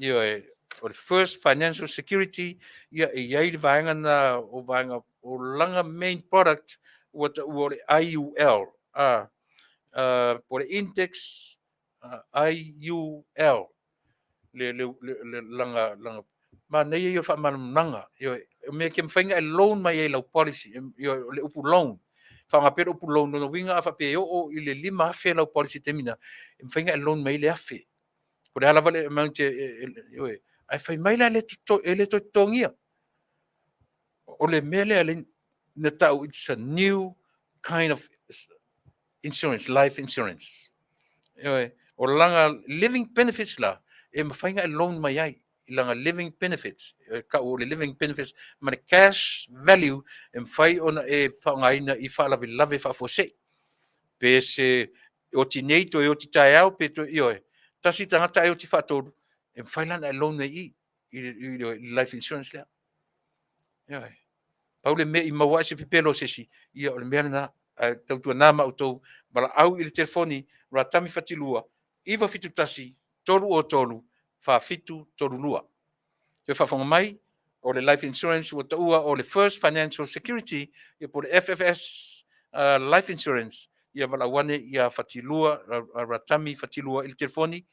Ioe, o le first financial security, ia e i ai le vaega na o vaega o lana main product ua taua o le IUL, po o le index IUL, le, le, le, le lana, lana manaia ia o le faamalamalamaga. Ioe, o mea ke mafai ona e loan mai ai lau policy, ioe, o le upu loan. Faaaoga pea le upu loan, lona uiga a faapea e oo i le 5,000 lau policy i le taimi lena, e mafai ona e loan mai ai le 1,000. Po o le a lava le amount ioe, ae fai mai la e le toe totogia. O le mea lea na tau, it's a new kind of insurance, life insurance. Ioe, o lana living benefits la, e mafai ona e loan mai ai i lana living benefits, e tau o le living benefits ma le cash value e mafai ona e faaaogaina i faalavelave faafuasei. Pe se oti nei toe oti taeao, pe toe, ioe, tasi tagata ae oti faatolu, e mafai la ona e loan ai i le life insurance lea. Ioe. Pau le mea i maua ai se pepelo o se isi, ia o le mea lena, ae tautuana ma outou, valaau i le telefoni Ratami Fatilua 971 303. 4732. Toe faafofoga mai, o le life insurance ua taua o le First Financial Security, ia po o le FFS Life Insurance, ia valaau ane ia Fatilua, Ratami Fatilua i le telefoni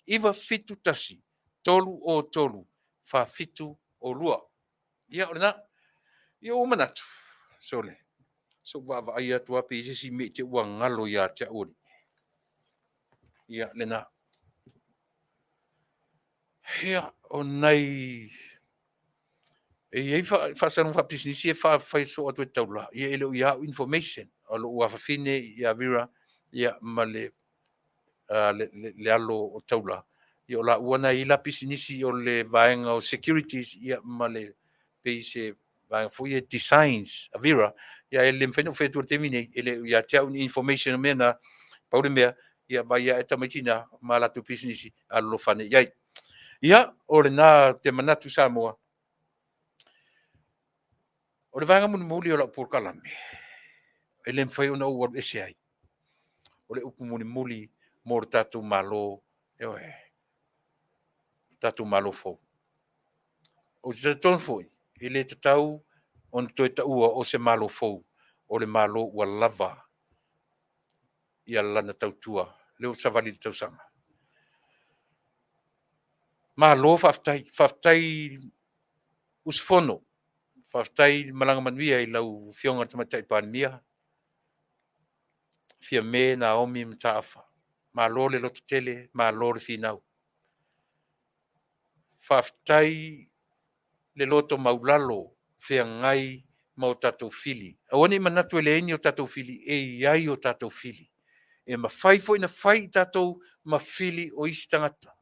971 303 4702. Ia, o lena. Ia, ua manatu, sole, se i ou vaavaai atu lava pe i ai se isi mea i te i ua galo ia te au. Ia, lena. Ia, o nai... E i ai faasalalauga faapisinisi e fai soo atu e Taula, ia e le o ia au information, o lou afafine ia Vera ia ma le le alo o Taula, ia o laua na e i ai la pisinisi o le vaega o securities ia ma le pei se vaega foi ia designs a Vera, ia e le mafai ona ou fai atu i le taimi nei, e le o ia te au ni information o mea na. Pau le mea, ia vaai ae tamaiti na ma latou pisinisi, alolofa ane i ai. Ia, o lena te manatu Samoa. O le vaega mulimuli o lau polokalame, e le mafai ona ou alu ese ai. O le upu mulimuli mo le tatou Malo, ioe, le tatou Malo fou. Ou te talitonu foi, e le tatau ona toe taua o se Malo fou, o le Malo ua lava ia lana tautua, lea ua savali i le tausaga. Malo faafetai, faafetai usufono, faafetai malaga manuia i lau Afioga i le Tamaitai Palemia, Fiame Naomi Mataafa. Malo le lototele, malo le finau. Faafetai le loto maulalo feagai ma o tatou fili. Aua ne i manatu e leai ni o tatou fili, e i ai o tatou fili. E mafai foi ona fai i tatou ma fili o isi tagata.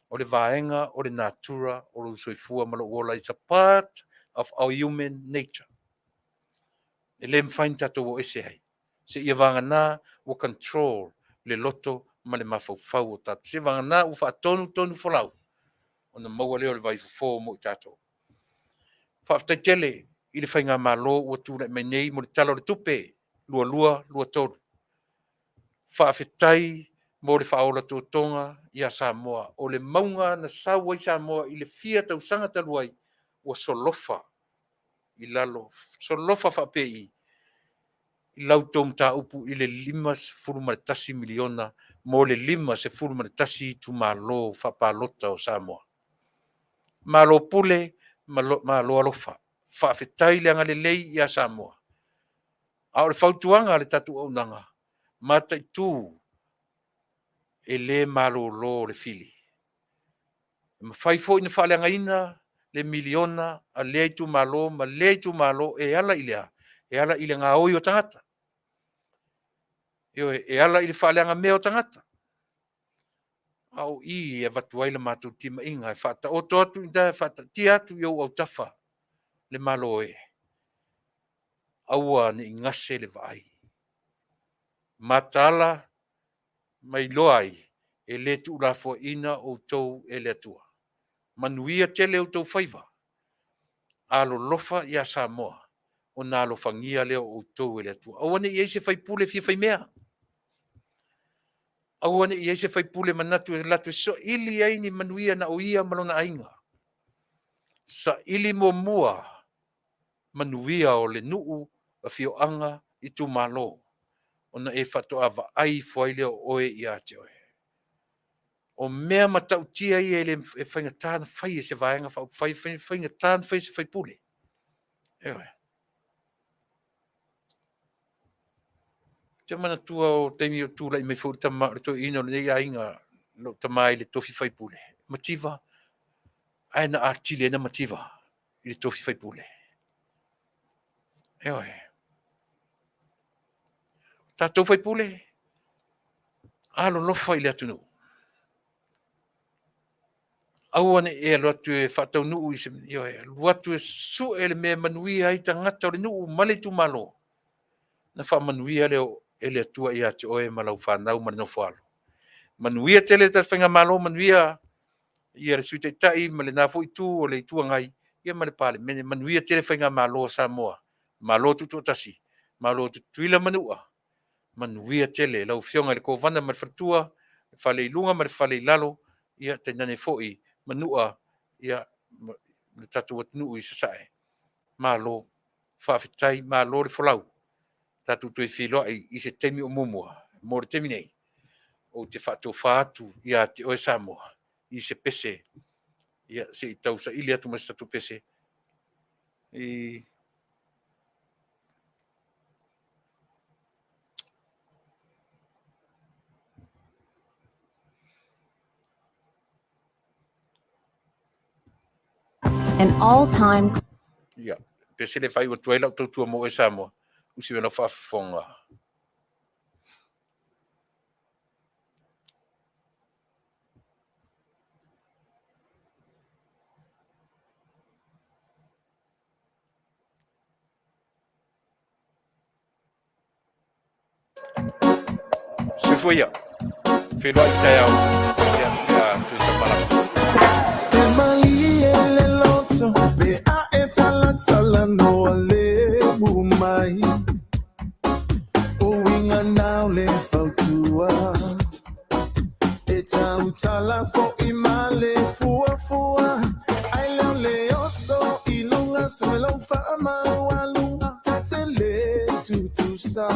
O le vaega o le natura o lou soifua ma lou ola. It's a part of our human nature. E le mafai ona tatou o ese ai. Seia vagana ua control le loto ma le mafaufau o tatou. Seia vagana ua faatonutonufolau ona maua lea o le vaifofo mo i tatou. Faafetai tele i le faigamalo ua tulai mai nei mo le Tala o le Tupe 2022/2023. Faafetai mo le faaola totoga ia Samoa. O le mauga na sau ai Samoa i le fia tausaga talu ai, ua solofa i lalo, solofa faapei i la outou mataupu i le $51 miliona mo le 51 itumalo faapalota o Samoa. Malo pule, malo alofa. Faafetai le agalelei ia Samoa. A o le fautuaga a le tatou auaunaga, mataitu e le malolo le fili. E mafai foi ona faaleagaina le miliona a lea itumalo ma lea itumalo e ala i le a? E ala i le gaoi o tagata. Ioe, e ala i le faaleagamea o tagata. A o i e avatu ai le matou timaiga e faataoto atu i ina, faataatia atu i ou autafa le Malo e, aua ne i gase le vaai. Mataala ma iloa ai, e le tuulafoaiina outou e le Atua. Manuia tele outou faiva. Alolofa ia Samoa, ona alofagia lea o outou e le Atua. Aua ne i i ai se sui usufono e fia faimea. Aua ne i i ai se sui usufono e manatu e alu atu e saili ai ni manuia na o ia ma lona aiga. Saili muamua manuia o le nuu, afioaga, itumalo, ona e faatoa vaai ifo ai lea o oe ia te oe. O mea matautia ia e faigata ona fai e se Vaega Faaupufai, e faigata ona fai e se sui usufono. Ioe. Ou te manatua o taimi o tulai mai foi le tama, le toeaina o lenei aiga, lou tama i le tofi faipule, mativa, ae na atili ai na mativa i le tofi faipule. Ioe. O tatou faipule, alolofa i le atunuu. Aua ne i e alu atu e faataunuu i se, ioe, alu atu e sue le mea e manuia ai tagata o le nuu ma le itumalo, ona faamanuia lea e le Atua ia te oe ma lau fanau ma le nofoaalo. Manuia tele le tatou faigamalo, manuia le Sui Taitai ma lena foi Itu o le Itu Agai ia ma le Palemene. Manuia tele faigamalo a Samoa, Malo Tutoatasi, Malo Tutuila ma Manua. Manuia tele lau Afioga i le Kovana ma le faletua, le fale i luga ma le fale i lalo. ia tainane foi Manua, ia, ma le tatou atunuu i Sasae. Malo, faafetai, malo le folau. Tatou toe feiloai i se taimi o muamua. Mo le taimi nei, ou te faatofa atu ia te oe Samoa i se pese, ia, se i tausaili atu ma se tatou pese i An all-time Ia, pese le faaiu atu ai lau tautua mo oe Samoa, usi mai lau faafofoga. Soifua ia. Feiloai taeao. Ia, pe a toe tamalama. E malie le loto pe a e talatalanoa le mai. O uiga na o le fautua e tautala fo'i ma le fuafua. Ai leo le oso i luga so e lou faamaualuga ta te lē tutusa.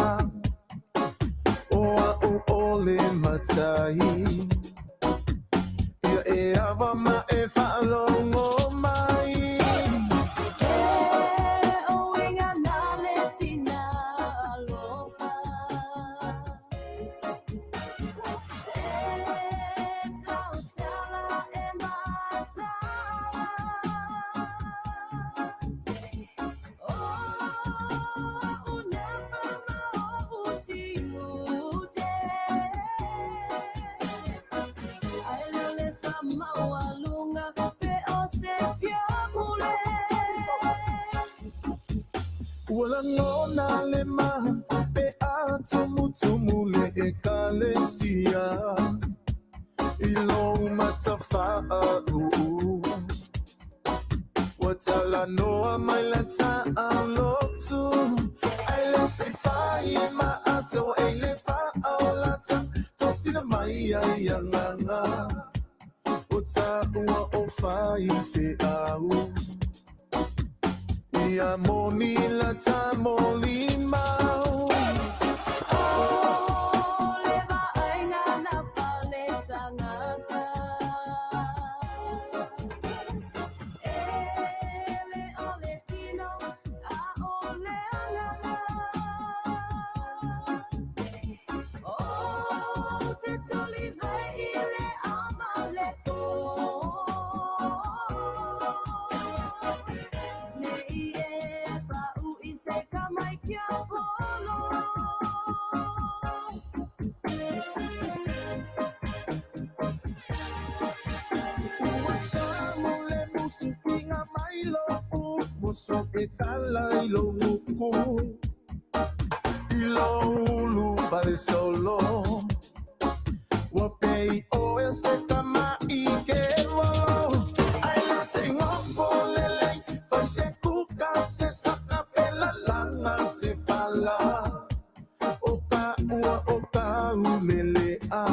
O a'u o le matai ia e ava ma e faalogo mai. Se uiga na le tina alofa. E tautala e matala. O a'u nafa ma o'u tiute. Ai leo le faamaualuga pe o se fiapule. Ua lagona le ma pe a tumutumu le ekalesia i lou matafaauu. Ua talanoa mai la taalotu ai le seifai e maata ua e le faaolata tausina mai ai agaga o taua o faifeau. Ia moni la tamolimau. O le vaaiga na fale tagata. E le o le tino a o le agaga. O te tulivae i le ao ma le pō. Nei e pau i se kamaiki a polo. Ua samu le musu piga mai lo'u moso e tala i lou uku i lou ulu falesolo. Ua pei oe o se tama'i kevolo ai le seigofo lelei fai se kuka se saka pe lalaga se fala o ka'ua o kaulele'a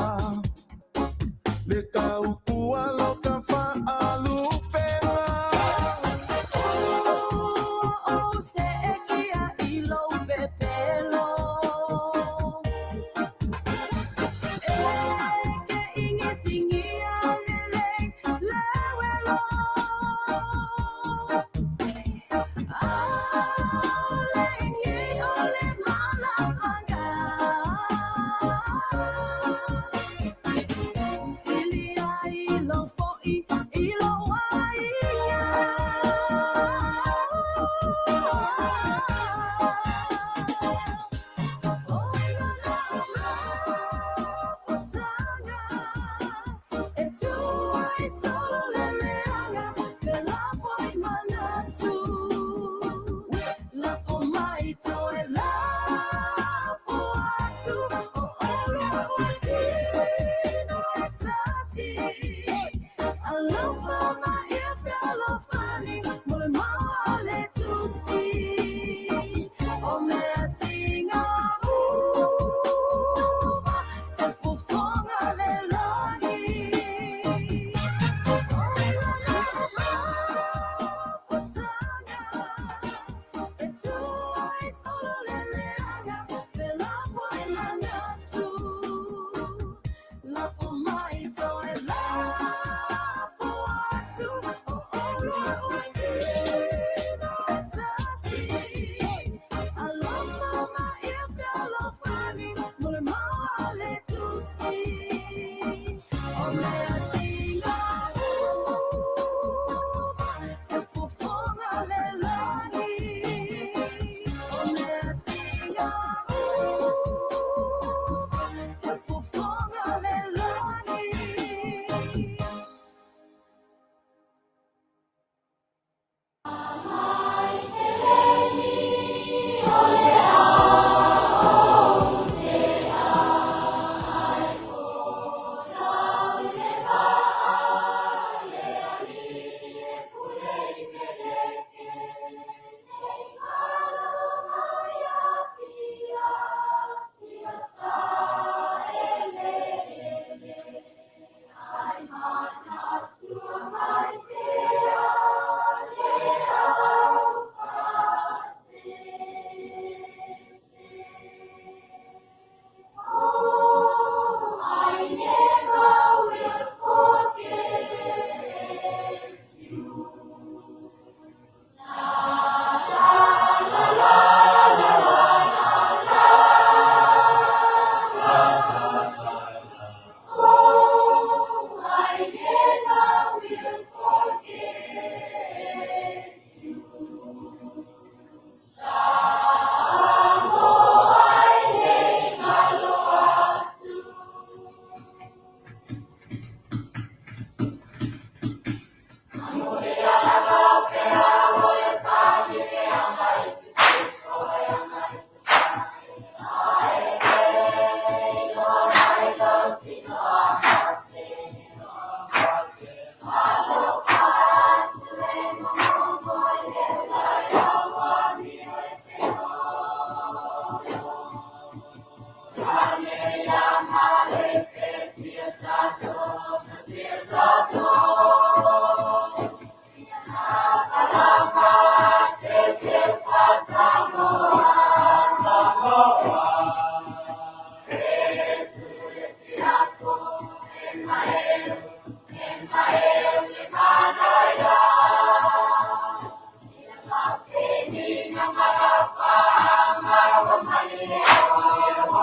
le kaukua lo ka fa'alupega. O se ekia i lou pepelo. E ke igisigia lelei le uelo. A'ole igi o le malamaga.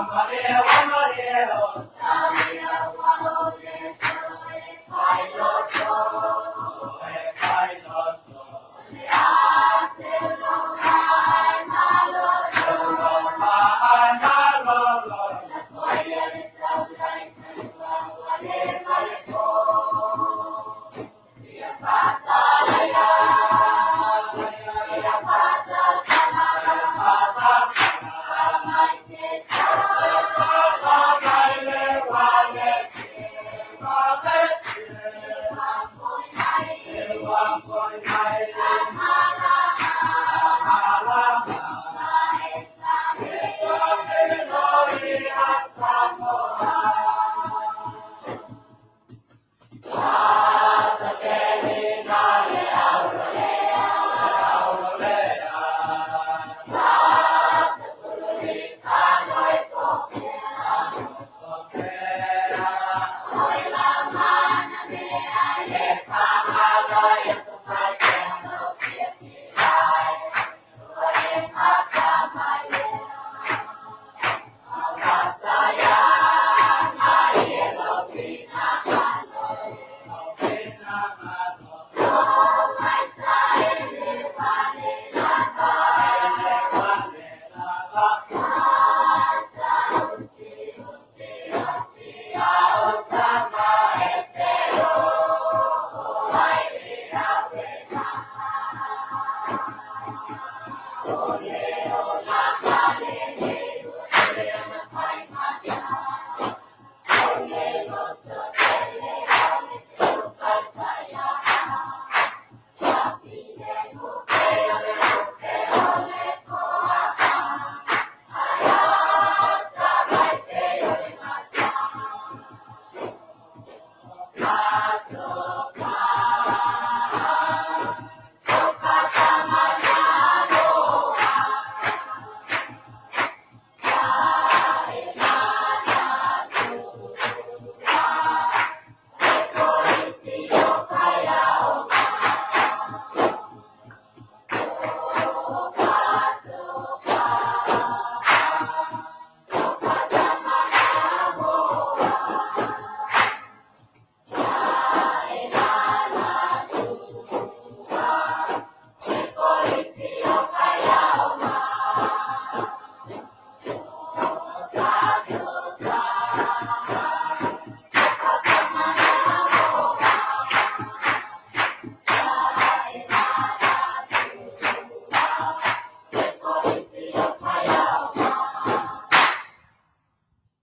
Thank you.